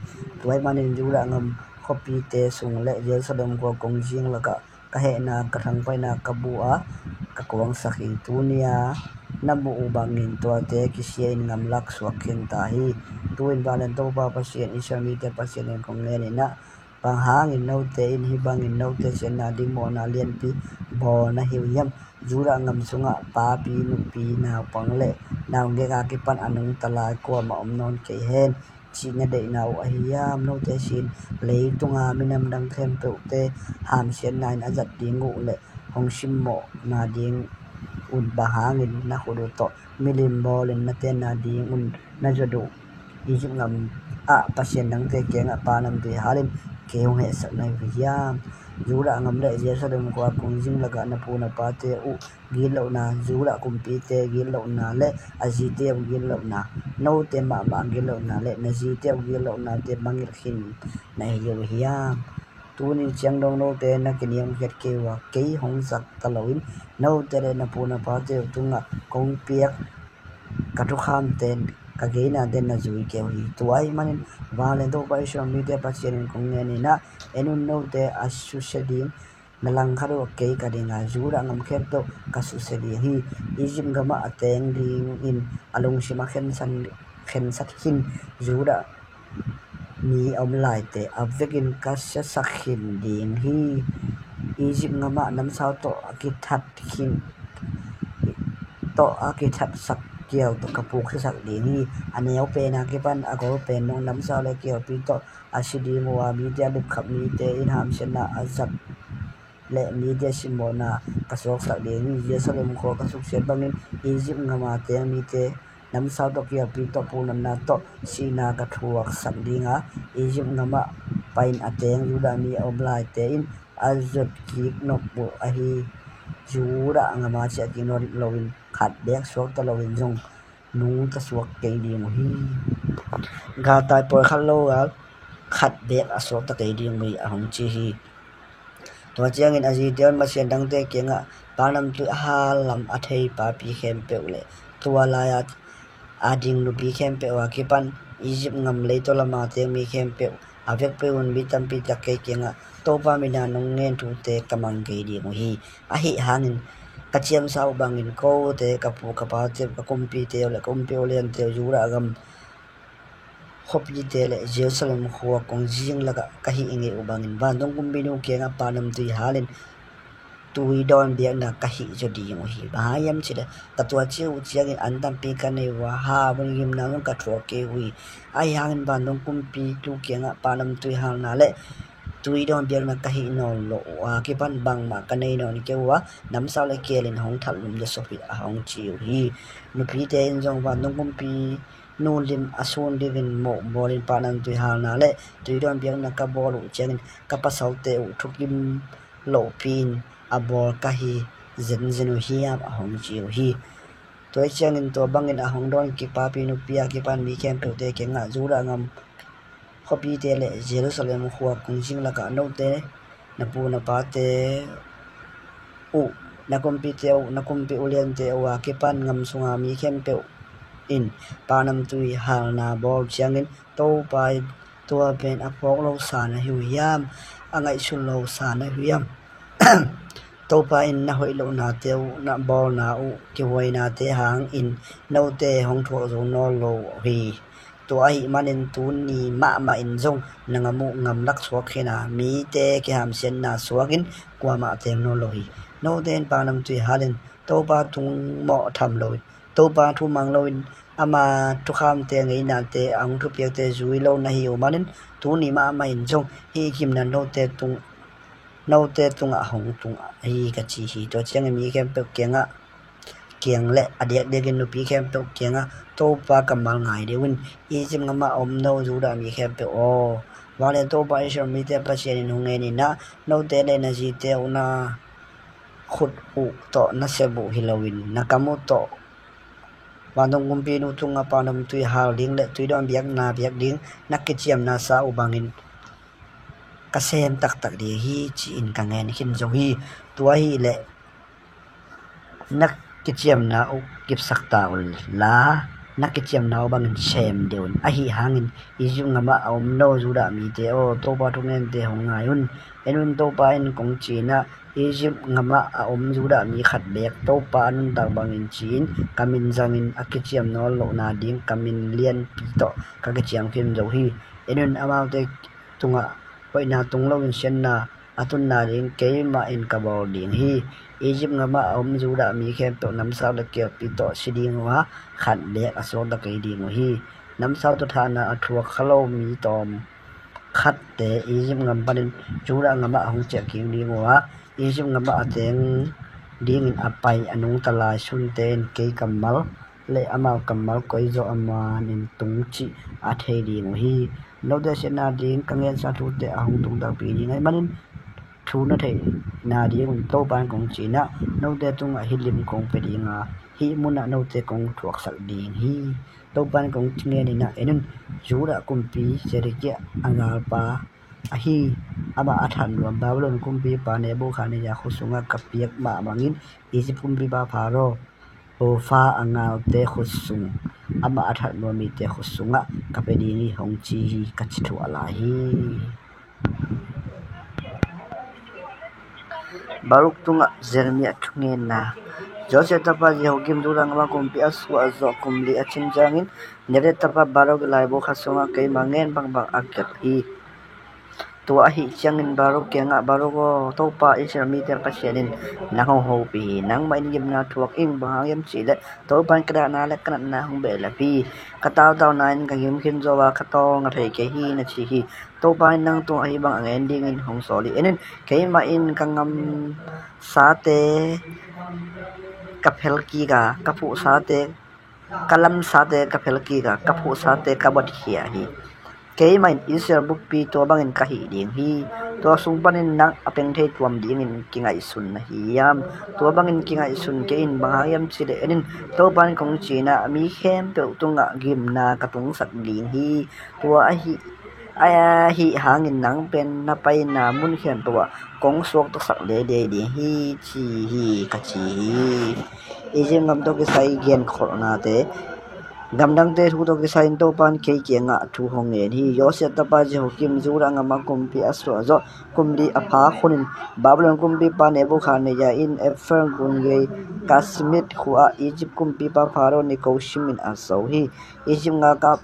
Tua ahih manin Judah gam khuapite sung le Jerusalem khua kongzing lakah ka hehna, ka thangpaihna ka buh a, ka kuangsak hi. Tuni-a na muh uh bangin tuate kisia-in gamlak suak khin ta hi. Tu-in vanglian Topa Pasian, Israel mite Pasian in kong ngen in ah, bang hangin note in hih bangin note siatna ding mawhna lianpi bawl na hi uh hiam? Judah gam sungah papi, nupi, naupang le naungek a kipan a nungta lai kuamah om nawn kei hen, cih na deihna uh ahi hiam? Note sin leitunga minam dang khempeuhte hamsiatna in a zat ding uh le hong simmawhna ding un bang hangin na khut uh tawh milim bawlin na tenna ding un na zuat uh Egypt gam ah pasian dangte kiangah Pa Namtui halin kei hong hehsak na hi uh hiam? Judah gam le Jerusalem khua kongzing lakah na pu na pate uh gitlohna, Judah kumpite gitlohna le a zite uh gitlohna, note mahmah gitlohna le na zite uh gitlohnate mangngilh khin na hi uh hiam? Tuni ciang dong note na kiniamkhiat kei uh a, kei hong zat ta loin note le na pu na pate uh tungah kong piak ka thukhamte, ka geinaten na zui kei uh hi. Tua ahih manin vanglian Topa Israel mite Pasian in kong ngen in ah, en un, note a susia ding na langkhat uh kei ka ding a, Judah gam khempeuh ka susia ding hi. Egypt gamah a teng dingin a lungsim a khensat, khensat khin Judah mi a om laite a vekin ka siasak khin ding hi. Egypt gamah namsau tawh a kithat khin, tawh a kithatsak kial tawh ka puk siasak ding hi. A neu pen a kipan a gol pen dong namsau le kialpi tawh a si ding uh a, mite a lipkhap, mite in hamsiatna a zat le mite simmawhna ka suaksak ding hi. Jerusalem khua ka suksiat bangin Egypt gama teng mite namsau tawh kialpi tawh punatna tawh sihna ka thuaksak ding a, Egypt gamah pai-in a teng Judah mi a om laite in a zot kik nop uh ahi. Judah gama ciah kik nawn loin khat beek suakta loin zong nungta suak kei ding uh hi. Galtai pawlkhat lo gal khat beek a suakta kei ding uh hi, a hong ci hi. Tua ciangin a zite un masian dangte kiangah Pa Namtui a hal lam a thei papi khempeuh le tua lai-a a ding nupi khempeuh a kipan Egypt gam leitaw lama teng mi khempeuh a vekpi un, mi tampi tak kei kiangah Topa mina nong ngen thute ka mang kei ding uh hi. Ahi hangin ka ciamsa uh bangin kote, ka pu ka pate uh, ka kumpite uh le ka kumpi uliante uh, Judah gam khuapite le Jerusalem khua kongzing lakah ka hih ngei uh bangin vantung kumpinu kiangah Pa Namtui halin tui dawn biakna ka hih zaw ding uh hi. Bang hang hiam cihleh ka tuaci uh ciangin an tampi ka nei uh a, hau un gimna zong ka thuak kei uh hi. Ahi hangin vantung kumpinu kiangah Pa Namtui halna le tui dawn biakna ka hih nawn loh uh a kipan bangmah ka nei nawn kei uh a, namsau le kialin hong thalh lum zaw sop hi, a hong ci uh hi. Nupite in zong vantung kumpinu lim a sun dingin mawh bawlin Pa Namtui halna le tui dawn biakna ka bawl uh ciangin ka pasalte uh thukim lohpi-in a bawl ka hi zenzen uh hiam, a hong ci uh hi. Tua hi ciangin tua bangin a hong dawn kik papi nupi a kipan mi khempeuhte kiangah Judah gam khuapite le Jerusalem khua kongzing lakah note, na pu na pate uh, na kumpite uh, na kumpi uliante uh a kipan gam sunga mi khempeuh in Pa Namtui halna bawl ciangin Topa in tua pen a phawk lo sa na hi uh hiam, a ngaihsun lo sa na hi uh hiam? Topa in na hoih lohnate uh, na bawlna uh, kihuainate hangin note hong thuak zo nawn lo uh hi. Tua ahih manin tuni mahmah in zong na gam uh gamlak suak khin a, mite kihamsiatna suakin kuamah teng nawn lo hi. Note in Pa Namtui halin Topa tung mawh tham loin, Topa thu mang loin ama thukhamte, ngeinate, a hong thupiakte zui lo na hi uh manin tuni mahmah in zong hih gimna note tung note tungah hong tung ahi ka ci hi. Tua ciangin mi khempeuh kiangah kiang le a diakdiakin nupi khempeuh kiangah Topa kammal ngai deuh in, Egypt gamah a om no Judah mi khempeuh aw, vanglian Topa Israel mite Pasian in hong ngen in ah, note le na zite uh na khut uh tawh na sep uh hi loin na kam uh tawh vantung kumpi nu tungah pandomtui hal ding le tuidawn biakna biak ding na kiciamna sa uh bangin ka sem taktak ding hi, ci-in ka ngen khin zo hi. Tua ahih leh na kiciamna uh kipsak ta uh la, na kiciamna uh bangin sem deuh un. Ahi hangin Egypt gamah a om no Judah mite aw, Topa thungente hong ngai un. En un, Topa in kong ci in ah, Egypt gamah a om Judah mi khat beek Topa a nuntak bangin ci-in ka min zangin a kiciam nawn lohna ding ka min lianpi tawh ka kiciam khin zo hi. En un, amaute tungah hoihna tung loin siatna a tunna ding keimah in ka bawl ding hi. Egypt gamah a om Judah mi khempeuh namsau le kialpi tawh si ding uh a, khat beek a suakta kei ding uh hi. Namsau tawh thahna a thuak kha lo mi tawm khatte Egypt gam panin Judah gamah a hong ciah kik ding uh a, Egypt gamah a teng dingin a pai a nungta lai sunte in kei kammal le amau kammal koi zawh a manin tung cih a thei ding uh hi. Note siatna ding ka ngensa thute a hong tung takpi ding ahih manin thu na theihna dingun Topa in kong ci in ah, note tungah hih lim kong pia ding a, hih munah note kong thuaksak ding hi. Topa in kong ngen in ah, en un, Judah kumpi Zedekiah a galpa ahi, amah a that nuam Babylon kumpipa Nebukhadnezzar khut sungah ka piak mah bangin Egypt kumpipa Pharaoh Hofa a galte khut sung, amah a that nuam mite khut sungah ka pia ding hi, hong ci hi, ka ci thuah lai hi. Baruk tungah Jeremiah thungenna. Josiah tapa Jehoiakim Judah gamah kumpi a suah zawh kum li a cin ciangin, Neria tapa Baruk i laibu khat sungah keima ngen bangbang a gelh hi. Tua ahih ciangin Baruk kiangah, Baruk aw, Topa Israel mite Pasian in nang hong hopih hi. Nangmah in gimna thuak ing, bang hang hiam cih leh Topa in ka dahna le ka natna hong behlap hi. Ka tautauna in ka gim khin zo a, ka tawlnga thei kei hi, na ci hi. Topa in nang tungah hih bang a ngen dingin hong sawl hi. En in, keimah in ka gamsate ka phelkik a, ka phuhsate, ka lamsate ka phelkik a, ka phuhsate ka buatkhia hi. Keimah in Israel bukpi tua bangin ka hih ding hi. Tua sung panin nang a pengthei tuam dingin kingaihsun na hiam? Tua bangin kingaihsun kei in, bang hang hiam cih leh, en in, Topa in kong ci in ah, mi khempeuh tungah gimna ka tungsak ding hi. Tua ahih, ahih hangin nang pen na paina mun khempeuh ah kong suaktasak leilei ding hi, ci hi, ka ci hi. Egypt gam tawh kisai genkholhnate, gamdangte thu tawh kisai in Topa in kei kiangah thu hong ngen hi. Josiah tapa Jehoiakim Judah gamah kumpi a suah zawh kum li a phak hunin Babylon kumpipa Nebukhadnezzar in Efraim gun gei Kasmit khua-ah Egypt kumpipa Pharaoh Neko simin a zo hi. Egypt galkap,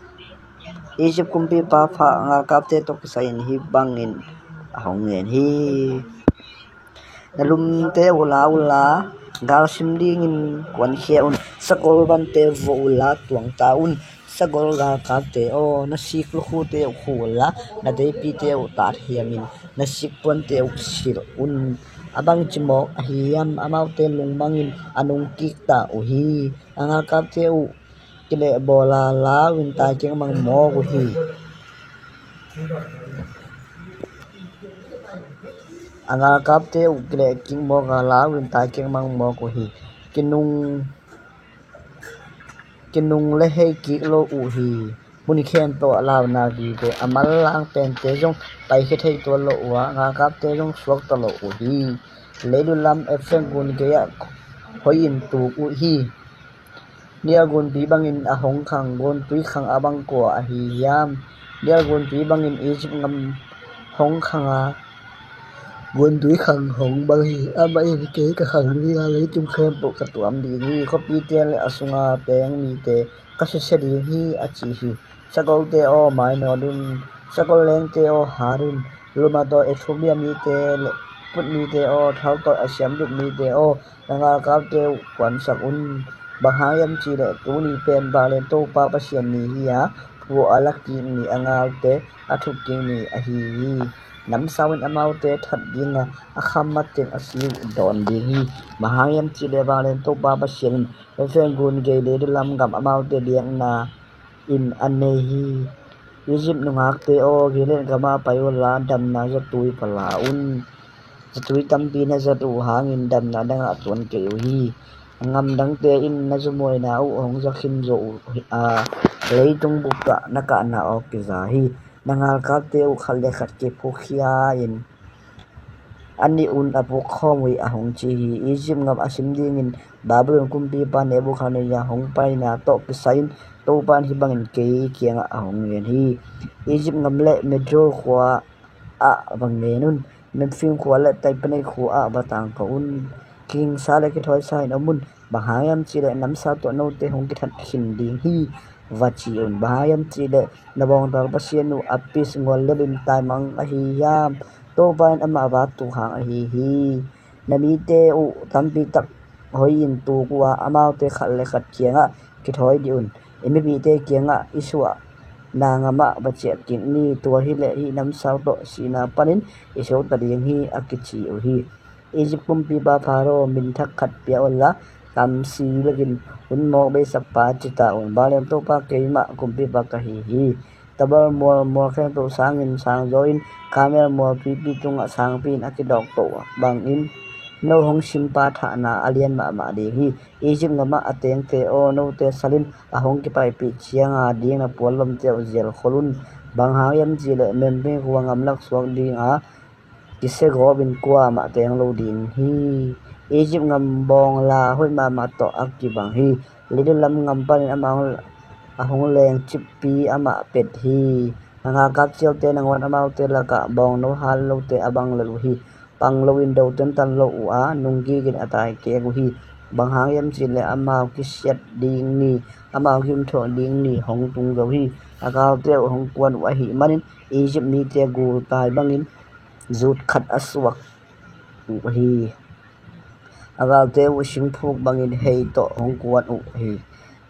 Egypt kumpipa Pharaoh galkapte tawh kisai in hih bangin a hong ngen hi. Na lumte uh la unla, galsim dingin kuankhia un. Sakol vante vuah unla, tuangta un. Sakol galkapte aw, na sik lukhute uh khu unla, na teipite uh tatthiamin, na sik puante uh silh un. A bangci mawk ahi hiam? Amaute lungmangin a nungkik ta uh hi. A galkapte uh kilehbawl a, lau in taikik mang mawk uh hi. A galkapte uh kilehkik mawk a, lau in taikik mang mawk uh hi. Kinung, kinung le hei kik lo uh hi. Mun khempeuh ah launa gite, a manlang pente zong paikhia thei tuan lo uh a, galkapte zong suakta lo uh hi. Leilu lam Efraim gun gei-ah hoi in tuk uh hi. Nil gunpi bangin a hong khang guantui khang a bang kua ahi hiam? Nil gunpi bangin Egypt gam hong khang a, guantui khang hong bang hi. Amah in, kei ka khang ding a, leitung khempeuh ka tuam ding hi. Khuapite le a sunga peng mite ka susia ding hi, a ci hi. Sakolte aw, mainawt un. Sakol lengte aw, hat un. Luma tawh Ethiopia mite le Put mite aw, thal tawh a siamduk mite aw, na galkapte uh kuansak un. Bang hang hiam cih leh tuni pen vanglian Topa Pasian ni hi a, phuah a la kik ni, a galte a thuk kik ni ahi hi. namsau in amaute that ding a, a kham mateng a si uh dawn ding hi. Bang hang hiam cih leh vanglian Topa Pasian in Efraim gun gei, leilu lam gam amaute biakna in a nei hi. Egypt nungakte aw, Gilead gamah pai unla, damna zatui va la un. Zatui tampi na zat uh hangin damna dangah tuan kei uh hi. Ngam dangte in na zumhuaina uh hong za khin zo uh hi a, leitung bupah na kahna aw kiza hi. Na ngalkapte uh khat le khat kiphukkhia in a nih un a pukkhawm uh hi, a hong ci hi. Egypt gam a sim dingin Babylon kumpipa Nebukhadnezzar hong paina tawh kisai-in Topa in hih bangin kei kiangah a hong ngen hi. Egypt gam le Migdol khua ah va ngen un. Memfis khua le Tahpanhes khua ah va tangko un. Kihingsa le kithawisa in om un. Bang hang hiam cih leh namsau tawh note hong kithat khin ding hi, va ci un. Bang hang hiam cih leh na bawngtal Pasian uh Apis guallel in taimang ahi hiam? Topa in amah va tuk hang ahi hi. Na mite uh tampi tak hoi in tuk uh a, amaute khat le khat kiangah kithawi dih un. I mipihte kiangah i suahna gamah va ciah kik ni. Tua hileh hih namsau tawh sihna panin i suakta ding hi, a kici uh hi. Egypt kumpipa Pharaoh min thak khat pia unla, tamsi bekin hun mawk beisakpa ci ta un. Vanglian Topa keimah kumpipa ka hi hi. Tabor mual mual khempeuh sangin sangzaw in, Karmel mual pipi tungah sangpi in a kidawk toh bangin no hong simpa thahna a lian mahmah ding hi. Egypt gamah a tengte aw, note salin a hong kipaipih cianga ding na puan lomte uh zelkhol un. Bang hang hiam cih leh Memfis khua gamlak suak dinga kisia gawpin kuamah teng lo ding hi. Egypt gam bawngla hoih mahmah tawh a kibang hi. Leilu lam gam panin amah hong, a hong leng cippi amah pet hi. Na ngalkap cialte nangawn amaute lakah bawngno hat lote a bang lel uh hi. Pang loin do tentan lo uh a, nungkikin a taikek uh hi. Bang hang hiam cih leh amau kisiat ding ni, amau gimthuak ding ni hong tung zo hi. A galte uh hong kuan uh ahih manin Egypt mite gultai bangin zut khat a suak uh hi. A galte uh singphuk bangin hei tawh hong kuan uh hi.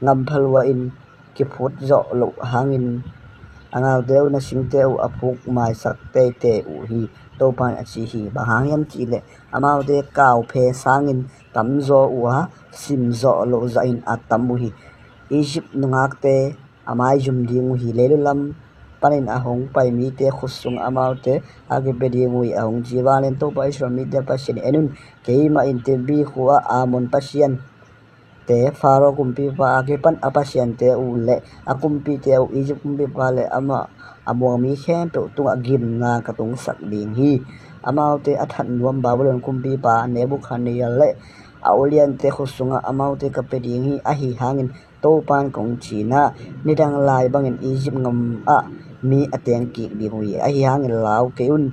Gam phalua in kiphut zawh loh hangin a galte uh na singte uh a phuk maisak teitei uh hi, Topa in a ci hi. Bang hang hiam cih leh amaute kauphe sangin tamzaw uh a, simzawh loh zahin a tam uh hi. Egypt nungakte a maizum ding uh hi. Leilu lam panin a hong pai mite khut sungah amaute a kipia ding uh hi, a hong ci. Vanglian Topa Israel mite Pasian in, en un, keimah in Tibhis khua ah Amon pasiante, Pharaoh kumpipa a kipan a pasiante uh le a kumpite uh, Egypt kumpipa le amah a muang mi khempeuh tungah gimna ka tungsak ding hi. Amaute a that nuam Babylon kumpipa Nebukhadnezzar le a uliante khut sungah amaute ka pia ding hi. Ahi hangin Topa in kong ci in ah, nidang lai bangin Egypt gam ah mi a teng kik ding uh hi. Ahi hangin lau kei un.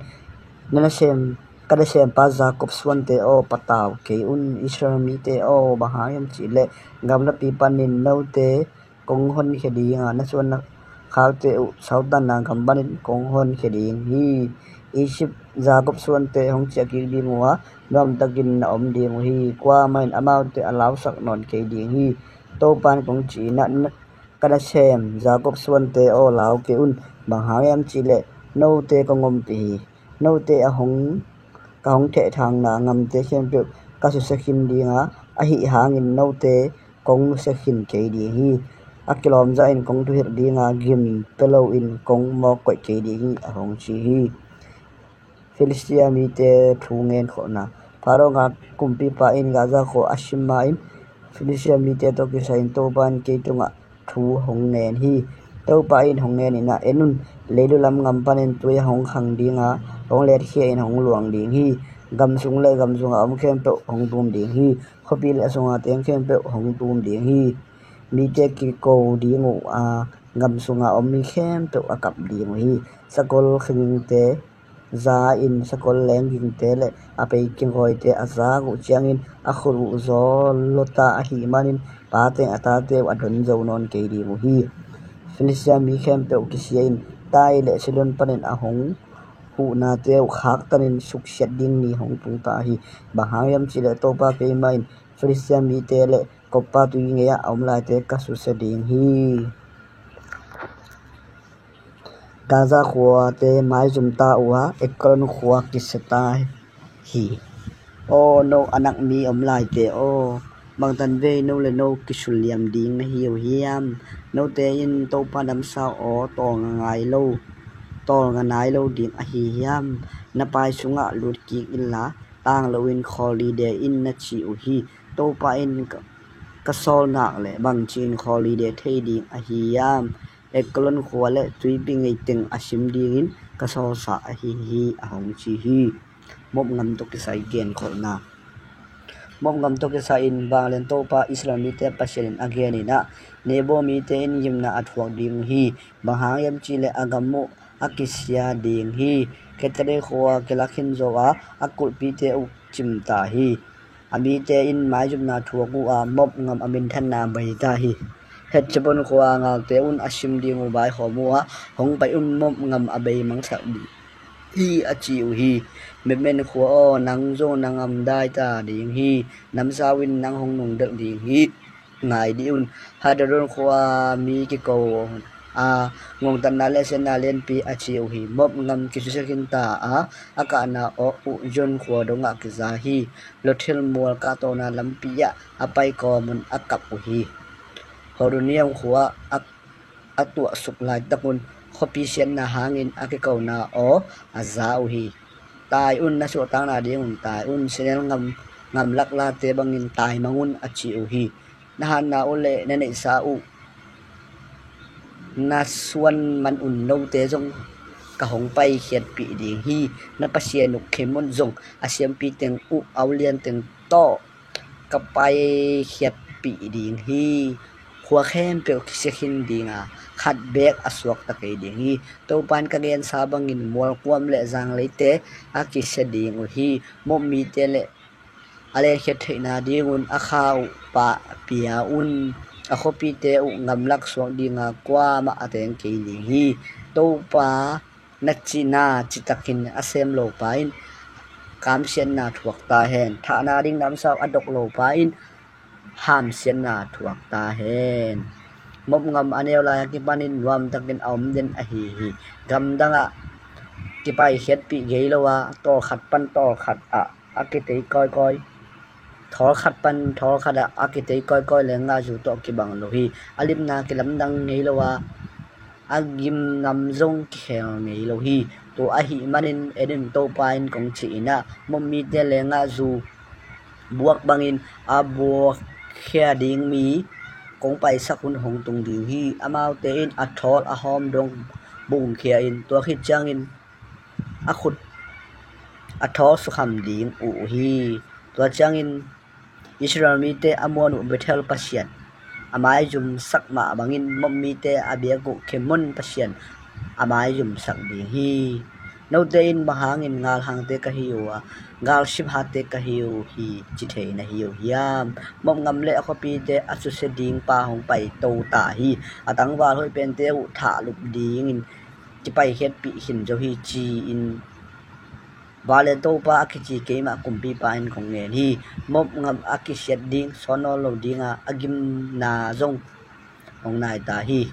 Na nasem, ka nasempa Jakob suante aw, patau kei un. Israel mite aw, bang hang hiam cih leh gamlapi panin note kong honkhia ding a, na suan na khakte uh sautanna gam panin kong honkhia ding hi. Egypt Jakob suante hong ciah kik ding uh a, nuamtakin na om ding uh hi. Kuamah in amaute a lausak nawn kei ding hi, Topa in kong ci in ah. Ka nasem Jakob suante aw, lau kei un. Bang hang hiam cih leh note kong ompih hi. Note a hong, ka hong thehthangna gamte khempeuh ka susia khin ding a, ahi hangin note kong nusia khin kei ding hi. A kilawm zahin kong thuhilh ding a, gim pia loin kong mawk koih kei ding hi, a hong ci hi. Filistia mite thu ngen khawhna. Pharaoh gam kumpipa in Gaza khua a sim ma-in, Filistia mite tawh kisai-in Topa in kei tungah thu hong ngen hi. Topa in hong ngen in ah, en un, leilu lam gam panin tui a hong khang ding a, hong letkhia in hong luang ding hi. Gam sung le gam sungah a om khempeuh hong tum ding hi. Khuapi le a sunga teng khempeuh hong tum ding hi. Mite kiko ding uh a, gam sunga om mi khempeuh a kap ding uh hi. Sakol khengte za in sakol lenggingte le a pei kingawite a zak uh ciangin a khut uh zaw lota ahih manin pa teng a tate uh a don zo nawn kei ding uh hi. Filistia mi khempeuh kisia in Tai le Sidon panin a hong huhnate uh khaktanin suksiat ding ni hong tung ta hi. Bang hang hiam cih leh Topa keimah in Filistia mite le koppa tui gei-ah a om laite ka susia ding hi. Gaza khuate maizum ta uh a, Ekron khua kisia ta hi. Aw no Anak mi om laite aw, bangtan vei no le no kisulliam ding na hi uh hiam? Note in Topa namsau aw tawlnga ngai lo, tawlnga nai lo ding ahi hiam? Na pai sungah lut kik inla, tang loin khawl dide in na ci uh hi. Topa in ka, ka sawl nak le bangci in khawl dide thei ding ahi hiam? Ekron khua le tuipi ngeiteng a sim dingin ka sawlsa ahi hi, a hong ci hi. Moab ngam tawh kisai genkholhna. Moab ngam tawh kisai in vanglian Topa Israel mite Pasian in a gen in ah, Nebo mite in gimna a thuak ding uh hi. Bang hang hiam cihleh a gam uh a kisia ding hi. Kedrei khua kilak khin zo a, a kulhpite uh cim ta hi. A mite in maizumna thuak uh a, Moab ngam a minthanna bei ta hi. Heshbon khua a galte un a sim ding uh vaikhawm uh a, hong pai un, Moab ngam a bei mangsak ding hi, a ci uh hi. Mepmen khua aw, nang zong na gamdai ta ding hi. Namsau in nang hong nungdelh ding hi. Ngai dih un, Hadaron khua mi kiko a, ngongtatna le siatna lianpi a ci uh hi. Moab ngam kisusia khin ta a, a kahna aw uh Zion khua dongah kiza hi. Lothel mual kahtawna lampi ah a pai kawm un a kap uh hi. Horonaim khua a, a tuahsuk laitak un khuapi siatna hangin a kikona aw a za uh hi. Tai un, na suahtakna dingun tai un, Senir ngam, ngamlak late bangin taimang un, a ci uh hi. Na hatna uh le na neihsa uh na suan man un, note zong ka hong paikhiatpih ding hi. Na pasian uh Kemos zong a siampi teng uh, a ulian teng tawh ka paikhiatpih ding hi. Khua khempeuh kisia khin ding a, khat beek a suakta kei ding hi. Topa in ka gensa bangin mualkuam le zangleite a kisia ding uh hi. Moab mite le a lenkhiat theihna dingun a kha uh pah pia un, a khuapite uh gamlak suak dinga kuamah a teng kei ding hi. Topa na cihna citakin a sem lopa in kamsiatna thuak ta hen. Thahna ding namsau a dok lopa in hamsiatna thuak ta hen. Moab ngam a neu lai a kipanin nuamtakin a om den ahi hi. Gamdangah kipaikhiatpih gei lo a, tawlkhat pan tawlkhat ah a kitei kawikawi, thawlkhat pan thawlkhat ah a kitei kawikawi lengah zu tawh kibang lo hi. A limna kilamdang ngei lo a, a gimnam zong kikhel ngei lo hi. Tua ahih manin en in, Topa in kong cih in ah, Moab mite lengah zu buak bangin a buakkhia ding mi kong paisak hun hong tung ding hi. Amaute in a thawl a hawm dong bungkhia in, tua khit ciangin a khut a thawl sukham ding uh hi. Tua ciangin Israel mite a muan uh Bethel pasian a maizumsak mah bangin Moab mite a biak uh Kemos pasian a maizumsak ding hi. Note in bang hangin galhangte ka hi uh a, galsip hatte ka hi uh hi, ci thei na hi uh hiam? Moab ngam le a khuapite a susia ding pa hong paito ta hi. A tangval hoih pente uh thahlup dingin kipaikhiatpih khin zo hi, ci-in vanglian Topa a kici keimah kumpipa in kong ngen hi. Moab ngam a kisiat ding sawn nawn lo dinga, a gimna zong hong nai ta hi.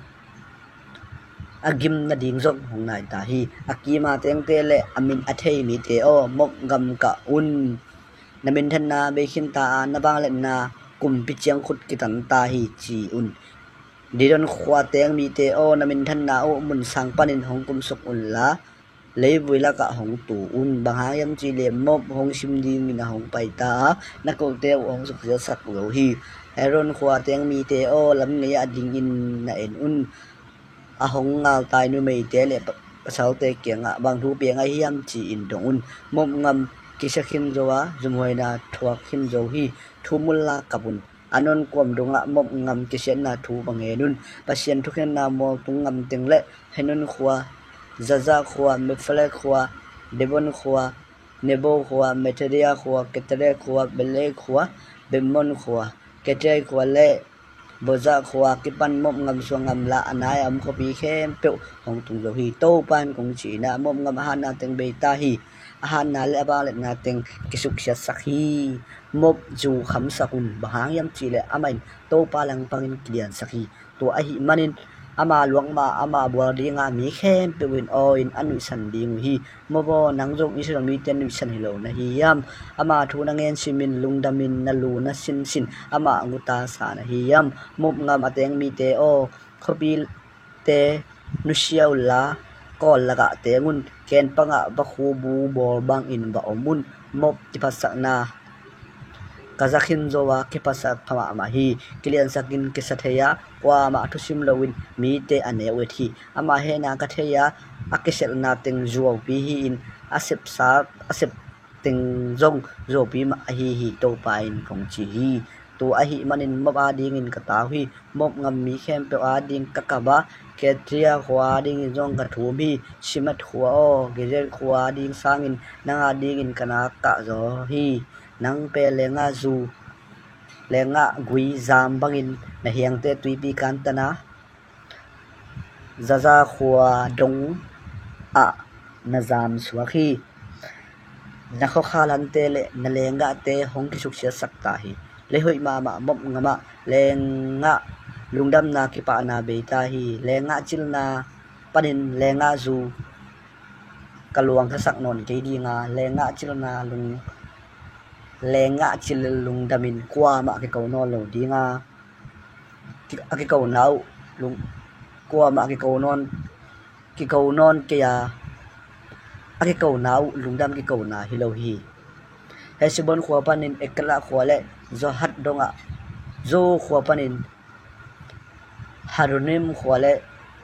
A gim nading zong hong nai ta hi. A kima tengte le a min a thei mite aw, Moab gam kah un. Na minthanna bei khin ta a, na vangliatna kumpi ciangkhut kitan ta hi, ci un. Dedan khua teng mite aw, na minthanna uh mun sang panin hong kumsuk unla, leivui lakah hong tu un. Bang hang hiam cihleh Moab hong sim dingin a hong pai ta a, na kote uh hong suksiatsak zo hi. Aron khua teng mite aw, lam ngei ah dingin na en un. A hong ngaltai numeite le pa-, pasalte kiangah, bang thu piang ahi hiam, ci-in dong un. Moab ngam kisia khin zo a, zumhuaina thuak khin zo hi. Thum unla kap un. Arnon kuam dongah Moab ngam kisiatna thu va ngen un. Pasian thukhenna mualtung ngam teng le Hinnom khua, Zaza khua, Mephilet khua, Dibon khua, Nebo khua, Matred khua, Kinneret khua, Beth-el khua, Bamoth khua, Kiriath khua le Bozkath khua kipan Moab ngam suang gamla a nai a om khuapi khempeuh hong tung zo hi. Topa in kong cih in ah, Moab ngam a hatna teng bei ta hi. A hatna le a vangliatna teng kisuksiatsak hi. Moab zu khamsak un. Bang hang hiam cihleh amah in Topa langpangin kiliansak hi. Tua ahih manin Ama luangmah ama bual dingah mi khempeuh in aw-in a nuihsan ding uh hi. Mopaw, nang zong Israel mite nuihsan hi lo na hi hiam? Ama thu na ngen simin lungdamin na lu na sinsin amah guta sa na hi hiam? Moab gam a teng mite aw, khuapite nusia unla, kawl lakah teng un. Ken pangah vakhu bu bawl bangin va om un. Moab kiphatsakna ka za khin zo a, kiphatsak pha mahmah hi. Kiliansakin kisa thei a, kuamah thusim loin mite a neu et hi. Ama hehna ka thei a, a kiselhna teng zuaupi hi-in, a sepsa a sep teng zong zuaupi mah ahi hi, Topa in kong ci hi. Tua ahih manin Moab adingin ka tau hi. Moab gam mi khempeuh ading ka kap a, Keila khua adingin zong ka thum hi. Simeat khua aw, Gilead khua ading sangin nang adingin ka na kah zaw hi. Nang pen leenggahzu, leenggahgui zam bangin na hiangte tuipi kantan a, Jaza khua dongah na zam suak hi. Na khuakhalante le na leenggahte hong kisuksiatsak ta hi. Lei hoih mahmah Moab gamah leenggah lungdamna kipahna bei ta hi. Leenggah cilna panin leenggahzu ka luangkhiasak nawn kei dinga, leenggah cilna lung, leenggah cil lungdamin kuamah kiko nawn lo dinga, ki-, a kikona uh lung, kuamah kiko nawn, kiko nawn kei a, a kikona uh lungdam kikona hi lo hi. Hesbon khua panin Eklah khua le Zoar dongah, Zoar khua panin Horonaim khua le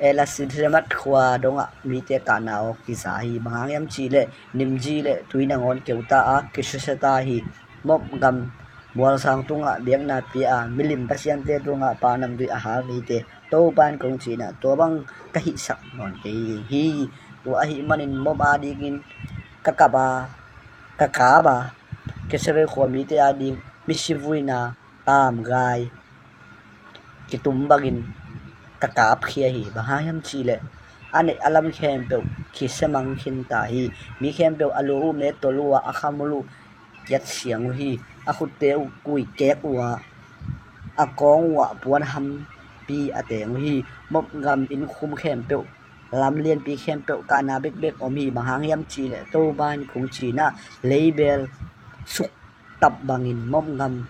Elteke-sinarit khua dongah mite kahna aw kiza hi. Bang hang hiam cihleh Nimrim le tui nangawn keu ta a, kisusia ta hi. Moab gam mualsang tungah biakna pia a, milim pasiante tungah paunam tui a hal mite, Topa in kong ci-in ah, tua bang ka hihsak nawn kei ding hi. Tua ahih manin Moab adingin ka kap a, ka kap a, Keila khua mite ading misi vuina tamgai kitum bangin ka kapkhia hi. Bang hang hiam cihleh a neih a lam khempeuh kisia mang khin ta hi. Mi khempeuh a lua uh mettol uh a, a khamul uh kiatsiang uh hi. A khutte uh kuikek uh a, a kawng uh ah puanhampi a teng uh hi. Moab gam innkhum khempeuh, lam lianpi khempeuh kahna bekbek om hi. Bang hang hiam cihleh Topa in kong ci-in ah, leibel suktap bangin Moab gam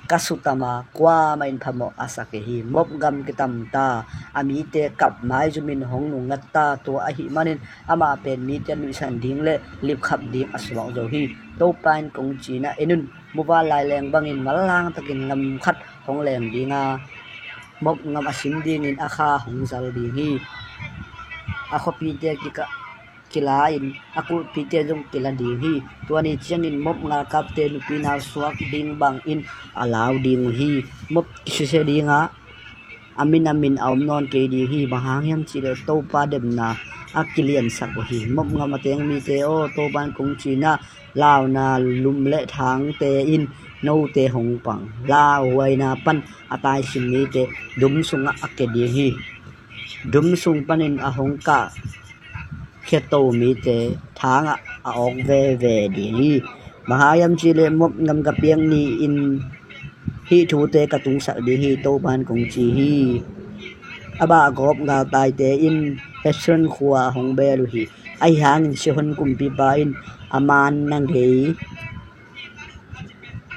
ka sutam a, kuamah in phamawh a sa kei hi. Moab gam kitam ta, a mite kap maizumin hong nungngat ta, tua ahih manin amah pen mite nuihsan ding le lipkhap ding a suak zo hi. Topa in kong ci-in ah, en un, muvanlai leng bangin manlang takin gam khat hong leng dinga, Moab gam a sim dingin a kha hong zal ding hi. A khuapite kika kila in, a kulhpite zong kila ding hi. Tua ni ciangin Moab galkapte nupi nau suak ding bangin a lau ding uh hi. Moab kisusia ding a, a min a min a om nawn kei ding hi. Bang hang hiam cihleh Topa demna a kiliansak uh hi. Moab gam a teng mite aw, Topa in kong ci-in ah, launa lum le thangte in note hong pang. Lauhuaina pan a taisim mite dum sungah a kia ding hi. Dum sung panin a hong kah khiato mite thangah a awk veve ding hi. Bang hang hiam cihleh Moab gam ka piak ni-in hih thute ka tungsak ding hi, Topa in kong ci hi. A bahgawp galtaite in Hesbon khua hong bel uh hi. Ahi hangin Sihon kumpipa in a manna gei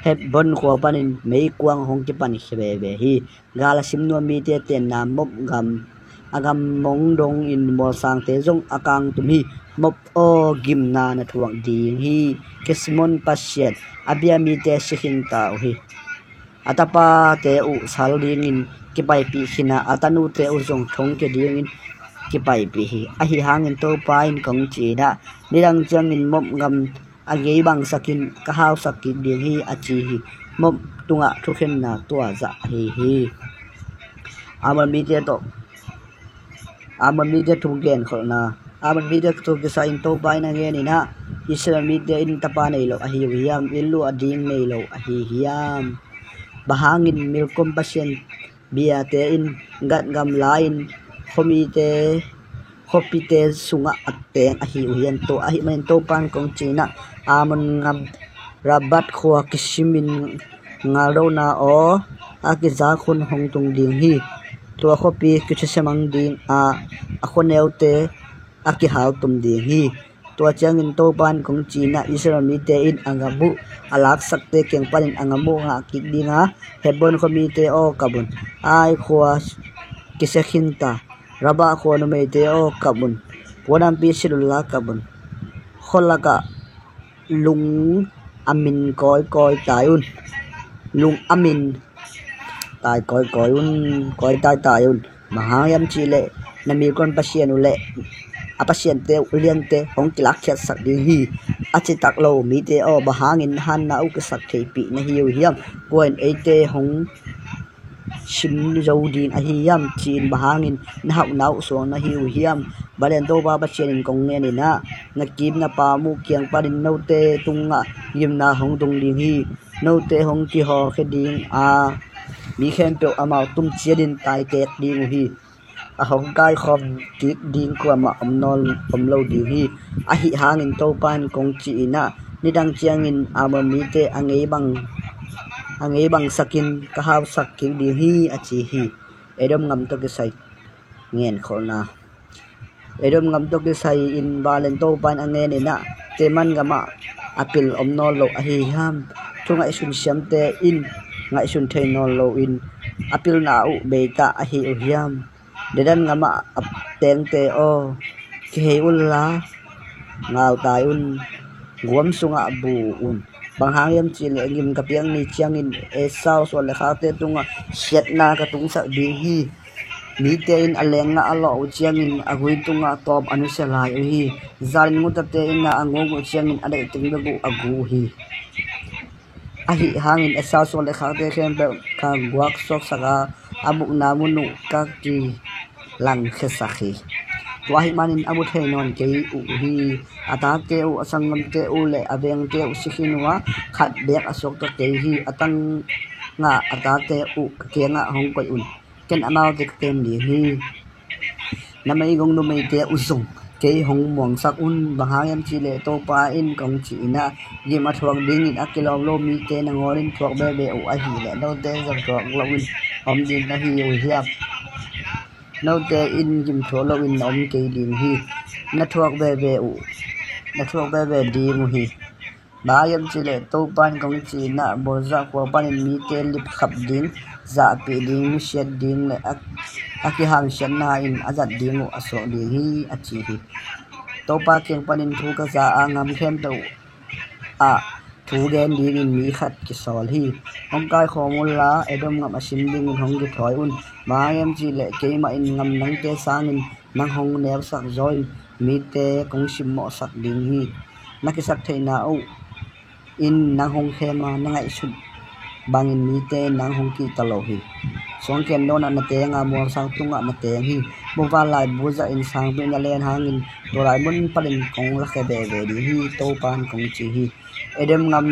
Hesbon khua panin meikuang hong kipankhia veve hi. Gal a sim nuam mite tenna Moab gam, a gam mong dongin mualsangte zong a kangtum hi. Moab aw, gimna na thuak ding hi. Kemosh Pasian, a bia mite si khin ta uh hi. A tapate uh sal dingin kipaipih khin a, a tanute uh zong thongkia dingin kipaipih hi. Ahi hangin Topa in kong ci-in ah, nidang ciangin Moab gam a gei bangsakin ka hausak kik ding hi, a ci hi. Moab tungah thukhenna tua zah ahi hi. Ammon mite tawh, Ammon mite thu genkholhna. Ammon mite thu kisa in Topa in a ngen in ah, Israel mite in tapa nei lo ahi uh hiam? Inn luah ding nei lo ahi hiam? Bang hangin Milkom pasian biate in Gad gam la-in khuamite, khuapite sungah a teng ahi uh hiam? Tua ahih manin Topa in kong ci-in ah, Ammon gam Rabba khua kisimin, galdohna aw, a kizak hun hong tung ding hi. Tua khuapi kithusia mang ding a, a khuaneute a kihaltum ding hi. Tua ciangin Topa in kong ci-in ah, Israel mite in a gam uh a laksakte kiang panin a gam uh ngah kik ding a, Hebron khua mite aw, kap un. Ai khua kisia khinta, Rabah khua numeite aw, kap un. Puanampi silh unla, kap un. Khua lakah lung a min kawikawi tai un. Lung a min tai kawikawi un, kawi taitai un. Bang hang hiam cih leh na milkuan Pasian uh le a pasiante uh liante hong kilakkhiatsak ding hi. A citak lo mite aw, bang hangin na hanna uh kisaktheihpih na hi uh hiam? Kua in eite hong sim zo ding ahi hiam, ci-in bang hangin na hauhna uh suang na hi uh hiam? Vanglian Topa Pasian in kong ngen in ah, na kim na paam uh kiang panin note tungah gimna hong tung ding hi. Note hong kihawlkhia ding a, mi khempeuh amau tum ciatin taikek ding uh hi. A hong kaikhawm kik ding kuamah om nawn, om lo ding hi. Ahi hangin Topa in kong ci-in ah, nidang ciangin Amor mite a ngei bang, a ngei bangsakin ka hausak kik ding hi, a ci hi. Edom gam tawh kisai ngenkholhna. Edom gam tawh kisai-in vanglian Topa in a ngen in ah, Teman gamah a pil om nawn lo ahi hiam? Thu ngaihsun siamte in ngaihsun thei nawn loin a pilna uh beitah ahi uh hiam? Dedan gamah a tengte aw, kihei unla, ngautai un, guam sungah bu un. Bang hang hiam cih leh gim ka piak ni ciangin Esau suan le khakte tungah siatna ka tungsak ding hi. Mite in a leenggah a lawh uh ciangin a gui tungah tawm a nusia lai uh hi. Zanin ngutate in a nguk uh ciangin a deih teng bek uh a gu uh hi. Ahi hangin Esau suan le khakte khempeuh ka guak suaksak a, a bukna mun uh ka kilangkhiasak hi. Tua ahih manin a mu thei nawn kei uh hi. A tate uh, a sanggamte uh le a vengte uh si khin uh a, khat beek a suakta kei hi. A tangah a tate uh ka kiangah hong koih un. Ken amaute ka kem ding hi. Na meigong numeite uh zong kei hong muangsak un. Bang hang hiam cih leh Topa in kong ci-in ah, gim a thuak dingin a kilawm lo mite nangawnin thuak veve uh ahih leh note zong thuak loin om ding na hi uh hiam? Note in gim thuak loin na om kei ding hi. Na thuak veve uh, na thuak veve ding uh hi. Bang hang hiam cih leh Topa in kong ci-in ah, Bozrah khua panin mite lipkhap ding, zahpih ding, nusiat ding le a, a kihamsiatna in a zat ding uh a suak ding hi, a ci hi. Topa kiang panin thu ka za a, gam khempeuh ah thu gen dingin mi khat kisawl hi. Hong kaikhawm unla, Edom gam a sim dingin hong kithawi un. Bang hang hiam cih leh keimah in gam dangte sangin nang hong neusak zaw in, mite kong simmawhsak ding hi. Na kisaktheihna uh in nang hong khem a, na ngaihsut bangin mite in nang hong kihta lo hi. Suangkiam dawnah na teng a, mualsang tungah na teng hi. Muvanlai buzahin sangpi na len hangin tua lai mun panin kong lakhia veve ding hi, Topa in kong ci hi. Edom gam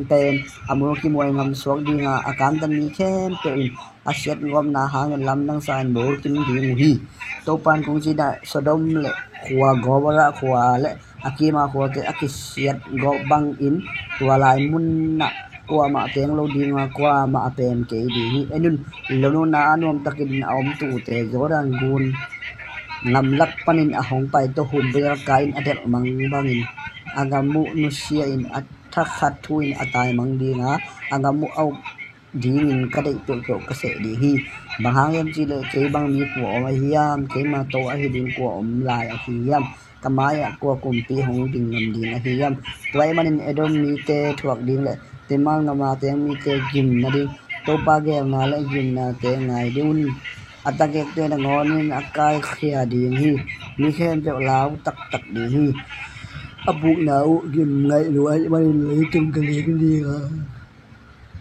pen a mul kimuai gam suak ding a, a kantan mi khempeuh in a siatgawpna hangin lamdang sa in bawlkim ding uh hi. Topa in kong ci-in ah, Sodom le khua, Gomorrah khua le a kima khuate a kisiatgawp bangin tua lai munah kuamah teng lo ding a, kuamah a pem kei ding hi. En un, lonuna a nuamtakin a om tuute Jordan gun gamlak panin a hong pai tawh humpinelh kai-in a delh mang bangin a gam uh nusia-in a thakhat thu-in a taimang ding a, a gam uh a uk dingin ka deih peuhpeuh ka seh ding hi. Bang hang hiam cih leh kei bang mi kua om ahi hiam? Keima to ahi ding kua om lai ahi hiam? Ka mai-ah kua kumpi hong ding ngam ding ahi hiam? Tua ahih manin Edom mite thuak ding le Teman gam a teng mite gim nading Topa geelna le gimnate ngai ding un. A takekte nangawnin a kaikhia ding hi. Mi khempeuh lau taktak ding hi. A bukna uh gim ngaih lo ahih manin leitung ka ling ding a,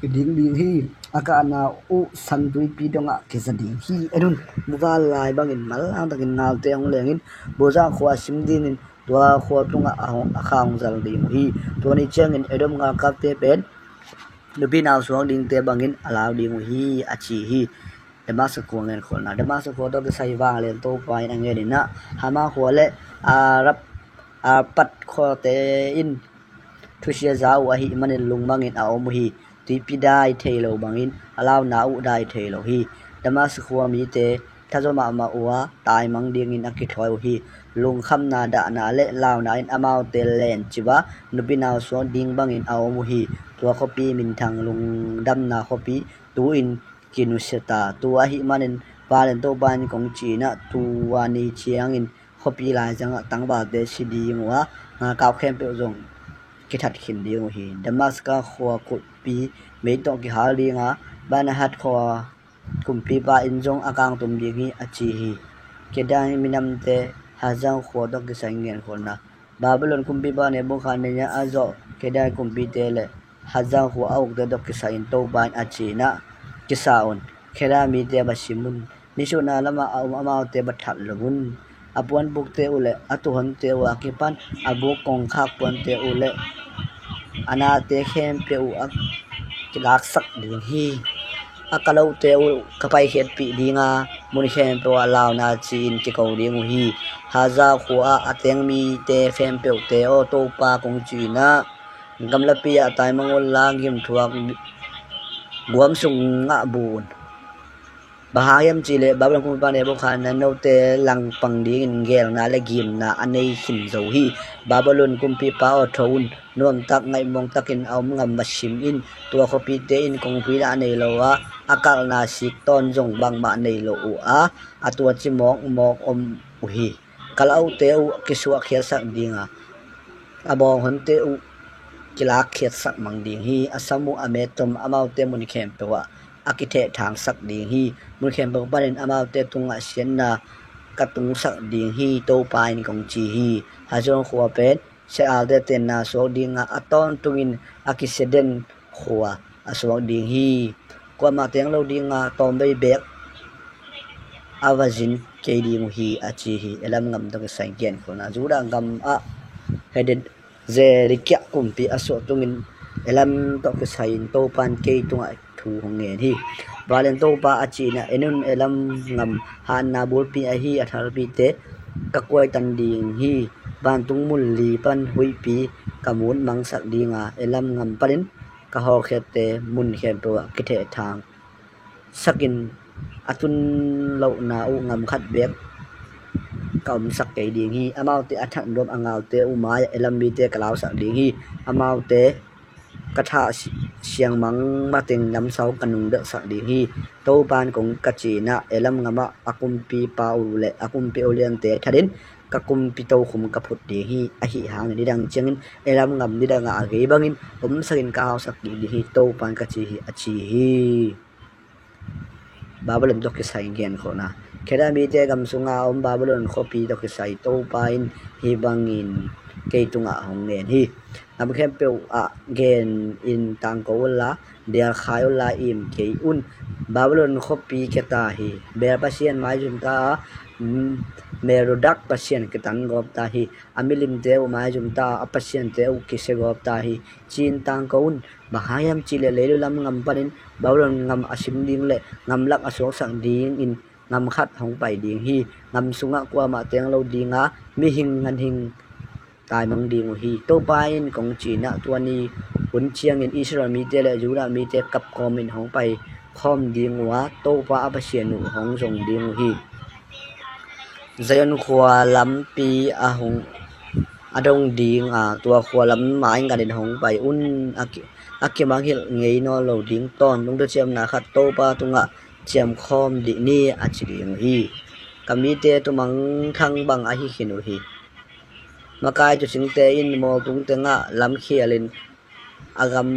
ka ding ding hi. A kahna uh san tuipi dongah kiza ding hi. En un, muvanlai bangin manlang takin galte hong lengin Bozrah khua a sim dingin tua khua tungah a hong, a kha hong zal ding uh hi. Tua ni ciangin Edom galkapte pen nupi nau suak dingte bangin a lau ding uh hi, a ci hi. Damascus khua ngenkholhna. Damascus khua tawh kisai vanglian Topa in a ngen in ah, Hamath khua le Arab, Arpad khuate in thusia za uh ahih manin lungmangin a om uh hi. Tuipi dai thei lo bangin a launa uh dai thei lo hi. Damas khua mite thazaw mahmah uh a, taimang dingin a kithawi uh hi. Lungkhamna, dahna le launa in amaute lencip a, nupi nau suak ding bangin a om uh hi. Tua khuapi minthang, lungdamna khuapi, tu-in kinusia ta. Tua ahih manin vanleng Topa in kong ci-in ah, tua ni ciangin khuapi laizangah tangvalte si ding uh a, ngalkap khempeuh zong kithat khin ding uh hi. Damaskas khua kulhpi mei tawh kihal ding a, Bel-hazzar khua kumpipa in zong a kangtum ding hi, a ci hi. Kedar minamte Hazor khua tawh kisai genkholhna. Babylon kumpipa Nebukhadnezzar a zawh Kedar kumpite le Hazor khua a ukte tawh kisai-in Topa in a ci-in ah, kisa un, Kedar mite va sim un. Nisuahna lamah a om amaute va that lo un. A puanbukte uh le a tuuhonte uh a kipan a buk kongkhak puante uh le a nate khempeuh uh a kilaksak ding hi. A ka lote uh ka paikhiatpih ding a, mun khempeuh ah launa ci-in kiko ding uh hi. Hazor khua ah a teng mite khempeuhte aw, Topa kong ci-in ah, gamlapi ah taimang unla, gimthuak guam sungah bu un. Bang hang hiam cih leh Babylon kumpipa Nebukhadnezzar note langpang dingin geelna le gimna a nei khin zo hi. Babylon kumpipa aw, tho un. Nuamtak, ngaihmawngtakin a om gam va sim in. Tua khuapite in kongpi dah a nei lo a, a kalhna sik tawn zong bangmah nei lo uh a, a tuaci mawkmawk om uh hi. Ka lote uh kisuahkhiatsak ding a, a bawnghonte uh kilakkhiatsak mang ding hi. A sam uh a met om amaute mun khempeuh ah a kithehthangsak ding hi. Mun khempeuh panin amaute tungah siatna ka tungsak ding hi, Topa in kong ci hi. Hazor khua pen sialte tenna suak ding a, a tawntungin a kisia den khua a suak ding hi. Kuamah teng lo ding a, tawmvei beek a va zin kei ding uh hi, a ci hi. Elam gam tawh kisai genkholhna. Judah gam ah Hadad Zedekiah kumpi a suah tungin Elam tawh kisai-in Topa in kei tungah thu hong ngen hi. Vanleng Topa a ci-in ah, en un, Elam gam hatna bulpi ahi a thalpite ka kuaitan ding hi. Vantung mun li pan huihpi ka mut mangsak ding a, Elam gam panin ka hawlkhiatte mun khempeuh ah kithehthang sakin, a tun lohna uh gam khat beek ka omsak kei ding hi. Amaute a that nuam a galte uh mai-ah Elam mite ka lausak ding hi. Amaute ka thah si-, siangmang mateng namsau ka nungdelhsak ding hi. Topa in kong ka ci-in ah, Elam gamah a kumpipa uh le a kumpi uliante that in, ka kumpi tokhom ka phut ding hi. Ahi hangin nidang ciangin Elam gam nidang a gei bangin omsakin ka hausak kik ding hi, Topa in ka ci hi, a ci hi. Babylon tawh kisai genkholhna. Kedar mite gam sunga a om Babylon khuapi tawh kisai Topa in hih bangin kei tungah hong ngen hi. Gam khempeuh ah gen in tangko unla, dialkhai unla, im kei un. Babylon khuapi kia ta hi. Bel pasian maizum ta a, mm, Merodak pasian kitan gawp ta hi. A milimte uh maizum ta a, a pasiante uh kisia gawp ta hi. Ci-in tangko un. Bang hang hiam cih leh leilu lam gam panin Babylon gam a sim ding le gamlak a suaksak dingin gam khat hong pai ding hi. Gam sungah kuamah teng lo ding a, mihing ganhing taimang ding uh hi. Topa in kong ci-in ah, tua ni hun ciangin Israel mite le Judah mite kap kawmin hong pai khawm ding uh a, Topa a Pasian uh hong zong ding uh hi. Zion khua lampi a hong a dong ding a, tua khua lam mai ganin hong pai un. A ki-, a kimangngilh ngei nawn lo ding tawn. Lungtuciamna khat Topa tungah ciamkhawm dih ni, a ci ding uh hi. Ka mite tumangthang bang ahi khin uh hi. Makai tuucingte in mualtung tengah lamkhialin a gam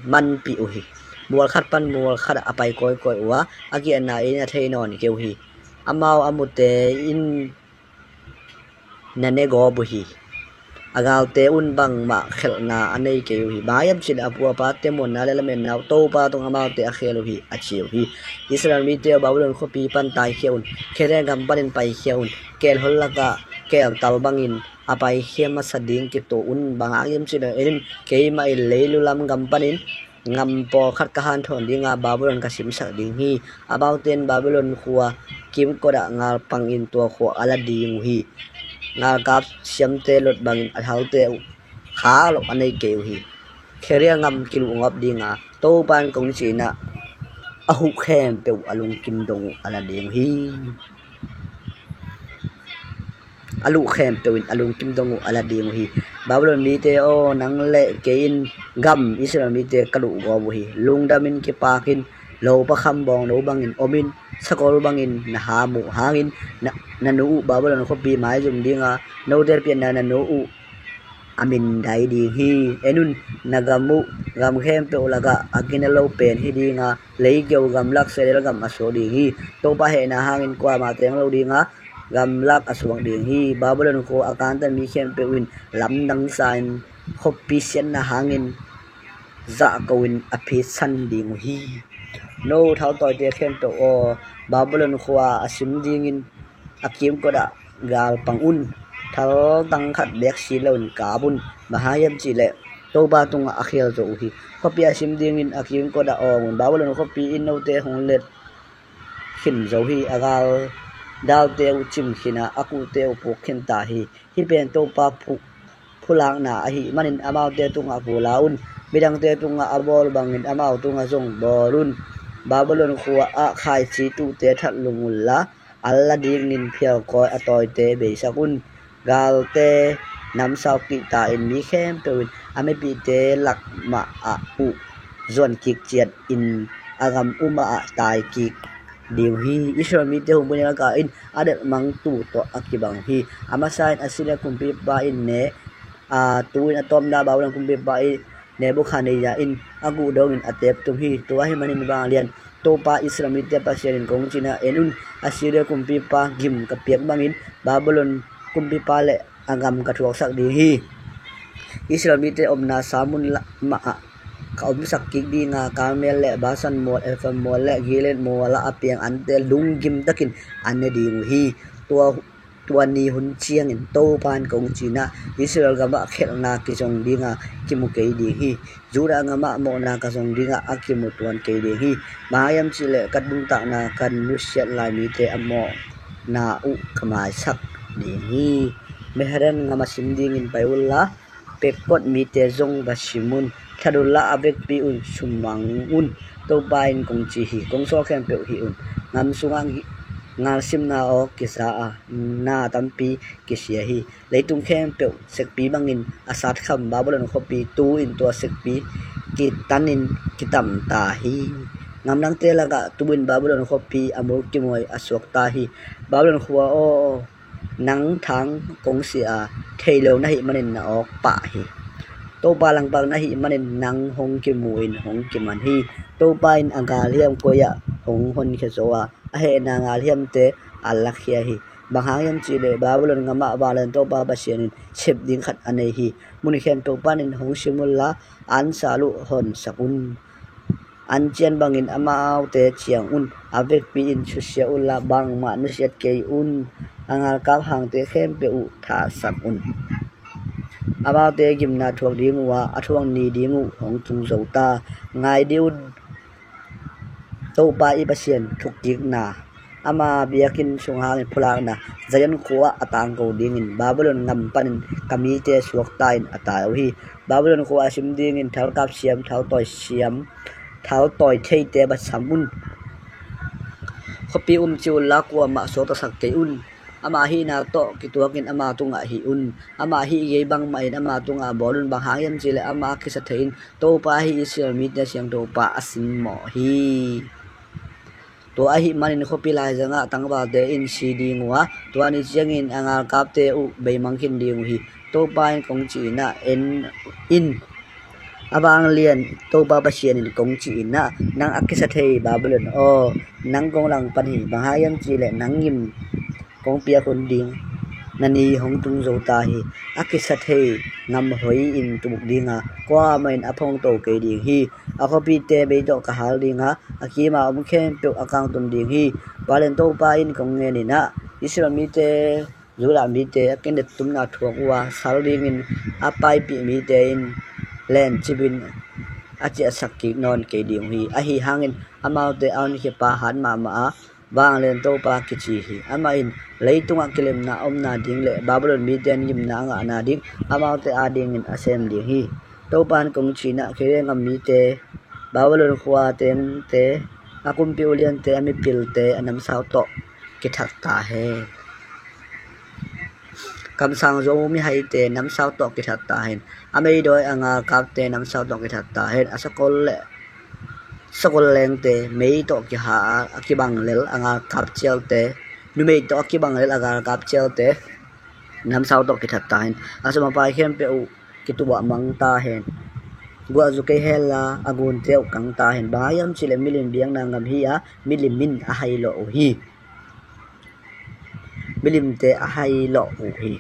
manpih uh hi. Mual khat pan mual khat ah a pai kawikawi uh a, a giahna in a thei nawn kei uh hi. Amau a mute in na ne gawp uh hi. A galte un bangmah khelhna a nei kei uh hi. Bang hang hiam cih leh a pu a pate muanna le lametna uh Topa tungah amaute a khel uh hi, a ci uh hi. Israel mite aw, Babylon khuapi pan taikhia un. Kedar gam panin paikhia un. Kelhol lakah keltal bangin a paikhia masa ding kituh un. Bang hang hiam cih leh en in, keimah in leilu lam gam panin gam pawlkhat ka hanthawn ding a, Babylon ka simsak ding hi. Amaute in Babylon khua kimkot ah galpangin tua khua a la ding uh hi. Galkap siamte lot bangin a thalte uh khak loh a nei kei uh hi. Kedar gam kiluhgawp ding a, Topa in kong ci-in ah, a huh khempeuh a lungkim dong uh a la ding uh hi. A luh khempeuh in a lungkim dong uh a la ding uh hi. Babylon mite aw, nang le kei in gam Israel mite ka luh gawp uh hi. Lungdamin kipakin, lopa kham bawngno bangin omin, sakol bangin na ham uh hangin, na, na nu uh Babylon khuapi maizum dinga, note pianna na nu uh a mindai ding hi. En un, na gam uh gam khempeuh lakah a gina lo pen hi dinga, leikeu gamlak Seirel gam a suak ding hi. Topa hehna hangin kuamah teng lo dinga, gamlak a suak ding hi. Babylon khua a kantan mi khempeuh in lamdang sa-in khuapi siatna hangin zahko-in a phitsan ding uh hi. No thautawite khempeuh aw, Babylon khua a sim dingin a kimkotah galpang un. Thaltang khat beek si loin kap un. Bang hang hiam cihleh Topa tungah a khial zo uh hi. Khuapi a sim dingin a kimkotah awng un. Babylon khuapi in note hong let khin zo hi. A gal dalte uh cim khin a, a kuhte uh puk khin ta hi. Hih pen Topa phu-, phulakna ahih manin amaute tungah phula un. Midangte tungah a bawl bangin amau tungah zong bawl un. Babylon khua ah khaici tuhte that lum unla, a la dingin phialkawi a tawite beisak un. Galte namsau kikta in mi khempeuh in a mipihte lak mah ah uh zuan kik ciat in a gam uma ah tai kik ding uh hi. Israel mite hong bunin a ka in a delhmangtu tawh a kibang uh hi. A masa in Assyria kumpipa in ne, a, tu-in a tawpna Babylon kumpipa in Nebukhadnezzar in a guh dongin a teptum hi. Tua ahih manin vanglian Topa Israel mite Pasian in kong cihna, en un, Assyria kumpipa gim ka piak bangin Babylon kumpipa le a gam ka thuaksak ding hi. Israel mite omna sa mun la-, mah ah ka omsak kik dinga, Karmel le Basan mual, Efraim mual le Gilead mual ah a piang ante lunggim takin an ne ding uh hi. Tua, tua ni hun ciangin Topa in kong cihna, Israel gamah khelhna kizong dinga kimu kei ding hi. Judah gamah mawhna ka zong dingah a kimu tuan kei ding hi. Bang hang hiam cihleh ka nuntakna ka nusiat lai mite a mawhna uh ka maisak ding hi. Meharen gam a sim dingin pai unla, Pekod mite zong va sim un. That unla a vekpi un, sumang un. Topa in kong ci hi. Kong sawl khempeuh hih un. Gam sungah ngi-, ngalsimna aw kisa a, na tampi kisia hi. Leitung khempeuh sekpi bangin a satkham Babylon khuapi tu-in tua sekpi kitanin kitam ta hi. Gam dangte lakah tu-in Babylon khuapi a mul kimuai a suak ta hi. Babylon khua aw, nang thang kong sia a, thei lo na hih manin na awk pah hi. Topa langpang na hih manin nang hong kimu in hong kiman hi. Topa in a galhiam koi-ah hong honkhia zo a, a hehna galhiamte a lakhia hi. Bang hang hiam cihleh Babylon gamah vanglian Topa Pasian in sep ding khat a nei hi. Mun khempeuh panin hong sim unla, an sal uh honsak un. An cian bangin amaute ciang un. A vekpi in susia unla, bangmah nusiat kei un. A galkap hangte khempeuh uh thahsak un. Amaute gimna thuak ding uh a, a thuak ni ding uh hong tung zo ta. Ngai dih un, Topa i Pasian thukkikna, ama biakinn sung hangin phulakna, Zion khua-ah a tangko dingin Babylon gam panin ka mite suakta-in a tai uh hi. Babylon khua a sim dingin thalkap siam, thaltawi siam, thaltawi theite va sam un. Khuapi um ci unla, kuamah suaktasak kei un. Ama hihna tawh kituakin ama tungah hih un. Ama hih gei bangmah in ama tungah bawl un. Bang hang hiam cihleh ama kisa thei in Topa hi, Israel mite siangtho pa a simmawh hi. Tua ahih manin khuapi laizangah tangvalte in si ding uh a, tua ni ciangin a galkapte uh beimang khin ding uh hi. Topa in kong cihna, en in, a vanglian Topa Pasian in kong cihna, nang a kisa thei Babylon aw, nang kong langpan hi. Bang hang hiam cihleh nang gim kong piak hun ding na ni hong tung zo ta hi. A kisa thei gam hoi-in tubuk dinga, kuamah in a phongto kei ding hi. A khuapite bei tawh ka hal dinga, a kima om khempeuh a kangtum ding hi. Vanglian Topa in kong ngen in ah, Israel mite, Judah mite a kinettumna thuak uh a, sal dingin a paipih mite in lencipin a ciahsak kik nawn kei ding uh hi. Ahi hangin amaute a honkhia pa hat mahmah a, Vanglian Topa kici hi. Amah in leitungah kilemna a om nading le Babylon mite in gimna a ngah nading amaute adingin a sem ding hi. Topa in kong cihna, Kiriat gam mite, Babylon khua tengte A kumpi uliante, a mipilte a namsau tawh kithat ta hen. Kamsang zo mihaite namsau tawh kithat ta hen. A meidawi a galkapte namsau tawh kithat ta hen. A sakol le sakol lengte, mei tawh kiha a kibang lel a galkap cialte, numei tawh a kibang lel a galkap cialte namsau tawh kithat ta hen. A sum a pai khempeuh uh kituah mang ta hen. Guah zu kei hen la, a gunte uh kang ta hen. Bang hang hiam cih leh milim biakna gam hi a, milim in a hailawh uh hi. Milimte a hailawh uh hi.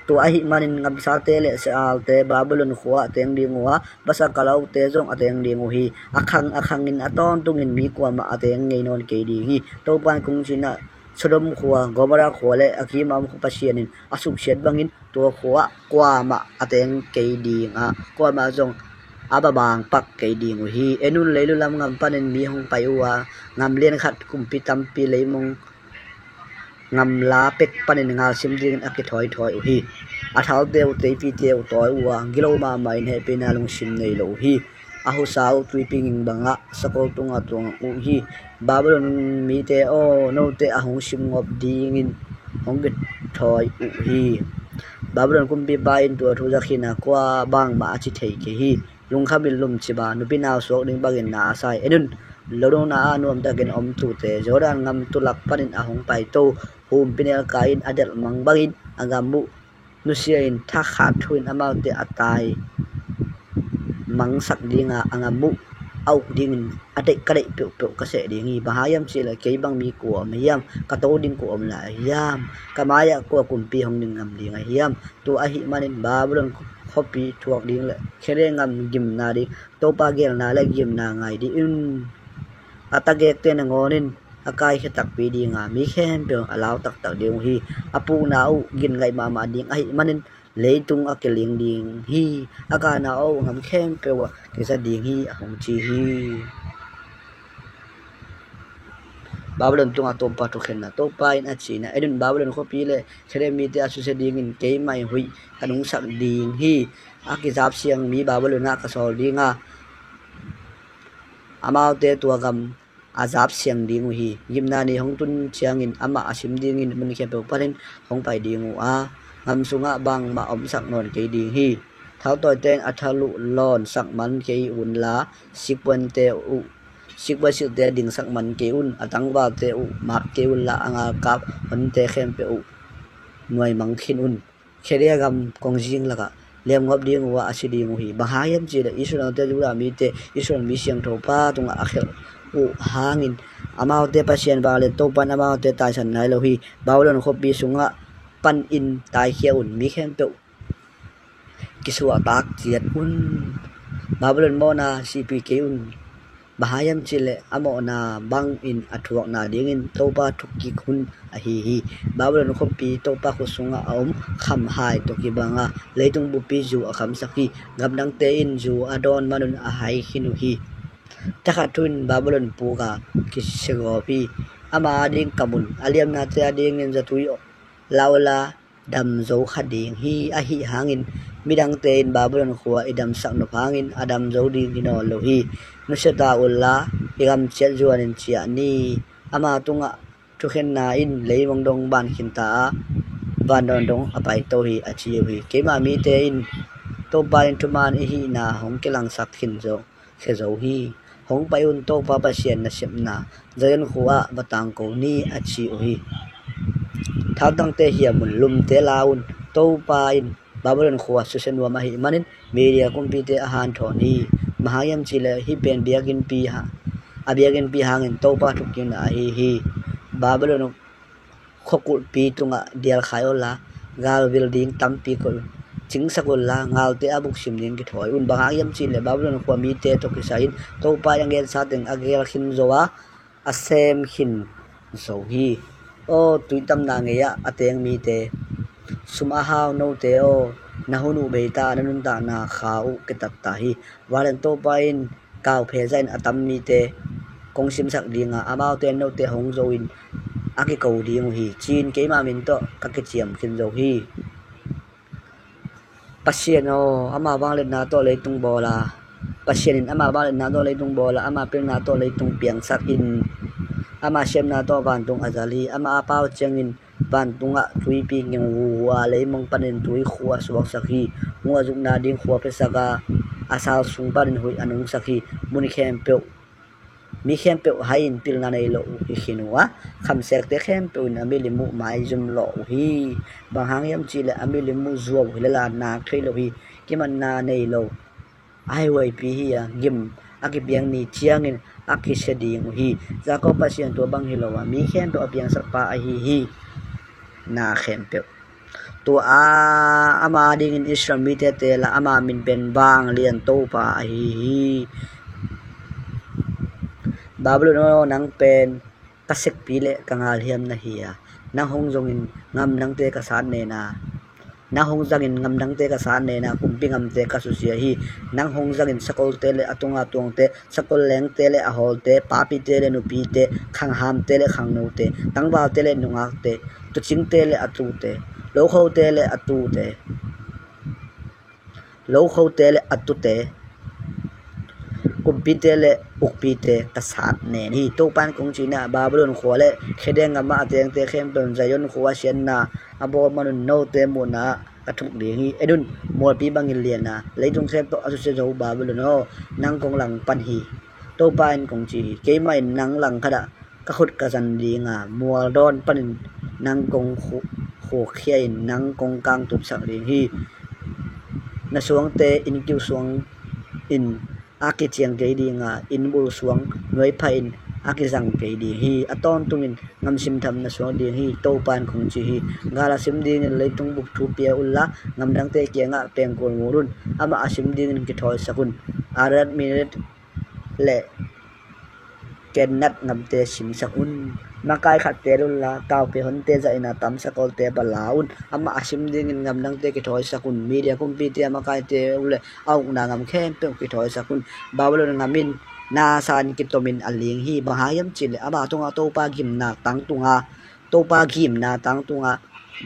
Tua ahih manin gamsate le sialte Babylon khua ah a teng ding uh a, basa kalaute zong a teng ding uh hi. A khang a khangin a tawntungin mi kuamah a teng ngei nawn kei ding hi. Topa in kong cih ah Sodom khua, Gomorrah khua le a kim a om khua Pasian in a suksiat bangin tua khua ah kuamah a teng kei ding a, kuamah zong a babang pak kei ding uh hi. En un, leilu lam gam panin mi hong pai uh a, gam lian khat kumpi tampi leimong gamla pek panin galsim dingin a kithawithawi uh hi. A thalte uh, teipite uh tawi uh a, gilo mahmah in hehpihna lungsim nei lo uh hi. A husa uh tuipi ging bangah sakol tungah tuang uh hi. Babylon mite aw, note a hong simgawp dingin hong kithawi uh hi. Babylon kumpipa in tua thu za khin a, kua bangmah a ci thei kei hi. Lungkhamin lumcip a, nupi nau suak ding bangin na a sai. En un, lodona ah nuamtakin om tuute, Jordan gam tulak panin a hong paito, humpinelkai in a delhmang bangin a gam uh nusia in, thakhat thu in amaute a tai mangsak ding a, a gam uh a uk dingin a deih, ka deih peuhpeuh ka seh ding hi. Bang hang hiam cih leh kei bang mi kua om hiam? Ka to ding kua om lai hiam? Ka mai-ah kua kumpi hong ding ngam ding a hiam? Tua ahih manin Babylon khuapi thuak ding le Khaldean gam gimna ding, Topa geelna le gimna ngai dih un. A tagekte nangawn in a kaikhia takpi ding a, mi khempeuh a lau taktak ding uh hi. A pukna uh gin ngaih mahmah ding ahih manin leitung a kiling ding hi. A kana uh gam khempeuh ah kiza ding hi, a hong ci hi. Babylon tungah Topa thukhenna. Topa in a cihna, en un, Babylon khuapi le Khaldean mite a susia dingin keimah in huih ka nungsak ding hi. A kizapsiang mi Babylon ah ka sawl ding a, amaute tua gam a zapsiang ding uh hi. Gimna ni hong tun ciangin amah a sim dingin mun khempeuh panin hong pai ding uh a, gam sungah bangmah omsak nawn kei ding hi. Thautawite in a thaluh lawnsak man kei unla, sikpuante uh, sikpuan silhte dingsak man kei un. A tangvalte uh mak kei unla, a galkap honte khempeuh uh nuaimang khin un. Khaldean gam kongzing lakah lemgawp ding uh a, a si ding uh hi. Bang hang hiam cih leh Israel-te, Judah mite, Israel mi siangthopa tungah a khelh uh hangin amaute Pasian vanglian Topa in amaute taisan nai lo hi. Babylon khuapi sungah panin taikhia un. Mi khempeuh kisuahtak ciat un. Babylon mawhna sihpih kei un. Bang hang hiam cih leh a mawhna bangin a thuak nadingin Topa thuk kik hun ahi hi. Babylon khuapi Topa khut sungah a om khamhai tawh kibang a, leitung buppi zu a khamsak hi. Gamdangte in zu a dawn man un a hai khin uh hi. Thakhat thu in Babylon puk a, kisiagawp hi. Ama ading kam un. A liamnate adingin zatui la unla, dam zo kha ding hi. Ahi hangin midangte in Babylon khua i damsak nop hangin a dam zo ding hi nawn lo hi. Nusia ta unla, i gam ciat zuanin ciah ni. Ama tungah thukhenna in leimong dong ban khin ta a, vandawn dong a paito hi, a ci uh hi. Keimah mite in Topa in thuman i hihna hong kilangsak khin zo, khia zo hi. Hong pai un, Topa Pasian nasepna Zion khua ah va tangko ni, a ci uh hi. Thautangte hiam un, lumte la un. Topa in Babylon khua susia nuam ahih manin Media kumpite a hanthawn hi. Bang hang hiam cih leh hih pen biakinnpi ha, a biakinnpi hangin Topa thukkikna ahi hi. Babylon khuakulhpi tungah dialkhai unla, galvil ding tampi koih un. Cingsak unla, galte a buksim ding kithawi un. Bang hang hiam cih leh Babylon khua mite tawh kisai in Topa in a gensa teng a geel khin zo a, a sem khin zo hi. Aw tuitamna gei-ah a teng mite, sum a hau note aw, na hun uh bei ta a, na nuntakna kha uh kitat ta hi. Vanglian Topa in kauphe zahin a tam mite kong simsak ding a, amaute in note hong zo in a kiko ding uh hi, ci-in keima min tawh ka kiciam khin zo hi. Pasian aw, ama vangliatna tawh leitung bawl a, Pasian in ama vangliatna tawh leitung bawl a, ama pilna tawh leitung piangsak in, ama siamna tawh vantung a zal hi. Ama a pau ciangin vantungah tuipi ging huhua, leimong panin tuikhua a suaksak hi. Mual zukna ding khua piasak a, a sal sung panin huih a nungsak hi. Mun khempeuh, mi khempeuh hai in pilna nei lo uh hi khin uh a, khamsekte khempeuh in a milim uh maizum lawh uh hi. Bang hang hiam cihleh a milim uh zuau hi lel a, nak thei lo hi. Kimanna nei lo, a hihuaipi hi a, gim a kipiang ni ciangin a kisia ding uh hi. Jakob Pasian tua bang hi lo a, mi khempeuh a piangsakpa ahi hi. Na khempeuh, tua a ama dingin Israel mite teel a, ama min pen Vanglian Topa ahi hi. Babylon aw, nang pen ka sekpi le ka ngalhiam na hi a, nang hong zongin ngamdangte ka sat nena, nang hong zangin ngamdangte ka sat nena, kumpi ngamte ka susia hi. Nang hong zangin sakolte le a tunga tuangte, sakol lengte le a hawlte, papite le nupite, khanghamte le khangnote, tangvalte le nungakte, tucingte le a tute, lokhote le a tute, lokhote le a tute, kumpite le ukpite ka sat nen hi. Topa in kong ci in ah, Babylon khua le Khede gam ah a tengte khempeuh in Zion khua siatna a bawl man un, note muhna ah ka thuk ding hi. En un, mualpi bangin lian a, leitung khempeuh a susia zo Babylon aw, nang kong langpan hi. Topa in kong ci hi. Keimah in nang langkhat ah ka khut ka zan ding a, mualdawn panin nang kong khu-, khuakhia in, nang kong kangtupsak ding hi. Na suangte innkiu suang in a kiciang kei ding a, inn bul suang nuaipha in a kizang kei ding hi. A tawntungin gamsim tham na suak ding hi, Topa in kong ci hi. Gal a sim dingin leitung bup thu pia unla, gamdangte kiangah pengkul ngun un. Amah a sim dingin kithawisak un. Arad, Mered le Kalne gamte simsak un. Makai khat teel unla, kaupih honte zahin a tam sakolte va la un. Amah a sim dingin gamdangte kithawisak un. Media kumpite a makaite uh le a ukna gam khempeuh kithawisak un. Babylon gam in na san kitomin a ling hi. Bang hang hiam cihleh ama tungah Topa gimna tangtunga, Topa gimna tangtunga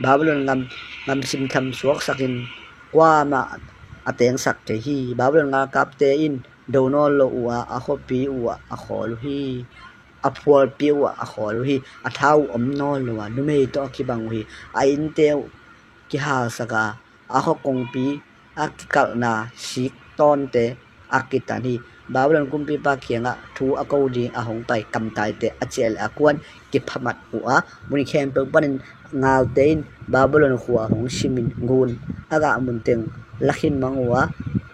Babylon gam, gamsim tham suaksakin kuamah a tengsak kei hi. Babylon galkapte in do nawn lo uh a, a khuapi uh ah a khawl uh hi. A phualpi uh ah a khawl uh hi. A tha uh om nawn lo a, numei tawh a kibang uh hi. A innte uh kihalsak a, a khua kongpi a kikalhna sik tawnte a kitan hi. Babylon kumpipa kiangah thu a ko ding a hong pai kamtaite a ciah le a kuan kiphamat uh a, mun khempeuh panin ngalte in Babylon khua hong simin ngun a gah mun teng lakhin mang uh a,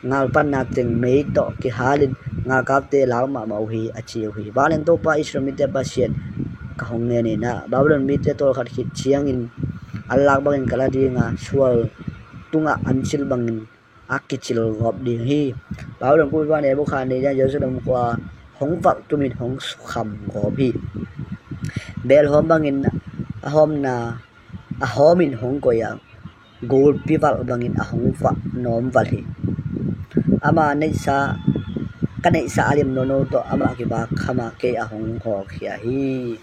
ngalpanna teng mei tawh kihalin galkapte lau mahmah uh hi, a ci uh hi. Vanglian Topa Israel mite Pasian ka hong ngen in ah, Babylon mite tawlkhat khit ciangin an lak bangin ka la ding a, sual tungah an cil bangin a kicil gawp ding hi. Babylon kumpipa Nebukhadnezzar Jerusalem khua hong valh tumin hong sukham gawp hi. Belhawm bangin a hawmna, a hawmin hong koih a, gulpi valh bangin a hong vah nawm valh hi. Ama neihsa, ka neihsa a lim nono tawh amah kibak khama kei a hong hawlkhia hi.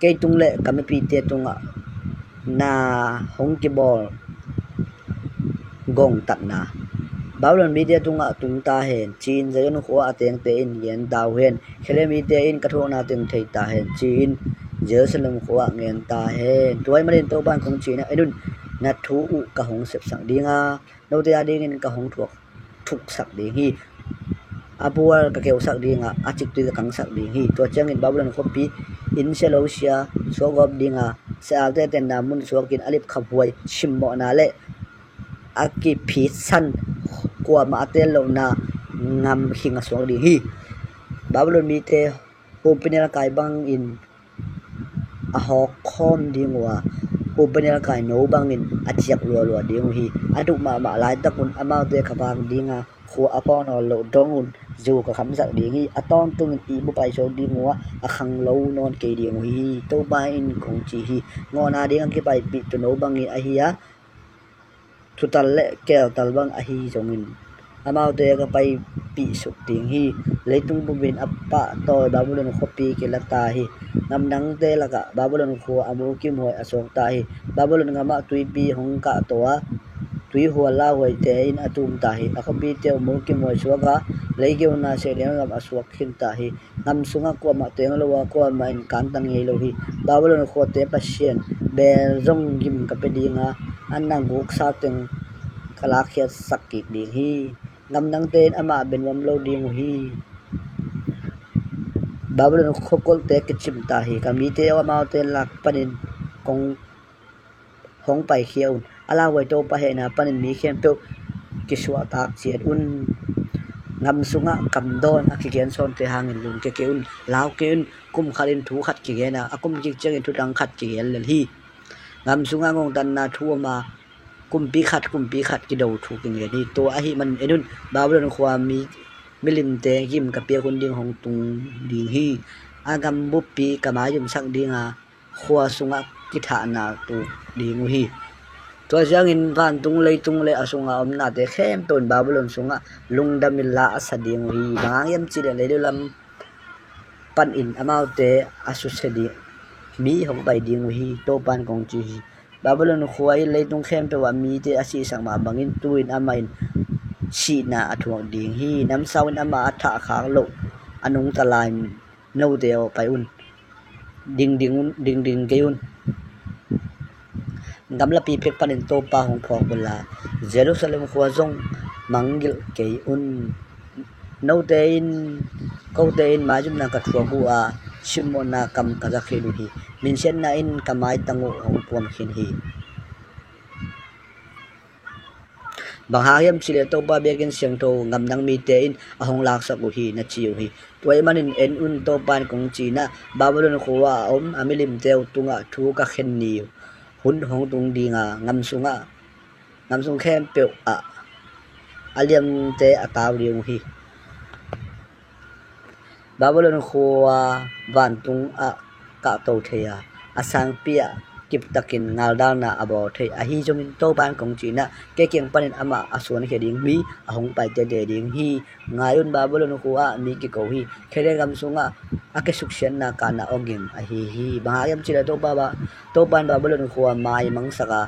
Kei tung le ka mipite tungah na hong kibawl gongtatna. Babylon mite tungah tung ta hen, ci-in Zion khua a tengte in gen ta uh hen. Khede mite in ka thuakna teng thei ta hen, ci-in Jerusalem khua ah gen ta hen. Tua ahih manin Topa in kong ci in ah, en un, na thu uh ka hong sepsak ding a, note a dingin ka hong thuak thuksak ding hi. A bual ka keusak ding a, a ciktui ka kangsak ding hi. Tua ciangin Babylon khuapi in sia lo sia suak gawp ding a, sia-alte tenna mun suakin a lipkhaphuai simmawhna le a kiphitsan kuamah a teel lohna gam khing a suak ding hi. Babylon mite humpinelkai bangin a hawk khawm ding uh a, humpinelkai no bangin a ciak lualua ding uh hi. A duh mahmah laitakun amaute kha vak ding a, khua a phaw nawn loh dong un zu ka khamsak ding hi. A tawntungin ihmu paisuak ding uh a, a khanglo nawn kei ding uh hi. Topa in kong ci hi. Ngawhna ding a kipaipih tuuno bangin ahi a, thutal le keltal bang ahi zongin amaute ka paipih suk ding hi. Leitung bupin a pahtawi Babylon khuapi kila ta hi. Gamdangte lakah Babylon khua a mu kimhuai a suak ta hi. Babylon gamah tuipi hong kahto a, tuihual lauhuaite in a tum ta hi. A khuapite uh mul kimuai suak a, lei geuna seh lian gam a suak khin ta hi. Ngam sungah kuamah teng lo a, kuamah in kantan ngei lo hi. Babylon khuate Pasian Bel zong gim ka pia ding a, a na guksa teng ka lakkhiatsak kik ding hi. Gam dangte in amah bia nuam lo ding uh hi. Babylon khuakulhte kicim ta hi. Ka mite aw, amaute lak panin kong hong paikhia un. A lauhuai Topa hehna panin mi khempeuh kisuahtak ciat un. Gam sungah kamdawn a kigen sawnte hangin lun kei un, lau kei un. Kum khatin thu khat kigen a, a kum kik ciangin thudang khat kigen lel hi. Gam sungah ngongtatna thu om a, kumpi khat kumpi khat kido thu kigen hi. Tua ahih manin en un, Babylon khua mi milimte gim ka piak hun ding hong tung ding hi. A gam buppi ka maizumsak ding a, khua sungah kithahna tuk ding uh hi. Tua ciangin vantung leitung le a sunga omnate khempeuh in Babylon sungah lungdam in la a sa ding uh hi. Bang hang hiam cihleh leilu lam panin amaute a susia ding mi hong pai ding uh hi. Topa in kong ci hi. Babylon khua in leitung khempeuh ah mite a sihsak mah bangin tu-in amah in sihna a thuak ding hi. Namsau in amah a thahkhak loh a nungta lai note aw, pai un. Dingding un, dingding kei un. Gamlapi pek panin Topa hong phawk unla, Jerusalem khua zong mangngilh kei un. Note in, kote in maizumna ka thuak uh a, simmawhna kam ka za khin uh hi. Minsiatna in ka maitang uh hong puam khin hi. Bang hang hiam cihleh Topa biakinn siangtho gamdang mite in a hong laksak uh hi, na ci uh hi. Tua ahih manin en un, Topa in kong ci-in ah, Babylon khua a om a milimte uh tungah thu ka khen ni hun hong tung ding a, gam sungah, gam sung khempeuh ah a liamte a tau ding uh hi. Babylon khua vantung ah kahto thei a, a sangpi ah kiptakin ngaldalna a bawl thei. Ahi zongin Topa in kong ci-in ah, kei kiang panin amah a suankhia ding mi a hong pai tete ding hi. Ngai un, Babylon khua ah mi kiko hi. Khede gam sungah a kisuksiatna kanah awging ahi hi. Bang hang hiam cihleh Topa, Topa in Babylon khua maimangsak a,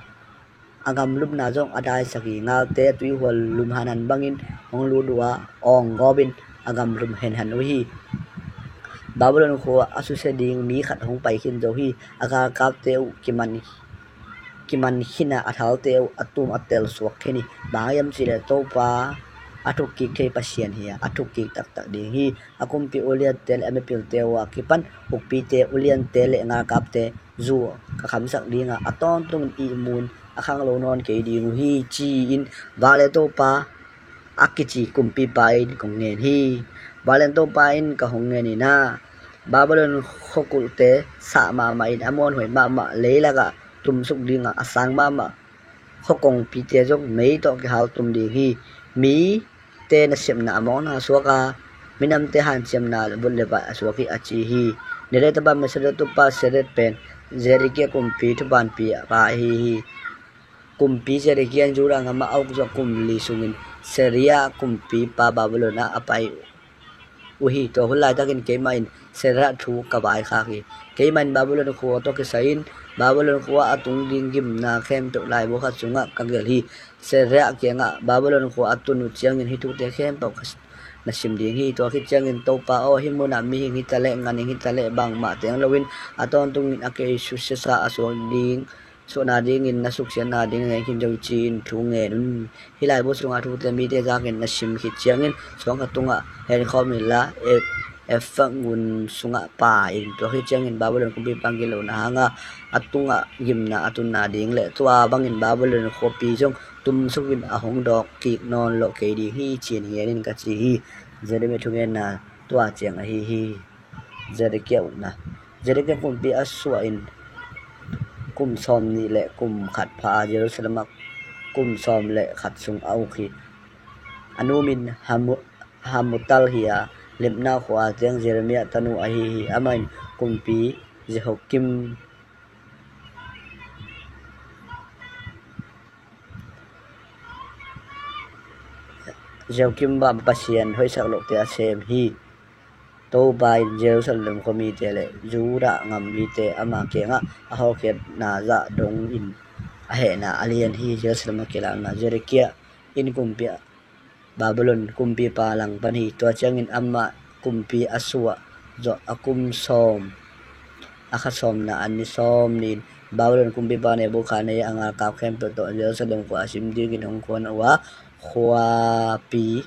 a gamlumna zong a daisak hi. Ngalte tuihual lum hanhan bangin hong lut uh a, awng gawpin a gamlum henhen uh hi. Babylon khua a susia ding mi khat hong pai khin zo hi. A galkapte uh kiman, kiman khin a, a thalte uh a tum a tel suak khin hi. Bang hang hiam cihleh Topa a thukkik thei Pasian hi a, a thukkik taktak ding hi. A kumpi uliante le a mipilte uh a kipan ukpite, uliante le ngalkapte zu ka khamsak ding a, a tawntungin ihmun a khang lo nawn kei ding uh hi, ci-in Vale Topa a kici kumpipa in kong ngen hi. Vale Topa in ka hong ngen in ah, Babylon khuakulhte sah mahmah in a muanhuai mahmah leilakah tumsuk ding a, a sang mahmah khuakongpite zong mei tawh kihal tum ding hi. Mi te nasepna a mawkna suak a, minamte hanciamna vut le vaih a suak hi, a ci hi. Neria tapa Mesopotamia tupa Shadrach pen Zedekia kumpi thupanpi pa ahi hi. Kumpi Zedekia in Judah gam ah a uk zuak kum li sungin Syria kumpipa Babylon ah a pai uh hi. Tua hun laitakin keimah in Shadrach thu ka vaikhak hi. Keimah in Babylon khua tawh kisai-in Babylon khua a tung ding gimna khempeuh laibu khat sungah ka gelh hi. Shadrach kiangah Babylon khua a tun uh ciangin hih thute khempeuh ka na sim ding hi. Tua khit ciangin Topa aw, hih munah mihing hitaleh, ganhing hitaleh, bangmah teng loin a tawntungin a kei suksiasa a suak ding suahna dingin na suksiatna ding ngen khin zo hi, ci-in thu ngen un. Hih laibu sungah thute mite zakin na sim khit ciangin suangkhat tungah henkhawm inla, Ephrath gun sungah pai in. Tua khit ciangin Babylon kumpipa gitlohna hanga a tungah gimna a tunna ding le tua bangin Babylon khuapi zong tumsukin a hong dawk kik nawn lo kei ding hi, ci-in ngen in, ka ci hi. Jeremiah thungetna tua ciang ahi hi. Zedekia utna. Zedekia kumpi a suah in kum sawm nih le kum khat pha a, Jerusalem ah kum sawm le khat sung a uk hi. A nu min Hamu-, Hamutal hi a, Libnah khua a teng Jeremiah tanu ahi hi. Amah in kumpi Jehoiakim Jehoiakim bang Pasian hoihsak lohte a sem hi. Topa in Jerusalem khuamite le Judah gam mite ama kiangah a hawlkhiatna zah dongin a hehna a lian hi. Jerusalem a kilakna. Zedekiah in kumpi, Babylon kumpipa langpan hi. Tua ciangin amah kumpi a suah zawh a kum sawm, a kha sawmna a ni sawm ni-in Babylon kumpipa Nebukhadnezzar a galkap khempeuh tawh Jerusalem khua a sim dingin hong kuan uh a, khuapi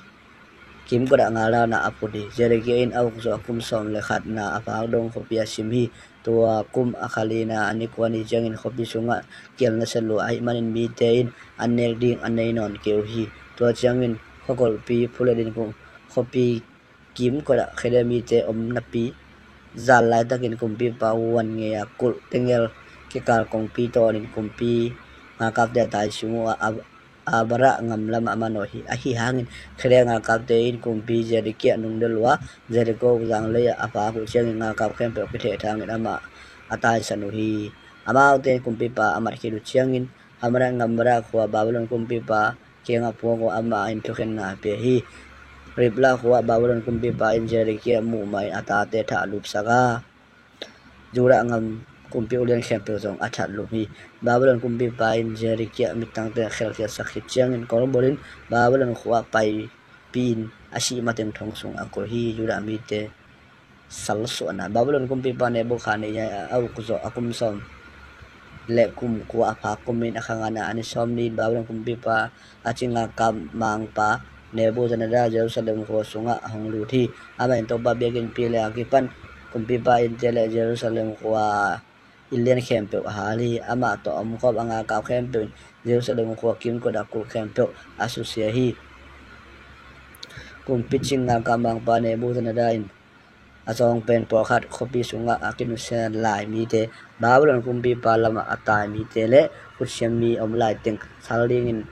kimkotah galna a phut hi. Zedekiah in a uk zawh a kum sawm le khatna a phak dong khuapi a sim hi. Tua kum a kha lina a ni kua ni ciangin khuapi sungah kial nasia lua ahih manin mite in an nek ding a nei nawn kei uh hi. Tua ciangin khuakolhpi phulet in khuapi kimkotah Khaldea mite om napi zan laitakin kumpipa huan ngeia kulh tengel kikal kongpi tawnin kumpi galkapte a tai sung uh a, a Arabah gam lamah a manawh hi. Ahi hangin Khaldea galkapte in kumpi Zedekiah nungdel uh a, Jericho zanglei ah a phak uh ciangin galkap khempeuh a kithehthangin amah a taisan uh hi. Amaute in kumpipa a mat khit uh ciangin Hamath gam Riblah khua Babylon kumpipa kiangah puak uh a, amah in thukhenna a pia hi. Riblah khua Babylon kumpipa in Zedekiah muh mahin a tate thah lupsak a, Judah gam kumpi ulian khempeuh zong a that lup hi. Babylon kumpipa in Zedekiah mittangte khelkhiatsak khit ciangin kawlbulin Babylon khua paipi-in a sih mateng thong sungah a kulh hi. Judah mite salsuahna. Babylon kumpipa Nebukhadnezzar a uk zawh a kum sawm le kum kua a phak kumin a kha ngana a ni sawm ni-in Babylon kumpipa a cinggalkap mangpa Nebuchadnezzar Jerusalem khua sungah a hong lut hi. Amah in Topa biakinnpi le a kipan kumpipa innte le Jerusalem khua inn lian khempeuh a hal hi. Amah tawh a omkhawm a galkap khempeuh in Jerusalem khua kimkotah kulh khempeuh a susia hi. Kumpi cinggalkap mangpa Nebuchadnezzar in a zawng pen pawlkhat khuapi sungah a kinusia lai mite, Babylon kumpipa lamah a tai mite le khutsiam mi om laiteng sal dingin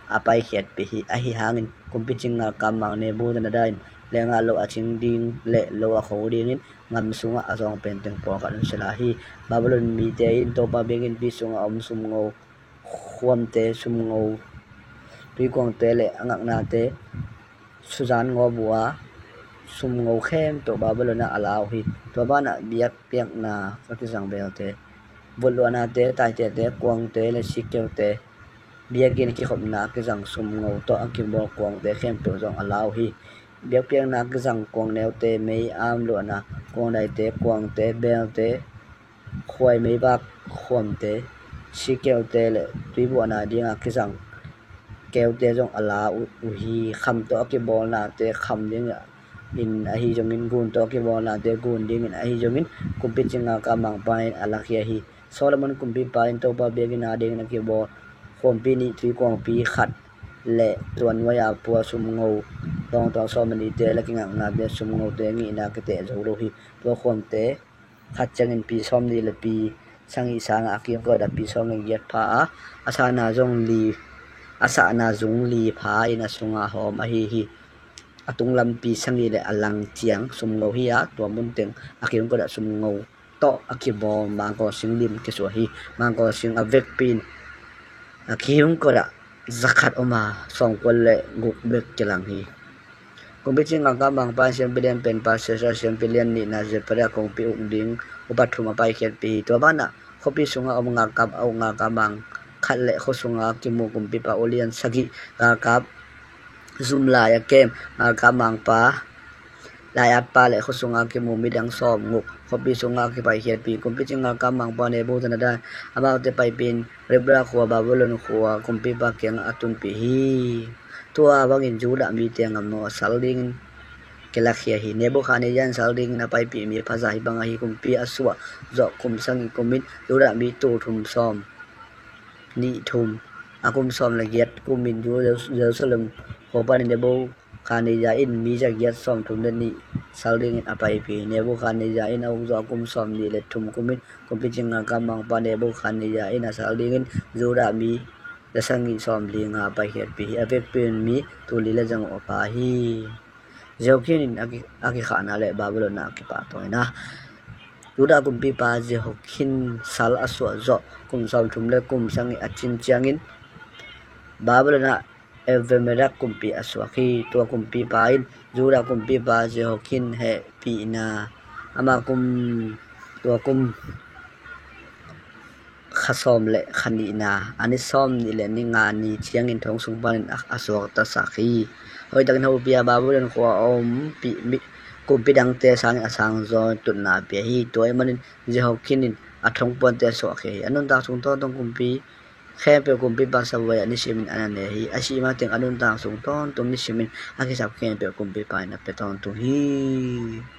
a paikhiatpih hi. Ahi hangin kumpi cinggalkap mang Nebuchadnezzar in lengah lo a cing ding le lo a kho dingin gam sungah a zawng pen teng pawlkhat nusia lai hi. Babylon mite in Topa biakinnpi sungah a om sumngo khuamte, sumngo tuikuangte le a ngaknate, suzan ngawp uh a, sumngo khempeuh Babylon ah a la uh hi. Tua banah biakpiakna a kizang belte, vutluahnate, taitete, kuangte le sikkeute, biakinn kikhopna a kizang sumngo tawh a kibawl kuangte khempeuh zong a la uh hi. Biakpiakna a kizang kuangneute, mei-am luahna kuangdaite, kuangte, belte, khuai meivak khuamte, sikkeute le tuibuahna dinga kizang keute zong a la uh, uh hi. Kham tawh a kibawlnate kham dingin ahi zongin, gun tawh a kibawlnate gun dingin ahi zongin kumpi cinggalkap mangpa in a lakhia hi. Solomon kumpipa in Topa biakinn a dingin a kibawl khuampi nih, tuikuangpi khat le tua nuai-a pua sumngo tawngtawng sawm le nihte le kingaknate, sumngote ngihna kiteh zo lo hi. Tua khuamte khat ciangin pi sawmnih le pi sagih sangah a kimkotah pi sawm le giat pha a, a sahna zong li, a sahna zung li pha in a sungah hawm ahi hi. A tunglam pi sagih le a lang ciang sumngo hi a, tua munteng a kimkotah sumngo tawh a kibawl mangkaw sing lim kisuah hi. Mangkaw sing a vekpi in a kimkotah zakhat om a, sawmkua le guk bek kilang hi. Kumpi cinggalkap mangpa in siampi lian penpa Sheshai, siampi lian nihna Zechariah, kongpi uk ding upa thum a paikhiatpih hi. Tua banah khuapi sungah om galkap a uk galkap mang khat le khua sunga kimu kumpipa ulian sagih, galkap zum lai a kem galkap mangpa, lai-atpa le khua sunga kimu midang sawmguk khuapi sungah a kipaikhiatpih. Kumpi cinggalkap mangpa Nebuchadnezzar amaute paipih in Riblah khua, Babylon khua kumpipa kiangah a tunpih hi. Tua bangin Judah mite gamno a sal dingin kilakhia hi. Nebuchadnezzar in sal dingin a paipih mi phaza hih bang ahi. Kumpi a suah zawh kum sagih kumin Judah mi tul thum sawm nih thum, a kum sawm le giat kumin Jerusalem khua panin Nebuchadnezzar in mi za giat sawmthum le nih sal dingin a paipih hi. Nebuchadnezzar in a uk zawh a kum sawmnih le thum kumin kumpi cinggalkap mangpa Nebuchadnezzar in a sal dingin Judah mi za sagih sawmli nga a paikhiatpih hi. A vekpi in mi tul li le zanguk a pha hi. Jehoiakin in a ki, a kikhahna le Babylon ah a kipahtawina. Judah kumpipa Jehoiakin sal a suah zawh kum sawmthum le kum sagih a cin ciangin Babylon ah Evil-merodak kumpi a suak hi. Tua kumpipa in Judah kumpipa Jehoiakin hehpihna, ama kum, tua kum kha sawm le kha nihna, a ni sawm nih le ni nga ni ciangin thong sung panin a, a suaktasak hi. Hoihtakin hopih a Babylon khua a om pi, mi, kumpi dangte sangin a sang zaw tutna a pia hi. Tua ahih manin Jehoiakin in a thongpuante suahkhia hi. A nuntak sung tawntung kumpi khempeuh kumpipa Samuel a ni simin a na ne hi. A sih mateng a nuntak sung tawntung ni simin a kisap khempeuh kumpipa in a pia tawntung hi.